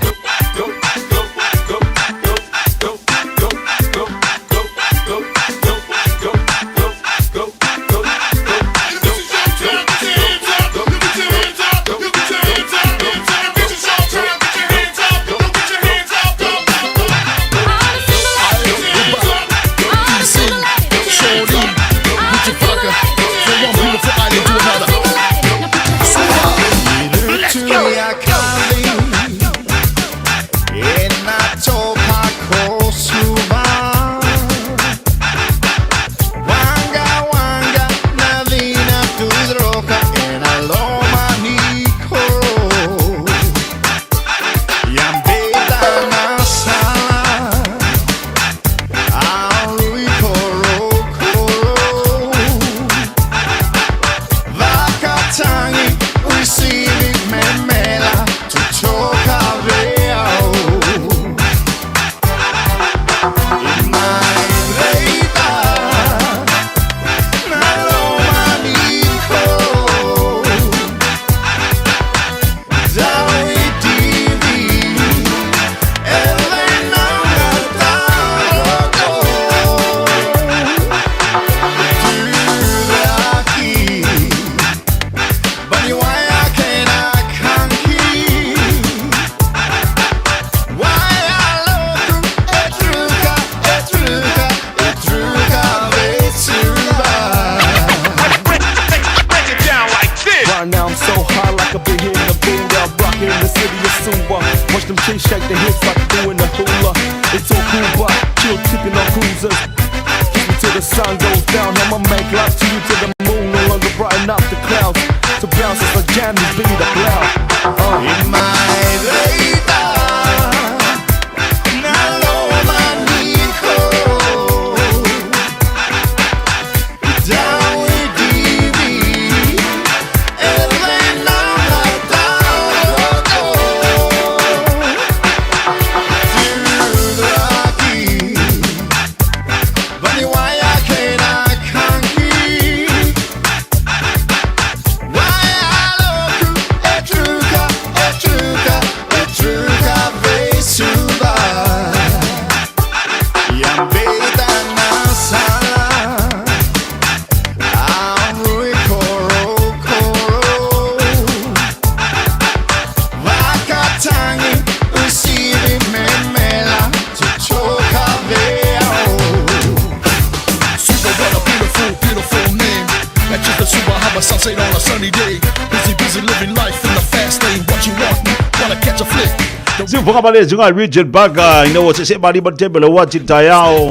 Speaker 14: Siufoga ma le suga Richard Parker ina ua seseʻe malie ma le taimi o le uati le taeao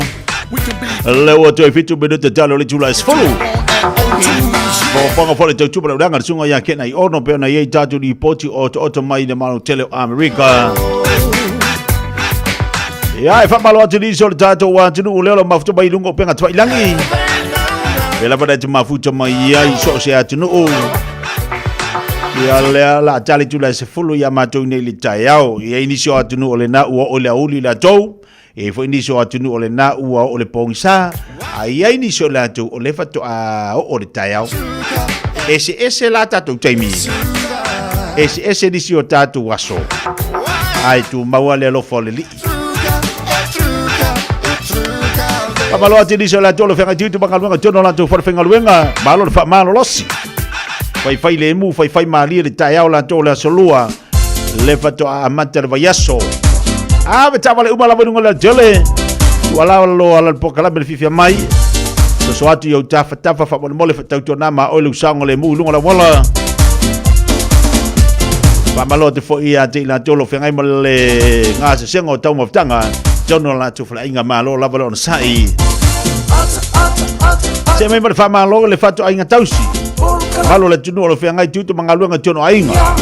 Speaker 14: le ua toe fitu minute talo le itula e sefulu. Fofoga foi le tautupa le ulaga le suga ia Kena i ono pe ona i ai tatou lipoti o otooto mai le Malo tele o Amerika. Ia e faamalo atu nisi o le tatou atunuu lea o lo mafuta mai i luga o upega tafailagi. Pe lava na te mafuta mai ai so o se atunuu. Ia lea la tali tula e sefulu ia matou nei le taeao. I ai nisi o atunuu o lena ua oo i le aouli latou. E i ai foi nisi o atunuu o lena ua oo i le pogisa. A i ai nisi o latou o lea faatoa oo i le taeao. Eseese la tatou taimi. Eseese nisi o tatou aso. Ae tumau lava le alofa o le Alii. Faamalo atu i nisi o latou o lo feagai tiute ma galuega i totonu o latou falefaigaluega. Malo le faamalolosi. Faifai lemu, faifai malie le taeao latou o le aso lua. Le faatoa amata le vaiaso. Ave taavale uma lava i luga o le alatele. Tuualalo ala le polokalame le fiafia mai. Soso atu i ou tafatafa faamolemole faatautuana ma oe le usaga o le mu i luga o le auala. Faamalo atu foi ia te i latou o lo o feagai ma le gasesega o taumafataga tonu o latou faleaiga malo lava le onosai. Se mai ma le faamalo i le fatoaiga tausi. Malo le atunuu o lo o feagai tiute ma galuega i tonu aiga.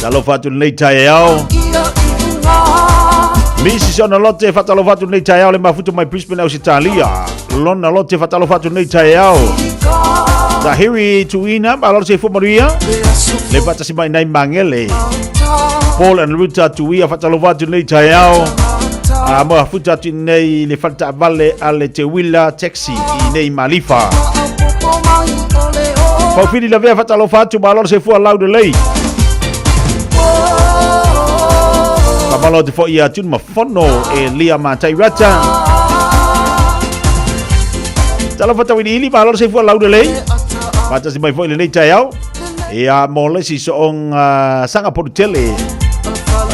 Speaker 14: Talofa atu lenei taeao. Mrs. Ona Lote, faatalofa atu lenei taeao le mafuta mai Brisbane, Ausitalia. Lona Lote, faatalofa atu lenei taeao. Tahiri Tuina, malo le soifua manuia. Le faatasi mai nai Mangele. Paul and Ruta Tuia, faatalofa atu lenei taeao. A mafuta atu nei le faletaavale a le Teuila Taxi i nei Malifa. Faufili Lavea, faatalofa atu, malo le soifua lau lelei. Faamalo atu foi ia Tunu Mafono e Lia Matai Rata. Talofa tauiliili, malo le soifua lau lelei. Faatasi mai foi lenei taeao. Ia mo le isi soonga sanga poru tele.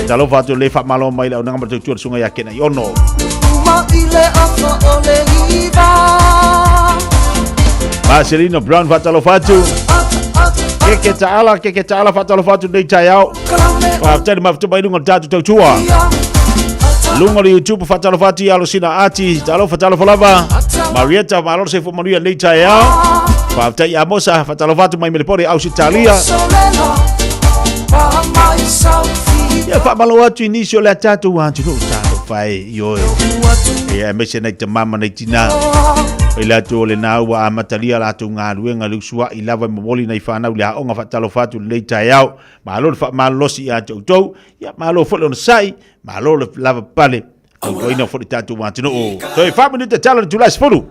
Speaker 14: Talofa atu le faamalo mai le aunaga ma le tautua le susuga ia Kena i Ono. Marcelino Brown faatalofa atu. Keke Taala, Keke Taala faatalofa atu nei taeao. Faafetai le mafuta mai luga o le tatou tautua. Luga o le YouTube faatalofa atu ia Losina Ati, talofa talofa lava. Marieta malo le soifua manuia nei taeao. Faafetai ia Mosa faatalofa atu mai Melepore Ausitalia. Ia faamalo atu i nisi o le tatou atunuu talofa e ioe. Ia aemaise nai tama ma nai tina. I latou o lena ua amatalia latou galuega le usuai lava e momoli nai fanau i le aoga faatalofa atu i lenei taeao. Malo le faamalolosi ia te outou, ia malo foi le onosai, malo le lavapapale, tautuaina foi le tatou atunuu. Toe 4 minute tala le itula e 10.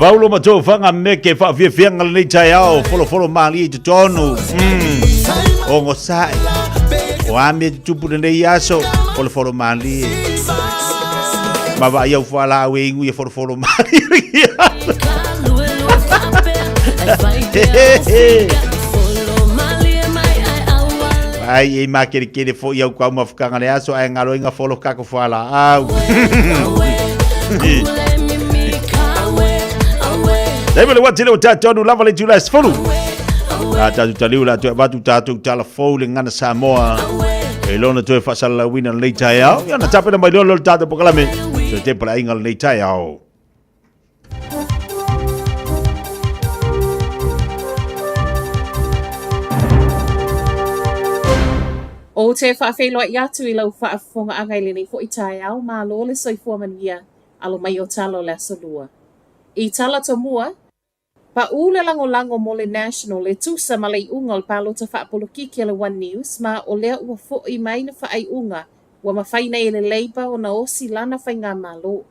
Speaker 14: Paulo ma Tofaga meke faafiafiaga lenei taeao folofolo malie i totonu. Ogosaʻi. O a mea tutupu lenei aso folofolo malie. Ma vaai au fualaau e igu ia folofolo malie. Ai e makerekere foʻi au kau mafutaga le aso ae galo ai folo kako fualaau. Taimi le wati le o tātou anu lava le tula e 10. A tātou taliu la toe avatu tātou tala fou le ngana Samoa. E lona toe faasalalauina lenei taeao. Ia na tapena mai loa le tātou polokalame. Toe te palainga lenei taeao.
Speaker 1: Ou te faafeiloai atu i lau faafofogaaga i lenei foi taeao, malo le soifua manuia, alo mai o tala o le Aso Lua. I tala tomua, paʻū le lagolago mo le National e tusa ma le iʻuga o le palota faapolokiki a le One News ma o lea ua foʻi mai le faaiuga ua mafai nei e le Labour ona osi lana faigamalo.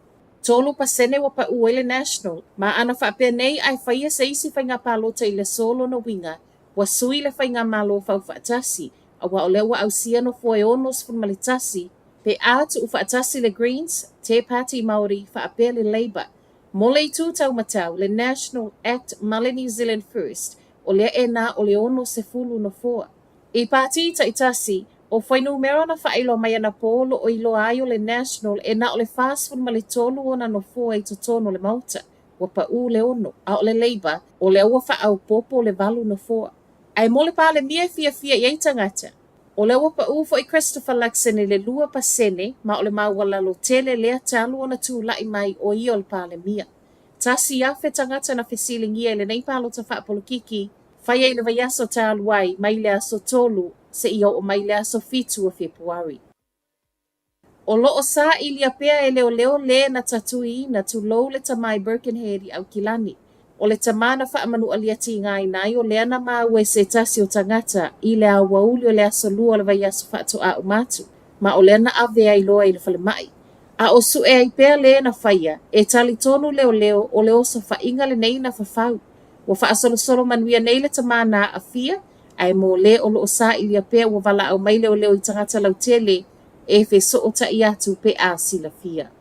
Speaker 1: 3% ua paʻū ai le National, ma ana faapea nei ae faia se isi faiga palota i le aso lona uiga ua sui le faigamalo faufaatasi auā o lea ua ausia nofoa e 61 pe a tuufaatasi le Greens, Te Pāti Māori faapea le Labour. Mo le itu taumatau, le National, Act ma le New Zealand First, o lea e na o le 60 nofoa. I pāti taitasi, o fuainumera na faailoa mai anapō o loo iloa ai o le National e na o le 43 ona nofoa i totonu o le Maota, ua paʻū le ono, a o le Labour, o lea ua faaopoopo le valu nofoa. Ae mo le Palemia e fiafia i ai tagata, o lea ua paʻū foi Christopher Luxon i le 2% ma o le maualalo tele lea talu ona tulai mai o ia o le Palemia. 1,000 tagata na fesiligia i lenei palota faapolokiki faia i le vaiaso talu ai mai le aso 3 seia oo mai le aso 7 o Fepuari. O loo sailia pea e leoleo lē na tatuiina tulou le tamā i Birkenhead i Aukilani. O le tamā na faamanualia tigaina ai o lea na maua e se tasi o tagata i le aoauli o le aso Lua o le vaiaso faatoā uma atu, ma o lea na ave ai loa i le falemai. A o sue ai pea lē na faia, e talitonu leoleo o le osofaiga lenei na fafau. Ua faasolosolo manuia nei le tamā na aafia, ae mo lē o loo sailia pea ua valaau mai leoleo i tagata lautele e fesootai atu pe a silafia.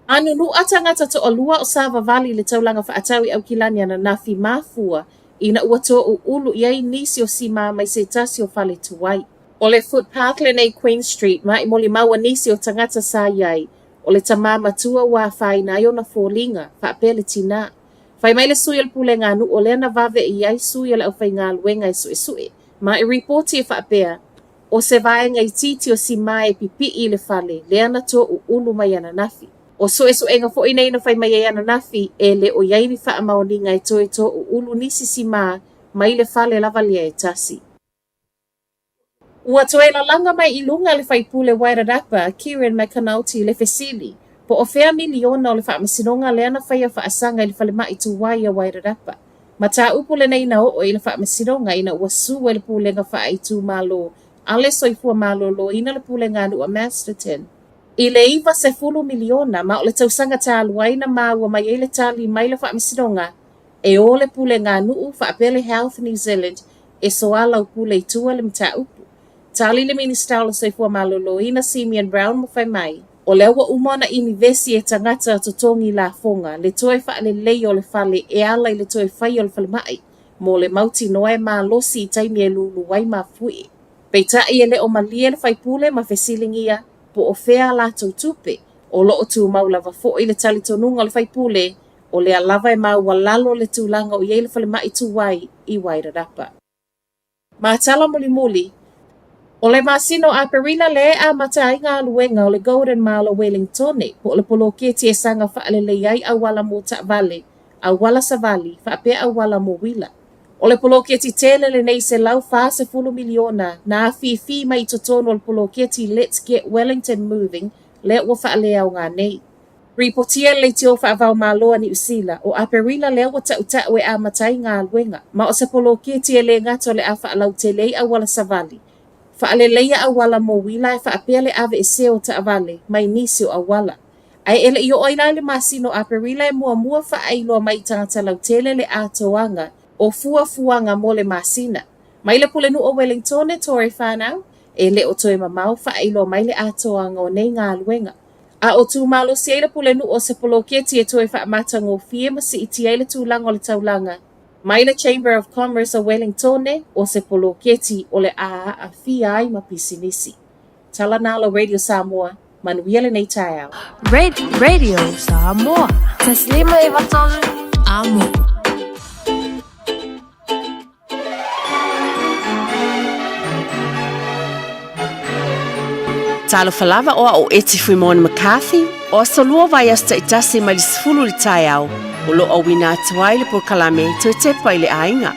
Speaker 1: A nunuʻa tagata toalua o savavali i le taulaga faatau i Aukilani ananafi mafua ina ua toʻuʻulu i ai nisi o simā mai se tasi o fale tuai. O le footpath lenei Queen Street ma i molimau a nisi o tagata sa i ai, o le tamā matua ua afaina ai ona foliga, faapea le tinā. Fai mai le sui o le pulega a nuu o lea na vave i ai sui o le aufaigaluega e suesue, ma e ripoti e faapea, O se vaega itiiti o simā e pipii i le fale, lea na toʻuʻulu mai ananafi. O suesuega foi nei na fai mai ai ananafi, e le o i ai ni faamaoniga e toe toʻuʻulu nisi simā mai le fale lava lea e tasi. Ua toe lalaga mai i luga le faipule Wairarapa, Kieran McAnulty i le fesili, po o fea miliona o le faamasinoga lea na faia faasaga i le falemai tuai a Wairarapa. Mataupu lenei na oo i le faamasinoga ina ua sue le pulega faaitumalo a le Soifua Maloloina le pulega a nuu a Masterton i le 90 miliona ma o le tausaga talu ai na maua mai ai le tali mai le faamasinoga e o le pulega a nuu faapea le Health New Zealand e soalaupule i tua le mataupu. Tali le Minisita o le Soifua Maloloina Simeon Brown ma fai mai, O lea ua uma ona inivesi e tagata totogi lafoga le toe faalelei o le fale e ala i le toe fai o le falemai mo le mautinoa e malosi i taimi e lūlū ai mafuie. Peitai e le o malie le faipule ma fesiligia po o fea a latou tupe, o lo o tumau lava foi le talitonuga o le faipule o lea lava e maualalo le tulaga o i ai le falemai tuai i Wairarapa. Ma tala mulimuli, o le masina o Aperila lea e amata ai galuega o le Golden Mile o Welingtone, po o le poloketi e saga faalelei ai auala mo taavale, auala savali, faapea auala mo uila. O le poloketi tele lenei 140 miliona na afifi mai i totonu o le poloketi Let's Get Wellington Moving lea ua faaleaoga nei. Ripotia le leitio faava-o-Malo a Niu Sila, o Aperila lea ua taʻutaʻu e amata ai galuega, ma o se poloketi e lē gata o le a faalautele ai auala savali, faaleleia auala mo uila ae faapea le aveesea o taavale mai nisi o auala. Ae e le i oo ai la i le masina o Aperila e muamua faailoa mai i tagata lautele le atoaga o fuafuaga mo le masina. Mai le Pulenuu o Wellingtone, Tory Whanau, e le o toe mamao faailoa mai le atoaga o nei galuega. A o tu malosi ai le Pulenuu o se poloketi e toe faamatagofie ma siitia ai le tulaga o le taulaga mai le Chamber of Commerce o Wellingtone o se poloketi o le a aafia ai ma pisinisi. Tala nalo Radio Samoa, manuia lenei taeao.
Speaker 13: Radio Samoa. 153 Amo.
Speaker 8: Talofa lava o au o Eti Fuimona McCarthy, o aso lua vaiaso taitasi mai le 10 i le taeao, o lo o auina atu ai le polokalame Toe Tepa i le Aiga.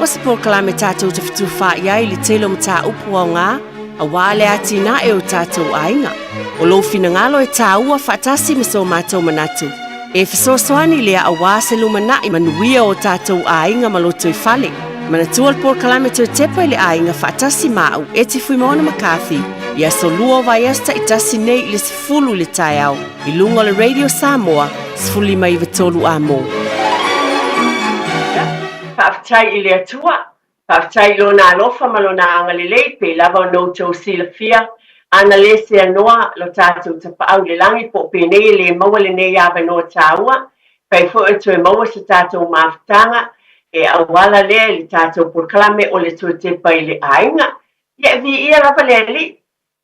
Speaker 8: O se polokalame tatou te fetufaai ai i le tele o mataupu aoga aua le atinae o tatou aiga. O lou finagalo e tāua faatasi ma so matou manatu. E fesoasoani lea aua se lumanai manuia o tatou aiga ma lotoifale. Manatua le polokalame Toe Tepa i le Aiga faatasi ma au, Eti Fuimaono McCarthy, i aso lua o vaiaso taitasi nei i le 10 i le taeao i luga o le Radio Samoa 1593 Amo.
Speaker 19: Faafetai i le Atua, faafetai i Lona alofa ma Lona agalelei pei lava ona outou silafia, ana le seanoa lo tatou Tapaau i le lagi po o penei e le maua lenei avanoa taua, fai foi ona toe maua se tatou mafutaga e auala lea i le tatou polokalame o le Toe Tepa i le Aiga. Ia e viia lava le Alii,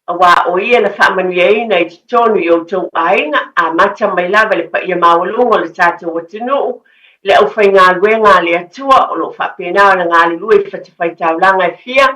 Speaker 19: aua o Ia na faamanuiaina i totonu i outou aiga, amata mai lava i le paia maualuga o le tatou atunuu, le aufaigaluega a le Atua o lo o faapena ona galulue i fatafaitaulaga e fia,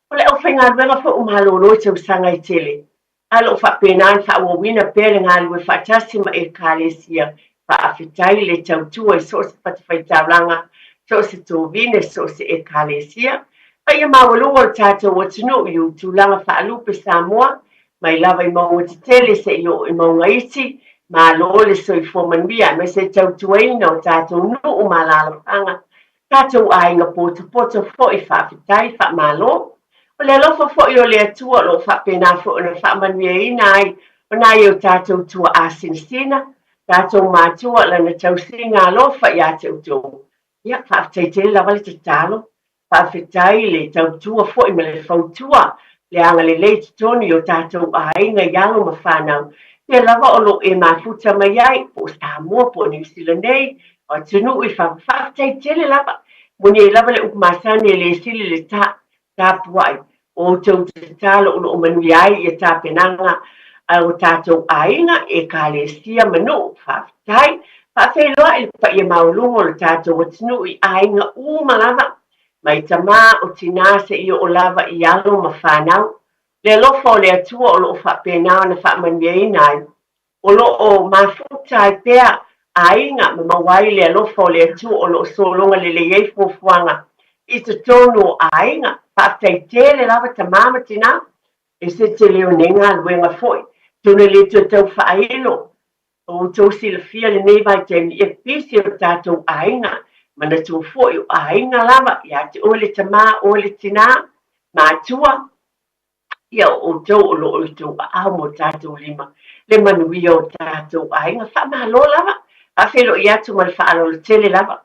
Speaker 19: o le aufaigaluega foi ua malolo i tausaga e tele, a o lo o faapena ona faaauauina pea le galulue faatasi ma Ekalesia. Faafetai le tautua i so o se fatafaitaulaga, so o se tovine, so o se Ekalesia. Paia maualuga o le tatou atunuu i ou tulaga faalupe Samoa, mai lava i mauga tetele seia oo i mauga iti, malo le soifua manuia aemaise le tautuaina o tatou nuu ma alaalafaga, tatou aiga potopoto foi, faafetai, faamalo. O le alofa foi o le Atua o lo o faapena foi ona faamanuiaina ai o nai o tatou tuaa sinasina, tatou matua, lana tausiga alofa ia te outou. Ia, faafetai tele lava le tatalo, faafetai le tautua foi ma le fautua, le agalelei i totonu i o tatou aiga i alo ma fanau, pea lava o lo o e mafuta mai ai, po o Samoa po o Niu Sila nei, o atunuu i fafo, faafetai tele lava. Moni ai lava le upu masani e le sili le ta, tapuai, o outou tatalo o lo o manuia ai ia tapenaga a o tatou aiga, Ekalesia ma nuu. Faafetai. Faafeiloai le paia maualuga o le tatou atunuu i aiga uma lava, mai tamā o tinā seia oo lava i alo ma fanau. Le alofa o le Atua o lo o faapena ona faamanuiaina ai O lo o mafuta ai pea aiga ma maua ai le alofa o le Atua o lo o sologa lelei ai fuafuaga i totonu o aiga. Faafetai tele lava tamā ma tinā, e se tele o nei galuega foi. Atonu e le toe tau faailo o outou silafia lenei vaitaimi e pisi o tatou aiga, manatua foi o aiga lava ia te oe le tamā, oe le tinā, matua, Ia o outou o lo o i tou aao ma o tatou lima le manuia o tatou aiga. Faamalo lava, faafeiloai atu ma le faaaloalo tele lava.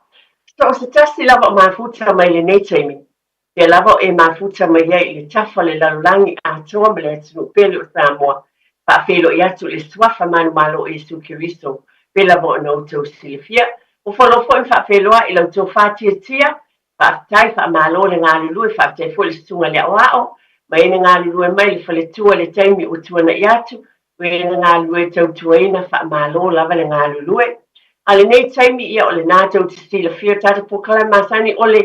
Speaker 19: So o se tasi lava o mafuta mai lenei taimi, pea lava o e mafuta mai ai i le tafa o le lalolagi atoa ma le atunuu pele o Samoa. Faafeiloai atu i le Suafa manumalo o Iesu Keriso, pei lava ona outou silafia. Ua follow foi ma faafeiloai i la outou faatiatia Faafetai, faamalo le galulue, faafetai foi le susuga i le aoao, ma e na galulue mai le faletua i le taimi ua tuanai atu, o e na galulue tautuaina, faamalo lava le galulue. A o lenei taimi, ia o lena tou te silafia o tatou polokalame masani o le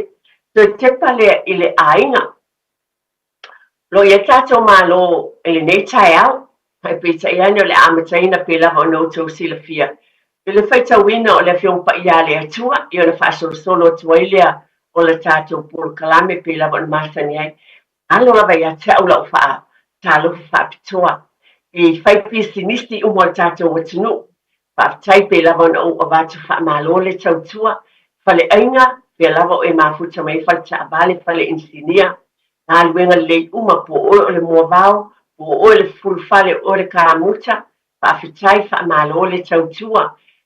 Speaker 19: toe tepa lea i le aiga. O lo o i ai tatou Malo i lenei taeao, ae peitai ane o le a amataina pei lava ona outou silafia i le faitauina o le Afioga Paia a le Atua, ia ona faasolosolo atu ai lea o le tatou polokalame pei lava ona masani ai. Alo lava ia te au lau faatalofa faapitoa i faipisinisi uma o le tatou atunuu. Faafetai pei lava ona ou avatu faamalo le tautua, faleaiga, pea lava o e mafuta mai ai fale taavale, fale inisinia, galuega lelei uma, po o oe o le moavao, po o oe o le fufulufale, o oe o le kamuta. Faafetai, faamalo le tautua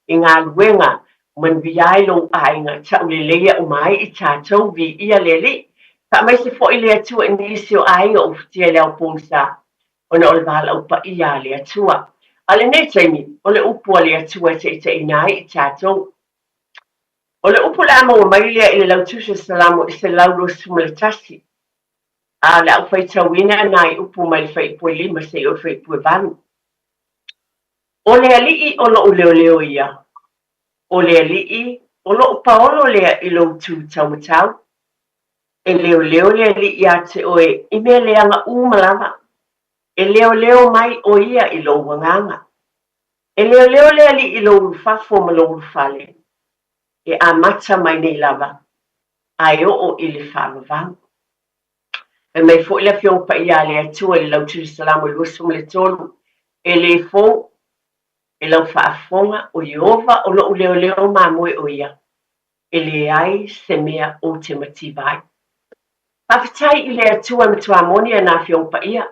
Speaker 19: i galuega manuia ai lou aiga, tauleleia uma ai i tatou, viia le Alii. Faamaise foi le Atua i nisi o aiga ua futia i le ao pogisa ona o le valaau paia a le Atua. A o lenei taimi, o le upu a le Atua e taitaiina ai i tatou. O le upu o le a maua mai lea i le Lautusi o Salamo i 121, a o le a ou faitauina nai upu mai le fuaiupu e 5 seia oo i le fuaiupu e 8. O le Alii o loʻu leoleo ia, o le Alii o loʻu paolo lea i lou tu taumatau. E leoleo le Alii iā te oe i mea leaga uma lava, e leoleo mai ʻo ia i lou agaga. E leoleo le Alii i lou ulufafo ma lou ulufale, e amata mai nei lava a e oo i le faavavau. Fai mai foi le Afioga Paia a le Atua i le Lautusi Salamo e 23, E le fou e lau faafofoga, o Ieova o loʻu leoleo mamoe ʻo ia, e leai se mea ou te mativa ai. Faafetai i le Atua e matua moni ana Afioga Paia.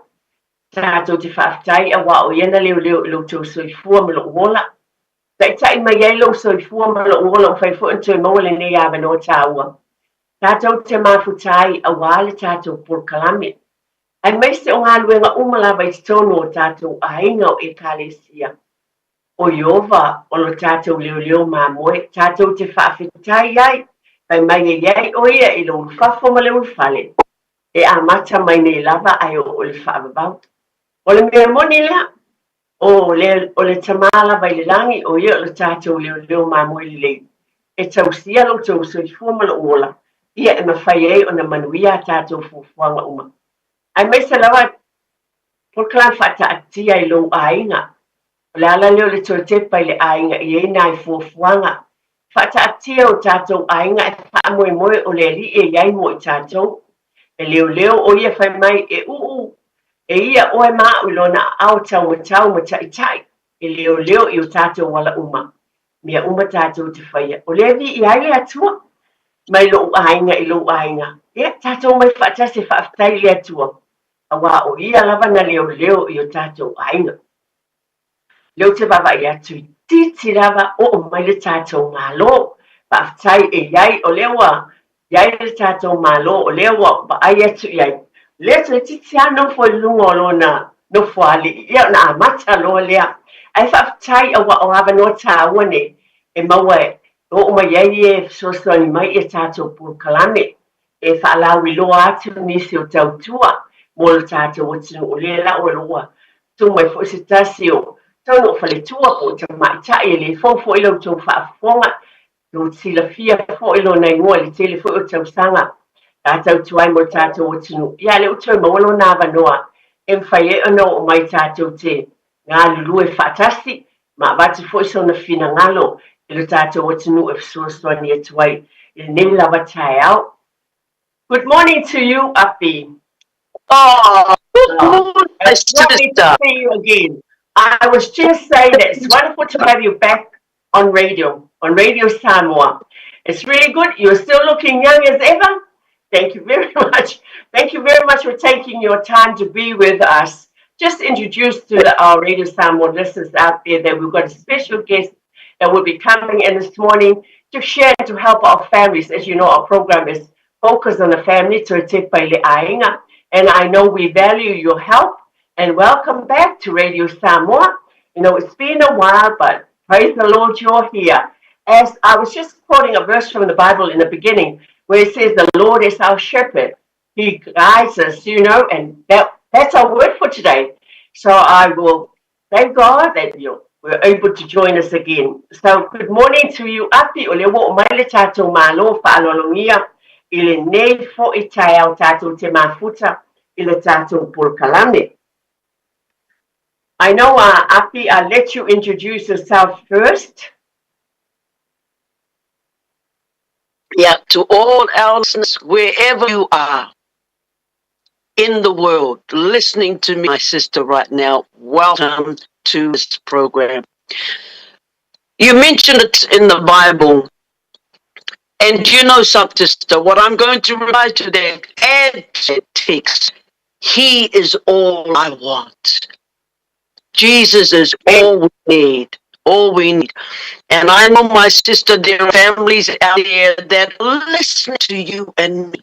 Speaker 19: Tatou te faafetai auā o ia na leoleo i lo outou soifua ma loʻu ola. Taitai mai ai lou soifua ma loʻu ola ua mafai foi ona toe maua lenei avanoa taua. Tatou te mafuta ai auā le tatou polokalame, aemaise o galuega uma lava i totonu o tatou aiga o Ekalesia. O Ieova o lo tatou leoleo mamoe, tatou te faafetai ai, fai mai e i ai ʻo ia i le ulufafo ma le ulufale, e amata mai nei lava ae oo i le faavavau. O le mea moni lea, O le, o le Tama lava i le lagi, o ia o le tatou leoleo mamoe lelei, e tausia lo outou soifua ma lou ola, ia e mafai ai ona manuia a tatou fuafuaga uma. Aemaise lava polokalame faataatia i lou aiga. O le ala lea o le toe tepa i le aiga i ai nai fuafuaga Faataatia o tatou aiga e faamoemoe o le Alii e i ai mo i tatou. E leoleo ʻo ia fai mai e ʻuʻu e ia ʻoe ma aʻu i lona aao taumatau ma taʻitaʻi e leoleo i o tatou ala uma. Mea uma tatou te faia. O lea e viia ai le Atua mai loʻu aiga i lou aiga. Ia, tatou omai faatasi e faafetai i le Atua, auā ʻo ia lava na leoleo i o tatou aiga. Lea ou te vaavaai atu itiiti lava oo mai le tatou Malo. Faafetai e i ai, o lea ua i ai le tatou Malo, o lea ua vaai atu i ai. O lea toeitiiti lava nofo i luga o lona nofoalii, ia ona amata loa lea. Ae faafetai aua o avanoa taua nei e maua e oo mai ai e fesoasoani mai i a tatou polokalame. e faalauiloa atu nisi o tautua mo le tatou atunuu. O lea la ua tu mai foi se tasi o taunuu faletua po o tamaitai e le fou foi la outou faafofoga, tou te silafia foi lona igoa i le tele foi o tausaga sa tautua ai mo le tatou atunuu. Ia, lea ua toe maua lona avanoa e mafai ai ona oo mai tatou te galulue faatasi ma avatu foi sona finagalo i lo tatou atunuu e fesoasoani atu ai i lenei lava taeao. Good morning to you, Api.
Speaker 10: Oh, good morning, my
Speaker 19: It's lovely to
Speaker 10: sister.
Speaker 19: see you again. I was just saying that it's wonderful to have you back on radio, on Radio Samoa. It's really good. You're still looking young as ever. Thank you very much. Thank you very much for taking your time to be with us. Just introduce to our Radio Samoa listeners out there that we've got a special guest that will be coming in this morning to share and to help our families. As you know, our program is focused on the family, to Te Paile Aiga. And I know we value your help and welcome back to Radio Samoa. You know, it's been a while, but praise the Lord, you're here. As I was just quoting a verse from the Bible in the beginning, where it says, The Lord is our shepherd. He guides us, you know, and that, that's our word for today. So I will thank God that you were able to join us again. So good morning to you, Api. O lea ua oo mai le tatou Malo faaaloalogia i lenei foi taeao tatou te mafuta i le tatou polokalame. I know, Api, I'll let you introduce yourself first.
Speaker 10: Yeah, to all our listeners, wherever you are in the world, listening to me, my sister, right now, welcome to this program. You mentioned it in the Bible. And you know something, sister, what I'm going to reply to that, add to that text, he is all I want. Jesus is all we need. All we need. And I know, my sister, there are families out there that listen to you and me.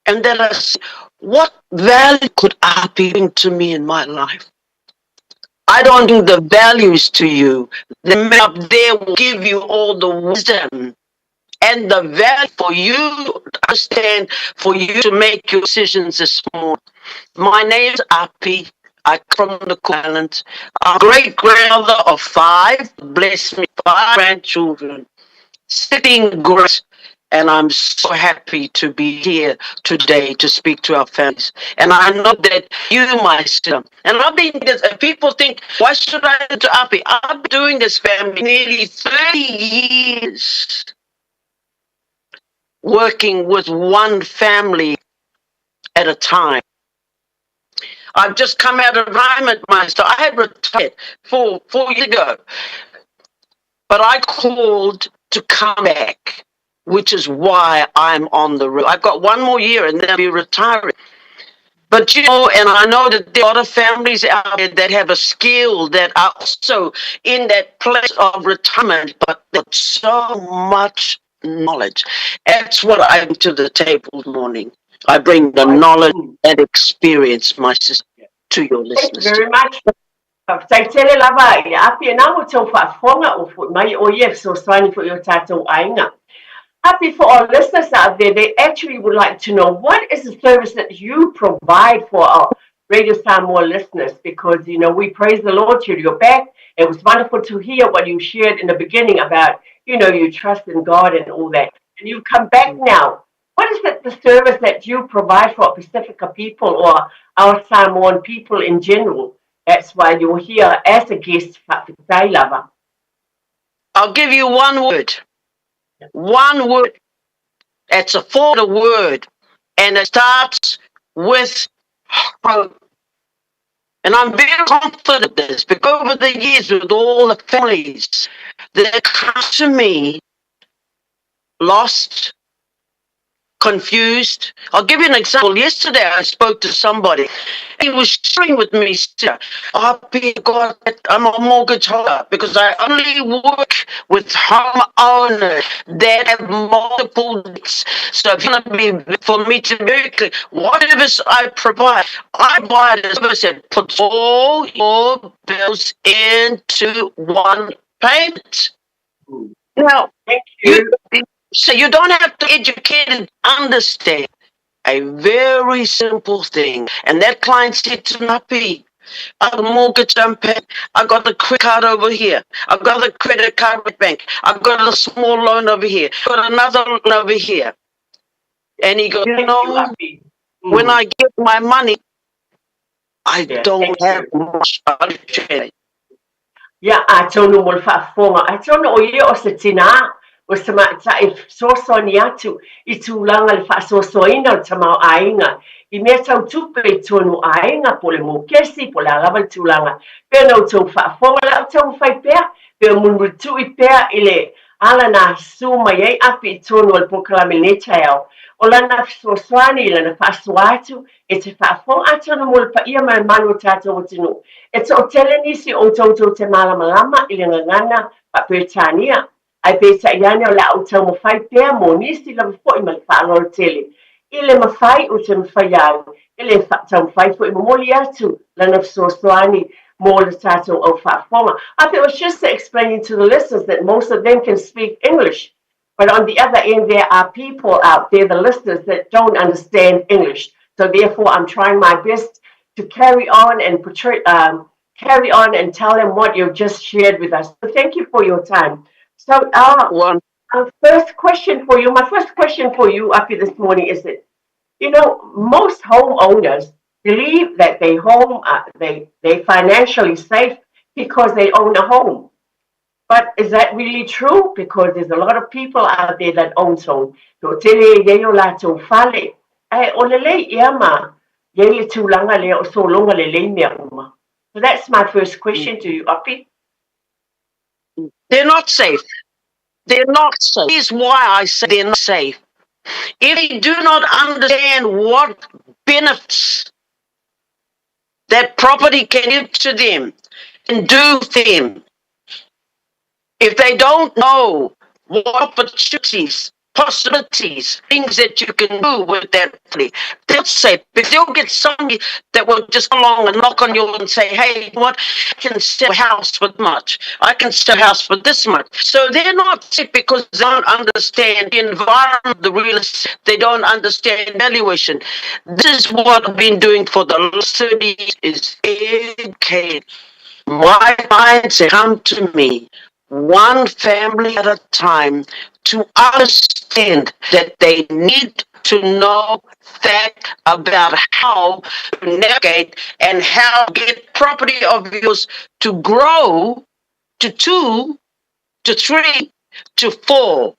Speaker 10: And that are saying, what value could Api bring to me in my life? I don't bring the values to you. The man up there will give you all the wisdom and the value for you to understand, for you to make your decisions this morning. My name's Api. I come from the Cook Islands. I'm great grandmother of five, bless me, five grandchildren, sitting great. And I'm so happy to be here today to speak to our families. And I know that you, my sister, and I've been, people think, why should I do to Api? I've been doing this family nearly 30 years, working with one family at a time. I've just come out of retirement, master. I had retired four years ago, but I called to come back, which is why I'm on the road. I've got one more year and then I'll be retiring. But you know, and I know that there are a lot of families out there that have a skill that are also in that place of retirement, but they've got so much knowledge. That's what I bring to the table this morning. I bring the knowledge and experience, my sister, to your
Speaker 19: Thank you
Speaker 10: listeners.
Speaker 19: very much. Faafetai tele lava i le Api e nā ua tau faafofoga ua fo'i mai ʻo ia e fesoasoani foi i o tātou aiga. Api, for our listeners out there, they actually would like to know what is the service that you provide for our Radio Samoa listeners because, you know, we praise the Lord to your back. It was wonderful to hear what you shared in the beginning about, you know, you trust in God and all that. And you come back now. What is it, the service that you provide for Pacifica people or our Samoan people in general? That's why you're here as a guest, Fa'afetai lava.
Speaker 10: I'll give you one word. One word. It's a four word. And it starts with hope. And I'm very confident of this because over the years with all the families that come to me lost, confused. I'll give you an example. Yesterday I spoke to somebody. He was sharing with me, sir, I've got I'm a mortgage holder because I only work with homeowners that have multiple debts. So if it's gonna be for me to be very clear, what service I provide, I provide a service that puts all your bills into one payment. Now,
Speaker 19: Thank you.
Speaker 10: So you don't have to educate and understand a very simple thing. And that client said to me, I got a mortgage I'm paying. I got the credit card over here. I've got the credit card with bank. I've got a small loan over here. I've got another loan over here. And he goes, you know, when I get my money, I don't have much.
Speaker 19: Ia, atonu mo le faafofoga, atonu o ia o se tinā, o se tamaitai e fesoasoani atu i tulaga le faasoasoaina o le tamaoaiga i mea tau tupe i tonu aiga po o le mokesi po o le a lava le tulaga. Pei ona outou faafofoga, o le a ou taumafai pea, pe o mulimulitu'i pea i le ala na susu mai ai Api i tonu o le polokalame i lenei taeao. O lana fesoasoani i lana faasoa atu e te faafofoga atonu mo le paia ma le malu o tatou atunuu. E toatele nisi o outou tou te malamalama i le gagana faa-Peretania, ae peitai ane o le a ou taumafai pea mo nisi lava foi ma le faaaloalo tele. I le mafai ou te mafai ai e le taumafai foi momoli atu lana fesoasoani mo le tatou au faafofoga. I think it was just explaining to the listeners that most of them can speak English. But on the other end, there are people out there, the listeners, that don't understand English. So therefore, I'm trying my best to carry on and portray, carry on and tell them what you've just shared with us. So thank you for your time. So our, our first question for you, my first question for you, Api, this morning is that, you know, most homeowners believe that they home, they financially safe because they own a home. But is that really true? Because there's a lot of people out there that owns home. Toatele e iai o latou fale. Ae o lelei ea ma iai le tulaga lea o sologa lelei mea uma. So that's my first question to you, Api.
Speaker 10: They're not safe. They're not safe. Here's why I say they're not safe. If they do not understand what benefits that property can give to them. can do for them. If they don't know what opportunities, possibilities, things that you can do with that money, they'll say, because they'll get somebody that will just come along and knock on your door and say, hey, what, I can sell a house for much. I can sell a house for this much. So they're not sick because they don't understand the environment, the real estate. They don't understand valuation. This is what I've been doing for the last 30 years is educate my clients come to me one family at a time to understand that they need to know fact about how to navigate and how to get property of yours to grow to two, to three, to four.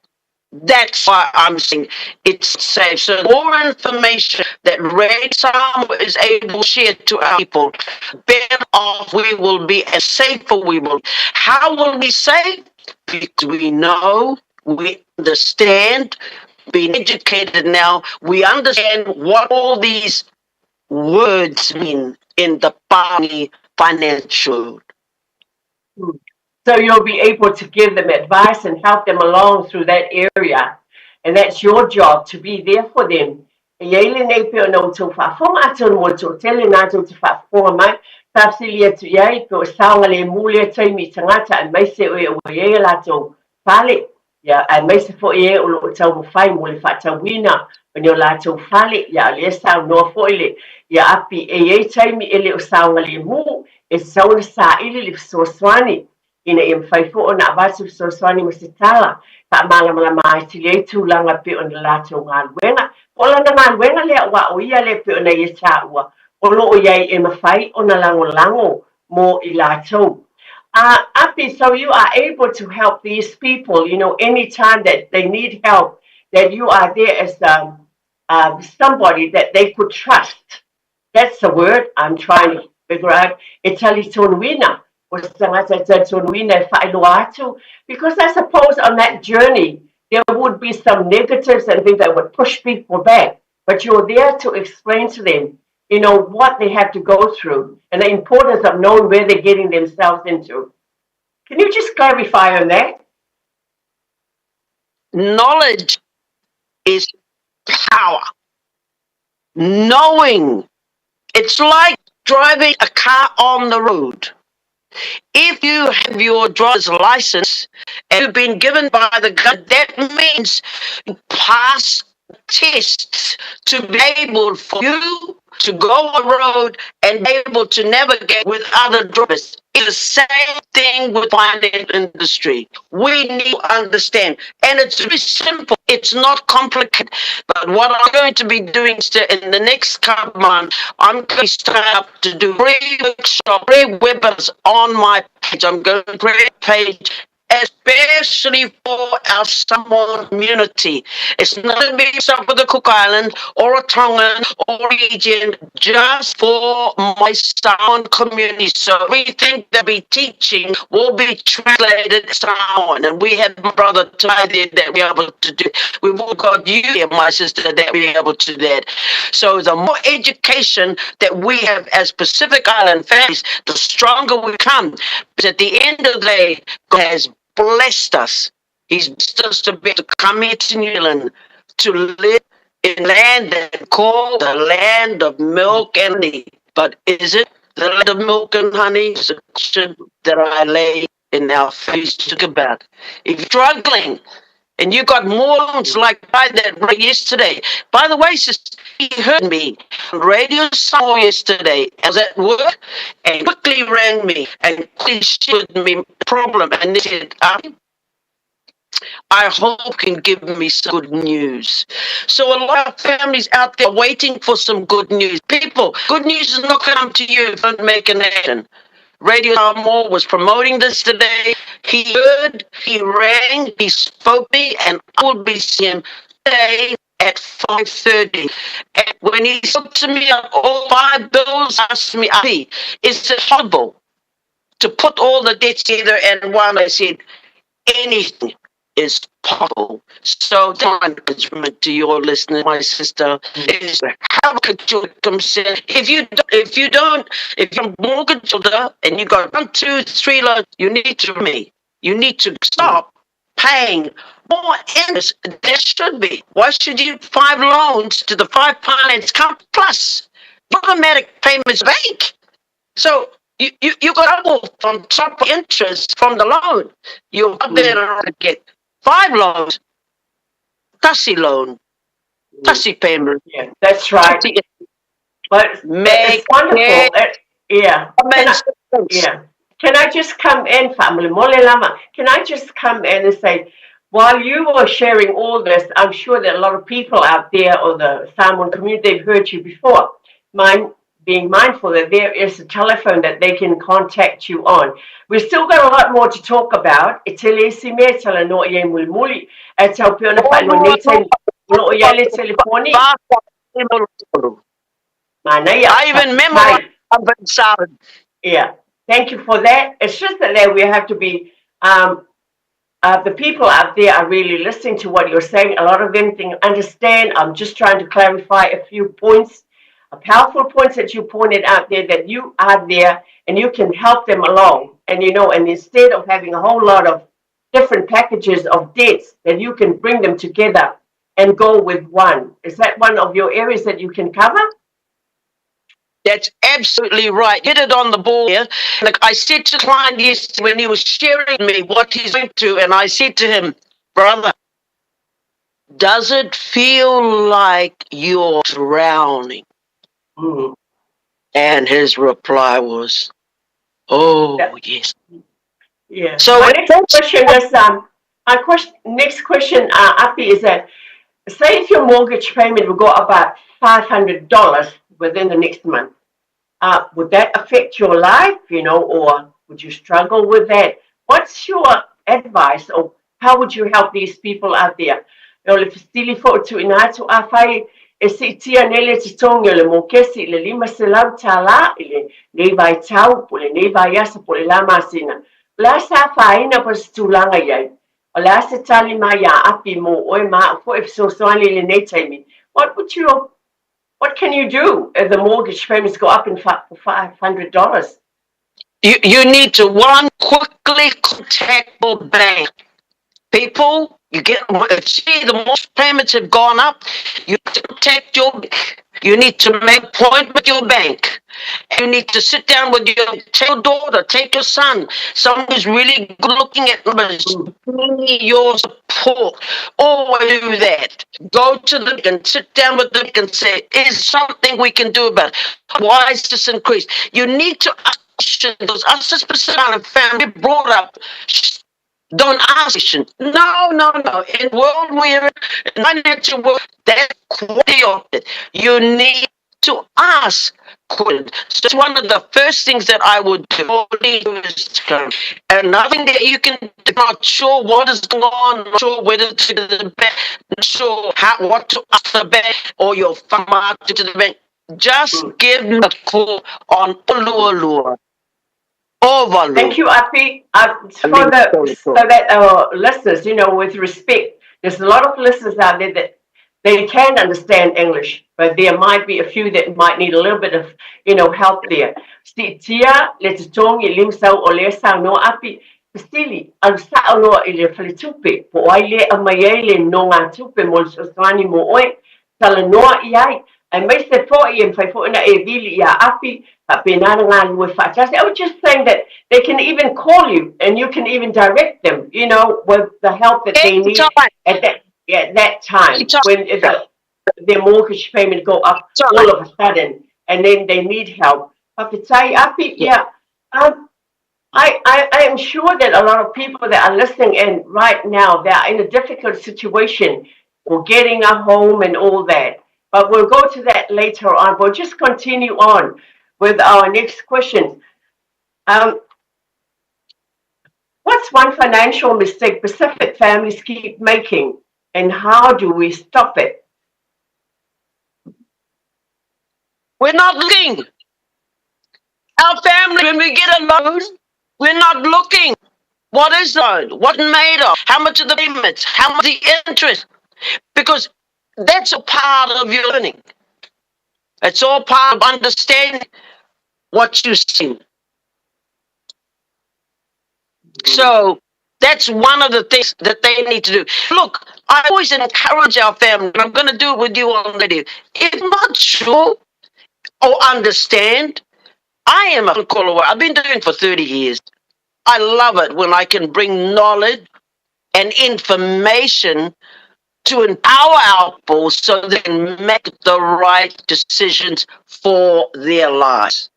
Speaker 10: That's why I'm saying it's safe. So more information that Red Samoa is able to share to our people, better off we will be and safer we will. How will we safe? Because we know, we understand, been educated now, we understand what all these words mean in the Pani financial.
Speaker 19: So you'll be able to give them advice and help them along through that area. And that's your job to be there for them. E iai lenei pea ona outou faafofoga, atonu o le toatele na tou te faafofoga mai, faafesili atu i ai, pe o saogalemu lea taimi i tagata aemaise o e ua i ai a latou fale, ia, aemaise foi e o lo o taumafai mo le faatauina o ni o latou fale, ia, o lea e saunoa foi le, ia, Api, e i ai taimi e le o saogalemu, e tatau ona saili le fesoasoani, ina ia mafai foi ona avatu fesoasoani ma se tala, faamalamalama atili ai tulaga pei ona latou galuega. Po o lana galuega lea aua o ia lea pei ona ia taua, o lo o i ai e mafai ona lagolago mo i latou. Api, so you are able to help these people, you know, any time that they need help, that you are there as somebody that they could trust. That's the word I'm trying to figure out. E talitonuina, o se tagata e talitonuina e faailoa atu. Because I suppose on that journey, there would be some negatives and things that would push people back. But you're there to explain to them, you know, what they have to go through and the importance of knowing where they're getting themselves into. Can you just clarify on that?
Speaker 10: Knowledge is power. Knowing. It's like driving a car on the road. If you have your driver's license and you've been given by the government, that means you pass tests to be able for you to go on the road and be able to navigate with other drivers. It's the same thing with finance industry. We need to understand. And it's very simple. It's not complicated. But what I'm going to be doing in the next couple of months, I'm going to start up to do free workshop, free webinars on my page. I'm going to create a page especially for our Samoan community. It's not going to be some for the Cook Island or a Tongan or a Fijian, just for my Samoan community. So everything that be teaching will be translated Samoan. And we have my brother Ty there that we are able to do. We've all got you here, my sister, that we are able to do that. So the more education that we have as Pacific Island families, the stronger we come. Because at the end of the day, God has blessed us. He's blessed us to be able to come here to New Zealand to live in land that called the land of milk and honey. But is it the land of milk and honey? Is a question that I lay in our face to think about. If you're struggling and you got more loans like I that right yesterday. By the way, sister, he heard me on Radio Samoa yesterday. I was at work and quickly rang me and quickly shared me the problem. And they said, I hope can give me some good news. So a lot of families out there are waiting for some good news. People, good news is not going to come to you if you don't make an action. Radio Samoa was promoting this today. He heard, he rang, he spoke to me, and I will be seeing him today at 5:30. And when he spoke to me on all 5 bills, asked me, is it possible to put all the debts together in one? I said, anything is possible. So my encouragement to your listeners, my sister, is have a consent. If you if you don't, if you're mortgage holder and you got one, two, three loans, you need to me. You need to stop paying more interest than should be. Why should you five loans to the five finance company plus automatic payments bank? So you, you, you got double on top of interest from the loan. You're better to get five loans, tasi loan, tasi payment.
Speaker 19: Yeah, that's right. But
Speaker 10: Make
Speaker 19: it's wonderful.
Speaker 10: it
Speaker 19: Yeah. Can I, yeah. Can I just come in, family? Mole lama. Can I just come in and say, while you were sharing all this, I'm sure that a lot of people out there or the Samoan community, they've heard you before. Mine, being mindful that there is a telephone that they can contact you on. We've still got a lot more to talk about. E tele isi mea tala no ia muli muli. E tau pe ona wha no nei te no ia le telefoni. Manaia.
Speaker 10: I even memorized something.
Speaker 19: Yeah. Thank you for that. It's just that we have to be um, uh, the people out there are really listening to what you're saying. A lot of them think, understand. I'm just trying to clarify a few points, a powerful points that you pointed out there that you are there and you can help them along. And you know, and instead of having a whole lot of different packages of debts, that you can bring them together and go with one. Is that one of your areas that you can cover?
Speaker 10: That's absolutely right. Hit it on the ball here. Like I said to the client yesterday when he was sharing me what he's going to, and I said to him, brother, does it feel like you're drowning?
Speaker 19: Mm.
Speaker 10: And his reply was, oh, yes.
Speaker 19: Yeah.
Speaker 10: So
Speaker 19: my next question is my question next question uh, Api is that say if your mortgage payment will go up about $500 within the next month, uh, would that affect your life, you know, or would you struggle with that? What's your advice or how would you help these people out there? O le fesili fo tu ina atu a whai e siitia nei le totogi o le mokesi i le $500 i lenei vaitau po o lenei vaiaso po o le la masina. O le a se afaina po o se tulaga i ai? O le a se tali mai iā Api mō oe ma au foi e fesoasoani i lenei taimi? What would you What can you do if the mortgage payments go up in $500?
Speaker 10: You, you need to, one, quickly contact your bank. People, you get, see the mortgage payments have gone up, you need to contact your bank. You need to make a point with your bank. You need to sit down with your, take your daughter, take your son, someone who's really good looking at numbers, your support. Always do that. Go to the bank and sit down with the bank and say, is something we can do about it? Why is this increased? You need to ask questions. Us as Pacific family brought up don't ask questions. No, no, no. In the world we're in, financial world, that's quite the opposite. You need to ask questions. So it's one of the first things that I would do. Another thing that you can not sure what is going on, not sure whether to go to the bank, not sure how, what to ask the bank or your farmer to the bank. Just give me a call on Ulualua. Ovalu.
Speaker 19: Thank you, Api. Uh, for the, so that our listeners, you know, with respect, there's a lot of listeners out there that they can understand English, but there might be a few that might need a little bit of, you know, help there. Sitia le totogi lim sau o le sau no api fesili alu sao loa i le faletupe po o ai le aumai ai le nogatupe mo le fesoasoani mo oe talanoa i ai aemaise foi e mafai foi ona e vili iā Api faapena na galulue faatasi. I was just saying that they can even call you and you can even direct them, you know, with the help that they need at that at that time when the, their mortgage payment go up all of a sudden and then they need help. Faafetai Api, yeah. Um, I, I, I am sure that a lot of people that are listening in right now, they are in a difficult situation or getting a home and all that. But we'll go to that later on. We'll just continue on with our next question. Um, what's one financial mistake Pacific families keep making, and how do we stop it?
Speaker 10: We're not looking. Our family, when we get a loan, we're not looking. What is loan? What made of? How much are the payments? How much the interest? Because that's a part of your learning. It's all part of understanding what you've seen. So that's one of the things that they need to do. Look, I always encourage our family, and I'm going to do it with you on radio. If not sure or understand, I am a call away. I've been doing it for 30 years. I love it when I can bring knowledge and information to empower our people so they can make the right decisions for their lives.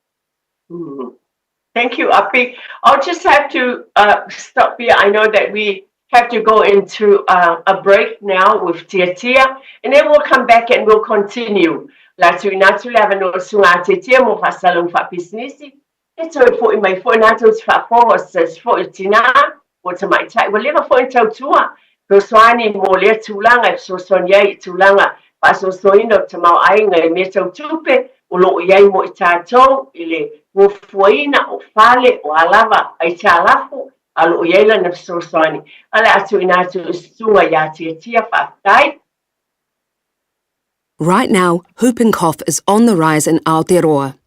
Speaker 19: Thank you, Api. I'll just have to stop here. I know that we have to go into a break now with Tiatia, and then we'll come back and we'll continue. La tuina atu le avanoa i susuga a Tiatia mo faasalalu faapisinisi, e toe fo'i mai fo'i na tou te faafofoga o se tasi fo'i o tinā po o tamaitai ua leva fo'i ona tautua fesoasoani mo lea tulaga e fesoasoani ai i tulaga faasoasoaina o tamaoaiga i mea tau tupe o lo o i ai mo i tatou i le fuafuaina o fale, o a lava aitalafu a o lo o i ai lana fesoasoani. A o le a tuuina atu i susuga ia Tiatia. Faafetai.
Speaker 3: Right now, whooping cough is on the rise in Aotearoa.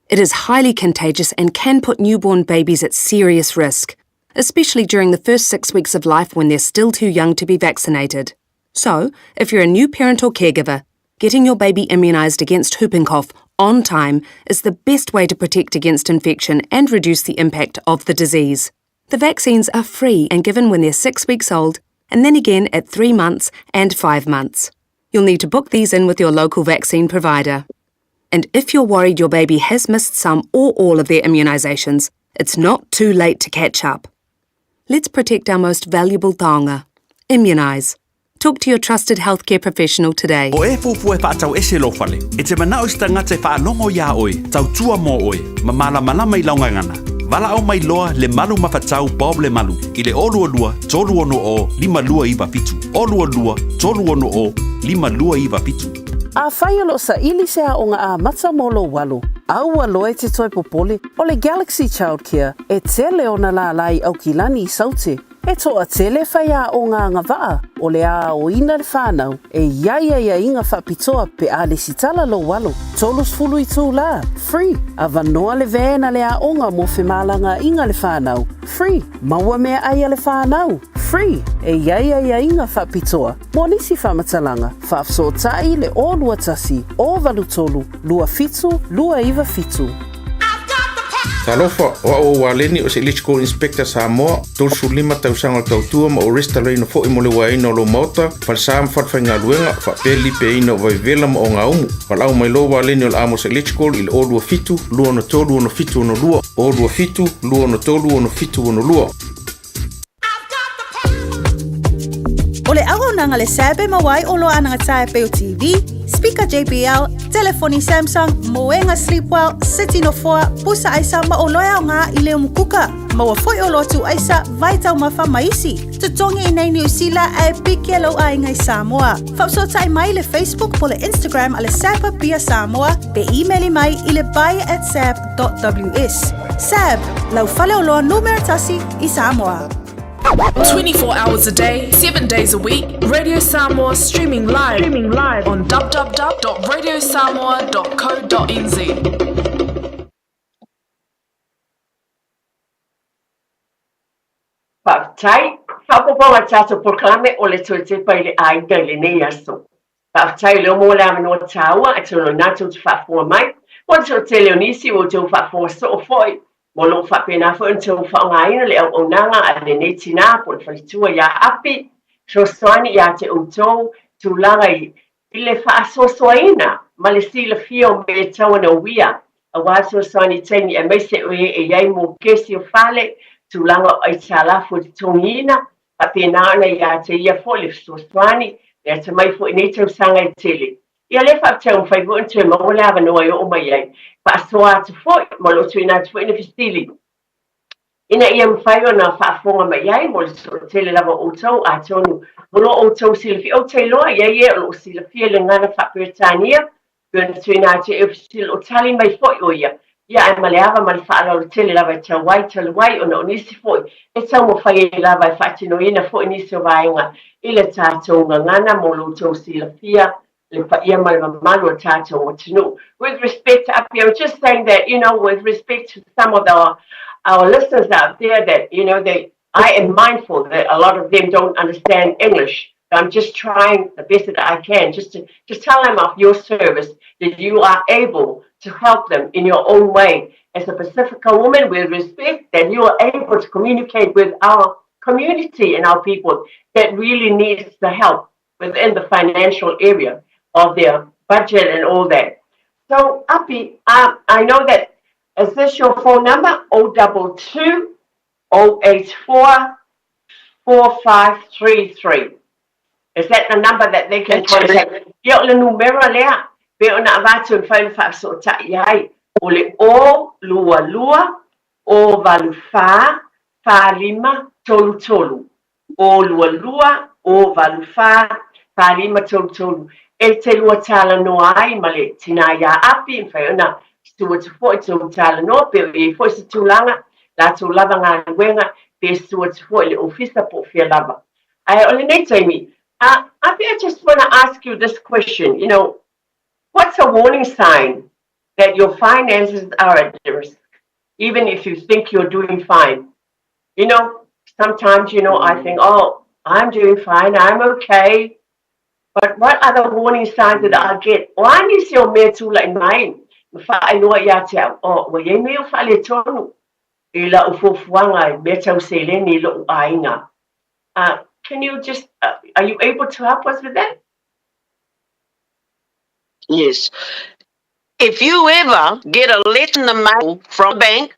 Speaker 3: It is highly contagious and can put newborn babies at serious risk, especially during the first six weeks of life when they're still too young to be vaccinated. So, if you're a new parent or caregiver, getting your baby immunised against whooping cough on time is the best way to protect against infection and reduce the impact of the disease. The vaccines are free and given when they're six weeks old, and then again at three months and five months. You'll need to book these in with your local vaccine provider. And if you're worried your baby has missed some or all of their immunisations, it's not too late to catch up. Let's protect our most valuable taonga. Immunise. Talk to your trusted healthcare professional today.
Speaker 7: O e fuafua e faatau ese lou fale, e te manao i se tagata e faalogo iā oe, tautua mo oe, ma malamalama i lau gagana. Valaau mai loa Lemalu Mafatau Bob Lemalu i le 022 360 5297, 022 360 5297.
Speaker 8: Afai o lo o saili se aoga amata mo lou alo, aua loa e te toe popole, o le Galaxy Childcare e tele ona lālā i Aukilani i Saute. E toatele faiaoga agavaa o le aoina le whanau e i ai aiaiga faapitoa pe a lesitala lou alo, 30 itulā, free, avanoa le van a le aoga mo femalagaaiga le whanau, free, maua meaai a le whanau, free, e i ai aiaiga faapitoa mo nisi faamatalaga, faafesootai le 021 083 27 297.
Speaker 16: Talofa, o au o Waleni o se Electrical Inspector Samoa, 35 tausaga o le tautua ma o resitalaina foi mo le uaeina o lou maota, falesa ma falefaigaluega, faapea le lipeaina o vaivela ma ogaumu. Valaau mai loa Waleni o le Amos Electrical i le 027 263 6762, 027 263 6762.
Speaker 12: O le auaunaga le SAB e maua ai oloa anagatāe pei o TV, speaker JBL, telefoni Samsung, moega Sleepwell, seti nofoa, pusa aisa ma oloa e aoga i le umukuka. Maua foi oloa tuu aisa, vai taumafa ma isi. Totogi i nei Niu Sila ae piki e lou aiga i Samoa. Faafesootai mai i le Facebook po le Instagram a le SAB Apia Samoa pe imeli mai i le buy at sab.ws. SAB, lau faleoloa numera tasi i Samoa.
Speaker 13: 24 hours a day, 7 days a week, Radio Samoa streaming live, streaming live on www.radiosamoa.co.nz.
Speaker 19: Faafetai. Faaopoopo a tatou polokalame o le toe tepa i le aiga i lenei aso. Faafetai i le omo o le avanoa taua atonu o lena tou te faafofoga mai. Mo le toatele o nisi ua outou faafofoga soo foi, ma o lo o faapena foi ona outou faaaogaina le auaunaga a lenei tinā po o le faletua iā Api, fesoasoani ia te outou tulaga i le faasoasoaina ma le silafia o mea e tatau ona uia aua fesoasoani i taimi aemaise o e e i ai mokesi o fale, tulaga o aitalafu e totogiina, faapena ona ia te ia foi le fesoasoani, le atamai foi i nei tausaga e tele. Ia lea faafetai ua mafai foi ona toe maua le avanoa e oo mai ai. Faasoa atu foi ma o lo o tuuina atu foi ni fesili ina ia mafai ona faafofoga mai ai mo le toatele lava o outou, atonu o lo o outou silafia, ou te iloa i ai e o lo o silafia le gagana faa-Peretania, pei ona tuuina atu e fesili o tali mai foi ʻo ia. Ia, ae ma le ava ma le faaaloalo tele lava e tau ai, talu ai ona o nisi foi e taumafai ai lava e faatinoina foi nisi o vaega i le tatou gagana mo lo outou silafia le paia ma le mamalu o le tatou atunuu. With respect, Api, I'm just saying that, you know, with respect to some of our, our listeners out there that, you know, they, I am mindful that a lot of them don't understand English. I'm just trying the best that I can just to, to tell them of your service, that you are able to help them in your own way. As a Pacifica woman, with respect, that you are able to communicate with our community and our people that really needs the help within the financial area of their budget and all that. So, Api, I know that, is this your phone number? 022 084 4533. Is that the number that they can contact? Ia o le numera lea, pe ona avatu e mafai ona faafesootai ai, o le 0 2 2 0 8 4 4 5 3 3. 0 2 2 0 8 4 4 5 3 3. E te lua talanoa ai ma le tinā iā Api, e mafai ona susu atu foi tou talanoa, pe o i ai foi se tulaga, latou lava galuega, pe susu atu foi i le ofisa po o fea lava. Ae o lenei taimi, uh, Api, I just want to ask you this question, you know, what's a warning sign that your finances are at risk, even if you think you're doing fine? You know, sometimes, you know, I think, oh, I'm doing fine, I'm okay. But what are the warning signs that I get? O a nisi o mea tula'i mai ma faailoa ia te au, oh, ua i ai mea o faaletonu i la'u fuafuaga i mea tau seleni i lo'u aiga. Can you just, are you able to help us with that?
Speaker 10: Yes. If you ever get a letter in the mail from a bank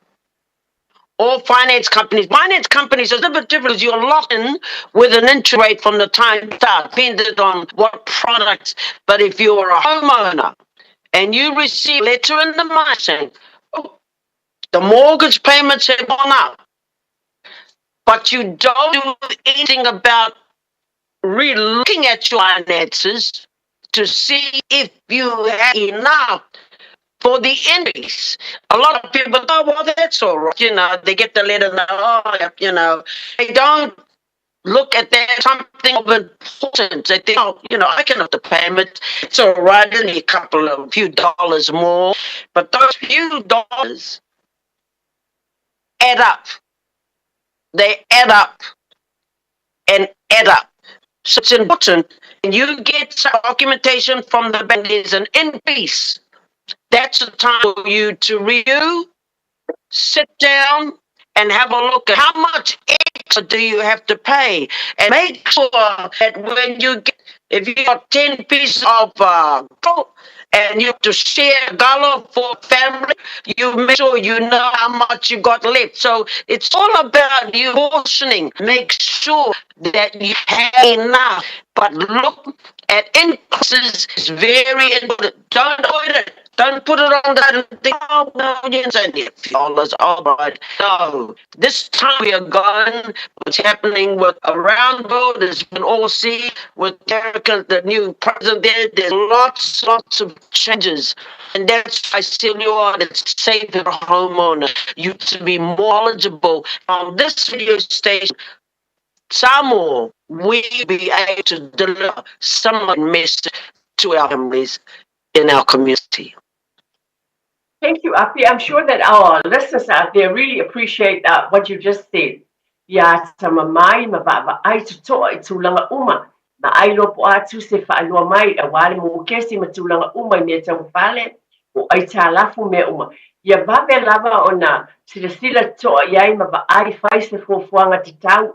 Speaker 10: or finance companies, finance companies are a little bit different because you're locked in with an interest rate from the time you start, depending on what products. But if you're a homeowner and you receive a letter in the mail saying, oh, the mortgage payments have gone up, but you don't do anything about re-looking at your finances to see if you have enough for the increase. A lot of people, oh, well, that's all right. You know, they get the letter, and oh, you know, they don't look at that something of importance. They think, oh, you know, I can afford the payment. It's all right, only a couple of few dollars more. But those few dollars add up. They add up and add up. So it's important. And you get some documentation from the bank, there's an increase. That's the time for you to review, sit down, and have a look at how much extra do you have to pay, and make sure that when you get, if you got 10 pieces of gold and you have to share galo for family, you make sure you know how much you got left. So it's all about you portioning. Make sure that you have enough. But look at increases is very important. Don't avoid it. Don't put it on the side and think, oh, no, it's only a few dollars. All right. No, this time we are gone. What's happening with around the world, as we can all see, with America, the new president there, there's lots, lots of changes. And that's why I still you are it's safe for a homeowner. You to be more knowledgeable on this radio station. Samoa, we be able to deliver some message to our families in our community.
Speaker 19: Thank you, Api. I'm sure that our listeners out there really appreciate that, what you just said. Ia tamamai ma vaavaai totoa i tulaga uma, ma ai loa po o a tusi e faailoa mai, aua le mokesi ma tulaga uma i mea tau fale, o aitalafu mea uma. Ia vave lava ona silasila totoa i ai ma vaai fai se fuafuaga tatau.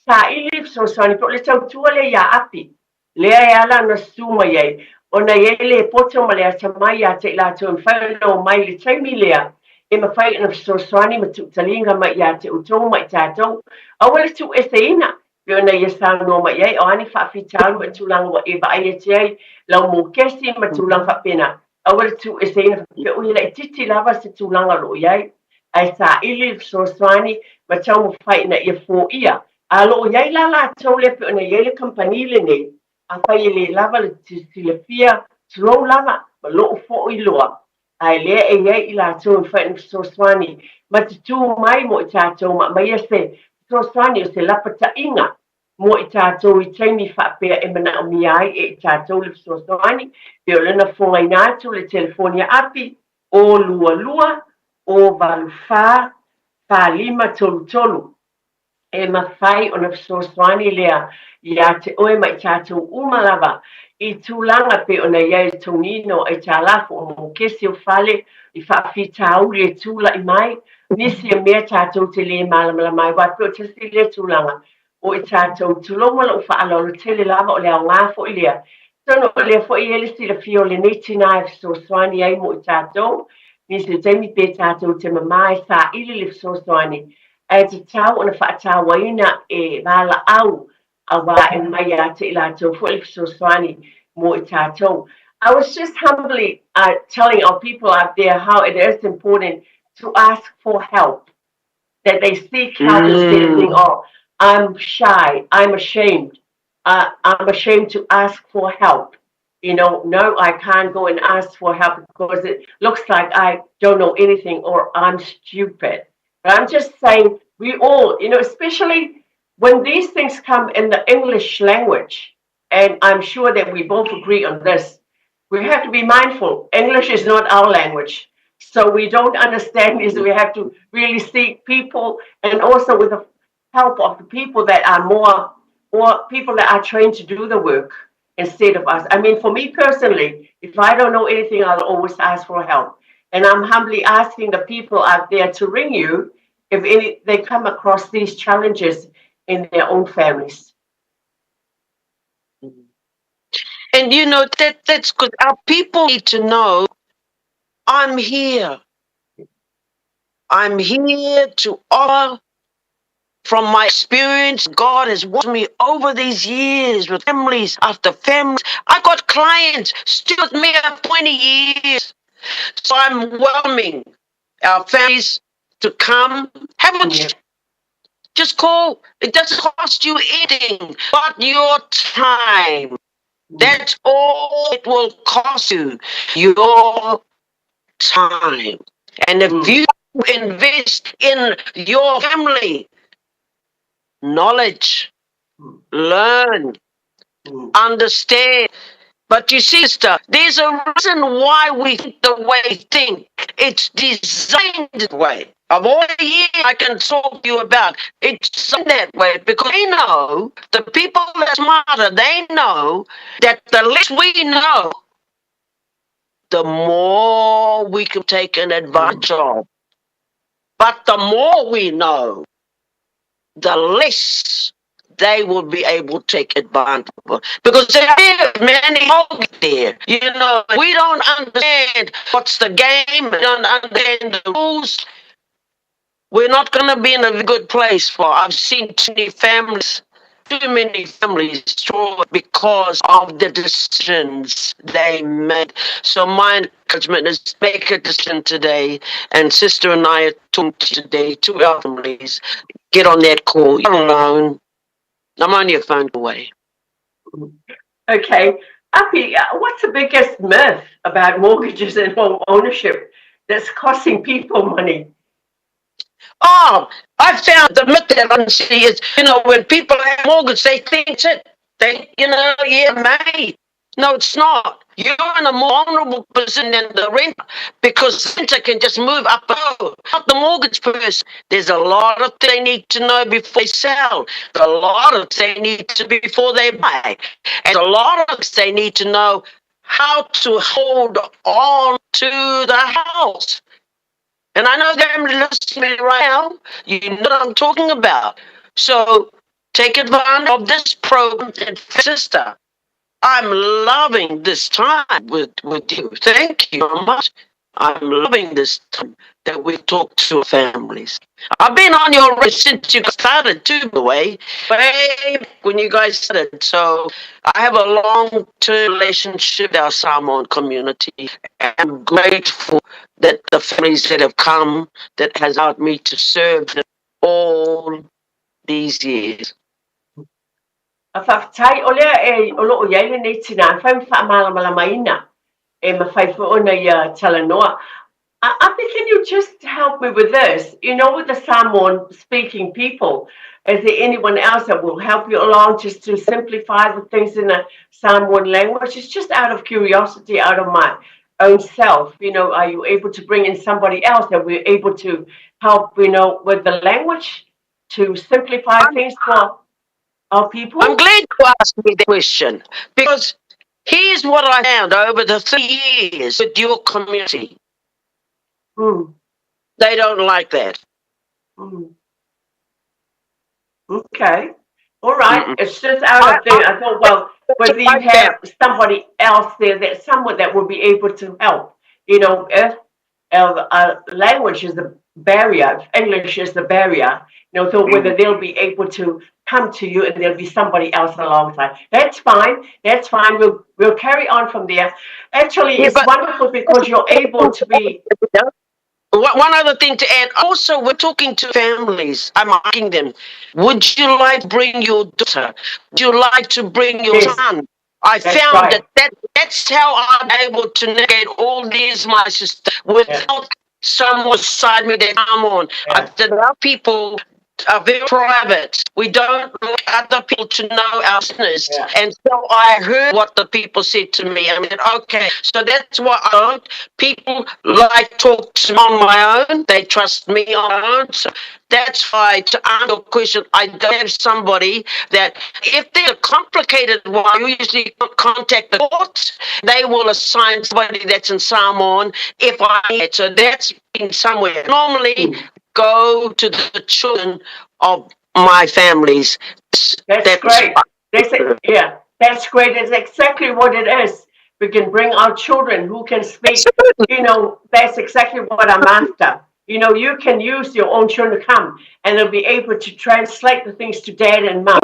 Speaker 19: Saili le fesoasoani po o le tautua lea iā Api. Lea e ala ona susu mai ai, ona e i ai le poto ma le atamai ia te i latou e mafai ona omai i le taimi lea e mafai ona fesoasoani ma tuutaliga mai ia te outou ma i tatou. Aua le tuueseina, pei ona ia saunoa mai ai, o a ni faafitauli ma tulaga ua e vaai atu ai lau mokesi ma tulaga faapena, aua le tuueseina faapea ui e laitiiti lava se tulaga o lo o i ai, ae saili le fesoasoani ma taumafai ina ia foia. A o lo o i ai la latou lea pei ona i ai le kamupani lenei, afai e le lava le silafia, tulou lava, ma lou foi loa. Ae lea e i ai i latou e mafai ona fesoasoani ma te tū mai mo i tatou ma aumaia se fesoasoani o se lapataiga mo i tatou i taimi faapea e manaomia ai e i tatou le fesoasoani, pe o le na fogaina atu le telefoni a Api, 0 2 0 8 4 4 5 3 3. E mafai ona fesoasoani lea iā te oe ma i tatou uma lava i tulaga pei ona i ai le togina o aitalafu o mokesi o fale, i faafitauli e tula'i mai, nisi o mea tatou te lē malamalama ai, aua e pei o tasi lea tulaga o i tatou, tulou ma lo'u faaaloalo tele lava o le aogā foi lea. Atonu o lea foi e i ai le silafia o lenei tinā e fesoasoani ai mo i tatou, nisi o taimi pe tatou te mamā e saili le fesoasoani ae tatau ona faatauaina e valaau auā e mai ia te i latou foi le fesoasoani mo i tatou. I was just humbly uh, telling our people out there how it is important to ask for help, that they seek help instead of thinking, oh, I'm shy, I'm ashamed, I'm ashamed to ask for help. No, I can't go and ask for help because it looks like I don't know anything or I'm stupid. But I'm just saying we all, especially when these things come in the English language, and I'm sure that we both agree on this, we have to be mindful. English is not our language. So we don't understand this. We have to really seek people and also with the help of the people that are more or people that are trained to do the work instead of us. I mean, for me personally, if I don't know anything, I'll always ask for help. And I'm humbly asking the people out there to ring you if they come across these challenges in their own families.
Speaker 10: And you know that's good. Our people need to know I'm here. I'm here to offer from my experience. God has watched me over these years with families after families. I got clients still with me after 20 years. So I'm welcoming our families to come have a chat. Just call. It doesn't cost you anything but your time. That's all it will cost you. Your time. And if you invest in your family, knowledge, learn, understand. But you see, sister, there's a reason why we think the way we think. It's designed that way. Of all the years I can talk to you about, it's designed that way because they know, the people that are smarter, they know that the less we know, the more we can take an advantage of. But the more we know, the less they will be able to take advantage of. Because there are many out there. We don't understand what's the game, we don't understand the rules. We're not going to be in a good place for. I've seen too many families, too many families destroyed because of the decisions they made. So my encouragement is make a decision today. And sister and I are talking today to our families. Get on that call. You're not alone. I'm only a phone call away.
Speaker 19: Okay. Api, what's the biggest myth about mortgages and home ownership that's costing people money?
Speaker 10: Oh, I found the myth that I see is, when people have mortgage, they think it's it. They, yeah, mate. No, it's not. You're in a more vulnerable position than the renter because the renter can just move up and go. Not the mortgage person. There's a lot of things they need to know before they sell. There's a lot of things they need to before they buy. And a lot of things they need to know how to hold on to the house. And I know they're listening to me right now. You know what I'm talking about. So take advantage of this program and sister. I'm loving this time with you. Thank you so much. I'm loving this time that we talk to our families. I've been on your radio since you started too, by the way. Way back when you guys started. So I have a long-term relationship with our Samoan community. I'm grateful that the families that have come, that has allowed me to serve them all these years.
Speaker 19: A faafetai o lea e o loo i ai lenei tinā, mafai ona faamalamalamaina. E mafai foi ona ia talanoa. Api, can you just help me with this? You know, with the Samoan speaking people, is there anyone else that will help you along just to simplify the things in the Samoan language? It's just out of curiosity, out of my own self. You know, are you able to bring in somebody else that we're able to help, you know, with the language to simplify things for our people?
Speaker 10: I'm glad you asked me that question because here's what I found over the 3 years with your community. They don't like that.
Speaker 19: Okay. All right. It's just out of there. I thought, well, whether you have somebody else there, that someone that will be able to help. If language is the barrier, if English is the barrier, so whether they'll be able to come to you and there'll be somebody else alongside. That's fine. That's fine. We'll carry on from there. Actually, it's wonderful because you're able to be
Speaker 10: One other thing to add. Also, we're talking to families. I'm asking them, would you like to bring your daughter? Would you like to bring your son? I
Speaker 19: That's
Speaker 10: found
Speaker 19: right.
Speaker 10: that that's how I'm able to navigate all these, my sister, without someone beside me that I'm on. That our people are very private. We don't like other people to know our business. And so I heard what the people said to me. I mean, okay, so that's why I don't. People like talk to me on my own. They trust me on my own. So that's why, to answer your question, I don't have somebody that, if they're a complicated one, you usually contact the court. They will assign somebody that's in Samoan if I need. So that's been somewhere. Normally, go to the children of my families.
Speaker 19: That's great. Yeah, that's great. That's exactly what it is. We can bring our children who can speak. That's exactly what I'm after. You can use your own children to come and they'll be able to translate the things to dad and mum.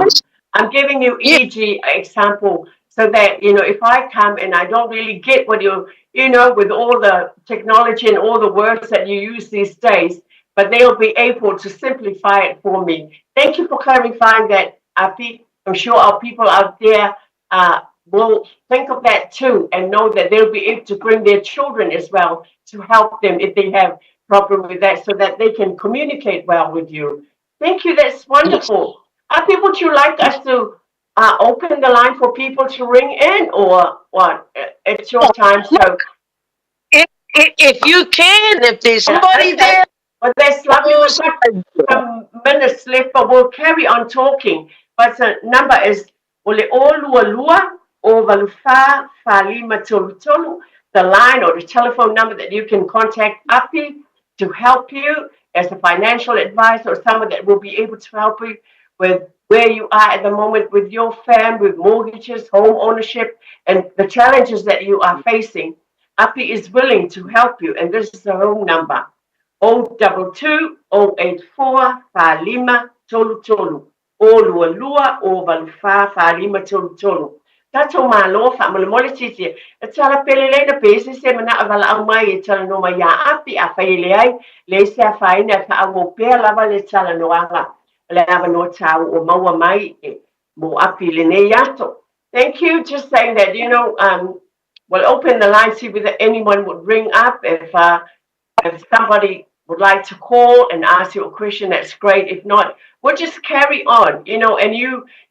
Speaker 19: I'm giving you e.g. example so that, if I come and I don't really get what you, with all the technology and all the words that you use these days, but they'll be able to simplify it for me. Thank you for clarifying that, Api. I'm sure our people out there will think of that too and know that they'll be able to bring their children as well to help them if they have problem with that so that they can communicate well with you. Thank you. That's wonderful. Api, would you like us to open the line for people to ring in or what? It's your time, so.
Speaker 10: If you can, if there's somebody there.
Speaker 19: Well, that's lovely. We've got some minutes left, but we'll carry on talking. But the number is o le 022 084 4533, the line or the telephone number that you can contact Api to help you as a financial advisor or someone that will be able to help you with where you are at the moment with your fam, with mortgages, home ownership, and the challenges that you are facing. Api is willing to help you, and this is the home number. 022 084 4533 022 084 4533. Tatou malo faamolemole sisi e tala pele leina pe se se mana a valaau mai e talanoa mai ia Api afai e leai leai se afaina e faaauau pea lava le talanoaga le avanoa tāua ua maua mai e mo Api lenei aso. Thank you. Just saying that, we'll open the line, see whether anyone would ring up. If somebody would like to call and ask you a question, that's great. If not, we'll just carry on, and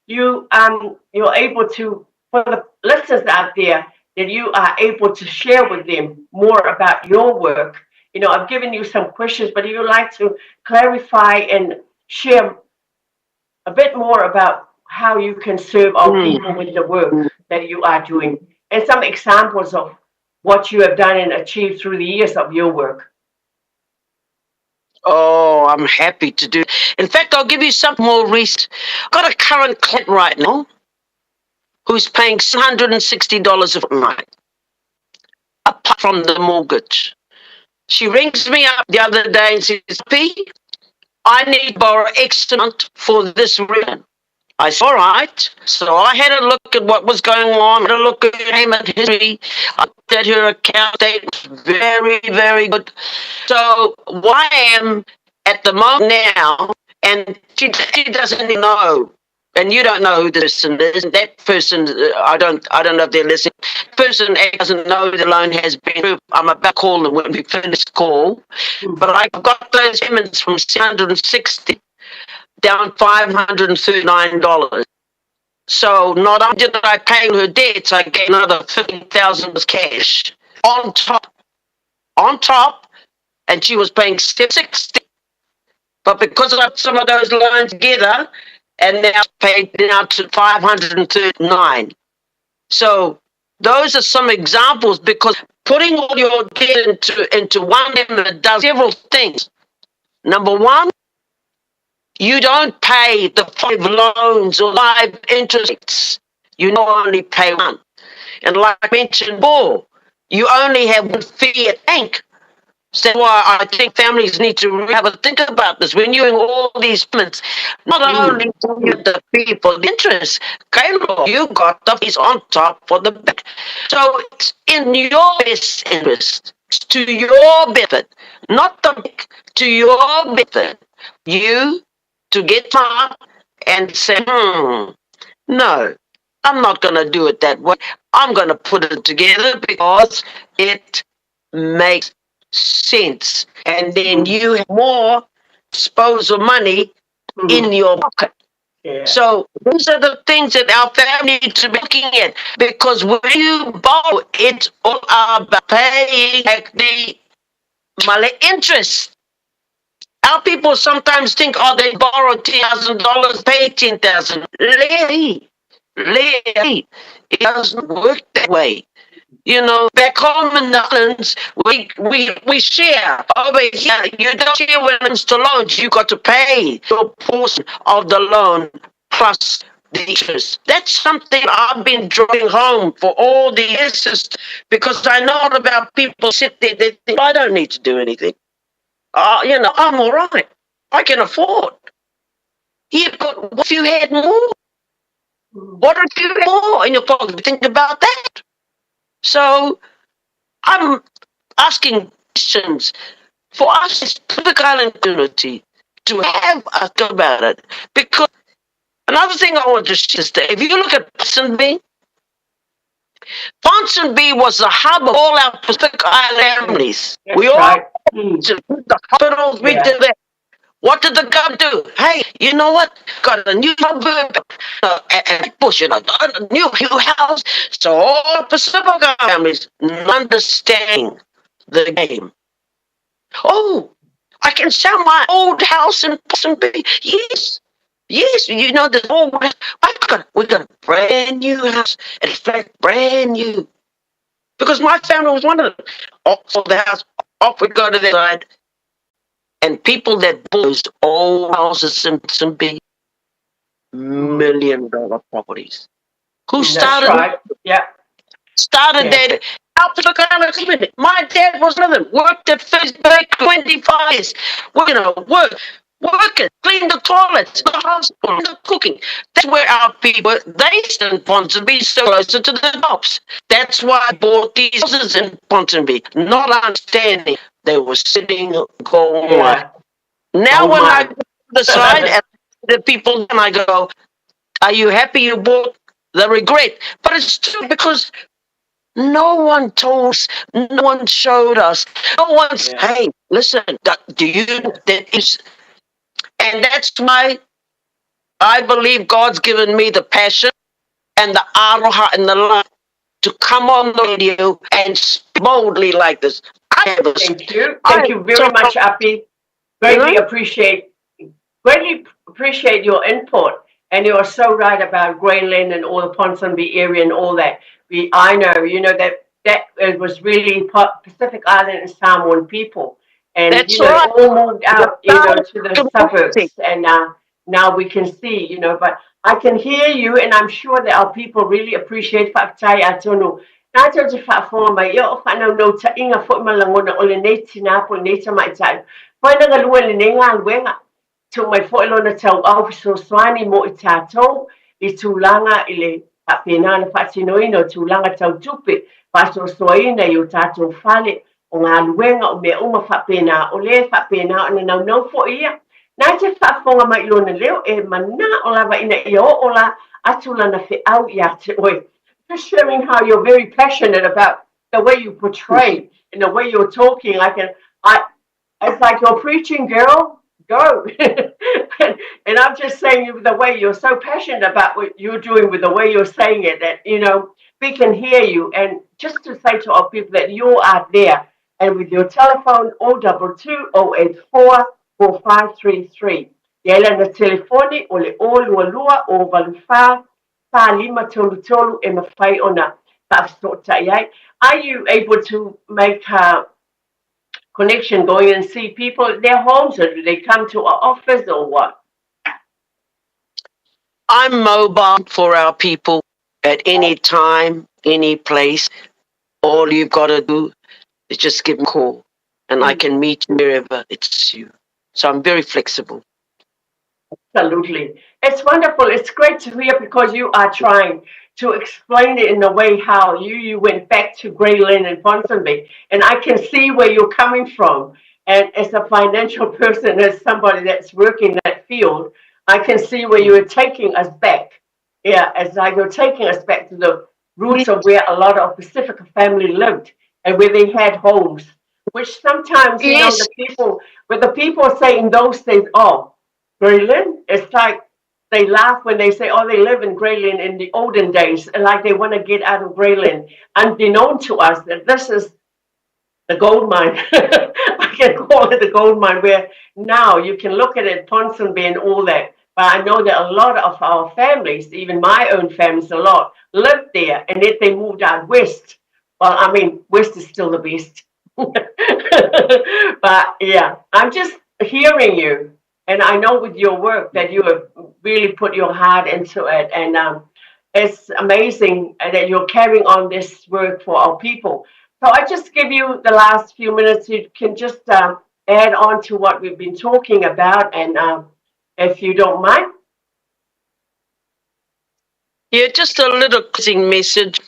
Speaker 19: you're able to, for the listeners out there, that you are able to share with them more about your work. I've given you some questions, but if you'd like to clarify and share a bit more about how you can serve our people with the work that you are doing and some examples of what you have done and achieved through the years of your work.
Speaker 10: Oh, I'm happy to do. In fact, I'll give you something more recent. I've got a current client right now who's paying $160 a fortnight, apart from the mortgage. She rings me up the other day and says, P, I need to borrow X amount for this reason. I said, all right. So I had a look at what was going on, had a look at her payment history. I looked at her account statement, very, very good. So why I am at the moment now, and she doesn't even know, and you don't know who the person is. And that person, I don't know if they're listening. person doesn't know the loan has been approved. I'm about to call them when we finish the call. But I got those payments from 660 down $539. So not only did I pay her debts, I gave another 15,000 cash on top. On top, and she was paying 660. But because I put some of those loans together, and now paid now to 539. So those are some examples, because putting all your debt into one payment does several things. Number one, you don't pay the 5 loans or 5 interest rates. You not only pay one. And like I mentioned before, you only have one fee at bank. So that's why I think families need to have a think about this. When you're doing all these payments, not only do you get the fee for the interest, you got the fees on top for the bank. So it's in your best interest, it's to your benefit, not the bank, to your benefit. You to get smart and say, no, I'm not going to do it that way. I'm going to put it together because it makes sense. And then you have more disposal money in your pocket. So these are the things that our family needs to be looking at, because when you borrow, it's all about paying back the money interest. Our people sometimes think, oh, they borrow $10,000, pay $10,000. Lay, lay. It doesn't work that way. Back home in the islands, we share. Over here, you don't share when it comes to loans. You got to pay your portion of the loan plus the interest. That's something I've been driving home for all the years, because I know about people sit there, they think, I don't need to do anything. I'm all right. I can afford. Yeah, but what if you had more? What if you had more in your pocket? Think about that. So I'm asking questions for us as Pacific Island community to have a think about it. Because another thing I want to say is that if you look at Ponsonby, Ponsonby was the hub of all our Pacific Island families.
Speaker 19: That's
Speaker 10: We all
Speaker 19: right.
Speaker 10: went to the hospitals, we did that. What did the government do? Hey, you know what? Got a new suburb, and push it, a new house. So all Pacific Island families understanding the game. Oh, I can sell my old house in Ponsonby. Yes, yes. You know the old. We got a brand new house. In fact, brand new. Because my family was one of them. Off the house, off we go to the side. And people that bought those old houses in Ponsonby, million dollar properties. Who
Speaker 19: That's
Speaker 10: started?
Speaker 19: right. Yeah.
Speaker 10: Started
Speaker 19: Yeah.
Speaker 10: that. Out to the kind of company. My dad was one of them. Worked at First Bank 25 years. We're going to work, working, clean the toilets, the hospital, the cooking. That's where our people, they stayed in Ponsonby, so closer to the tops. That's why I bought these houses in Ponsonby, not understanding they were sitting gold mine. Now
Speaker 19: Gold
Speaker 10: when I
Speaker 19: mine.
Speaker 10: go to the side and the people, and I go, are you happy you bought? The regret. But it's true, because no one told us, no one showed us, no one said, hey, listen, do you, that is, and that's why I believe God's given me the passion and the aroha and the love to come on the radio and speak boldly like this. I have a
Speaker 19: Thank you.
Speaker 10: I
Speaker 19: Thank you very
Speaker 10: so
Speaker 19: much, Api. Greatly
Speaker 10: You know?
Speaker 19: appreciate your input. And you are so right about Grey Lynn and all the Ponsonby area and all that. I know, you know, that, that it was really Pacific Island and Samoan people. And,
Speaker 10: That's
Speaker 19: you know,
Speaker 10: right.
Speaker 19: all moved out, you know, to the
Speaker 10: Community.
Speaker 19: suburbs. And now we can see, you know, but I can hear you, and I'm sure that our people really appreciate Fa'afetai Atonu. Nā te o te whaafonga mai, ia o whanau nau ta inga fo i malangona o le nei tina po nei tamaitai. Whaina ngā lua le nei ngā luenga. Tū mai fo i lona tau au fesoasoani mo i tātou, i tūlanga i le whapena na whaatinoina o tūlanga tau tupe, whaasoasoaina i o tātou whale, o ngā luenga o mea uma whapena, o le whapena o na nau nau fo ia. Nā te whaafonga mai i lona leo e mana o lava ina ia o o la atu lana wheau i a te oe. Just showing how you're very passionate about the way you portray and the way you're talking. I can, I, it's like you're preaching, girl. Go. And I'm just saying the way you're so passionate about what you're doing with the way you're saying it that, you know, we can hear you. And just to say to our people that you are there and with your telephone 022 084 4533. Ia lana telefoni o le 022 084 4533 e mafai ona faafesootai ai. Are you able to make a connection going and see people at their homes or do they come to our office or what?
Speaker 10: I'm mobile for our people at any time, any place. All you've got to do is just give me a call and I can meet you wherever it's you. So I'm very flexible.
Speaker 19: Absolutely. It's wonderful. It's great to hear because you are trying to explain it in a way how you, you went back to Grey Lynn and Ponsonby. And I can see where you're coming from. And as a financial person, as somebody that's working that field, I can see where you are taking us back. Yeah, it's like you're taking us back to the roots of where a lot of Pacific family lived and where they had homes, which sometimes, you know, the people, where the people say in those days, oh, Grey Lynn, it's like they laugh when they say, oh, they live in Grey Lynn in the olden days, and like they want to get out of Grey Lynn. Unbeknown to us that this is the gold mine. I can call it the gold mine, where now you can look at it, Ponsonby and all that. But I know that a lot of our families, even my own families, a lot, lived there, and if they moved out west, well, I mean, west is still the best. But yeah, I'm just hearing you, and I know with your work that you have really put your heart into it, and it's amazing that you're carrying on this work for our people. So I just give you the last few minutes. You can just add on to what we've been talking about, and if you don't mind.
Speaker 10: Yeah, just a little closing message.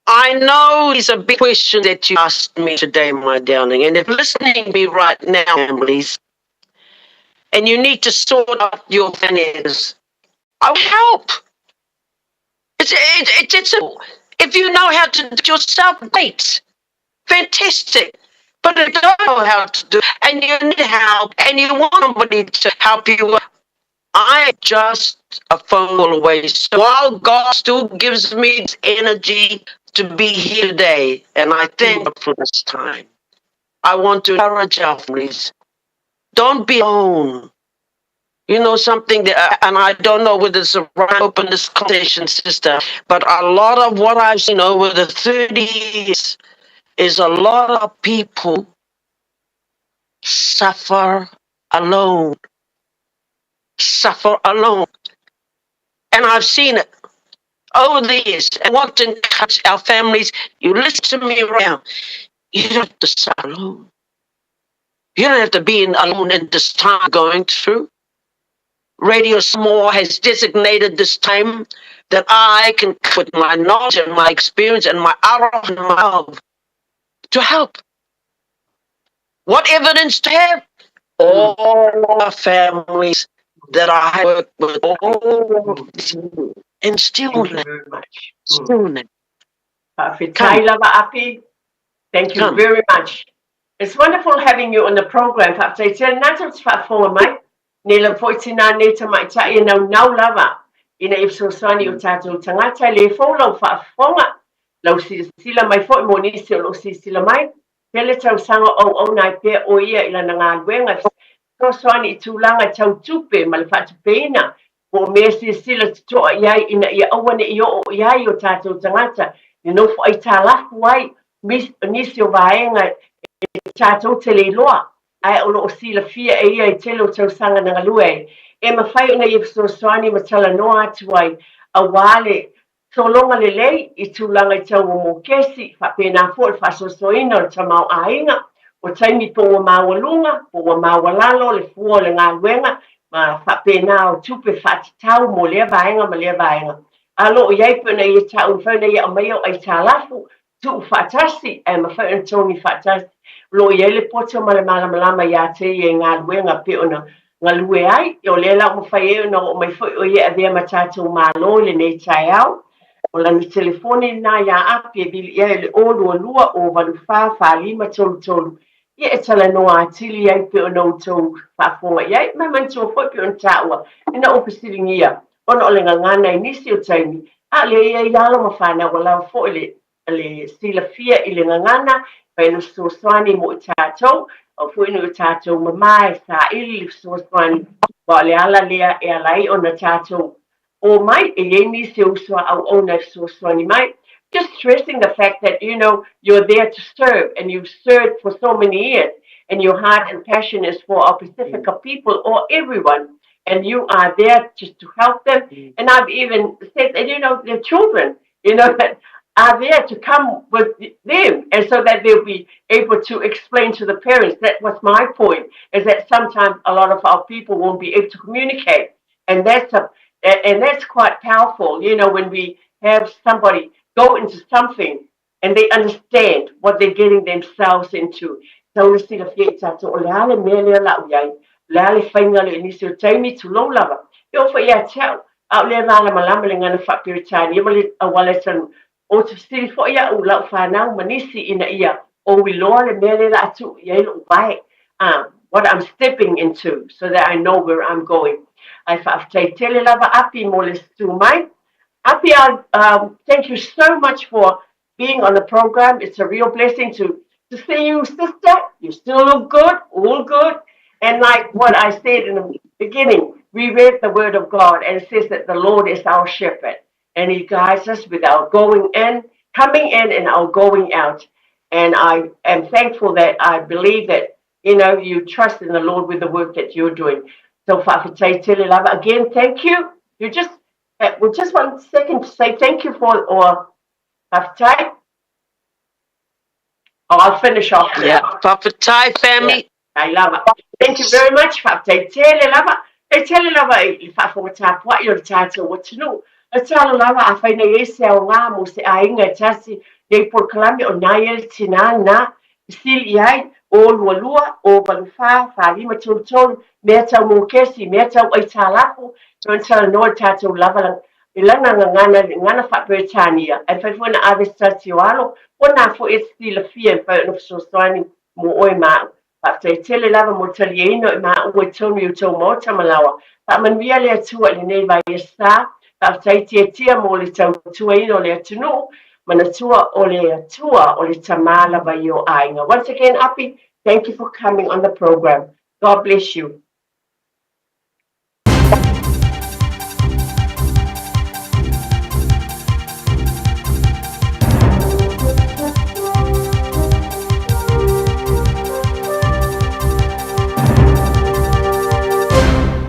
Speaker 10: I know it's a big question that you asked me today, my darling, and if listening to me right now, families, and you need to sort out your finances, I will help. It's simple. If you know how to do it yourself, great. Fantastic. But if you don't know how to do it, and you need help, and you want somebody to help you, I am just a phone call away. So while God still gives me this energy to be here today, and I thank God for this time, I want to encourage our families. Don't be alone. You know something that, and I don't know whether it's a right open this conversation, sister, but a lot of what I've seen over the 30 years is a lot of people suffer alone. Suffer alone. And I've seen it over the years. I want to encourage our families. You listen to me right now. You don't have to suffer alone. You don't have to be alone in this time going through. Radio Samoa has designated this time that I can put my knowledge and my experience and my aroha and my love to help. What evidence to have? All our families that I work with, all and still
Speaker 19: Thank you very much.
Speaker 10: Still now.
Speaker 19: Fa'afetai lava Api. Thank you
Speaker 10: Come.
Speaker 19: very much. It's wonderful having you on the program. Fa'afetai tele nā te fa'afofoga mai. Nei lava foi tinā nei tamaitai e naunau lava ina ia fesoasoani i o tātou tagata e le fou lau faafofoga, lau silasila mai foi mo nisi o lo o silasila mai. Tele tausaga o auauna ai pea o ia i lana galuega e fesoasoani i tulaga tau tupe ma le faatupeina po o mea silasila totoa i ai ina ia aua ne i oo i ai o tātou tagata i nofo aitalafu ai nisi o vaega e tātou te le iloa ae o lo o silafia e ia i tele o tausaga na galue ai, e mafai ona ia fesoasoani ma talanoa atu ai auā le sologa lelei i tulaga i tau o mokesi, faapena foi le faasoasoaina o le tamaoaiga, o taimi po ua maualuga, po ua maualalo le fua o le galuega ma faapena o tupe faatatau mo lea vaega ma lea vaega. A lo o i ai pei ona ia taua, mafai ona ia aumaia o aitalafu tuu faatasi ae mafai ona togi faatasi. O lo o i ai le poto ma le malamalama iā te ia i galuega pei ona galue ai. O lea la ua mafai ai ona oo mai foi o ia e avea ma tatou Malo i lenei taeao. O lana telefoni lena iā Api e vili i ai o le 0 2 0 8 4 4 5 3 3. Ia e talanoa atili ai pei ona outou faafofoga i ai, ma e manatua foi pei ona taua ina ua fesiligia ona o le gagana i nisi o taimi, a o lea e i ai alo ma fanau ua lava foi le le silafia i le gagana, fai ona fesoasoani mo i tatou, aua foi ne i o tatou mama e saili le fesoasoani, aua o le ala lea e ala ai ona tatou omai, e i ai nisi o uso a auauna e fesoasoani mai. Just stressing the fact that, you know, you're there to serve and you've served for so many years and your heart and passion is for our Pasifika people or everyone and you are there just to help them. And I've even said that, you know, their children, you know, that are there to come with them and so that they'll be able to explain to the parents. That was my point, is that sometimes a lot of our people won't be able to communicate. And that's a and that's quite powerful, you know, when we have somebody go into something and they understand what they're getting themselves into. Tau le silafia i tatou o le a le mea lea la u iai, o le a le faiga lea i nisi o taimi, tulou lava. E oo foi ia te au, ʻAʻole e malamalama le gagana faa-Peretania ma le auala e tanu. Ou te fesili foi iaʻu, lau fanau ma nisi ina ia ou iloa le mea lea o le a tuu i ai loʻu wae, what I'm stepping into so that I know where I'm going. Ae faafetai tele lava Api mo le susu mai. Api, thank you so much for being on the program. It's a real blessing to to see you, sister. You still look good, all good. And like what I said in the beginning, we read the word of God and it says that the Lord is our shepherd and he guides us with our going in, coming in and our going out. And I am thankful that I believe that, you know, you trust in the Lord with the work that you're doing. So faafetai tele lava. Again, thank you. You just, well, just one second to say thank you for, or faafetai. Oh, I'll finish off.
Speaker 10: Yeah, faafetai family.
Speaker 19: Yeah, I love it. Thank you very much. Faafetai tele lava. E tele lava i le faafofoga tapuai o le tatou atunuu. E talo lava afai na i ai se aoga mo se aiga e tasi nei polokalame o na ia le tinā na fesili i ai, 0 2 2, 0 8 4, 4 5 3 3, mea tau mokesi, mea tau aitalafu, e ona talanoa le tatou lava E lana gagana le gagana faa-Peretania, ae mafai foi ona ave se tasi o alo, o na foi e te silafia e mafai ona fesoasoani mo oe ma au. Faafetai tele lava mo le taliaina o i maua i tonu i outou maota ma laoa. Faamanuia le Atua i lenei vaiasa. Faafetai tiatia mo le tautuaina o le atunuu. Manatua o le Atua o le Tama lava i o aiga. Once again, Api, thank you for coming on the program. God bless you.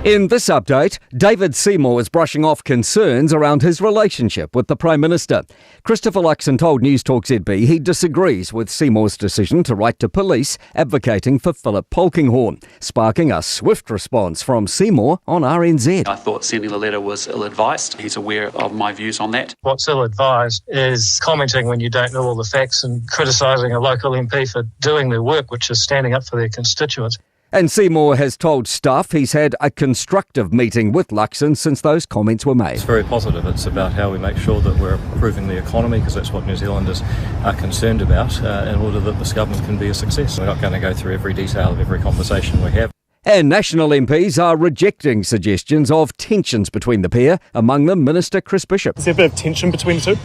Speaker 11: In this update, David Seymour is brushing off concerns around his relationship with the Prime Minister. Christopher Luxon told News Talk ZB he disagrees with Seymour's decision to write to police advocating for Philip Polkinghorne, sparking a swift response from Seymour on RNZ.
Speaker 22: I thought sending the letter was ill advised. He's aware of my views on that.
Speaker 23: What's ill advised is commenting when you don't know all the facts and criticising a local MP for doing their work, which is standing up for their constituents.
Speaker 11: And Seymour has told Stuff he's had a constructive meeting with Luxon since those comments were made.
Speaker 24: It's very positive. It's about how we make sure that we're improving the economy, because that's what New Zealanders are concerned about, in order that this government can be a success. We're not going to go through every detail of every conversation we have.
Speaker 11: And national MPs are rejecting suggestions of tensions between the pair, among them Minister Chris Bishop.
Speaker 25: Is there a bit of tension between the two?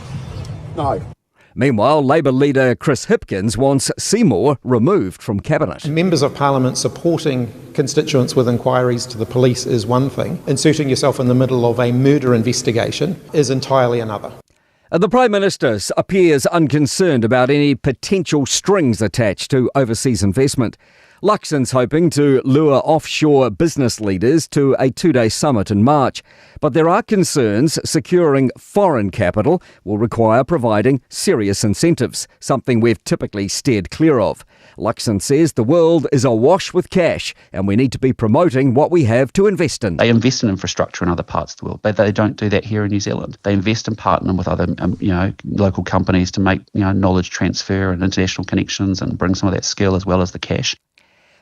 Speaker 26: No.
Speaker 11: Meanwhile, Labour leader Chris Hipkins wants Seymour removed from Cabinet.
Speaker 27: Members of Parliament supporting constituents with inquiries to the police is one thing. Inserting yourself in the middle of a murder investigation is entirely another.
Speaker 11: The Prime Minister appears unconcerned about any potential strings attached to overseas investment. Luxon's hoping to lure offshore business leaders to a 2-day summit in March. But there are concerns securing foreign capital will require providing serious incentives, something we've typically steered clear of. Luxon says the world is awash with cash and we need to be promoting what we have to invest in.
Speaker 22: They invest in infrastructure in other parts of the world, but they don't do that here in New Zealand. They invest and partner with other, local companies to make, knowledge transfer and international connections and bring some of that skill as well as the cash.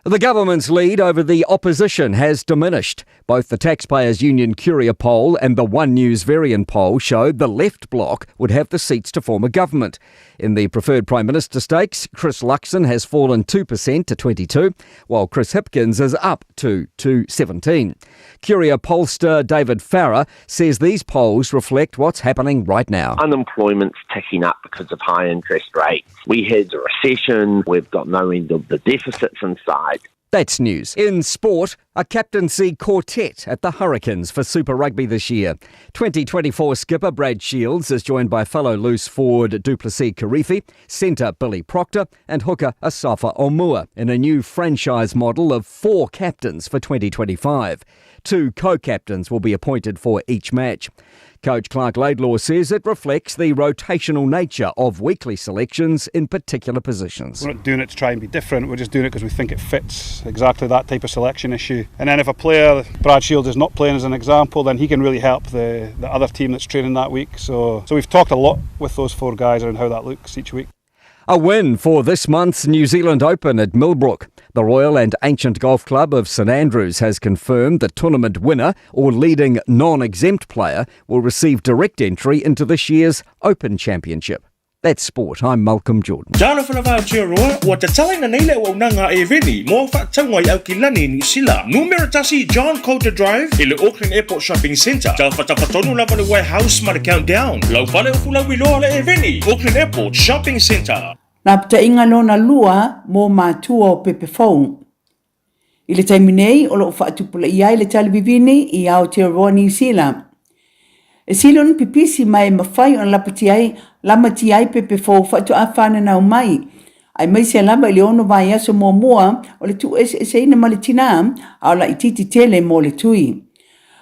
Speaker 11: The government's lead over the opposition has diminished. Both the Taxpayers Union Curia poll and the One News Verian poll showed the left bloc would have the seats to form a government. In the preferred Prime Minister stakes, Chris Luxon has fallen 2% to 22, while Chris Hipkins is up to 217. Curia pollster David Farrar says these polls reflect what's happening right now.
Speaker 2: Unemployment's ticking up because of high interest rates. We had a recession. We've got no end of the deficits inside.
Speaker 11: That's news. In sport, a captaincy quartet at the Hurricanes for Super Rugby this year. 2024 skipper Brad Shields is joined by fellow loose forward Duplessis Karifi, centre Billy Proctor, and hooker Asafa Omua in a new franchise model of four captains for 2025. Two co-captains will be appointed for each match. Coach Clark Laidlaw says it reflects the rotational nature of weekly selections in particular positions.
Speaker 4: We're not doing it to try and be different, we're just doing it because we think it fits exactly that type of selection issue. And then if a player, Brad Shields, is not playing as an example, then he can really help the, the other team that's training that week. So, so we've talked a lot with those four guys around how that looks each week.
Speaker 11: A win for this month's New Zealand Open at Millbrook. The Royal and Ancient Golf Club of St Andrews has confirmed the tournament winner or leading non exempt player will receive direct entry into this year's Open Championship. That's sport. I'm Malcolm Jordan.
Speaker 16: Talofa lava Aotearoa, ua tatalaina nei le auaunaga a Eveni mo faatauga i Aukilani, Niu Sila. Numera tasi John Coulter Drive i le Auckland Airport Shopping Centre. Taufatafatono lava le warehouse ma le Countdown. Lau fale o Fulauiloa le Eveni, Auckland Airport Shopping Centre.
Speaker 17: Lapataiga lona lua mo matua o pepe fou. I le taimi nei, o lo o faatupulaia ai le talivivini i Aotearoa Niu Sila. E sili ona pipisi ma e mafai ona lapatia ai, lamatia ai pepe fou faatoa fananau mai, aemaise lava i le ono vaiaso muamua o le tuueseeseina ma le tinā, a o laitiiti tele mo le tui.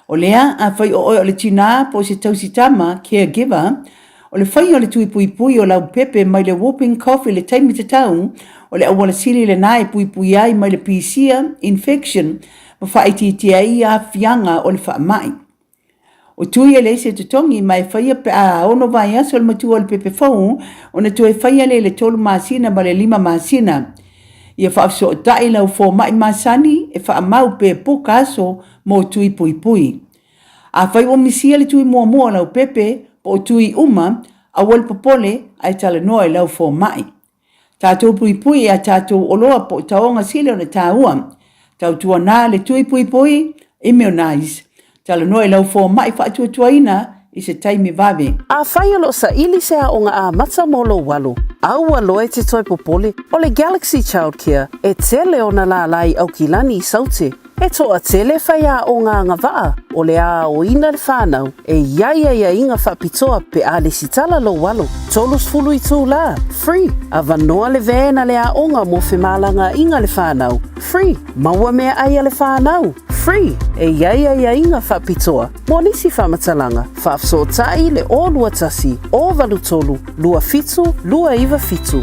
Speaker 17: O lea, afai o oe o le tinā po o se tausi tama, caregiver, o le faia o le tui puipui o lau pepe mai le whooping cough i le taimi tatau, o le auala sili lenā e puipui ai mai le pisia, infection, ma faaitiitia ai aafiaga o le faamai. O tui e leai se totogi ma e faia pe a ono vaiaso le matua o le pepe fou ona toe faia lea i le tolu masina ma le lima masina. Ia faafesootai lau fomai masani e faamau pe poka aso mo tui puipui. Afai ua misia le tui muamua o lau pepe po o tui uma, aua le popole ae talanoa i lau fomai. Tatou puipui i a tatou oloa po o taoga sili ona taua. Tautuanā le tui puipui, immunize. Talanoa i lau fomai faatuatuaina i se taimi vave.
Speaker 8: Afai o lo o saili se aoga amata mo lou alo, aua loa e te toe popole, o le Galaxy Childcare e tele ona lālā i Aukilani i Saute. E toatele faiaoga agavaa o le aoina le whanau e i ai aiaiga faapitoa pe a lesitala lou alo. 30 itulā, free, avanoa le van a le aoga mo femalagaaiga le whanau, free, maua meaai a le whanau, free, e i ai aiaiga faapitoa mo nisi faamatalaga, faafesootai le 021 083 27 297.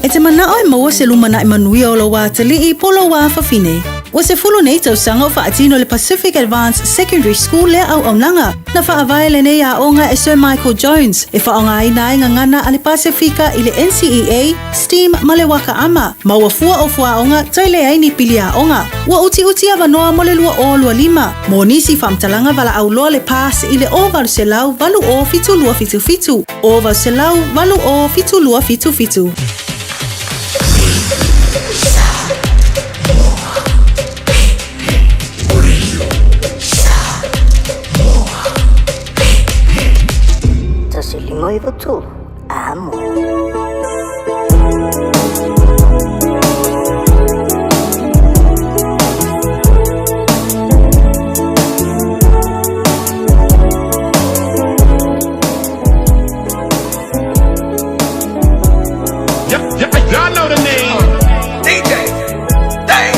Speaker 12: E te manao e maua se lumanai manuia o lou atalii po o lou afafine. Ua sefulu nei tausaga o faatino le Pacific Advanced Secondary School lea auaunaga. Na faavae lenei aoga e Sir Michael Jones e faaaogaina ai gagana a le Pasefika i le NCEA, STEAM ma le Waka Ama. Ma ua fua o fuaaoga toe leai ni pili aoga. Ua utiuti avanoa mo le 2025. Mo nisi faamatalaga valaau loa le PASS i le 0800 80 7277. 0800 80 7277.
Speaker 20: Tasi lima iwa tolu. Amo.
Speaker 18: Y'all know the name. DJ Dang.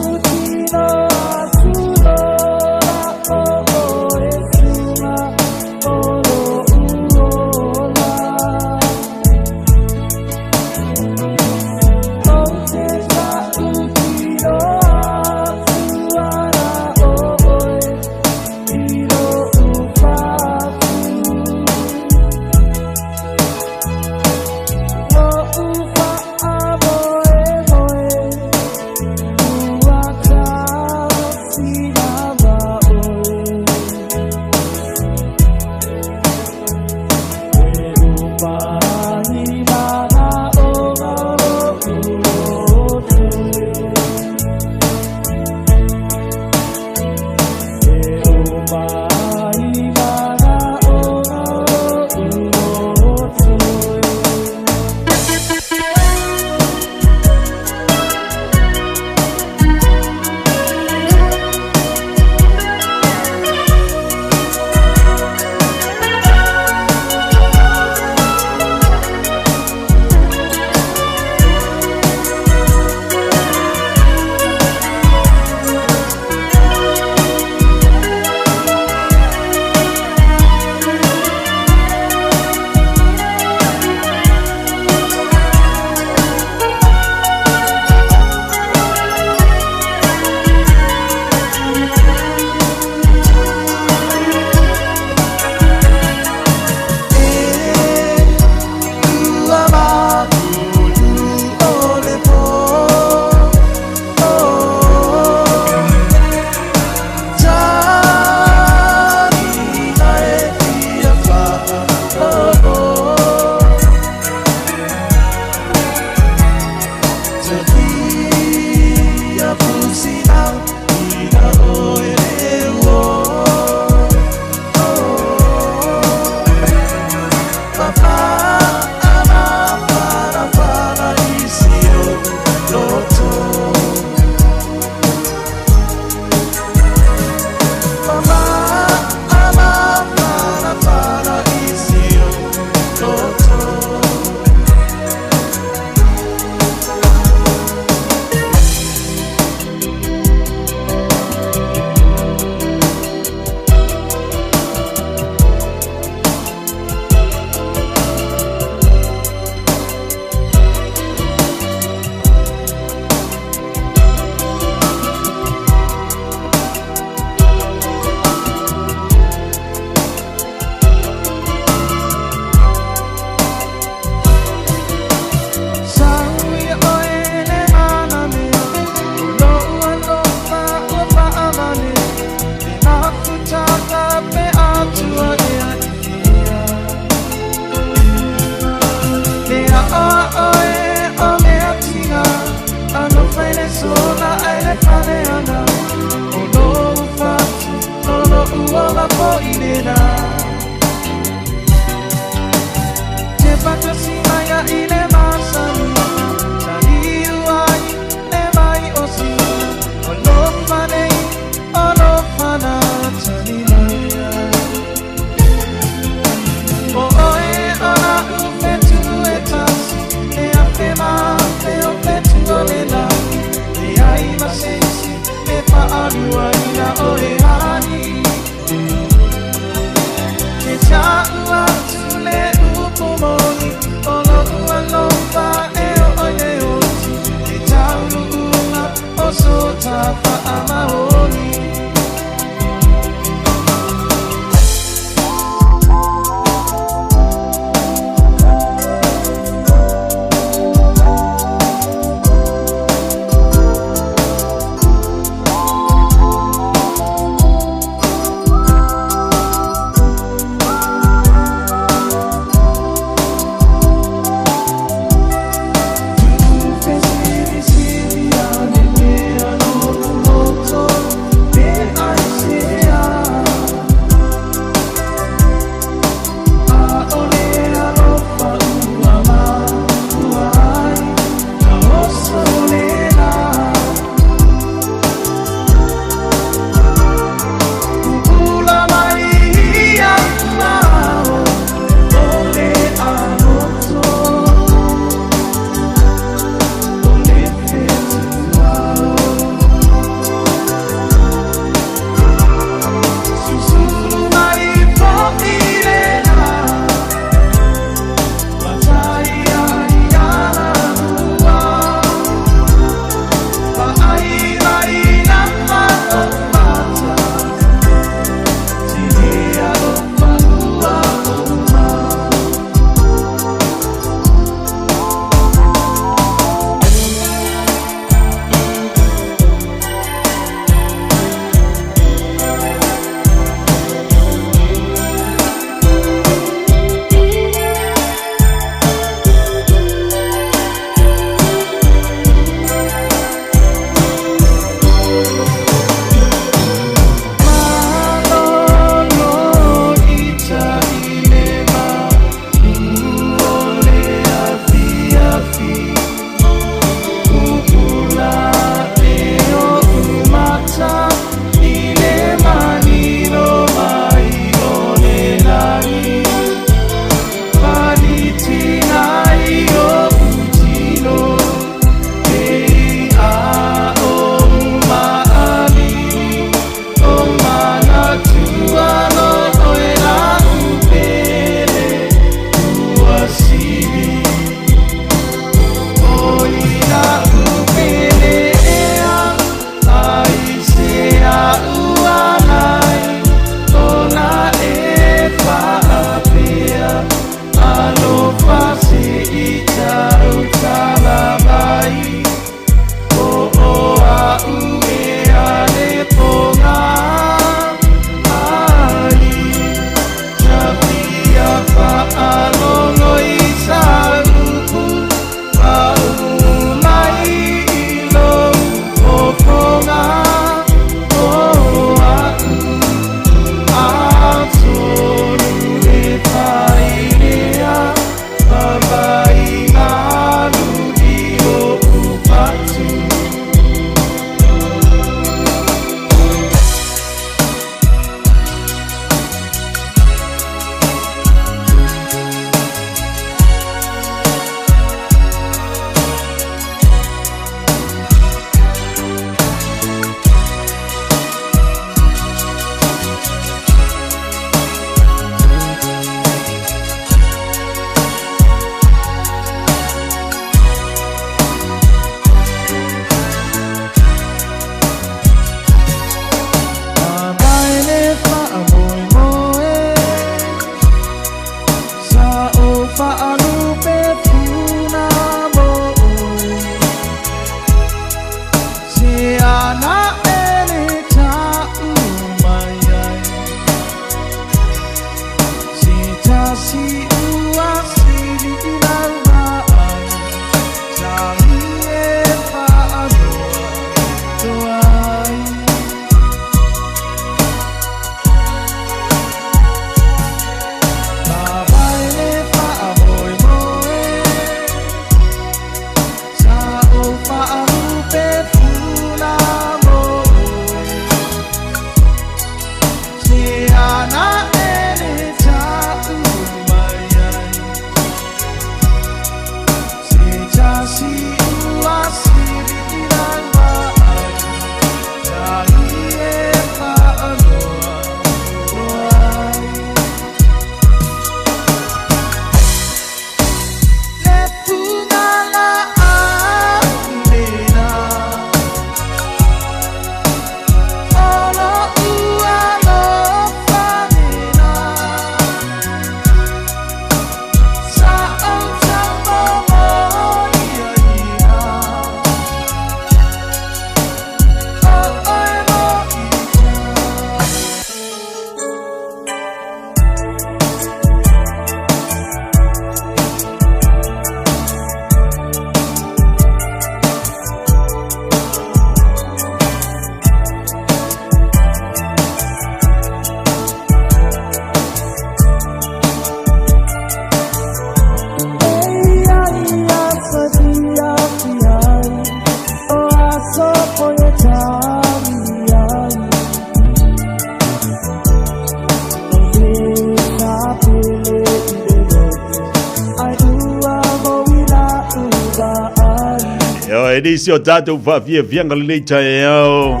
Speaker 14: E nisi o tātou whaafiafianga lenei taeao.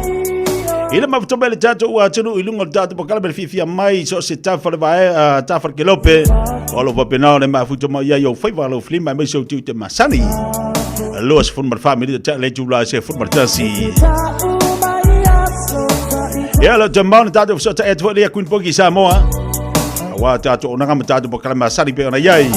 Speaker 14: I le mafuta mai le tātou atunuu i lunga o le tātou pakala me le fiafia mai so se tafa le vae, tafa le kelope. O lo faapena o le mafuta mai ai o whaiva lau flima mai sau tiu te masani. Loa se funu marwha minita ta le tula se funu martasi. Ia lo te mauna tātou so ta e tfo lea Queen Poki Samoa. Aua tātou o nanga ma tātou pakala masani pe ona iai.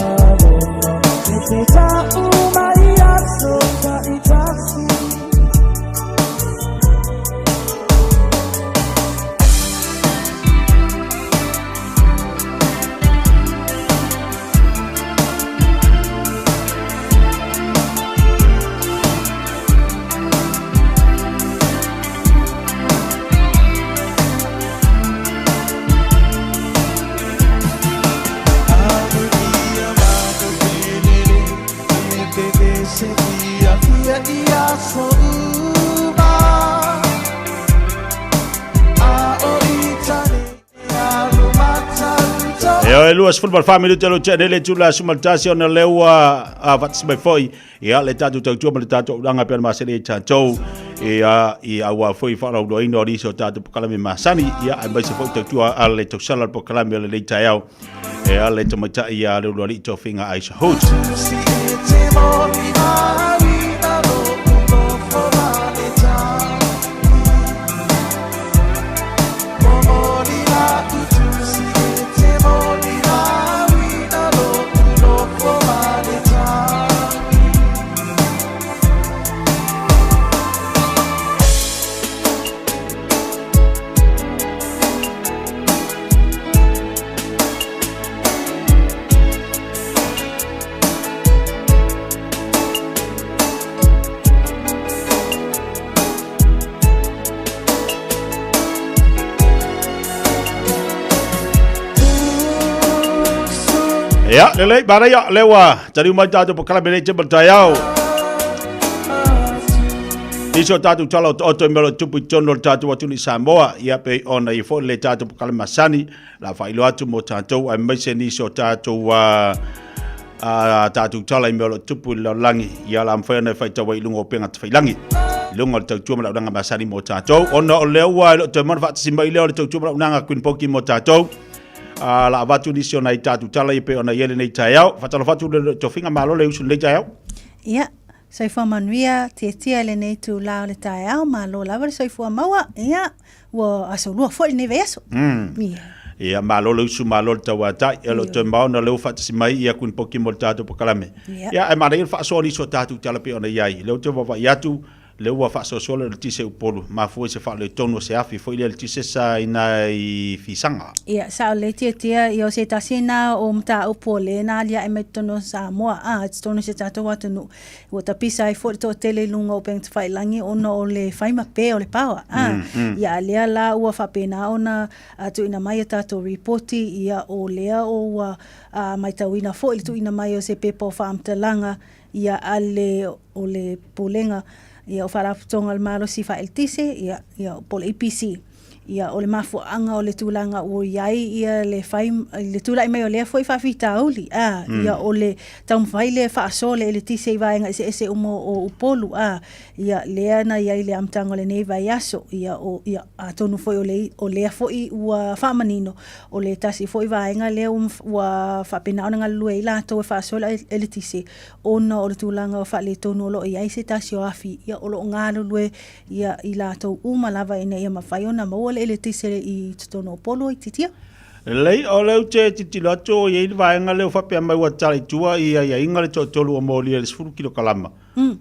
Speaker 14: E oi 24 minuta lo tene le tula sumaltasi ona leua a fatasi mai foi ia le tatou tautua ma le tatou aulanga pe ona masani ai tatou ia i aua foi faalauloaina o nisi o tatou pokalame masani ia aemaise foi tautua a le tausala le pokalame o lenei taeao e a le tamaitai ia Leulualii Tofiga Aisha Hood. Ia, lelei, manaia, lea ua taliu mai tatou polokalame nei te taeao. Nisi o tatou tala o taoto i mea o lo o tupu i totonu o le tatou atunuu i Samoa, ia pei ona i foi le tatou polokalame masani, la faailoa atu mo tatou aemaise nisi o tatou uh, a tatou tala i mea o lo o tupu i le lalolagi, ia la mafai ona e faitau ai i luga o upega tafailangi, i luga o le tautua ma le auaunaga masani mo tatou. Ona o lea ua e le o toe maua faatasi mai lea o le tautua ma le auaunaga Queen Poki mo tatou, a la avatu nisi o nai tatou tala ia pei ona i ai lenei taeao. Faatalofa atu le tofiga malo le usu lenei taeao.
Speaker 12: Ia, soifua manuia tietia i lenei itula o le taeao, malo lava le soifua maua, ia, ua aso lua foi lenei vaiaso.
Speaker 14: Ia. Ia, malo le usu, malo le tauatai. Ia, o lo o toe maona lea ua faatasi mai ia Queen Poki mo le tatou polokalame. Ia, ae manaia le faasoa o nisi o tatou tala pei ona i ai. Lea ou te vaavaai atu, lea ua faasoasoa le eletise i Upolu, mafua i se faaletonu o se afi foi lea eletise sa i nai fisaga.
Speaker 12: Ia, sao lelei Tiatia, ia o se tasi lena o mataupu o lea na aliae mai totonu o Samoa, a, totonu o si o tatou atunuu. Ua tapisa ai foi le toatele i luga o upega tafailagi ona o le fai ma pē o le power, a. Ia, a lea la ua faapena ona tuuina mai a tatou ripoti, ia, o lea o ua matauina foi le tuuina mai o se pepa o faamatalaga, ia, a le, o le Pulega, ia, o Faalapotopotoga o le Malosi Faaeletise, ia, ia, po o le EPC. Ia, o le mafuaaga o le tulaga ua i ai ia le fai, le tulai mai o lea foi faafitauli, a, ia, o le taumafai lea e faasoa le eletise i vaega eseese uma o Upolu, a, ia, lea na i ai le amataga o lenei vaiaso, ia, o, ia, atonu foi o le, o lea foi ua faamanino, o le tasi foi vaega lea ua, ua faapena ona galulue ai latou e faasoa le eletise, ona o le tulaga o faaletonu o lo o i ai se tasi o afi, ia, o lo o galulue ia i latou uma lava ina ia mafai ona maua le eletise i totonu o Upolu o Ititia.
Speaker 14: Lelei, o lea ou te tilotilo atu o i ai le vaega lea ua faapea mai ua tatala i tua i aiaiga le toatolu o molia i le 10 kilokalama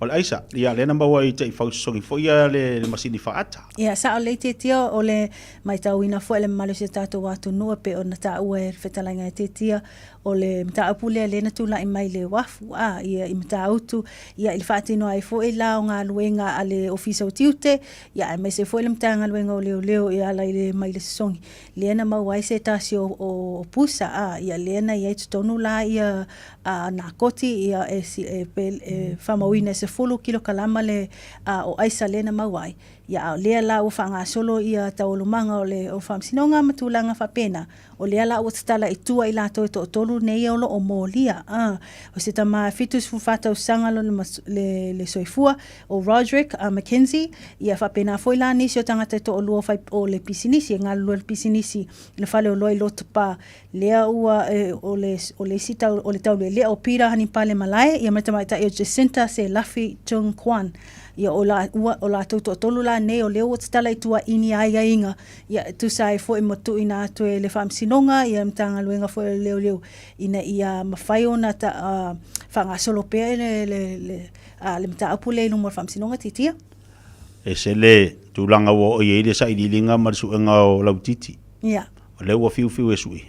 Speaker 14: o le aisa. Ia, lea na maua i taifau sosogi foi ia le masini faata.
Speaker 12: Ia, sao lelei Tiatia, o le matauina foi e le mamalu o si o tatou atunuu e pei ona taua e le fetalaiga e Tiatia, O le mataupu lea lea na tulai mai i le uafu, a, ia, i Matautu, ia, i le faatino ai foi la o galuega a le Ofisa o Tiute, ia, aemaise foi le Matagaluega o Leoleo e ala i le maile sosogi, lea na maua ai se tasi o, o pusa, a, ia, lea na i ai totonu la ia, a, nakoti, ia, e, e, e faamauina e 10 kilokalama le, a, o aisa lea na maua ai. Ia, a o lea la ua faagasolo ia taualumaga o le o Faamasinoga ma tulaga faapena, o lea la ua tatala i tua i latou e toatolu nei o lo o molia. A, o se tama e 74 tausaga lona le, le soifua, o Roderick a McKenzie, ia faapena foi la nisi o tagata e toalua o, fai, o le pisinisi, e galulue i le pisinisi i le faleoloa i Lotopa, lea ua, e, o le, o le isi tau, o le taulealea o Peter Hanipale Malae, ia ma le tamaitai o Jacinta Selafi Chung Kwan. Ia, o la, ua, o latou toatolu la nei o lea ua tatala i tua i ni aiaiga, ia, e tusa ai foi ma tuuina atu e le Faamasinoga, ia, le Matagaluega foi o Leoleo, ina ia mafai ona ta, uh, faagasolo pea le, le, le, uh, le mataupu lea i luma o le Faamasinoga, Titia.
Speaker 14: E se le tulaga ua oo i ai le sailiiliga ma le suega o Lautiti.
Speaker 12: Ia.
Speaker 14: O lea ua fiufiu e sui.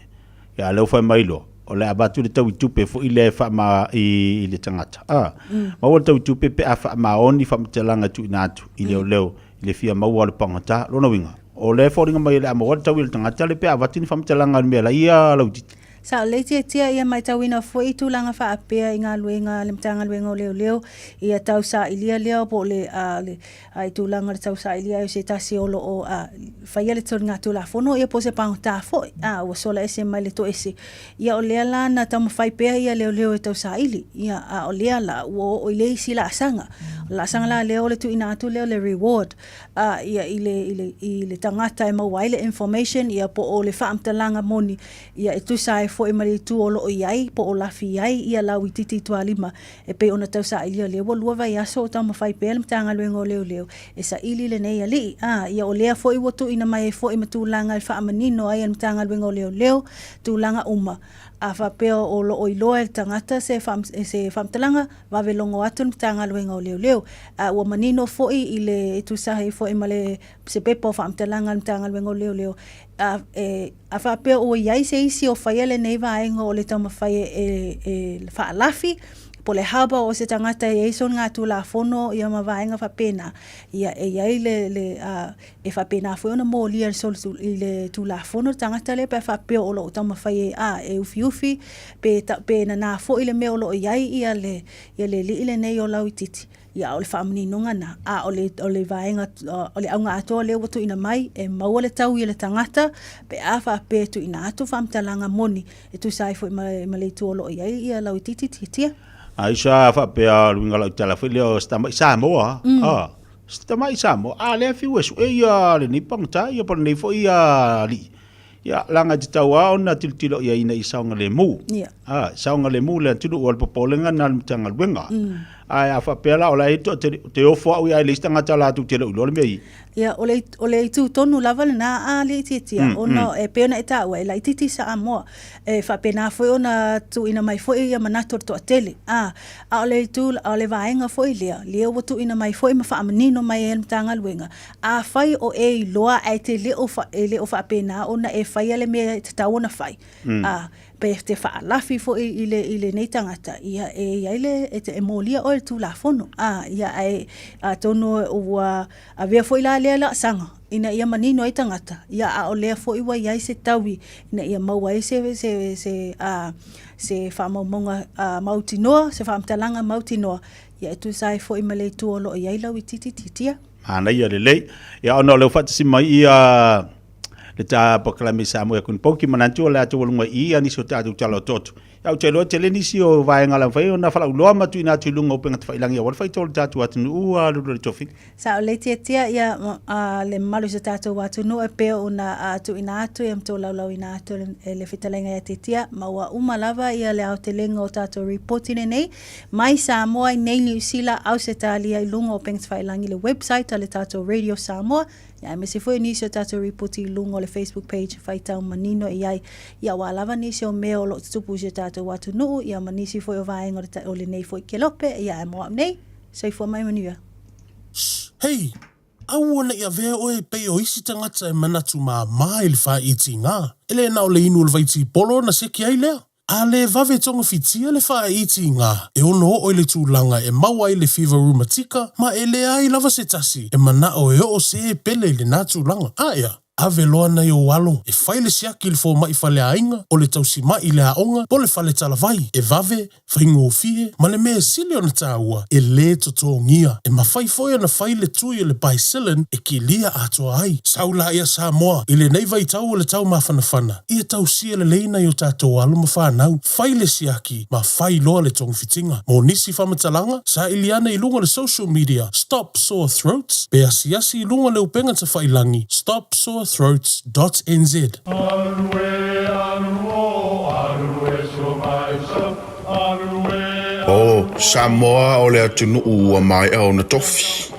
Speaker 14: Ia, a o lea ua fai mai loa, o le a avatu le taui tupe foi lea e faama i, i le tagata. A, mm. maua le taui tupe pe a faamaoni faamatalaga e tuuina atu i leoleo i le fia maua o le pagota. Lona uiga, o lea e foliga mai o le a maua le taui a le tagata lea pe a avatu ni faamatalaga i le mea la ia lautiti.
Speaker 12: Sa o le tiatia ia matauina foi i tulaga faapea i galuega a le Matagaluega o Leoleo ia tau sailia lea po o le, a, le a, i tulaga o le tau sailia ai o se tasi o lo o a, faia le soligatulafono ia po o se pagota foi, a, ua sola ese mai le toese. Ia o lea la na taumafai pea ia leoleo e tau saili, ia, a o lea la ua oo i le isi laasaga. O le laasaga la lea o le tuuina atu lea o le reward, a, ia, i le, i le, i le tagata e maua ai le information ia po o le faamatalaga moni, ia e tusa ai foi ma le itu o lo o i ai po o lafi ai ia Lauitiiti Tualima e pei ona tausailia o lea ua lua vaiaso o taumafai pea le Matagaluega o Leoleo e saili lenei alii. A, ia o lea foi ua tuuina mai ai foi ma tulaga e faamanino ai e le Matagaluega o Leoleo tulaga uma. A faapea o lo o iloa e le tagata se se faamatalaga, vave logo atu le Matagaluega o Leoleo. A ua manino foi i le e tusa ai foi ma le se pepa o faamatalaga a le Matagaluega o Leoleo, a, e, a faapea ua i ai se isi o faia lenei vaega o le taumafai e, e, e faalafi, po o le harbor o se tagata e i ai sona Tulafono ia ma vaega faapena, ia e i ai le, le, a, e faapena foi ona molia i le, i le Tulafono le tagata lea pe a faapea o lo o taumafai e, a, e ufiufi pe, ta, pe nanā foi le mea o lo o i ai ia le, ia le alii lenei o Lauitiiti. Ia, a o le faamaninoga na, a o le, o le vaega, o le auga atoa lea ua tuuina mai, e maua le taui e le tagata, pe a faapea e tuuina atu faamatalaga moni, e tusa ai foi ma, ma le itu o lo o i ai ia lauitiiti tiatia.
Speaker 14: A isa faapea o le uiga o lau tala foi lea o se tamai Samoa, mm. a, se tamai Samoa, a lea fiu e sue ia lenei pagota, ia po o lenei foi alii. Ia, leaga e tatau lava ona tilotilo i ai ina ia saogalemu.
Speaker 12: Ia.
Speaker 14: A, saogalemu le atunuu, o le popolega lena a le Matagaluega. Mm. Ae a faapea la o la e toatele, te ofo au ia e le isi tagata latou te le o iloa le mea i.
Speaker 12: Ia, o le, o le itu tonu lava lena a Leitiatia, mm, ona mm. e pei ona e taua, e laitiiti Samoa. E faapena foi ona tuuina mai foi ia manatu o le toatele. A, a o le itu, a o le vaega foi lea, lea ua tuuina mai foi ma faamanino mai e le Matagaluega, Afai o e iloa ae te le o, e le o faapena ona e faia le mea e tatau ona fai, mm. a, pe te faalafi foi i, le, i lenei tagata, ia e i ai le, e, te, e molia oe le Tulafono. A, ia ae atonu ua avea foi la lea laasaga ina ia manino ai tagata, ia a o lea foi ua i ai se taui ina ia maua ai se, se, se, a, se faamaumauga a, mautinoa, se faamatalaga mautinoa, ia e tusa ai foi ma le itu o lo o i ai lau itiiti titia.
Speaker 14: Manaia lelei. Ia ona o lea ua faatasi mai ia le ta polokalame Samoa ia Kunipauki manatu o le a taualuga i ia nisi o tatou tala o toto. Ia ou te iloa tele nisi o vaega o le a mafai ona falauloa ma tuuina atu i luga o upega tafailangi aua le faitau o le tatou atunuu a Lulu le Tofi.
Speaker 12: Sa o le tiatia ia a le mamalu o se tatou atunuu e pei ona tuuina atu ia ma tolaulauina atu e le fetalaiga ia Tiatia ma ua uma lava ia le aotelega o tatou ripoti lenei Mai Samoa i nei Niu Sila, Ausetalia i luga o upega tafailangi le website a le tatou Radio Samoa, ia aemaise foi o nisi o tatou ripoti i luga o le Facebook page e faitau manino i ai ia aua lava nisi o mea o lo o tutupu i si o tatou atunuu ia ma nisi foi o vaega o le o lenei foi kelope ia ae mo au nei, soifua mai manuia.
Speaker 5: Shh, hei! Aua ne i avea oe e pei o isi tagata e manatu māmā i le whāitiga. E le na o le inu o le vaitipolo ona seki ai lea. A le vave togafitia le whāitiga, e ono oo i le tulaga e maua ai le fiva reumatika ma e leai lava se tasi e manao e oo se pele i lena tulaga. Aea! Ave loa nai ou alo e fai le siaki i le fomai faleaiga, o le tausimai i le aoga, po o le fale talavai, e vave, faigofie, ma le mea e sili ona taua, e lē totogia. E mafai foi ona fai le tui o le Bicillin e kilia atoa ai. Sau laia Samoa, i lenei vaitau o le tau mafanafana, ia tausia lelei nai o tatou alo ma fanau, fai le siaki ma fai loa le togafitiga. Mo nisi faamatalaga, saili ane i luga o le social media Stop Sore Throats pe asiasi i luga o le upega tafailangi stopsorethroats dot nz.
Speaker 16: O Samoa o le atunuu ua maea ona tofi.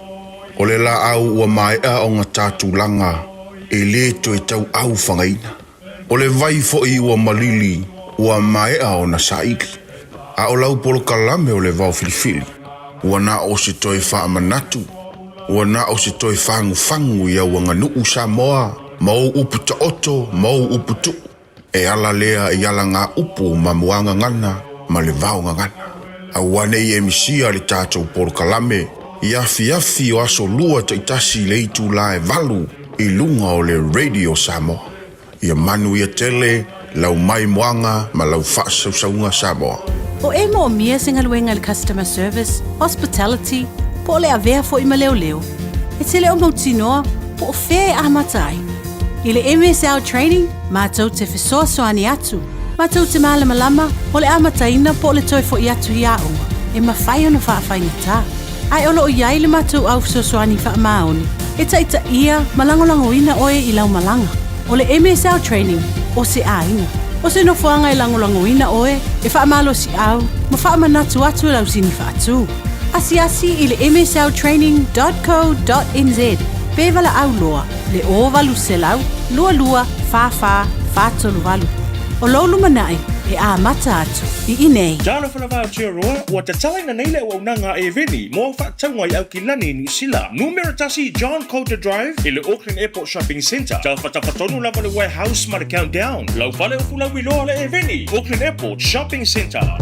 Speaker 16: O le laau ua maea ona ta tulaga e lē toe tauau fagaina. O le vai foi ua malili ua maea ona saili. A o lau polokalame o le vao filifili, ua na o se toe faamanatu, ua na o se toe fagufagu i au aganuu Samoa ma ou upu taoto ma ou upu tuu. E ala lea i alagaupu ma muagagana ma le vaogagana. Aua ne i e misia le tatou polokalame i afiafi o aso Lua taitasi i le itula e valu i luga o le Radio Samoa. Ia manuia tele lau maimoaga ma lau faasausauga Samoa.
Speaker 8: O e moomia se galuega i le customer service, hospitality, po o le avea foi ma leoleo, e te le o mautinoa po o fea e amata ai. I le MSL Training, matou te fesoasoani atu, matou te malamalama o le amataina po o le toe foi atu i aoga e mafai ona faafaigata. Ae o lo o i ai le matou au fesoasoani faamaoni e taitaia ma lagolagoina oe i lau malaga. O le MSL Training, o se aiga. O se nofoaga e lagolagoina oe, e faamalosiau ma faamanatu atu e lau sini faatu. Asiasi i le msltraining dot co dot nz pe valaau loa le 0800 22 44 438. O lou lumanai e amata atu i inei.
Speaker 16: Talofa lava Aotearoa, ua tatalaina nei le auaunaga a Eveni mo au faatauga i Aukilani i Niu Sila. Numera tasi John Coulter Drive i le Auckland Airport Shopping Centre. Tafatafa tonu lava le Warehouse ma le Countdown. Lau fale o Fulauiloa le Eveni, Auckland Airport Shopping Centre.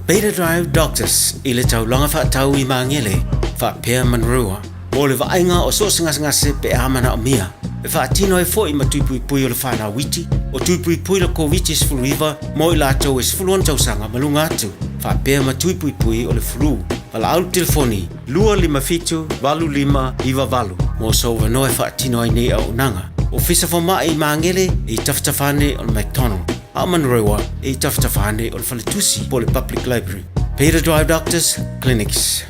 Speaker 1: Beta Drive Doctors i le taulaga faatau i Magele, faapea Manurewa, mo le vaaiga o so o se gasegase pe a manaomia. E faatino ai foi ma tui puipui o le whanau iti, o tui puipui le Koviti-19 mo i latou e 16 tausaga ma luga atu, faapea ma tui puipui o le flu. Valaau le telefoni 257 8598 mo sou avanoa e faatino ai nei auaunaga. Ofisa Fomai i Magele i tafatafa ane o le McDonald. A o Manurewa i tafatafa ane o le Faletusi po o le Public Library. Peter Drive Doctors Clinics.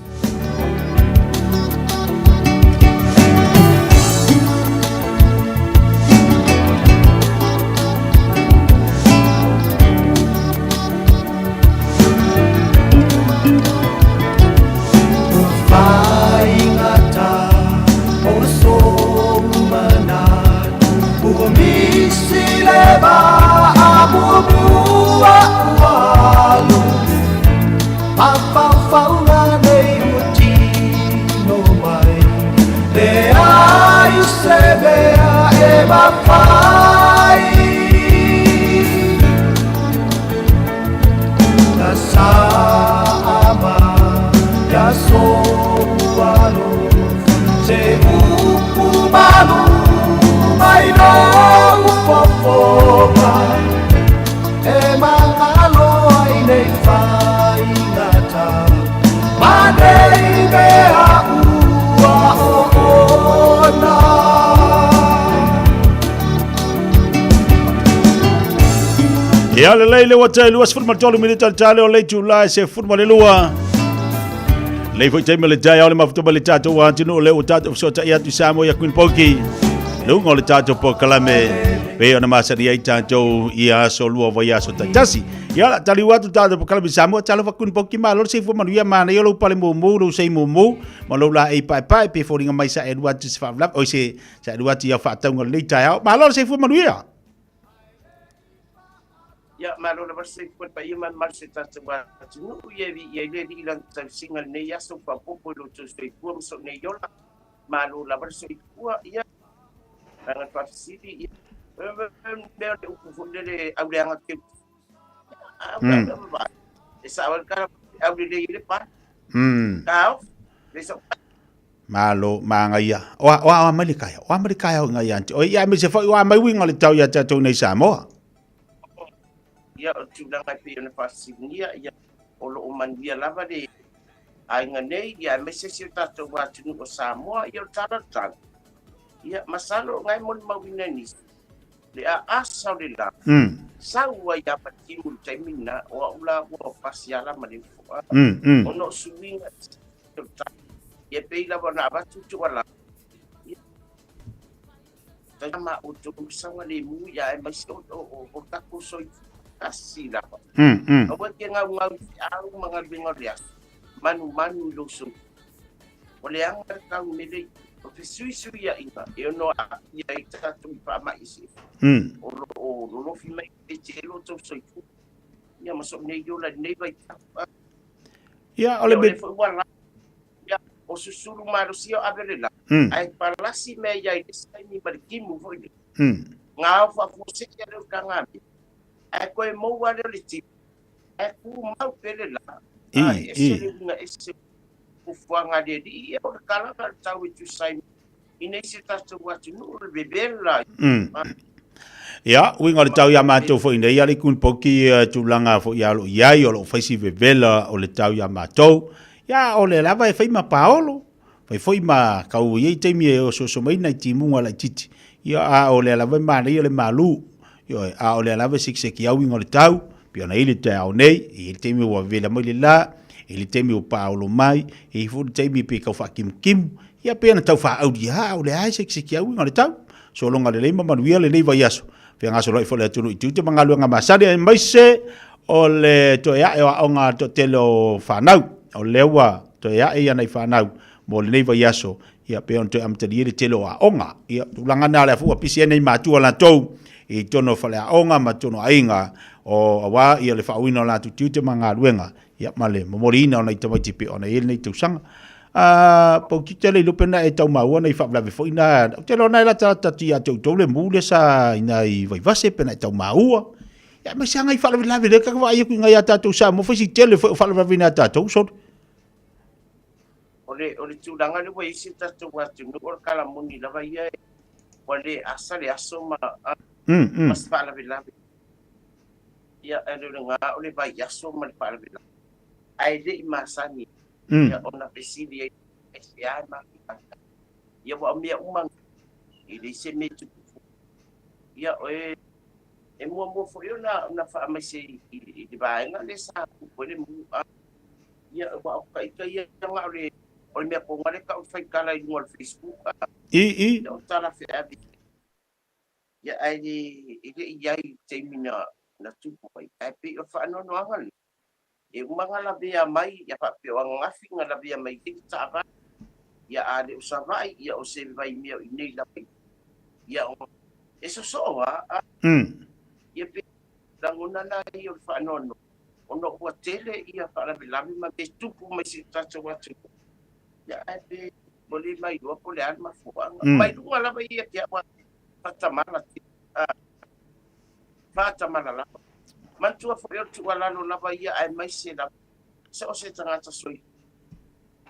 Speaker 14: Ia lelei le ua tai 23 minita le tale o le itula e 12. Lei foi taimi o le taeao le mafuta ma le tatou atunuu lea ua tatou fesootai atu i Samoa ia Queen Poki. Luga o le tatou polokalame pei ona masani ai tatou i aso lua vaiaso taitasi. Ia la taliu atu tatou polokalame i Samoa talofa Queen Poki malo le soifua manuia manaia lou pale mumu lou sei mumu ma lou laei paepae pe foliga mai sa e lua atu se faalavelave oi se sa e lua atu i au faatauga o lenei taeao. Malo le soifua manuia.
Speaker 6: Ia, malo lava le soifua le paia ma le mamalu o si o tatou atunuu, ia e viia ai le Alii i Lana tausiga i lenei aso ua faaopoopo i lo outou soifua ma sou nei ola. Malo lava le soifua, ia, leaga le faafesili, ia, mea o le upu foi lele auleaga teu, e sao ai le tala, aulelei ai le pale. Tao, le sao.
Speaker 14: Malo manaia. O a, o a, o a mai le taeao. O a mai le taeao i ngai ia te oe. Ia aemaise foi o a mai uiga o le tau ia tatou nei Samoa.
Speaker 6: Ia, o le tulaga e pei ona faasiligia, ia, o lo o manuia lava le aiga nei, ia, aemaise si o tatou atunuu o Samoa, ia, o le tala o le tau. Ia, masalo o lena e molimauina e nisi, le aasa o le la, sau ai lava timu i le taimi lena, o au la ua pasi ala ma le ufoa, ona o suiga o le tau. Ia, pei lava ona avatu tuualalo, ia, ma outou saogalemu, ia, aemaise o o tatou soifua tasi lava. Aua e te gaugau i feau ma galuega o le aso, manumanu i lou soifua. Ua leaga le taumele o fesuisuiaiga e ono aafia ai tatou i faamai eseese. O lo o lolofi mai e te lo outou soifua, ia ma sou nei ola i lenei vaitau.
Speaker 14: Ia, o le
Speaker 6: Ia, o lea foi ua Ia, o susulu malosi o ave le la, ae palasi mea ia i le isi taimi ma le timu foi lea. Gao faafuasei lea o le tagamea, ae toe maua lea o le timu, ae tumau pea le la. E ese le uiga ese fuafuaga a le Alii, ia o le kalaga o le tau e tusa ai i nei si o tatou atunuu, o le vevela.
Speaker 14: Ia, uiga o le tau ia matou foi nei, ia le Kunpoki tulaga foi ia o lo o i ai, o lo o fai si vevela o le tau ia matou. Ia, o lea lava e fai ma paolo, fai foi ma kau i ai taimi e osooso mai nai timuga laitiiti. Ia, a o lea lava e manaia le malu. Ioe, a o lea lava e sekiseki au uiga o le tau, pei ona i ai le taeao nei, e i ai le taimi ua vevela mai le la, e i ai le taimi ua paolo mai, e i ai foi le taimi pei e tau faakimukimU, ia pei ona tau faaaulia, a o lea lava e sekiseki au uiga o le tau. Sologa lelei ma manuia lenei vaiaso. Fegasoloai foi le atunuu i tiute ma galuega masani aemaise o le toe ae o aoga a le toatele o fanau. O lea ua toe ae ia nai fanau mo lenei vaiaso, ia pei ona toe amatalia le tele o aoga. Ia, tulaga na o lea foi ua pisi ai nai matua latou i totonu o faleaoga ma totonu o aiga o aua ia le faauiina o latou tiute ma galuega, ia ma le momoliina o nai tamaiti pei ona i ai lenei tausaga. Pau tite le iloa pe na e tau maua nei faalavelave foi na, ou te iloa na e latalata atu ia te outou le mu lea sa i nai Vaivase pe na e tau maua. Ia aemaise lava nai faalavelave lea ta te vaai atu i nai a tatou Samoa fai si tele foi o faalavelave i a tatou sole.
Speaker 6: O le, o le tulaga lea ua i ai si o tatou atunuu, o le kalamoni lava ia ua le asa le aso ma, ma se faalavelave. Ia, ae le o lena o le vaiaso ma le faalavelave. Ae le i masani ia ona fesili ai aisea e mafuta. Ia ua o mea uma e leai se mea e tupu fua. Ia e e muamua foi ona ona faamaise i, i, i le vaega lea sa tupu ai le mu. Ia ua o taita ia na o le o le mea koga lea tau faitala i luga o le Facebook.
Speaker 14: I i.
Speaker 6: Ia o tala feavi. Ia ae le e le i ai i le taimi na na tupu ai. Ae pei o le faanoanoaga lea. E uma na lavea mai, ia faapea o ananafi na lavea mai ai le taavale, ia a le o Savaii, ia o se vaimea o inei lava i, ia o, e sosoo a, a, ia pe lagona la ia o le faanoanoa, ona ua tele ia faalavelave ma mea tupu mai si o tatou atunuu, ia ae pe ua le mailoa po o le a le mafuaaga. Mai luga lava ia te au a faatamala tele, a. Faatamala lava. Manatua foi o le tuualalo lava ia aemaise lava so o se tagata soifua.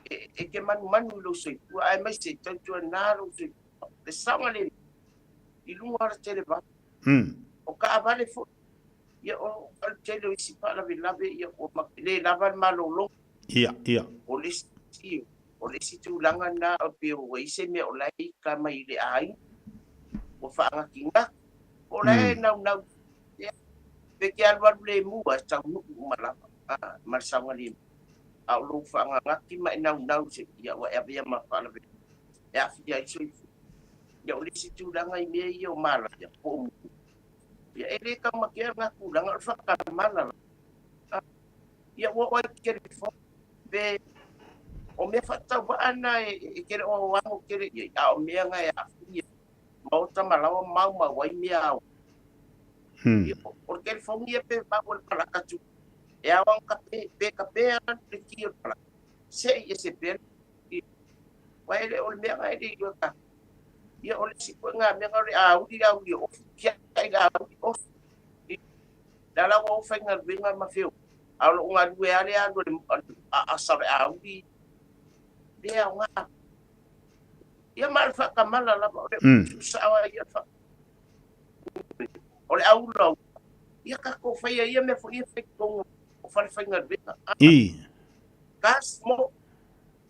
Speaker 6: E, e te manumanu i lou soifua aemaise tautuana lou soifua. Le saogalemu i luga o le televave. O taavale foi, ia o le tele o isi faalavelave ia ua le lava le malologa.
Speaker 14: Ia, ia.
Speaker 6: O le isi, o le isi tulaga lena e pei ua i ai se mea o la e ita mai i le aiga, ua faanatinati. O la e naunau ia, pe te alualu lemu a e taunuu uma lava ma le saogalemu. A o lou faanagati ma e naunau se, ia ua e avea ma faalavelave e aafia ai le soifua. Ia o le isi tulaga i mea ia o mala ia po o mu, ia e le taumatea lena tulaga o le faatamala lava. Ia ua oo ai i telefoni pe o mea faatauvaa na e te le o ano tele i ai, a o mea na e aafia maota ma laoa maumau ai mea ao. Ia, o le telefoni ia pe mau e le palaka atu, e ao ona kape, pe kape a le ki o le palaka, se'i ese pea le Aua e le o le mea na e le iloa tatou. Ia, o le isi foi na mea na o le auli auli o ofi, tiai le auli ofi. Le ala ua ou faigaluega ma feo, a o lou galue lava le alu a le asa o le auli, le aoga. Ia ma o le faatamala lava o le tuusao lava ia o le aula ia tatou faia ia mea foi ia e fai i totonu o falefaigaluega. Gas mo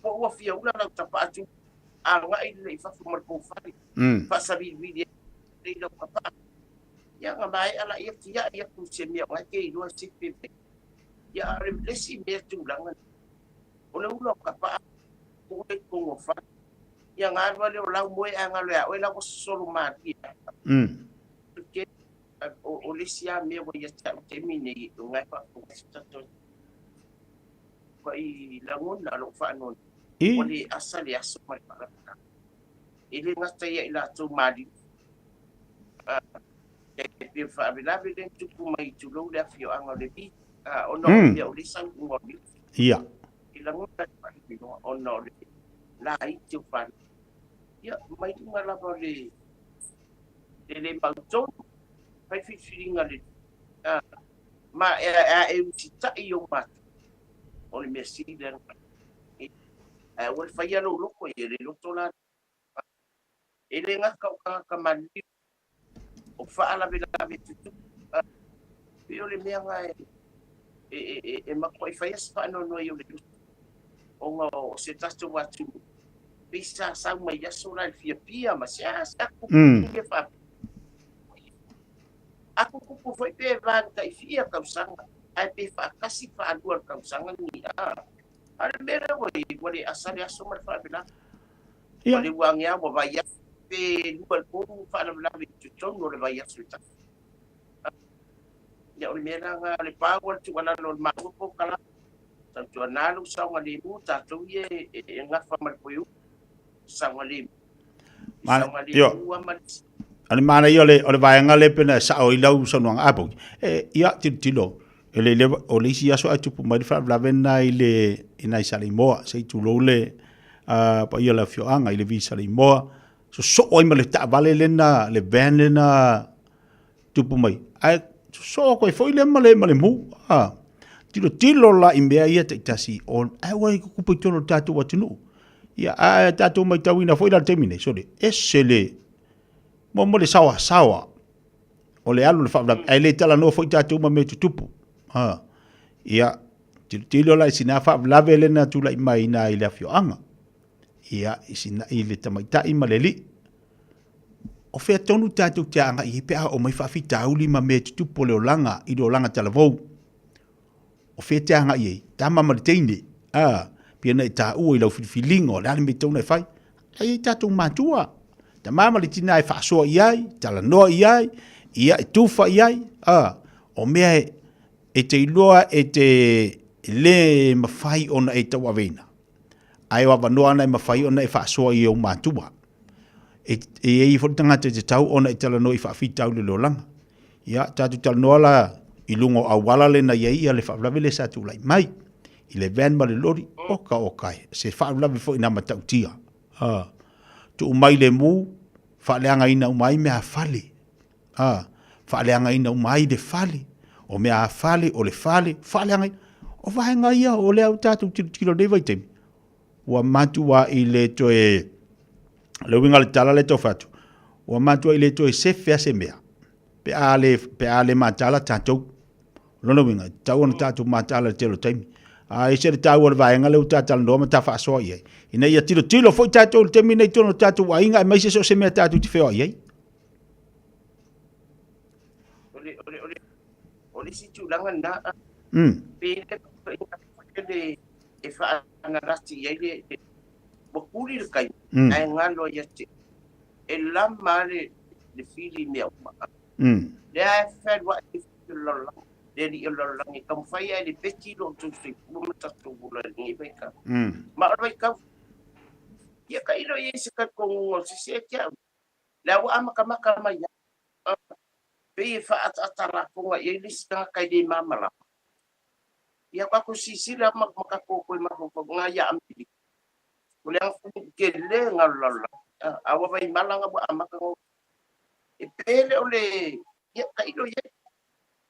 Speaker 6: po ua fia ula lau tapaa tu agai lelei i fafo ma le poufale faasavilivili ai lau tapaa. Ia ona maea laia tiai atu i se mea o la e te iloa e sefe mai. Ia a o le isi mea tulaga o le ula o tapaa po o i totonu o fale. Ia ona alu lava lea o lau moe ae galo ia oe la ua sosolo malie. O le isi lava mea ua ia te au i le taimi lenei o lena e faafofoga se tatou i lagona lou faanoanoa ua le asa le aso ma le faalavelave. E le gata ia i latou maliliu, e pei o le faalavelave lea na tupu mai tulou le afioaga o Levi, ona o le mea o lea e sau i luga o le I lagona le faanoanoa ona o le laiti o fanau. Ia, mai luga lava o le le mautonu, fai filifiliga lelei, ma a e usitai i ou matua, o le mea sili lea na fai. Ae aua le faia lou loto, ia le loto la. E le gata o tagata maliliu, o faalavelave tutupu. Pei o le mea lena e matuai faia se faanoanoa i o le loto, ona o se tatou atunuu, pei sa sau mai aso la i le fiafia ma seasea tupu mea faapea. A tutupu foi pe va tai fia tausaga, ae pe faatasi faalua i le tausaga ni a. A o le mea lea ua i ai, ua le asa le aso ma le faalavelave. Ua le ua age lava ua vaiaso pe lua i le tolu faalavelave i totonu o le vaiaso e tasi. Ia o le mea la lena, o le pau o le tuualalo o le maua polokalame, tautuana lou saogalemu, tatou ia e gafa ma le poiuga, saogalemu. Saogalemu lava ma le
Speaker 14: O le manaia o le, o le vaega lea pei ona e sao ai lau saunoaga a Boogie, e, ia, tilotilo, e le, le, o le isi aso ae tupu mai le faalavelave lena i le, i nai Saleimoa, se i tulou le uh, paia o le afioaga i le vi Saleimoa, sosoo ai ma le taavale lena, le van lena tupu mai, ae sosoo atu ai foi lea ma le, ma le mu. Ah, tilotilo la i mea ia taitasi, o, ae ua tutupu i totonu o le tatou atunuu. Ia, ae tatou matauina foi la le taimi nei, sole, ese le, mo, mo le saoasaoa o le alu o le faalavelave, ae le talanoa foi tatou ma mea tutupu. Ha. Ia, tilotilo la i sina faalavelave lea na tulai mai ina i le afioaga. Ia, i sina, i le tamaitai ma le alii. O fea tonu tatou te agai ai pe a oo mai faafitauli ma mea tutupu o le olaga i le olaga talavou? O fea te agai ai? Tama ma le teine, a, pei ona e taua i lau filifiliga o le a le mea e tatau ona e fai. La e i ai tatou matua, tama ma le tina e faasoa i ai, talanoa i ai, ia e tufa i ai, a, o mea e, e te iloa e te le mafai ona e tauaveina. Ae o avanoa ana e mafai ona e faasoa i ou matua. E, e i ai foi le tagata e tatau ona e talanoa i faafitauli o le olaga. Ia, tatou talanoa la i luga o auala lea na i ai ia le faalavelave lea sa tulai mai i le van ma le lori, oka oka e, se faalavelave foi na matautia. Ha. Tuu mai le mu, faaleagaina uma ai mea fale. Ha. Faaleagaina uma ai le fale. O mea fale, o le fale, faaleagaina. O vaega ia o lea ua tatou tilotilo i lenei vaitaimi, ua matuai le toe, le uiga o le tala lea e tau fai atu, ua matuai le toe sefe lava se mea pe a le, pe a le mataala tatou. O lona uiga, e tatau ona tatou mataala i le tele o taimi. A ese le taua o le vaega lea ua ta talanoa ma ta faasoa i ai, ina ia tilotilo foi tatou i le taimi nei i totonu o tatou aiga aemaise so o se mea tatou te feoai ai.
Speaker 6: O le, o le, o le, o le isi tulaga lena, pe le e faanalati i ai le ua kuli le taimi ae galo ia te e lama le le fili i mea uma. Lea e fealuai le lalolagi, le alii o le lalolagi e taumafai ae le peti lo outou soifua ma tatou ola i lenei vaitau. Ma o le vaitau ia tailo i ai se talitonuga o se isi ia te au, lea ua amatamata mai ai, pei e faaataata lafoga i ai le isi tagata e le malamalama. Ia tatou silasila ma tatou toe mafaufau ia Amerika. O le atunuu tele na o le lalolagi. A ua vaimala na ua amata ona e pe le o le ia tailo i ai.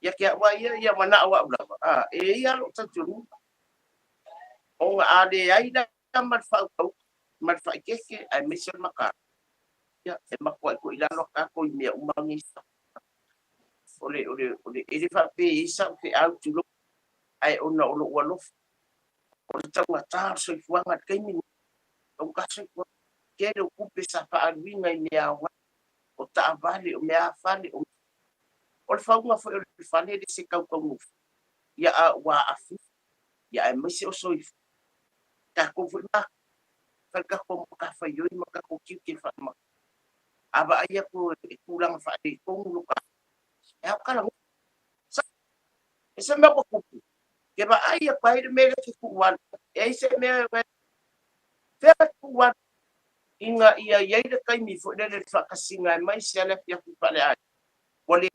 Speaker 6: Ia te au lava ia, ia manao au lava, a e i ai lava lou talitonuga, ona a leai la ma le faautautaga, Ma le faaeteete aemaise o le mataala, ia, e makuai foi i lalo a tatou i mea uma nei. O le, o le, o le, e le faapea e i ai sau feau tulou, ae ona o lou alofa, o le taugata o le soifuaga i le taimi lenei, taugata soifuaga, tele o tupe sa faaaluina i mea aoga, o taavale, o meaafale, o o le fauga foi o le fale e le se tautaugofie, ia a ua aafia, ia aemaise o soifua. Tatou foi ma fai tatou matafaioi ma tatou tiute faamama. A vaai atu e tulaga faaletonu lo tatou, e ao talanoa. Sa, e se mea ua tupu, ke vaai atu ai le mea lea ke tuu alu, e ai se mea e fea ke tuu alu, ina ia i ai le taimi foi lele le faatasiga aemaise a le afiafi faaleaiga, ua le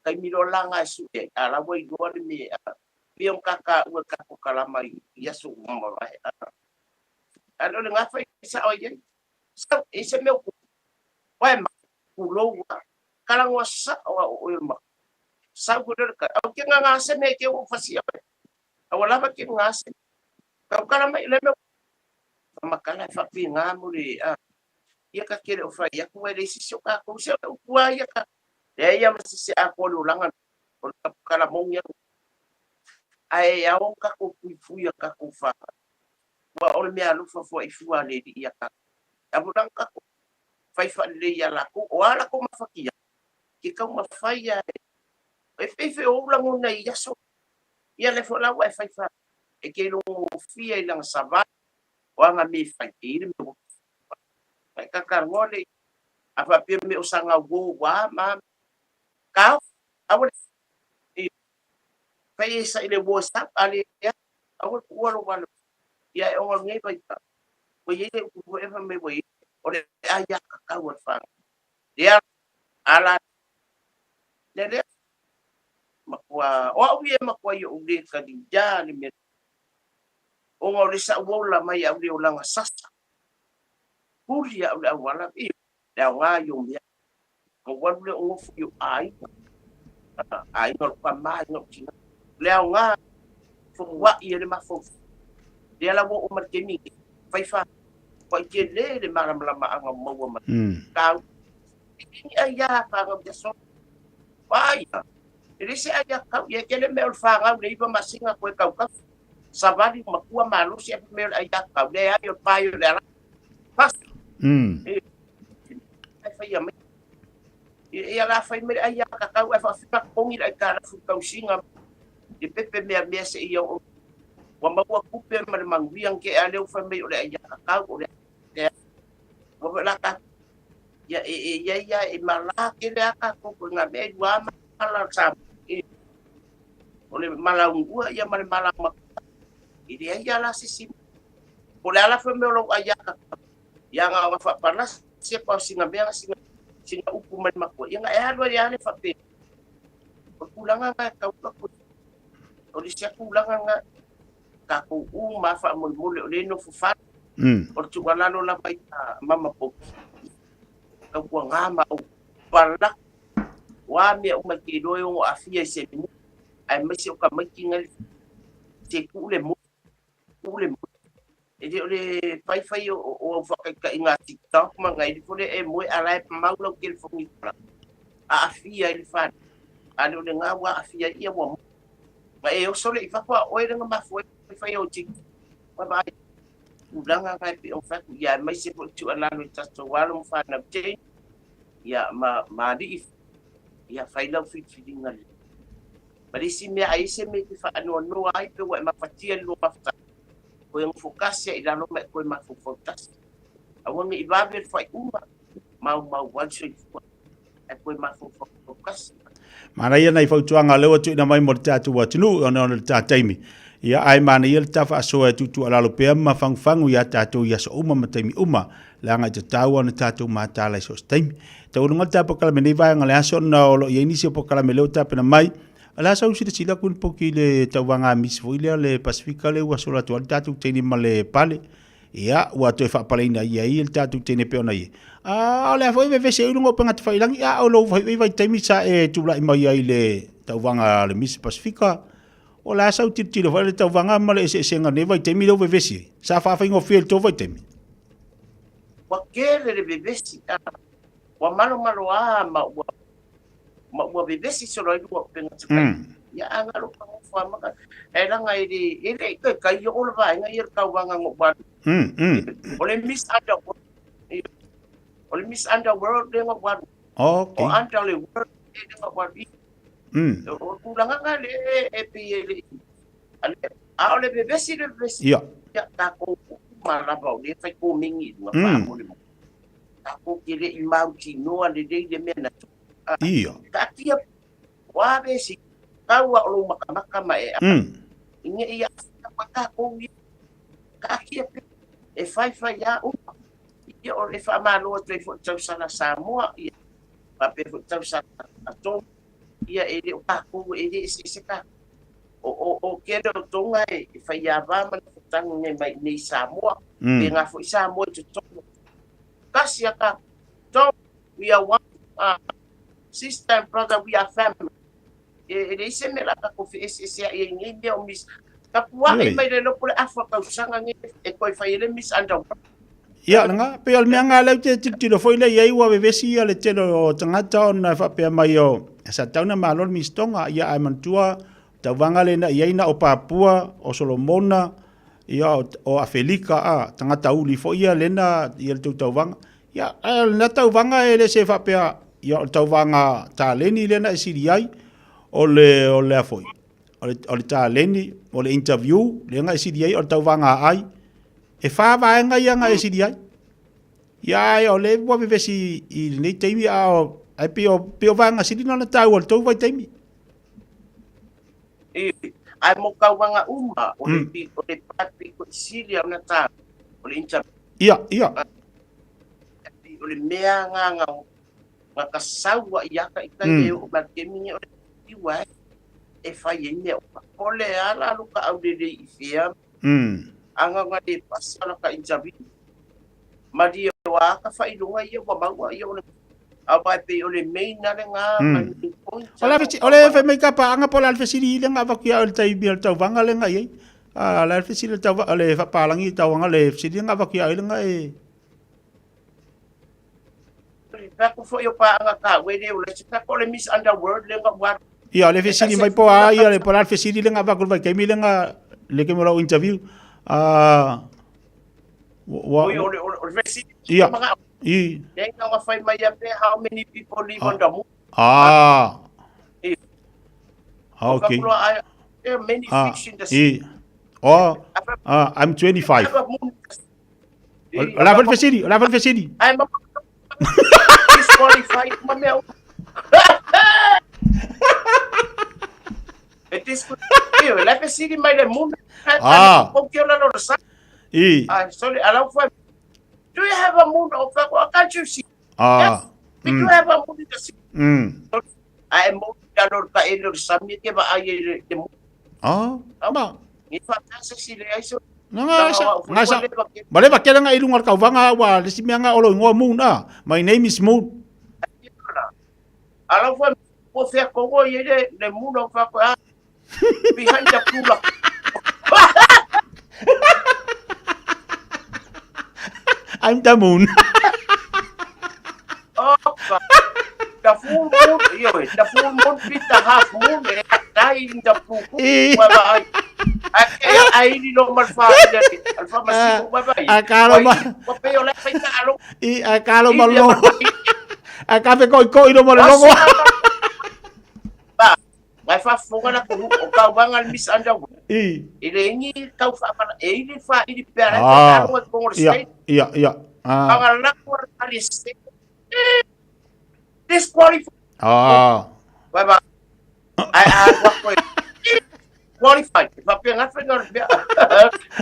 Speaker 6: taimi loa laga e sue ai, a la ua iloa le mea pei ona ta taua i tatou kalama i aso ua mavae. A o le gafa i sao ai ai. Sau, e se mea o tupu. Wae ma, tulou a, talanoa sao a o oe o le matua. Sau foi lea o le tali, au ke ngā se mea ke ua fasia mai. A ua lava ke ngā se mea. Tau kala mai le mea makala e faapena mo le a ia ka kele o fai atu e le isi se o tatou se o le upu a ia ka leai a ma se se atoa le olaga o le kala moni a ae ao tatou puipui a tatou fanau ua o le mea alofa foi fua a le alii ia tatou a volaga tatou fai faalelei ia latou o a latou mafatia ke taumafai a e pei foi o ou lagona i aso ia le foi la ua e fai fa e ke logofia i lana savali o aga me fai e i le mea ua e kakaloa le a faapea me o saga uo ua ma ka aua le e fai e sa i le uo sa a le aua le ua lo walo ia e onga nei vai ta ua i le upu foi e fai mai ua i o le ai a kakau a le whanga lea ala le lea makua o au ia makua i o le kali ia le mea ona o le sa'u ola mai au le olaga sasa, huli a'u le auala, ioe, le aoga i ou mea. Ona ou alu lea ou nofo i ou aiga, aiga o lou tama, aiga o lou tina. O le aoga, fomua'i ai le mafaufau. Lea la ua oo mai le taimi lenei, fai fa, ua tele le malamalamaaga ua maua mai. Tau, e le ni aiā fanau i aso. Aia, e le se aiā kau, ia e tele mea o le fanau le 9 masina koe kaukau. Savali matua malosi ae mea o le aiā kau, leai o le pae o le ala. Pas. E, e whaia mai. Ia la whai mai le aiā kakau, ae whaawhina kongi le aikalafu tausiga. I pepe mea mea se ia o ua maua kupe ma le manuia ke a leu whai mai o le aiā kakau o le ua la ka ia e e ia ia e mala ke le aka ko ko ngā mea i lua mala sa e o le mala ungua ia ma le mala makua i leai ia la se isi po o le a la fai mai o lou aiā kakau ia nga o faapalasi pa o sina mea sina sina upu mai le makua ia nga e alu ai lava le faapea o le tulaga lena e tau atu o le isi lava tulaga lena tatou uma lava faamolemole o lea e nofo fale o le tuualalo lava ia mama Poki tautuaga ma ou pala o a mea uma e te iloa e ono aafia i se moe aemaise o tamaiti na se tuu le moe tuu le moe e le o le faifai o au faataitaiga TikTok ma nai le fole e moe a la e mau lau telefoni aafia ai le fanau a le o lena ua aafia ai ia ua moe ma e oso le i fafo a oe le na mafua ai fai o TikTok ma vaai tulaga na e pei ona fai atu ia aemaise foi le tuualalo i tatou alo ma fanau teine ia ma ma alii ia fai lau filifiliga lelei. Ma le isi mea, a i ai se mea e te faanoanoa ai pe ua e mafatia i le lua mafutaga, toe nofo tasi lava i lalo ma e toe mafaufau tasi. Aua ne i vave le faaiuga, maumau ai le soifua, ae toe mafaufau tasi.
Speaker 14: Manaia nai fautuaga lea ua tuuina mai mo le tatou atunuu ona o le ta taimi. Ia, ae manaia le ta faasoa e tuutuualalo pea ma fagufagu iā tatou i aso uma ma taimi uma, leaga e tatau ona tatou mataala i so o se taimi. Taualuga le ta polokalame i lenei vaega o le aso ona o lo o i ai nisi o polokalame lea ua tapena mai. O le a sau silasila Queen Poki i le tauvaga a Miss foi lea le Pasifika lea ua sola atu ai le tatou teine ma le pale. Ia, ua toe faapaleina ia i le tatou teine pei ona i ai. A o le a foi e vevesi ai i luga o upega tafailagi, a o lou vaitaimi sa e tulai mai ai i le tauvaga a le Miss Pasifika, o le a sau tilotilo foi le tauvaga ma le eseesega o lenei vaitaimi lea ua vevesi ai. Sa faafaigofie i le tou vaitaimi?
Speaker 6: Ua tele le vevesi, a ua malomaloā ma ua ma ua vevesi solo ai lua upega tafailagi. Ia a galo ka nofo a maka e laga e le e le i taitai oo le vaega ia le tauvaga na ou alu. O le Miss Underworld, o le Miss Underworld lea na ou alu.
Speaker 14: Okay.
Speaker 6: O Under le World lea na ou alu. O le tulaga lena lea e pei e le i a o le vevesi le vevesi.
Speaker 14: Ia.
Speaker 6: Ia tatou uma lava o lea e fai komeni i luga faamolemole. Tatou te le i mautinoa lelei le mea na tupu.
Speaker 14: Ia.
Speaker 6: Taatia o a vesi tau a o lou makamaka ma e i ne i aafia mai tatou ia. Taatia pea e faifai a uma. Ia o le faamalo atu ai foi i le tausala Samoa ia faapea foi le tausala Tonga. Ia e le o tatou e le eseese tatou. O, o, o kele o Tonga e, e faiava ma nofotagi nei mai i nei Samoa. Pēnā foi Samoa i totonu. Tasi a tatou. Tonga, we are one. Sister and brother, we are family. E, e leai se mea la tatou feeseesea'i ai i nei mea o Miss. Tapua'i mai le lopo le afa tausaga nei e toe fai ai le Miss Underworld.
Speaker 14: Ia, lena, pei o le mea lena lea ou te tilotilo foi lea i ai ua vevesi ia le tele o tagata ona e faapea mai o sa tatau ona malo le Miss Tonga, ia ae manatua tauvaga lena i ai na o Papua, o Solomona, ia o, o Afelika, a, tagata uli foi ia lena ia le tou tauvaga. Ia, ae o lena tauvaga e le se faapea, ia o le tauvaga taleni lea na e sili ai, o le, o le a foi, o le, o le taleni, o le interview lea na e sili ai, o le tauvaga ai. E whā vaega ia na e sili ai. Ia, ae o le ua vevesi i lenei taimi, a o, ai pei o, pei o vaega sili na ona tāua i le tou vaitaimi.
Speaker 6: I, ae mo tauvaga uma, o le, o le part pito i sili ona tāua, o le interview.
Speaker 14: Ia, ia.
Speaker 6: O le mea nga nga nga ka saua i aka i tai e o ma ke mingi o le iwa e fai e mea o le ala lo ka au lele i fea. Anga nga le pasa la ka interview. Malie wa ka whailonga ia ua maua ia o le awa e pei o le main na le ngā ma le main point.
Speaker 14: O le o le fai mai ka paanga po o le a le fesili i le nga avaku ia oe i le taimi o le tauvaga le nga i ai. A o le a le fesili o le tauva o le faapalagi i tauvaga le fesili nga avaku ia oe le nga e.
Speaker 6: Fai foi o paanga ka ue le o le se o le Miss Underworld le nga ua.
Speaker 14: Ia o le fesili mai po a ia le po o le a le fesili le nga avaku i le vaitaimi le nga le ke mo lau interview. A
Speaker 6: Wa, Oi, o le, o le, o le fesili.
Speaker 14: Ia. I.
Speaker 6: Nei nga whai mai a pe how many people live on the moon.
Speaker 14: Ah. I. Ah, okay.
Speaker 6: I, there are many ah, fish in the sea.
Speaker 14: I. Oh, ah, I'm 25. O la foi fesili, o la foi fesili.
Speaker 6: I'm a disqualified ma mea. E disqualified. La fesili mai le moon.
Speaker 14: Ah.
Speaker 6: O ke ola lo sa.
Speaker 14: I.
Speaker 6: Ah, sorry, alau foi. Do you have a moon o fa can't you see?
Speaker 14: Ah.
Speaker 6: We do have a moon in the sea. Ae mo ka lo ka e lo sami ke ba ai le mo.
Speaker 14: Ah, ma.
Speaker 6: Ni fa ta se si le ai so.
Speaker 14: Na nga sa nga sa. Ma le va kela nga i lunga o le kauvaga ua le isi mea nga o lou igoa Moon ah. My name is Moon.
Speaker 6: Alau foi po fea kongo i le le moon o fa ko ah. Behind the pula.
Speaker 14: I'm the moon.
Speaker 6: Oh, God. The full moon, ioe, the full moon beat the half moon, e tai in the puku, ua vaai. Ai, ai li lo mal fa le, al fa masiko ua vai.
Speaker 14: A kalo ma.
Speaker 6: Ua pe o le fai ta alo.
Speaker 14: I a kalo ma lo. A ka fe koi koi lo ma le longo.
Speaker 6: Ba, Mai faafofoga la ko o kauvaga le Miss Underwood.
Speaker 14: I.
Speaker 6: E le ingi tau faafala e ili fa ili pea la
Speaker 14: Ah.
Speaker 6: ta ko le
Speaker 14: Ia,
Speaker 6: state.
Speaker 14: ia, ia. Ah.
Speaker 6: Anga la ko le state. Disqualified.
Speaker 14: Ah.
Speaker 6: Bye bye. Ai a wa ko. Qualified. Fa pe nga fe ngor pe.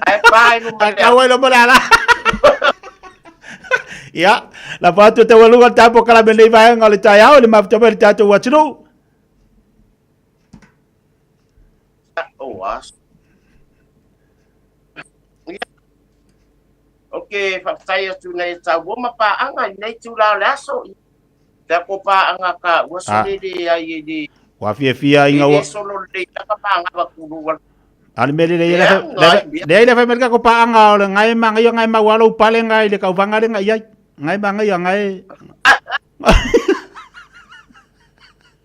Speaker 6: Ai pa no ma.
Speaker 14: Ka wai lo mo la. Ia, la fa tu te waluga tapo kala me nei vaega o le taeao le mafuta mai le tatou atunuu.
Speaker 6: Oh, ah. Ok, faafetai atu nei tau ma paanga i nei tula o le aso. Te ako paanga ka ua
Speaker 14: Ah.
Speaker 6: solele ai e le
Speaker 14: Ua fiafia
Speaker 6: e
Speaker 14: inga
Speaker 6: le
Speaker 14: ua.
Speaker 6: solo le taka paanga va kulu wa.
Speaker 14: A le mea lelei
Speaker 6: Ea,
Speaker 14: le
Speaker 6: ngai mea.
Speaker 14: leai le fai mai le kako paanga o le ngai ma ngai ngai mau alo pale ngai le kauvaga le ngai ai. Ngai mangai ngai.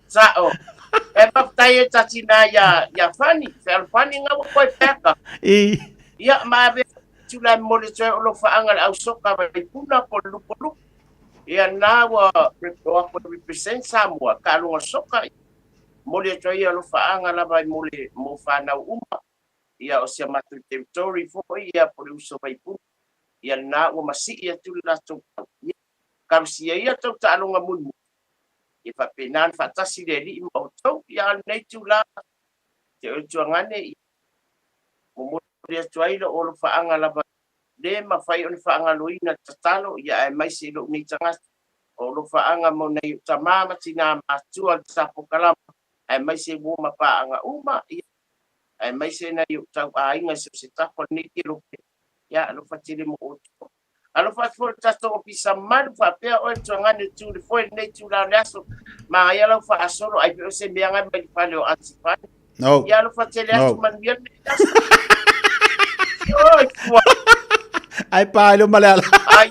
Speaker 6: Sa'o. E faafetai e tatina ia ia Fani, fealofani nga ua koe peaka.
Speaker 14: I.
Speaker 6: Ia ma ave tula momoli atu ai o alofaanga le au soka Vaipuna po le Lupolupo. Ia na ua o aku e represent Samoa taaloga soka. Momoli atu ai alofaanga lava i mo le mo fanau uma. Ia o si a matou territory foi ia po le uso Vaipuna. Ia lena ua masii atu le latou tau. Ia talosia ia tou taaloga mulimuli. Ia faapena ona faatasi le Alii ma outou. Ia a o lenei itula, te oe tuagane, ia momoli atu ai lou alofaaga lava le mafai ona faagaloina le tatalo, ia aemaise i lou nei tagata, o alofaaga mo nai ou tama ma tinā matua o le tapokalama, aemaise uo ma paaga uma, ia aemaise nai ou tauaiga i so o se tafa o lenei kelope, ia alofa tele mo outou. Alofa atu foi i le tatou ofisa mamalu faapea oe Tuagane tu le foe lenei itula o le aso. Magaia lau faasolo ai pe o se mea ngai mai le fale o Aunty Fani.
Speaker 14: No.
Speaker 6: Ia alofa tele atu
Speaker 14: No.
Speaker 6: manuia lenei aso. Oi, tua.
Speaker 14: Ai pa le male ala.
Speaker 6: Ai.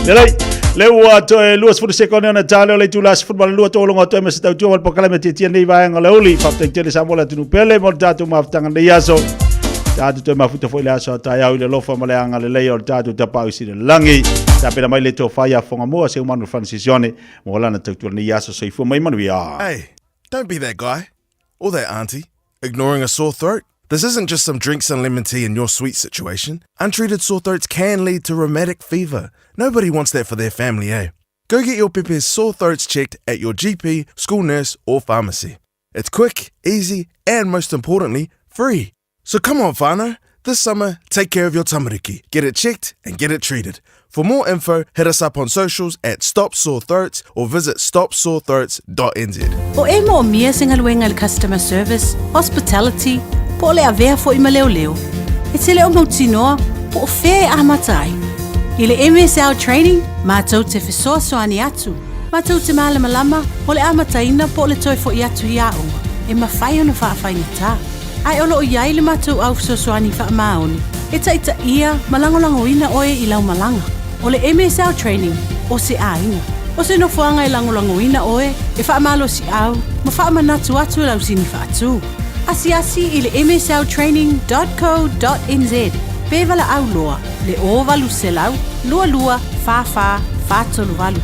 Speaker 14: Lelei, le ua toe 20 sekone ona tale o le itula 12 tologa o toe ma se tautua ma le polokalame tiatia nei vaega o le uli. Faafetai tele Samoa le atunuu pele mo le tatou mafutaga nei aso. Tatou toe mafuta foi le aso a taeao i le alofa ma le agalelei o le tatou Tapaau i Silelagi. Tapena mai le tofa ia Fogamua Seumanu Francis Ione mo lana tautua nei aso. Soifua mai manuia.
Speaker 3: Hey, don't be that guy. Or that auntie. Ignoring a sore throat? This isn't just some drinks and lemon tea in your sweet situation. Untreated sore throats can lead to rheumatic fever. Nobody wants that for their family, eh? Go get your pepe's sore throats checked at your GP, school nurse, or pharmacy. It's quick, easy, and most importantly, free. So come on, whānau. This summer, take care of your tamariki. Get it checked and get it treated. For more info, hit us up on socials at Stop Sore Throats or visit stopsorethroats.nz.
Speaker 8: Po o e moomia se galuega i le customer service, hospitality, po o le avea foi ma leoleo. E te le o mautinoa po o fea e amata ai. I le MSL Training, matou te fesoasoani atu, matou te malamalama o le amataina po o le toe foi atu i aoga e mafai ona faafaigata. Ae o lo o i ai le matou au fesoasoani faamaoni e taitaia ma lagolagoina oe i lau malaga. O le MSL Training, o se aiga. O se nofoaga e lagolagoina oe, e faamalosiau ma faamanatu atu e lau sini faatu. Asiasi i le msltraining dot co dot nz pe valaau loa le 0800 22 44 438.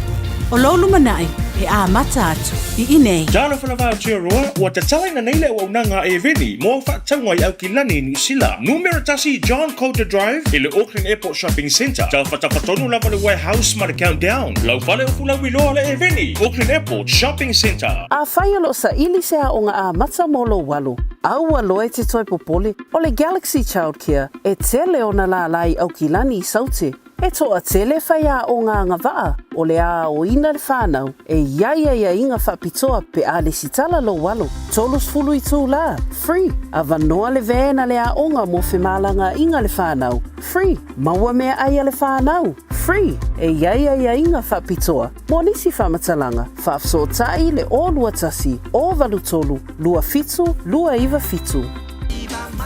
Speaker 8: O lou lumanai e amata atu i inei.
Speaker 7: Talofa lava Aotearoa, ua tatalaina nei le auaunaga a Airveni mo au faatauga i Aukilani i Niu Sila. Numera tasi John Coulter Drive i le Auckland Airport Shopping Centre. Tafatafa tonu lava le warehouse ma le Countdown. Lau fale o Fulauiloa le Airveni, Auckland Airport Shopping Centre.
Speaker 9: Afai o lo o saili se aoga amata mo lou alo, aua loa e te toe popole, o le Galaxy Childcare e tele ona lālā i Aukilani i Saute. E toatele faiaoga agavaa o le aoina le whanau e i ai aiaiga faapitoa pe a lesitala lou alo. 30 itulā, free, avanoa le van a le aoga mo femalagaaiga le whanau, free, maua meaai a le whanau, free, e i ai aiaiga faapitoa mo nisi faamatalaga, faafesootai le 021 083 27 297.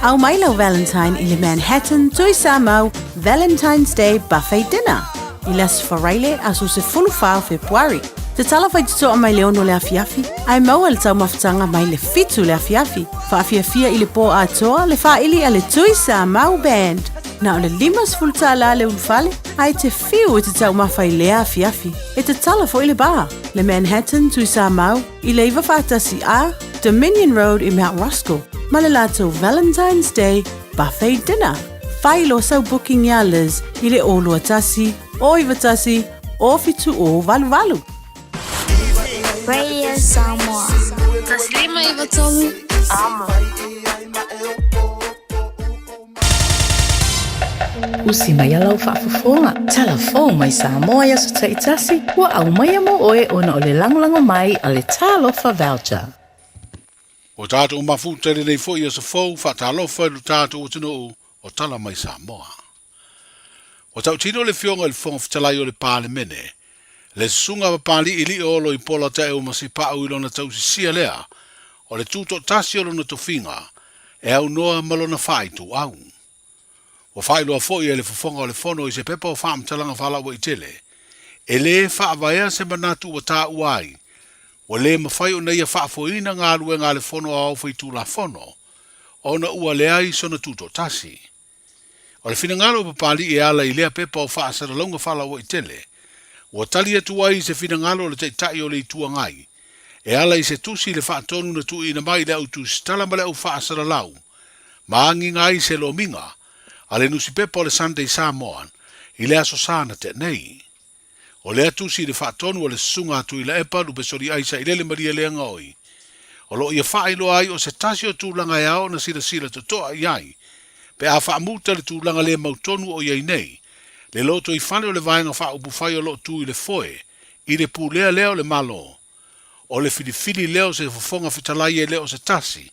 Speaker 8: Aumai lau Valentine i le Manhattan Tuisamau Valentine's Day Buffet Dinner i le Aso Faraile, aso 14 o Fepuari. Tatala faitotoa mai le 6 le afiafi, ae maua le taumafataga mai le 7 le afiafi. Faafiafia i le po atoa le faili a le Tuisamau Band. Na o le 50 tala le ulufale, ae te fiu e te taumafa i lea afiafi. E tatala foi le bar, le Manhattan Tuisamau, i le 91 A, Dominion Road i Mount Roskill, ma le latou Valentine's Day Buffet Dinner. Fai loa sau booking iā Liz i le 021 091 0788.
Speaker 15: Radio Samoa. 153 Amo.
Speaker 21: Usi mai a lau faafofoga, Talafou mai Samoa i aso taitasi, ua aumaia mo oe ona o le lagolago mai a le Talofa Voucher.
Speaker 5: Ua tatou mafuta i lenei foi aso fou faatalofa i lo tatou atunuu o tala mai Samoa. Ua tautino le Afioga i le Fofoga Fetalai o le Palemene, le Susuga Papali'i Li'o Loipola Taeu Masipa'u i lona tausisia lea o le tutoatasi o lona tofiga e aunoa ma lona faaituau.
Speaker 10: Ua faailoa foi e le Fofoga o le Fono i se pepa o faamatalaga faalauaitele, e lē faavaea se manatu ua taua ai, ua lē mafai ona ia faafoeina galuega a le Fono Aoao Faitulafono, ona ua leai sona tutoatasi. O le finagalo o Papalii e ala i lea pepa o faasalalauga faalauaitele, ua tali atu ai i se finagalo o le Taitai o le Itu Agai, e ala i se tusi i le faatonu na tuuina mai i le au tusitala ma le au faasalalau, ma agiga ai se lomiga a le nusipepa o le Sunday Samoan i le Aso Sa na tea nei. O lea tusi i le faatonu a le Susuga a Tuilaepa Lupesoliai Sailele Malielegaoi, o lo o ia faailoa ai o se tasi o tulaga e ao ona silasila totoa i ai pe a faamuta le tulaga le mautonu o i ai nei le lotoifale o le Vaega Faaupufai o lo o tu i le foe i le pulea lea o le Malo. O le filifili lea o se fofoga fetalai e le o se tasi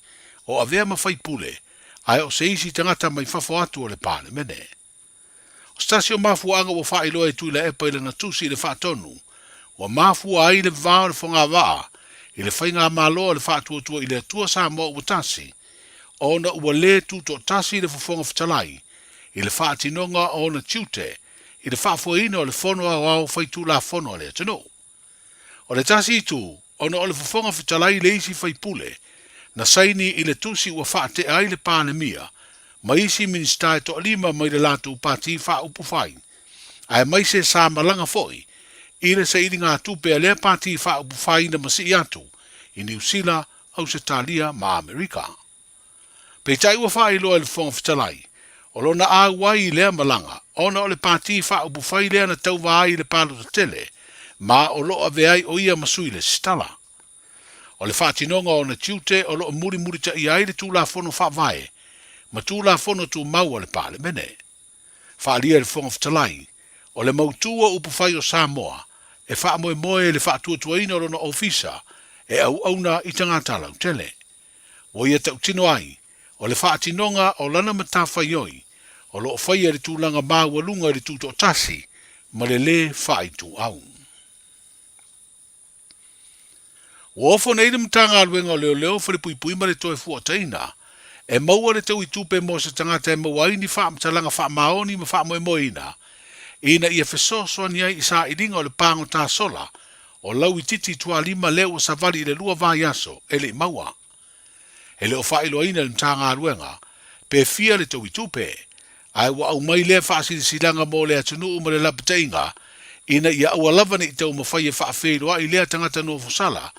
Speaker 10: o avea ma faipule ae o se isi tagata mai fafo atu o le Palemene. O se tasi o mafuaaga ua faailoa e Tuilaepa i lana tusi i le faatonu, ua mafua ai le va o le fogavaa i le faigamalo a le Faatuatua i le Atua Samoa Ua Tasi, ona ua lē tutoatasi le Fofoga Fetalai i le faatinoga o ona tiute i le faafoeina o le Fono Aoao Faitulafono a le atunuu. O le tasi itu, ona o le Fofoga Fetalai le isi faipule na saini i le tusi ua faatea ai le Palemia ma isi Minisita e toalima mai le latou pati faaupufai, aemaise sa malaga foi i le sailigatupe a lea pati faaupufai na masii atu i Niu Sila, Ausetalia ma Amerika. Peitai ua faailoa e le Fofoga Fetalai, o lona auai i lea malaga ona o le pati faaupufai lea na tauva ai i le palota tele, ma o lo o avea ai o ia ma sui lesitala. O le faatinoga o ona tiute o lo o mulimulitaia ai le Tulafono Faavae ma Tulafono Tumau a le Palemene. Faaalia e le Fofoga Fetalai, o le mautu o upufai o Samoa e faamoemoe i le faatuatuaina o lona ofisa e auauna i tagata lautele. Ua ia tautino ai, o le faatinoga o lana matafaioi o lo o faia i le tulaga maualuga i le tutoatasi ma le lē faaituau. Ua ofo nei le Matagaluega o Leoleo, Falepuipui ma le Toefuataina e maua le taui tupe mo se tagata e maua ai ni faamatalaga faamaoni ma faamoemoeina ina ia fesoasoani ai i sailiga o le pagota sola o Lauititi Tualima lea ua savali i le lua vaiaso e le i maua. E le o faailoaina e le Matagaluega pe fia le taui tupe, ae ua aumai lea faasilasilaga mo le atunuu ma le lapataiga ina ia aua lava ne i taumafai e faafeiloai lea tagata nofosala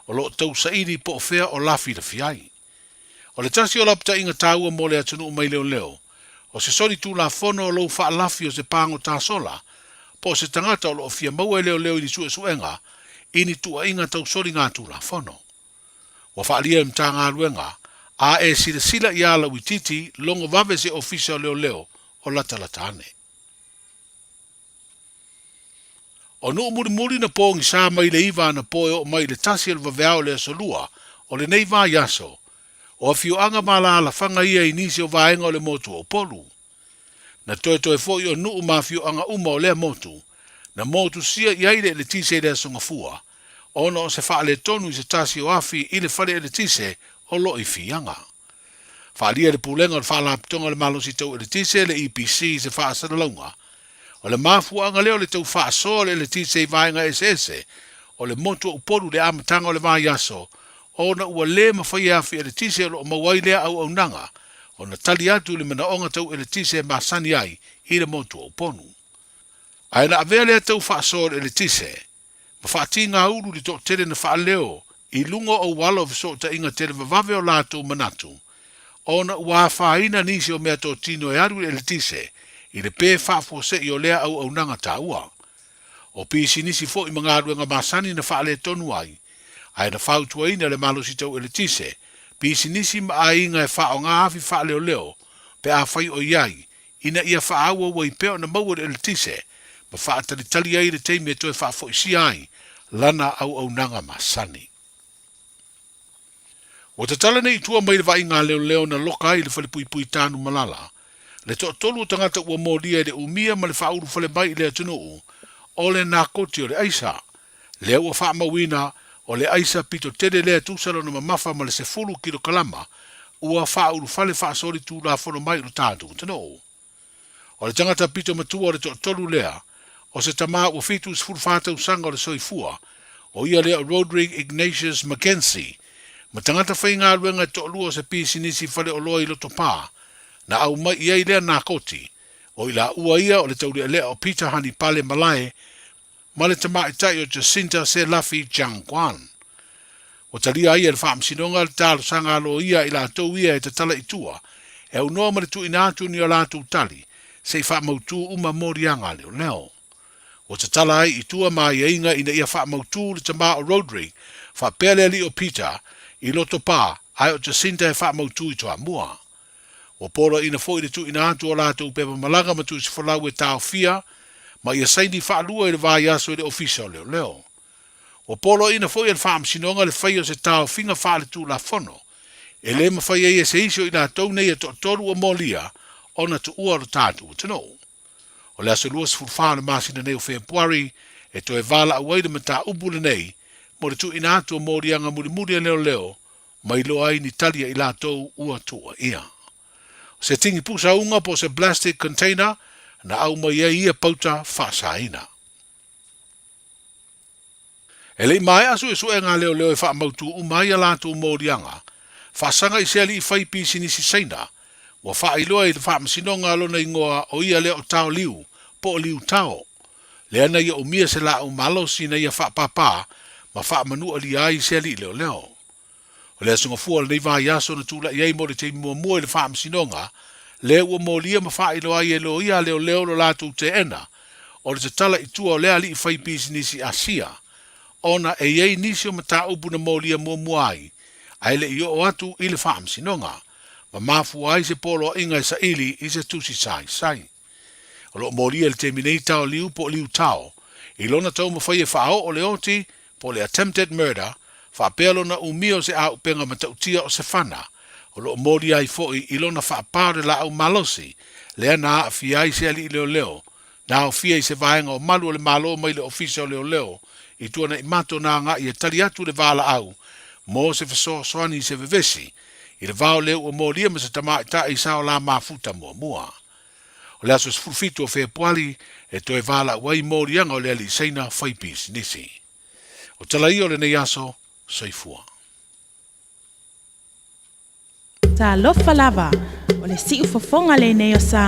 Speaker 10: o lo o tausaili po o fea o lafilafi ai. O le tasi o lapataiga taua mo le atunuu mai leoleo, o se soli tulafono o lou faalafi o se pagota sola po o se tagata o lo o fia maua e leoleo i ni suesuega i ni tuuaiga tau soligatulafono. Ua faaalia e le Matagaluega a e silasila iā Lauitiiti logo vave se ofisa o leoleo o latalata ane. O nuu mulimuli na pogisa mai le iva anapo e oo mai i le tasi o le vaveao o le aso lua o lenei vaiaso, o afioaga ma alaalafaga ia i nisi o vaega o le motu o Upolu. Na toetoe foi o nuu ma afioaga uma o lea motu, na motusia i ai le eletise i le Aso Gafua, ona o se faaletonu i se tasi o afi i le fale eletise o lo i Fiaga. Faaalia e le Pulega o le Faalapotopotoga o le Malosi Tau Eletise, le EPC, i se faasalalauga, o le mafuaaga lea o le tau faasoa o le eletise i vaega eseese o le motu o Upolu i le amataga o le vaiaso, ona ua le mafai e afi eletise o lo o maua ai lea auaunaga ona tali atu i le manaoga tau eletise e masani ai i le motu o Upolu. Ae na avea lea tau faasoa o le eletise ma faatigaulu i le toatele na faaleo i luga o auala o fesootaiga televavave o latou manatu, ona ua afaina nisi o meatotino e alu i le eletise i le pē faafuasei o lea auaunaga taua. O pisinisi foi ma galuega masani na faaletonu ai, ae na fautuaina le malosi tau eletise, pisinisi ma aiga e faaaoga afi faaleoleo pe afai o i ai, ina ia faaauau ai pea ona maua le eletise ma faatalitali ai i le taimi e toe faafoisia ai lana auaunaga masani. Ua tatala nei i tua mai le vaaiga leoleo na loka ai i le falepuipui Tanumalala le toatolu o tagata ua molia i le umia ma le faaulu fale mai i le atunuu o le nakoti o le aisa. Lea ua faamauina o le aisa pito tele lea e tusa lona mamafa ma le 10 kilokalama ua faaulu fale faasoli tulafono mai i lo tatou atunuu. O le tagata pito matua o le toatolu lea, o se tamā ua 74 tausaga o le soifua, o ia lea o Roderick Ignatius McKenzie, ma tagata faigaluega e toalua o se pisinisi faleoloa i Lotopa, na aumai i ai lea nakoti, o i laua ia o le taulealea o Peter Hanipale Malae ma le tamaitai o Jacinta Selafi Jiang Guan. Ua talia ai e le Faamasinoga le talosaga a loia a i latou ia e tatala i tua e aunoa ma le tuuina atu o ni a latou tali se i faamautū uma moliaga a leoleo. Ua tatala ai i tua ma aiaiga ina ia faamautū le tamā o Roderick faapea le alii o Peter i Lotopa ae o Jacinta e faamautū i Toamua. Ua poloaiina foi le tuuina atu o latou pepa malaga ma tusifolau e taofia ma ia saini faalua i le vaiaso i le Ofisa o Leoleo. Ua poloaiina foi e le Faamasinoga le faia o se taofiga faaletulafono e le mafai ai e se isi o i latou nei e toatolu ua molia ona tuua lo tatou atunuu. O le aso 24 o le masina nei o Fepuari e toe valaau ai le mataupu lenei mo le tuuina atu o moliaga mulimuli a leoleo ma iloa ai ni tali a i latou ua tuuaia. O se tini pusa uga po o se plastic container na aumai ai ia pauta faasaina. E le i maea suesuega a leoleo e faamautū uma ai a latou moliaga, faasaga i se alii fai pisinisi Saina, ua faailoa i le Faamasinoga lona igoa o ia lea o Tao Liu po o Liu Tao, lea na ia umia se laau malosi na ia faapāpā ma faamanualia ai se alii leoleo. O le aso Gafua o lenei vaiaso na tulai ai mo le taimi muamua i le Faamasinoga, lea ua molia ma faailoa ai e loia a leoleo lo latou teena o le tatala i tua o lea alii fai pisinisi Asia, ona e i ai nisi o mataupu na molia muamua ai ae le i oo atu i le Faamasinoga, ma mafua ai se poloaiga e saili i se tusi saisai. O lo o molia i le taimi nei Tao Liu po o Liu Tao i lona taumafai e faaoo le oti po o le attempted murder faapea lona umia o se auupega matautia o se fana, o lo o molia ai foi i lona faapā o le laau malosi lea na aafia ai se alii leoleo na aofia i se vaega o malu o le Malo mai le Ofisa o Leoleo i Tuanaimato na agai e tali atu le valaau mo se fesoasoani i se vevesi i le va o lea ua molia ma se tamaitai sa o la mafuta muamua. O le aso 17 o Fepuari e toe valaau ai moliaga o le alii Saina fai pisinisi. O tala ia o lenei aso, soifua.
Speaker 8: Talofa lava, o le siufofoga lenei o Samoa.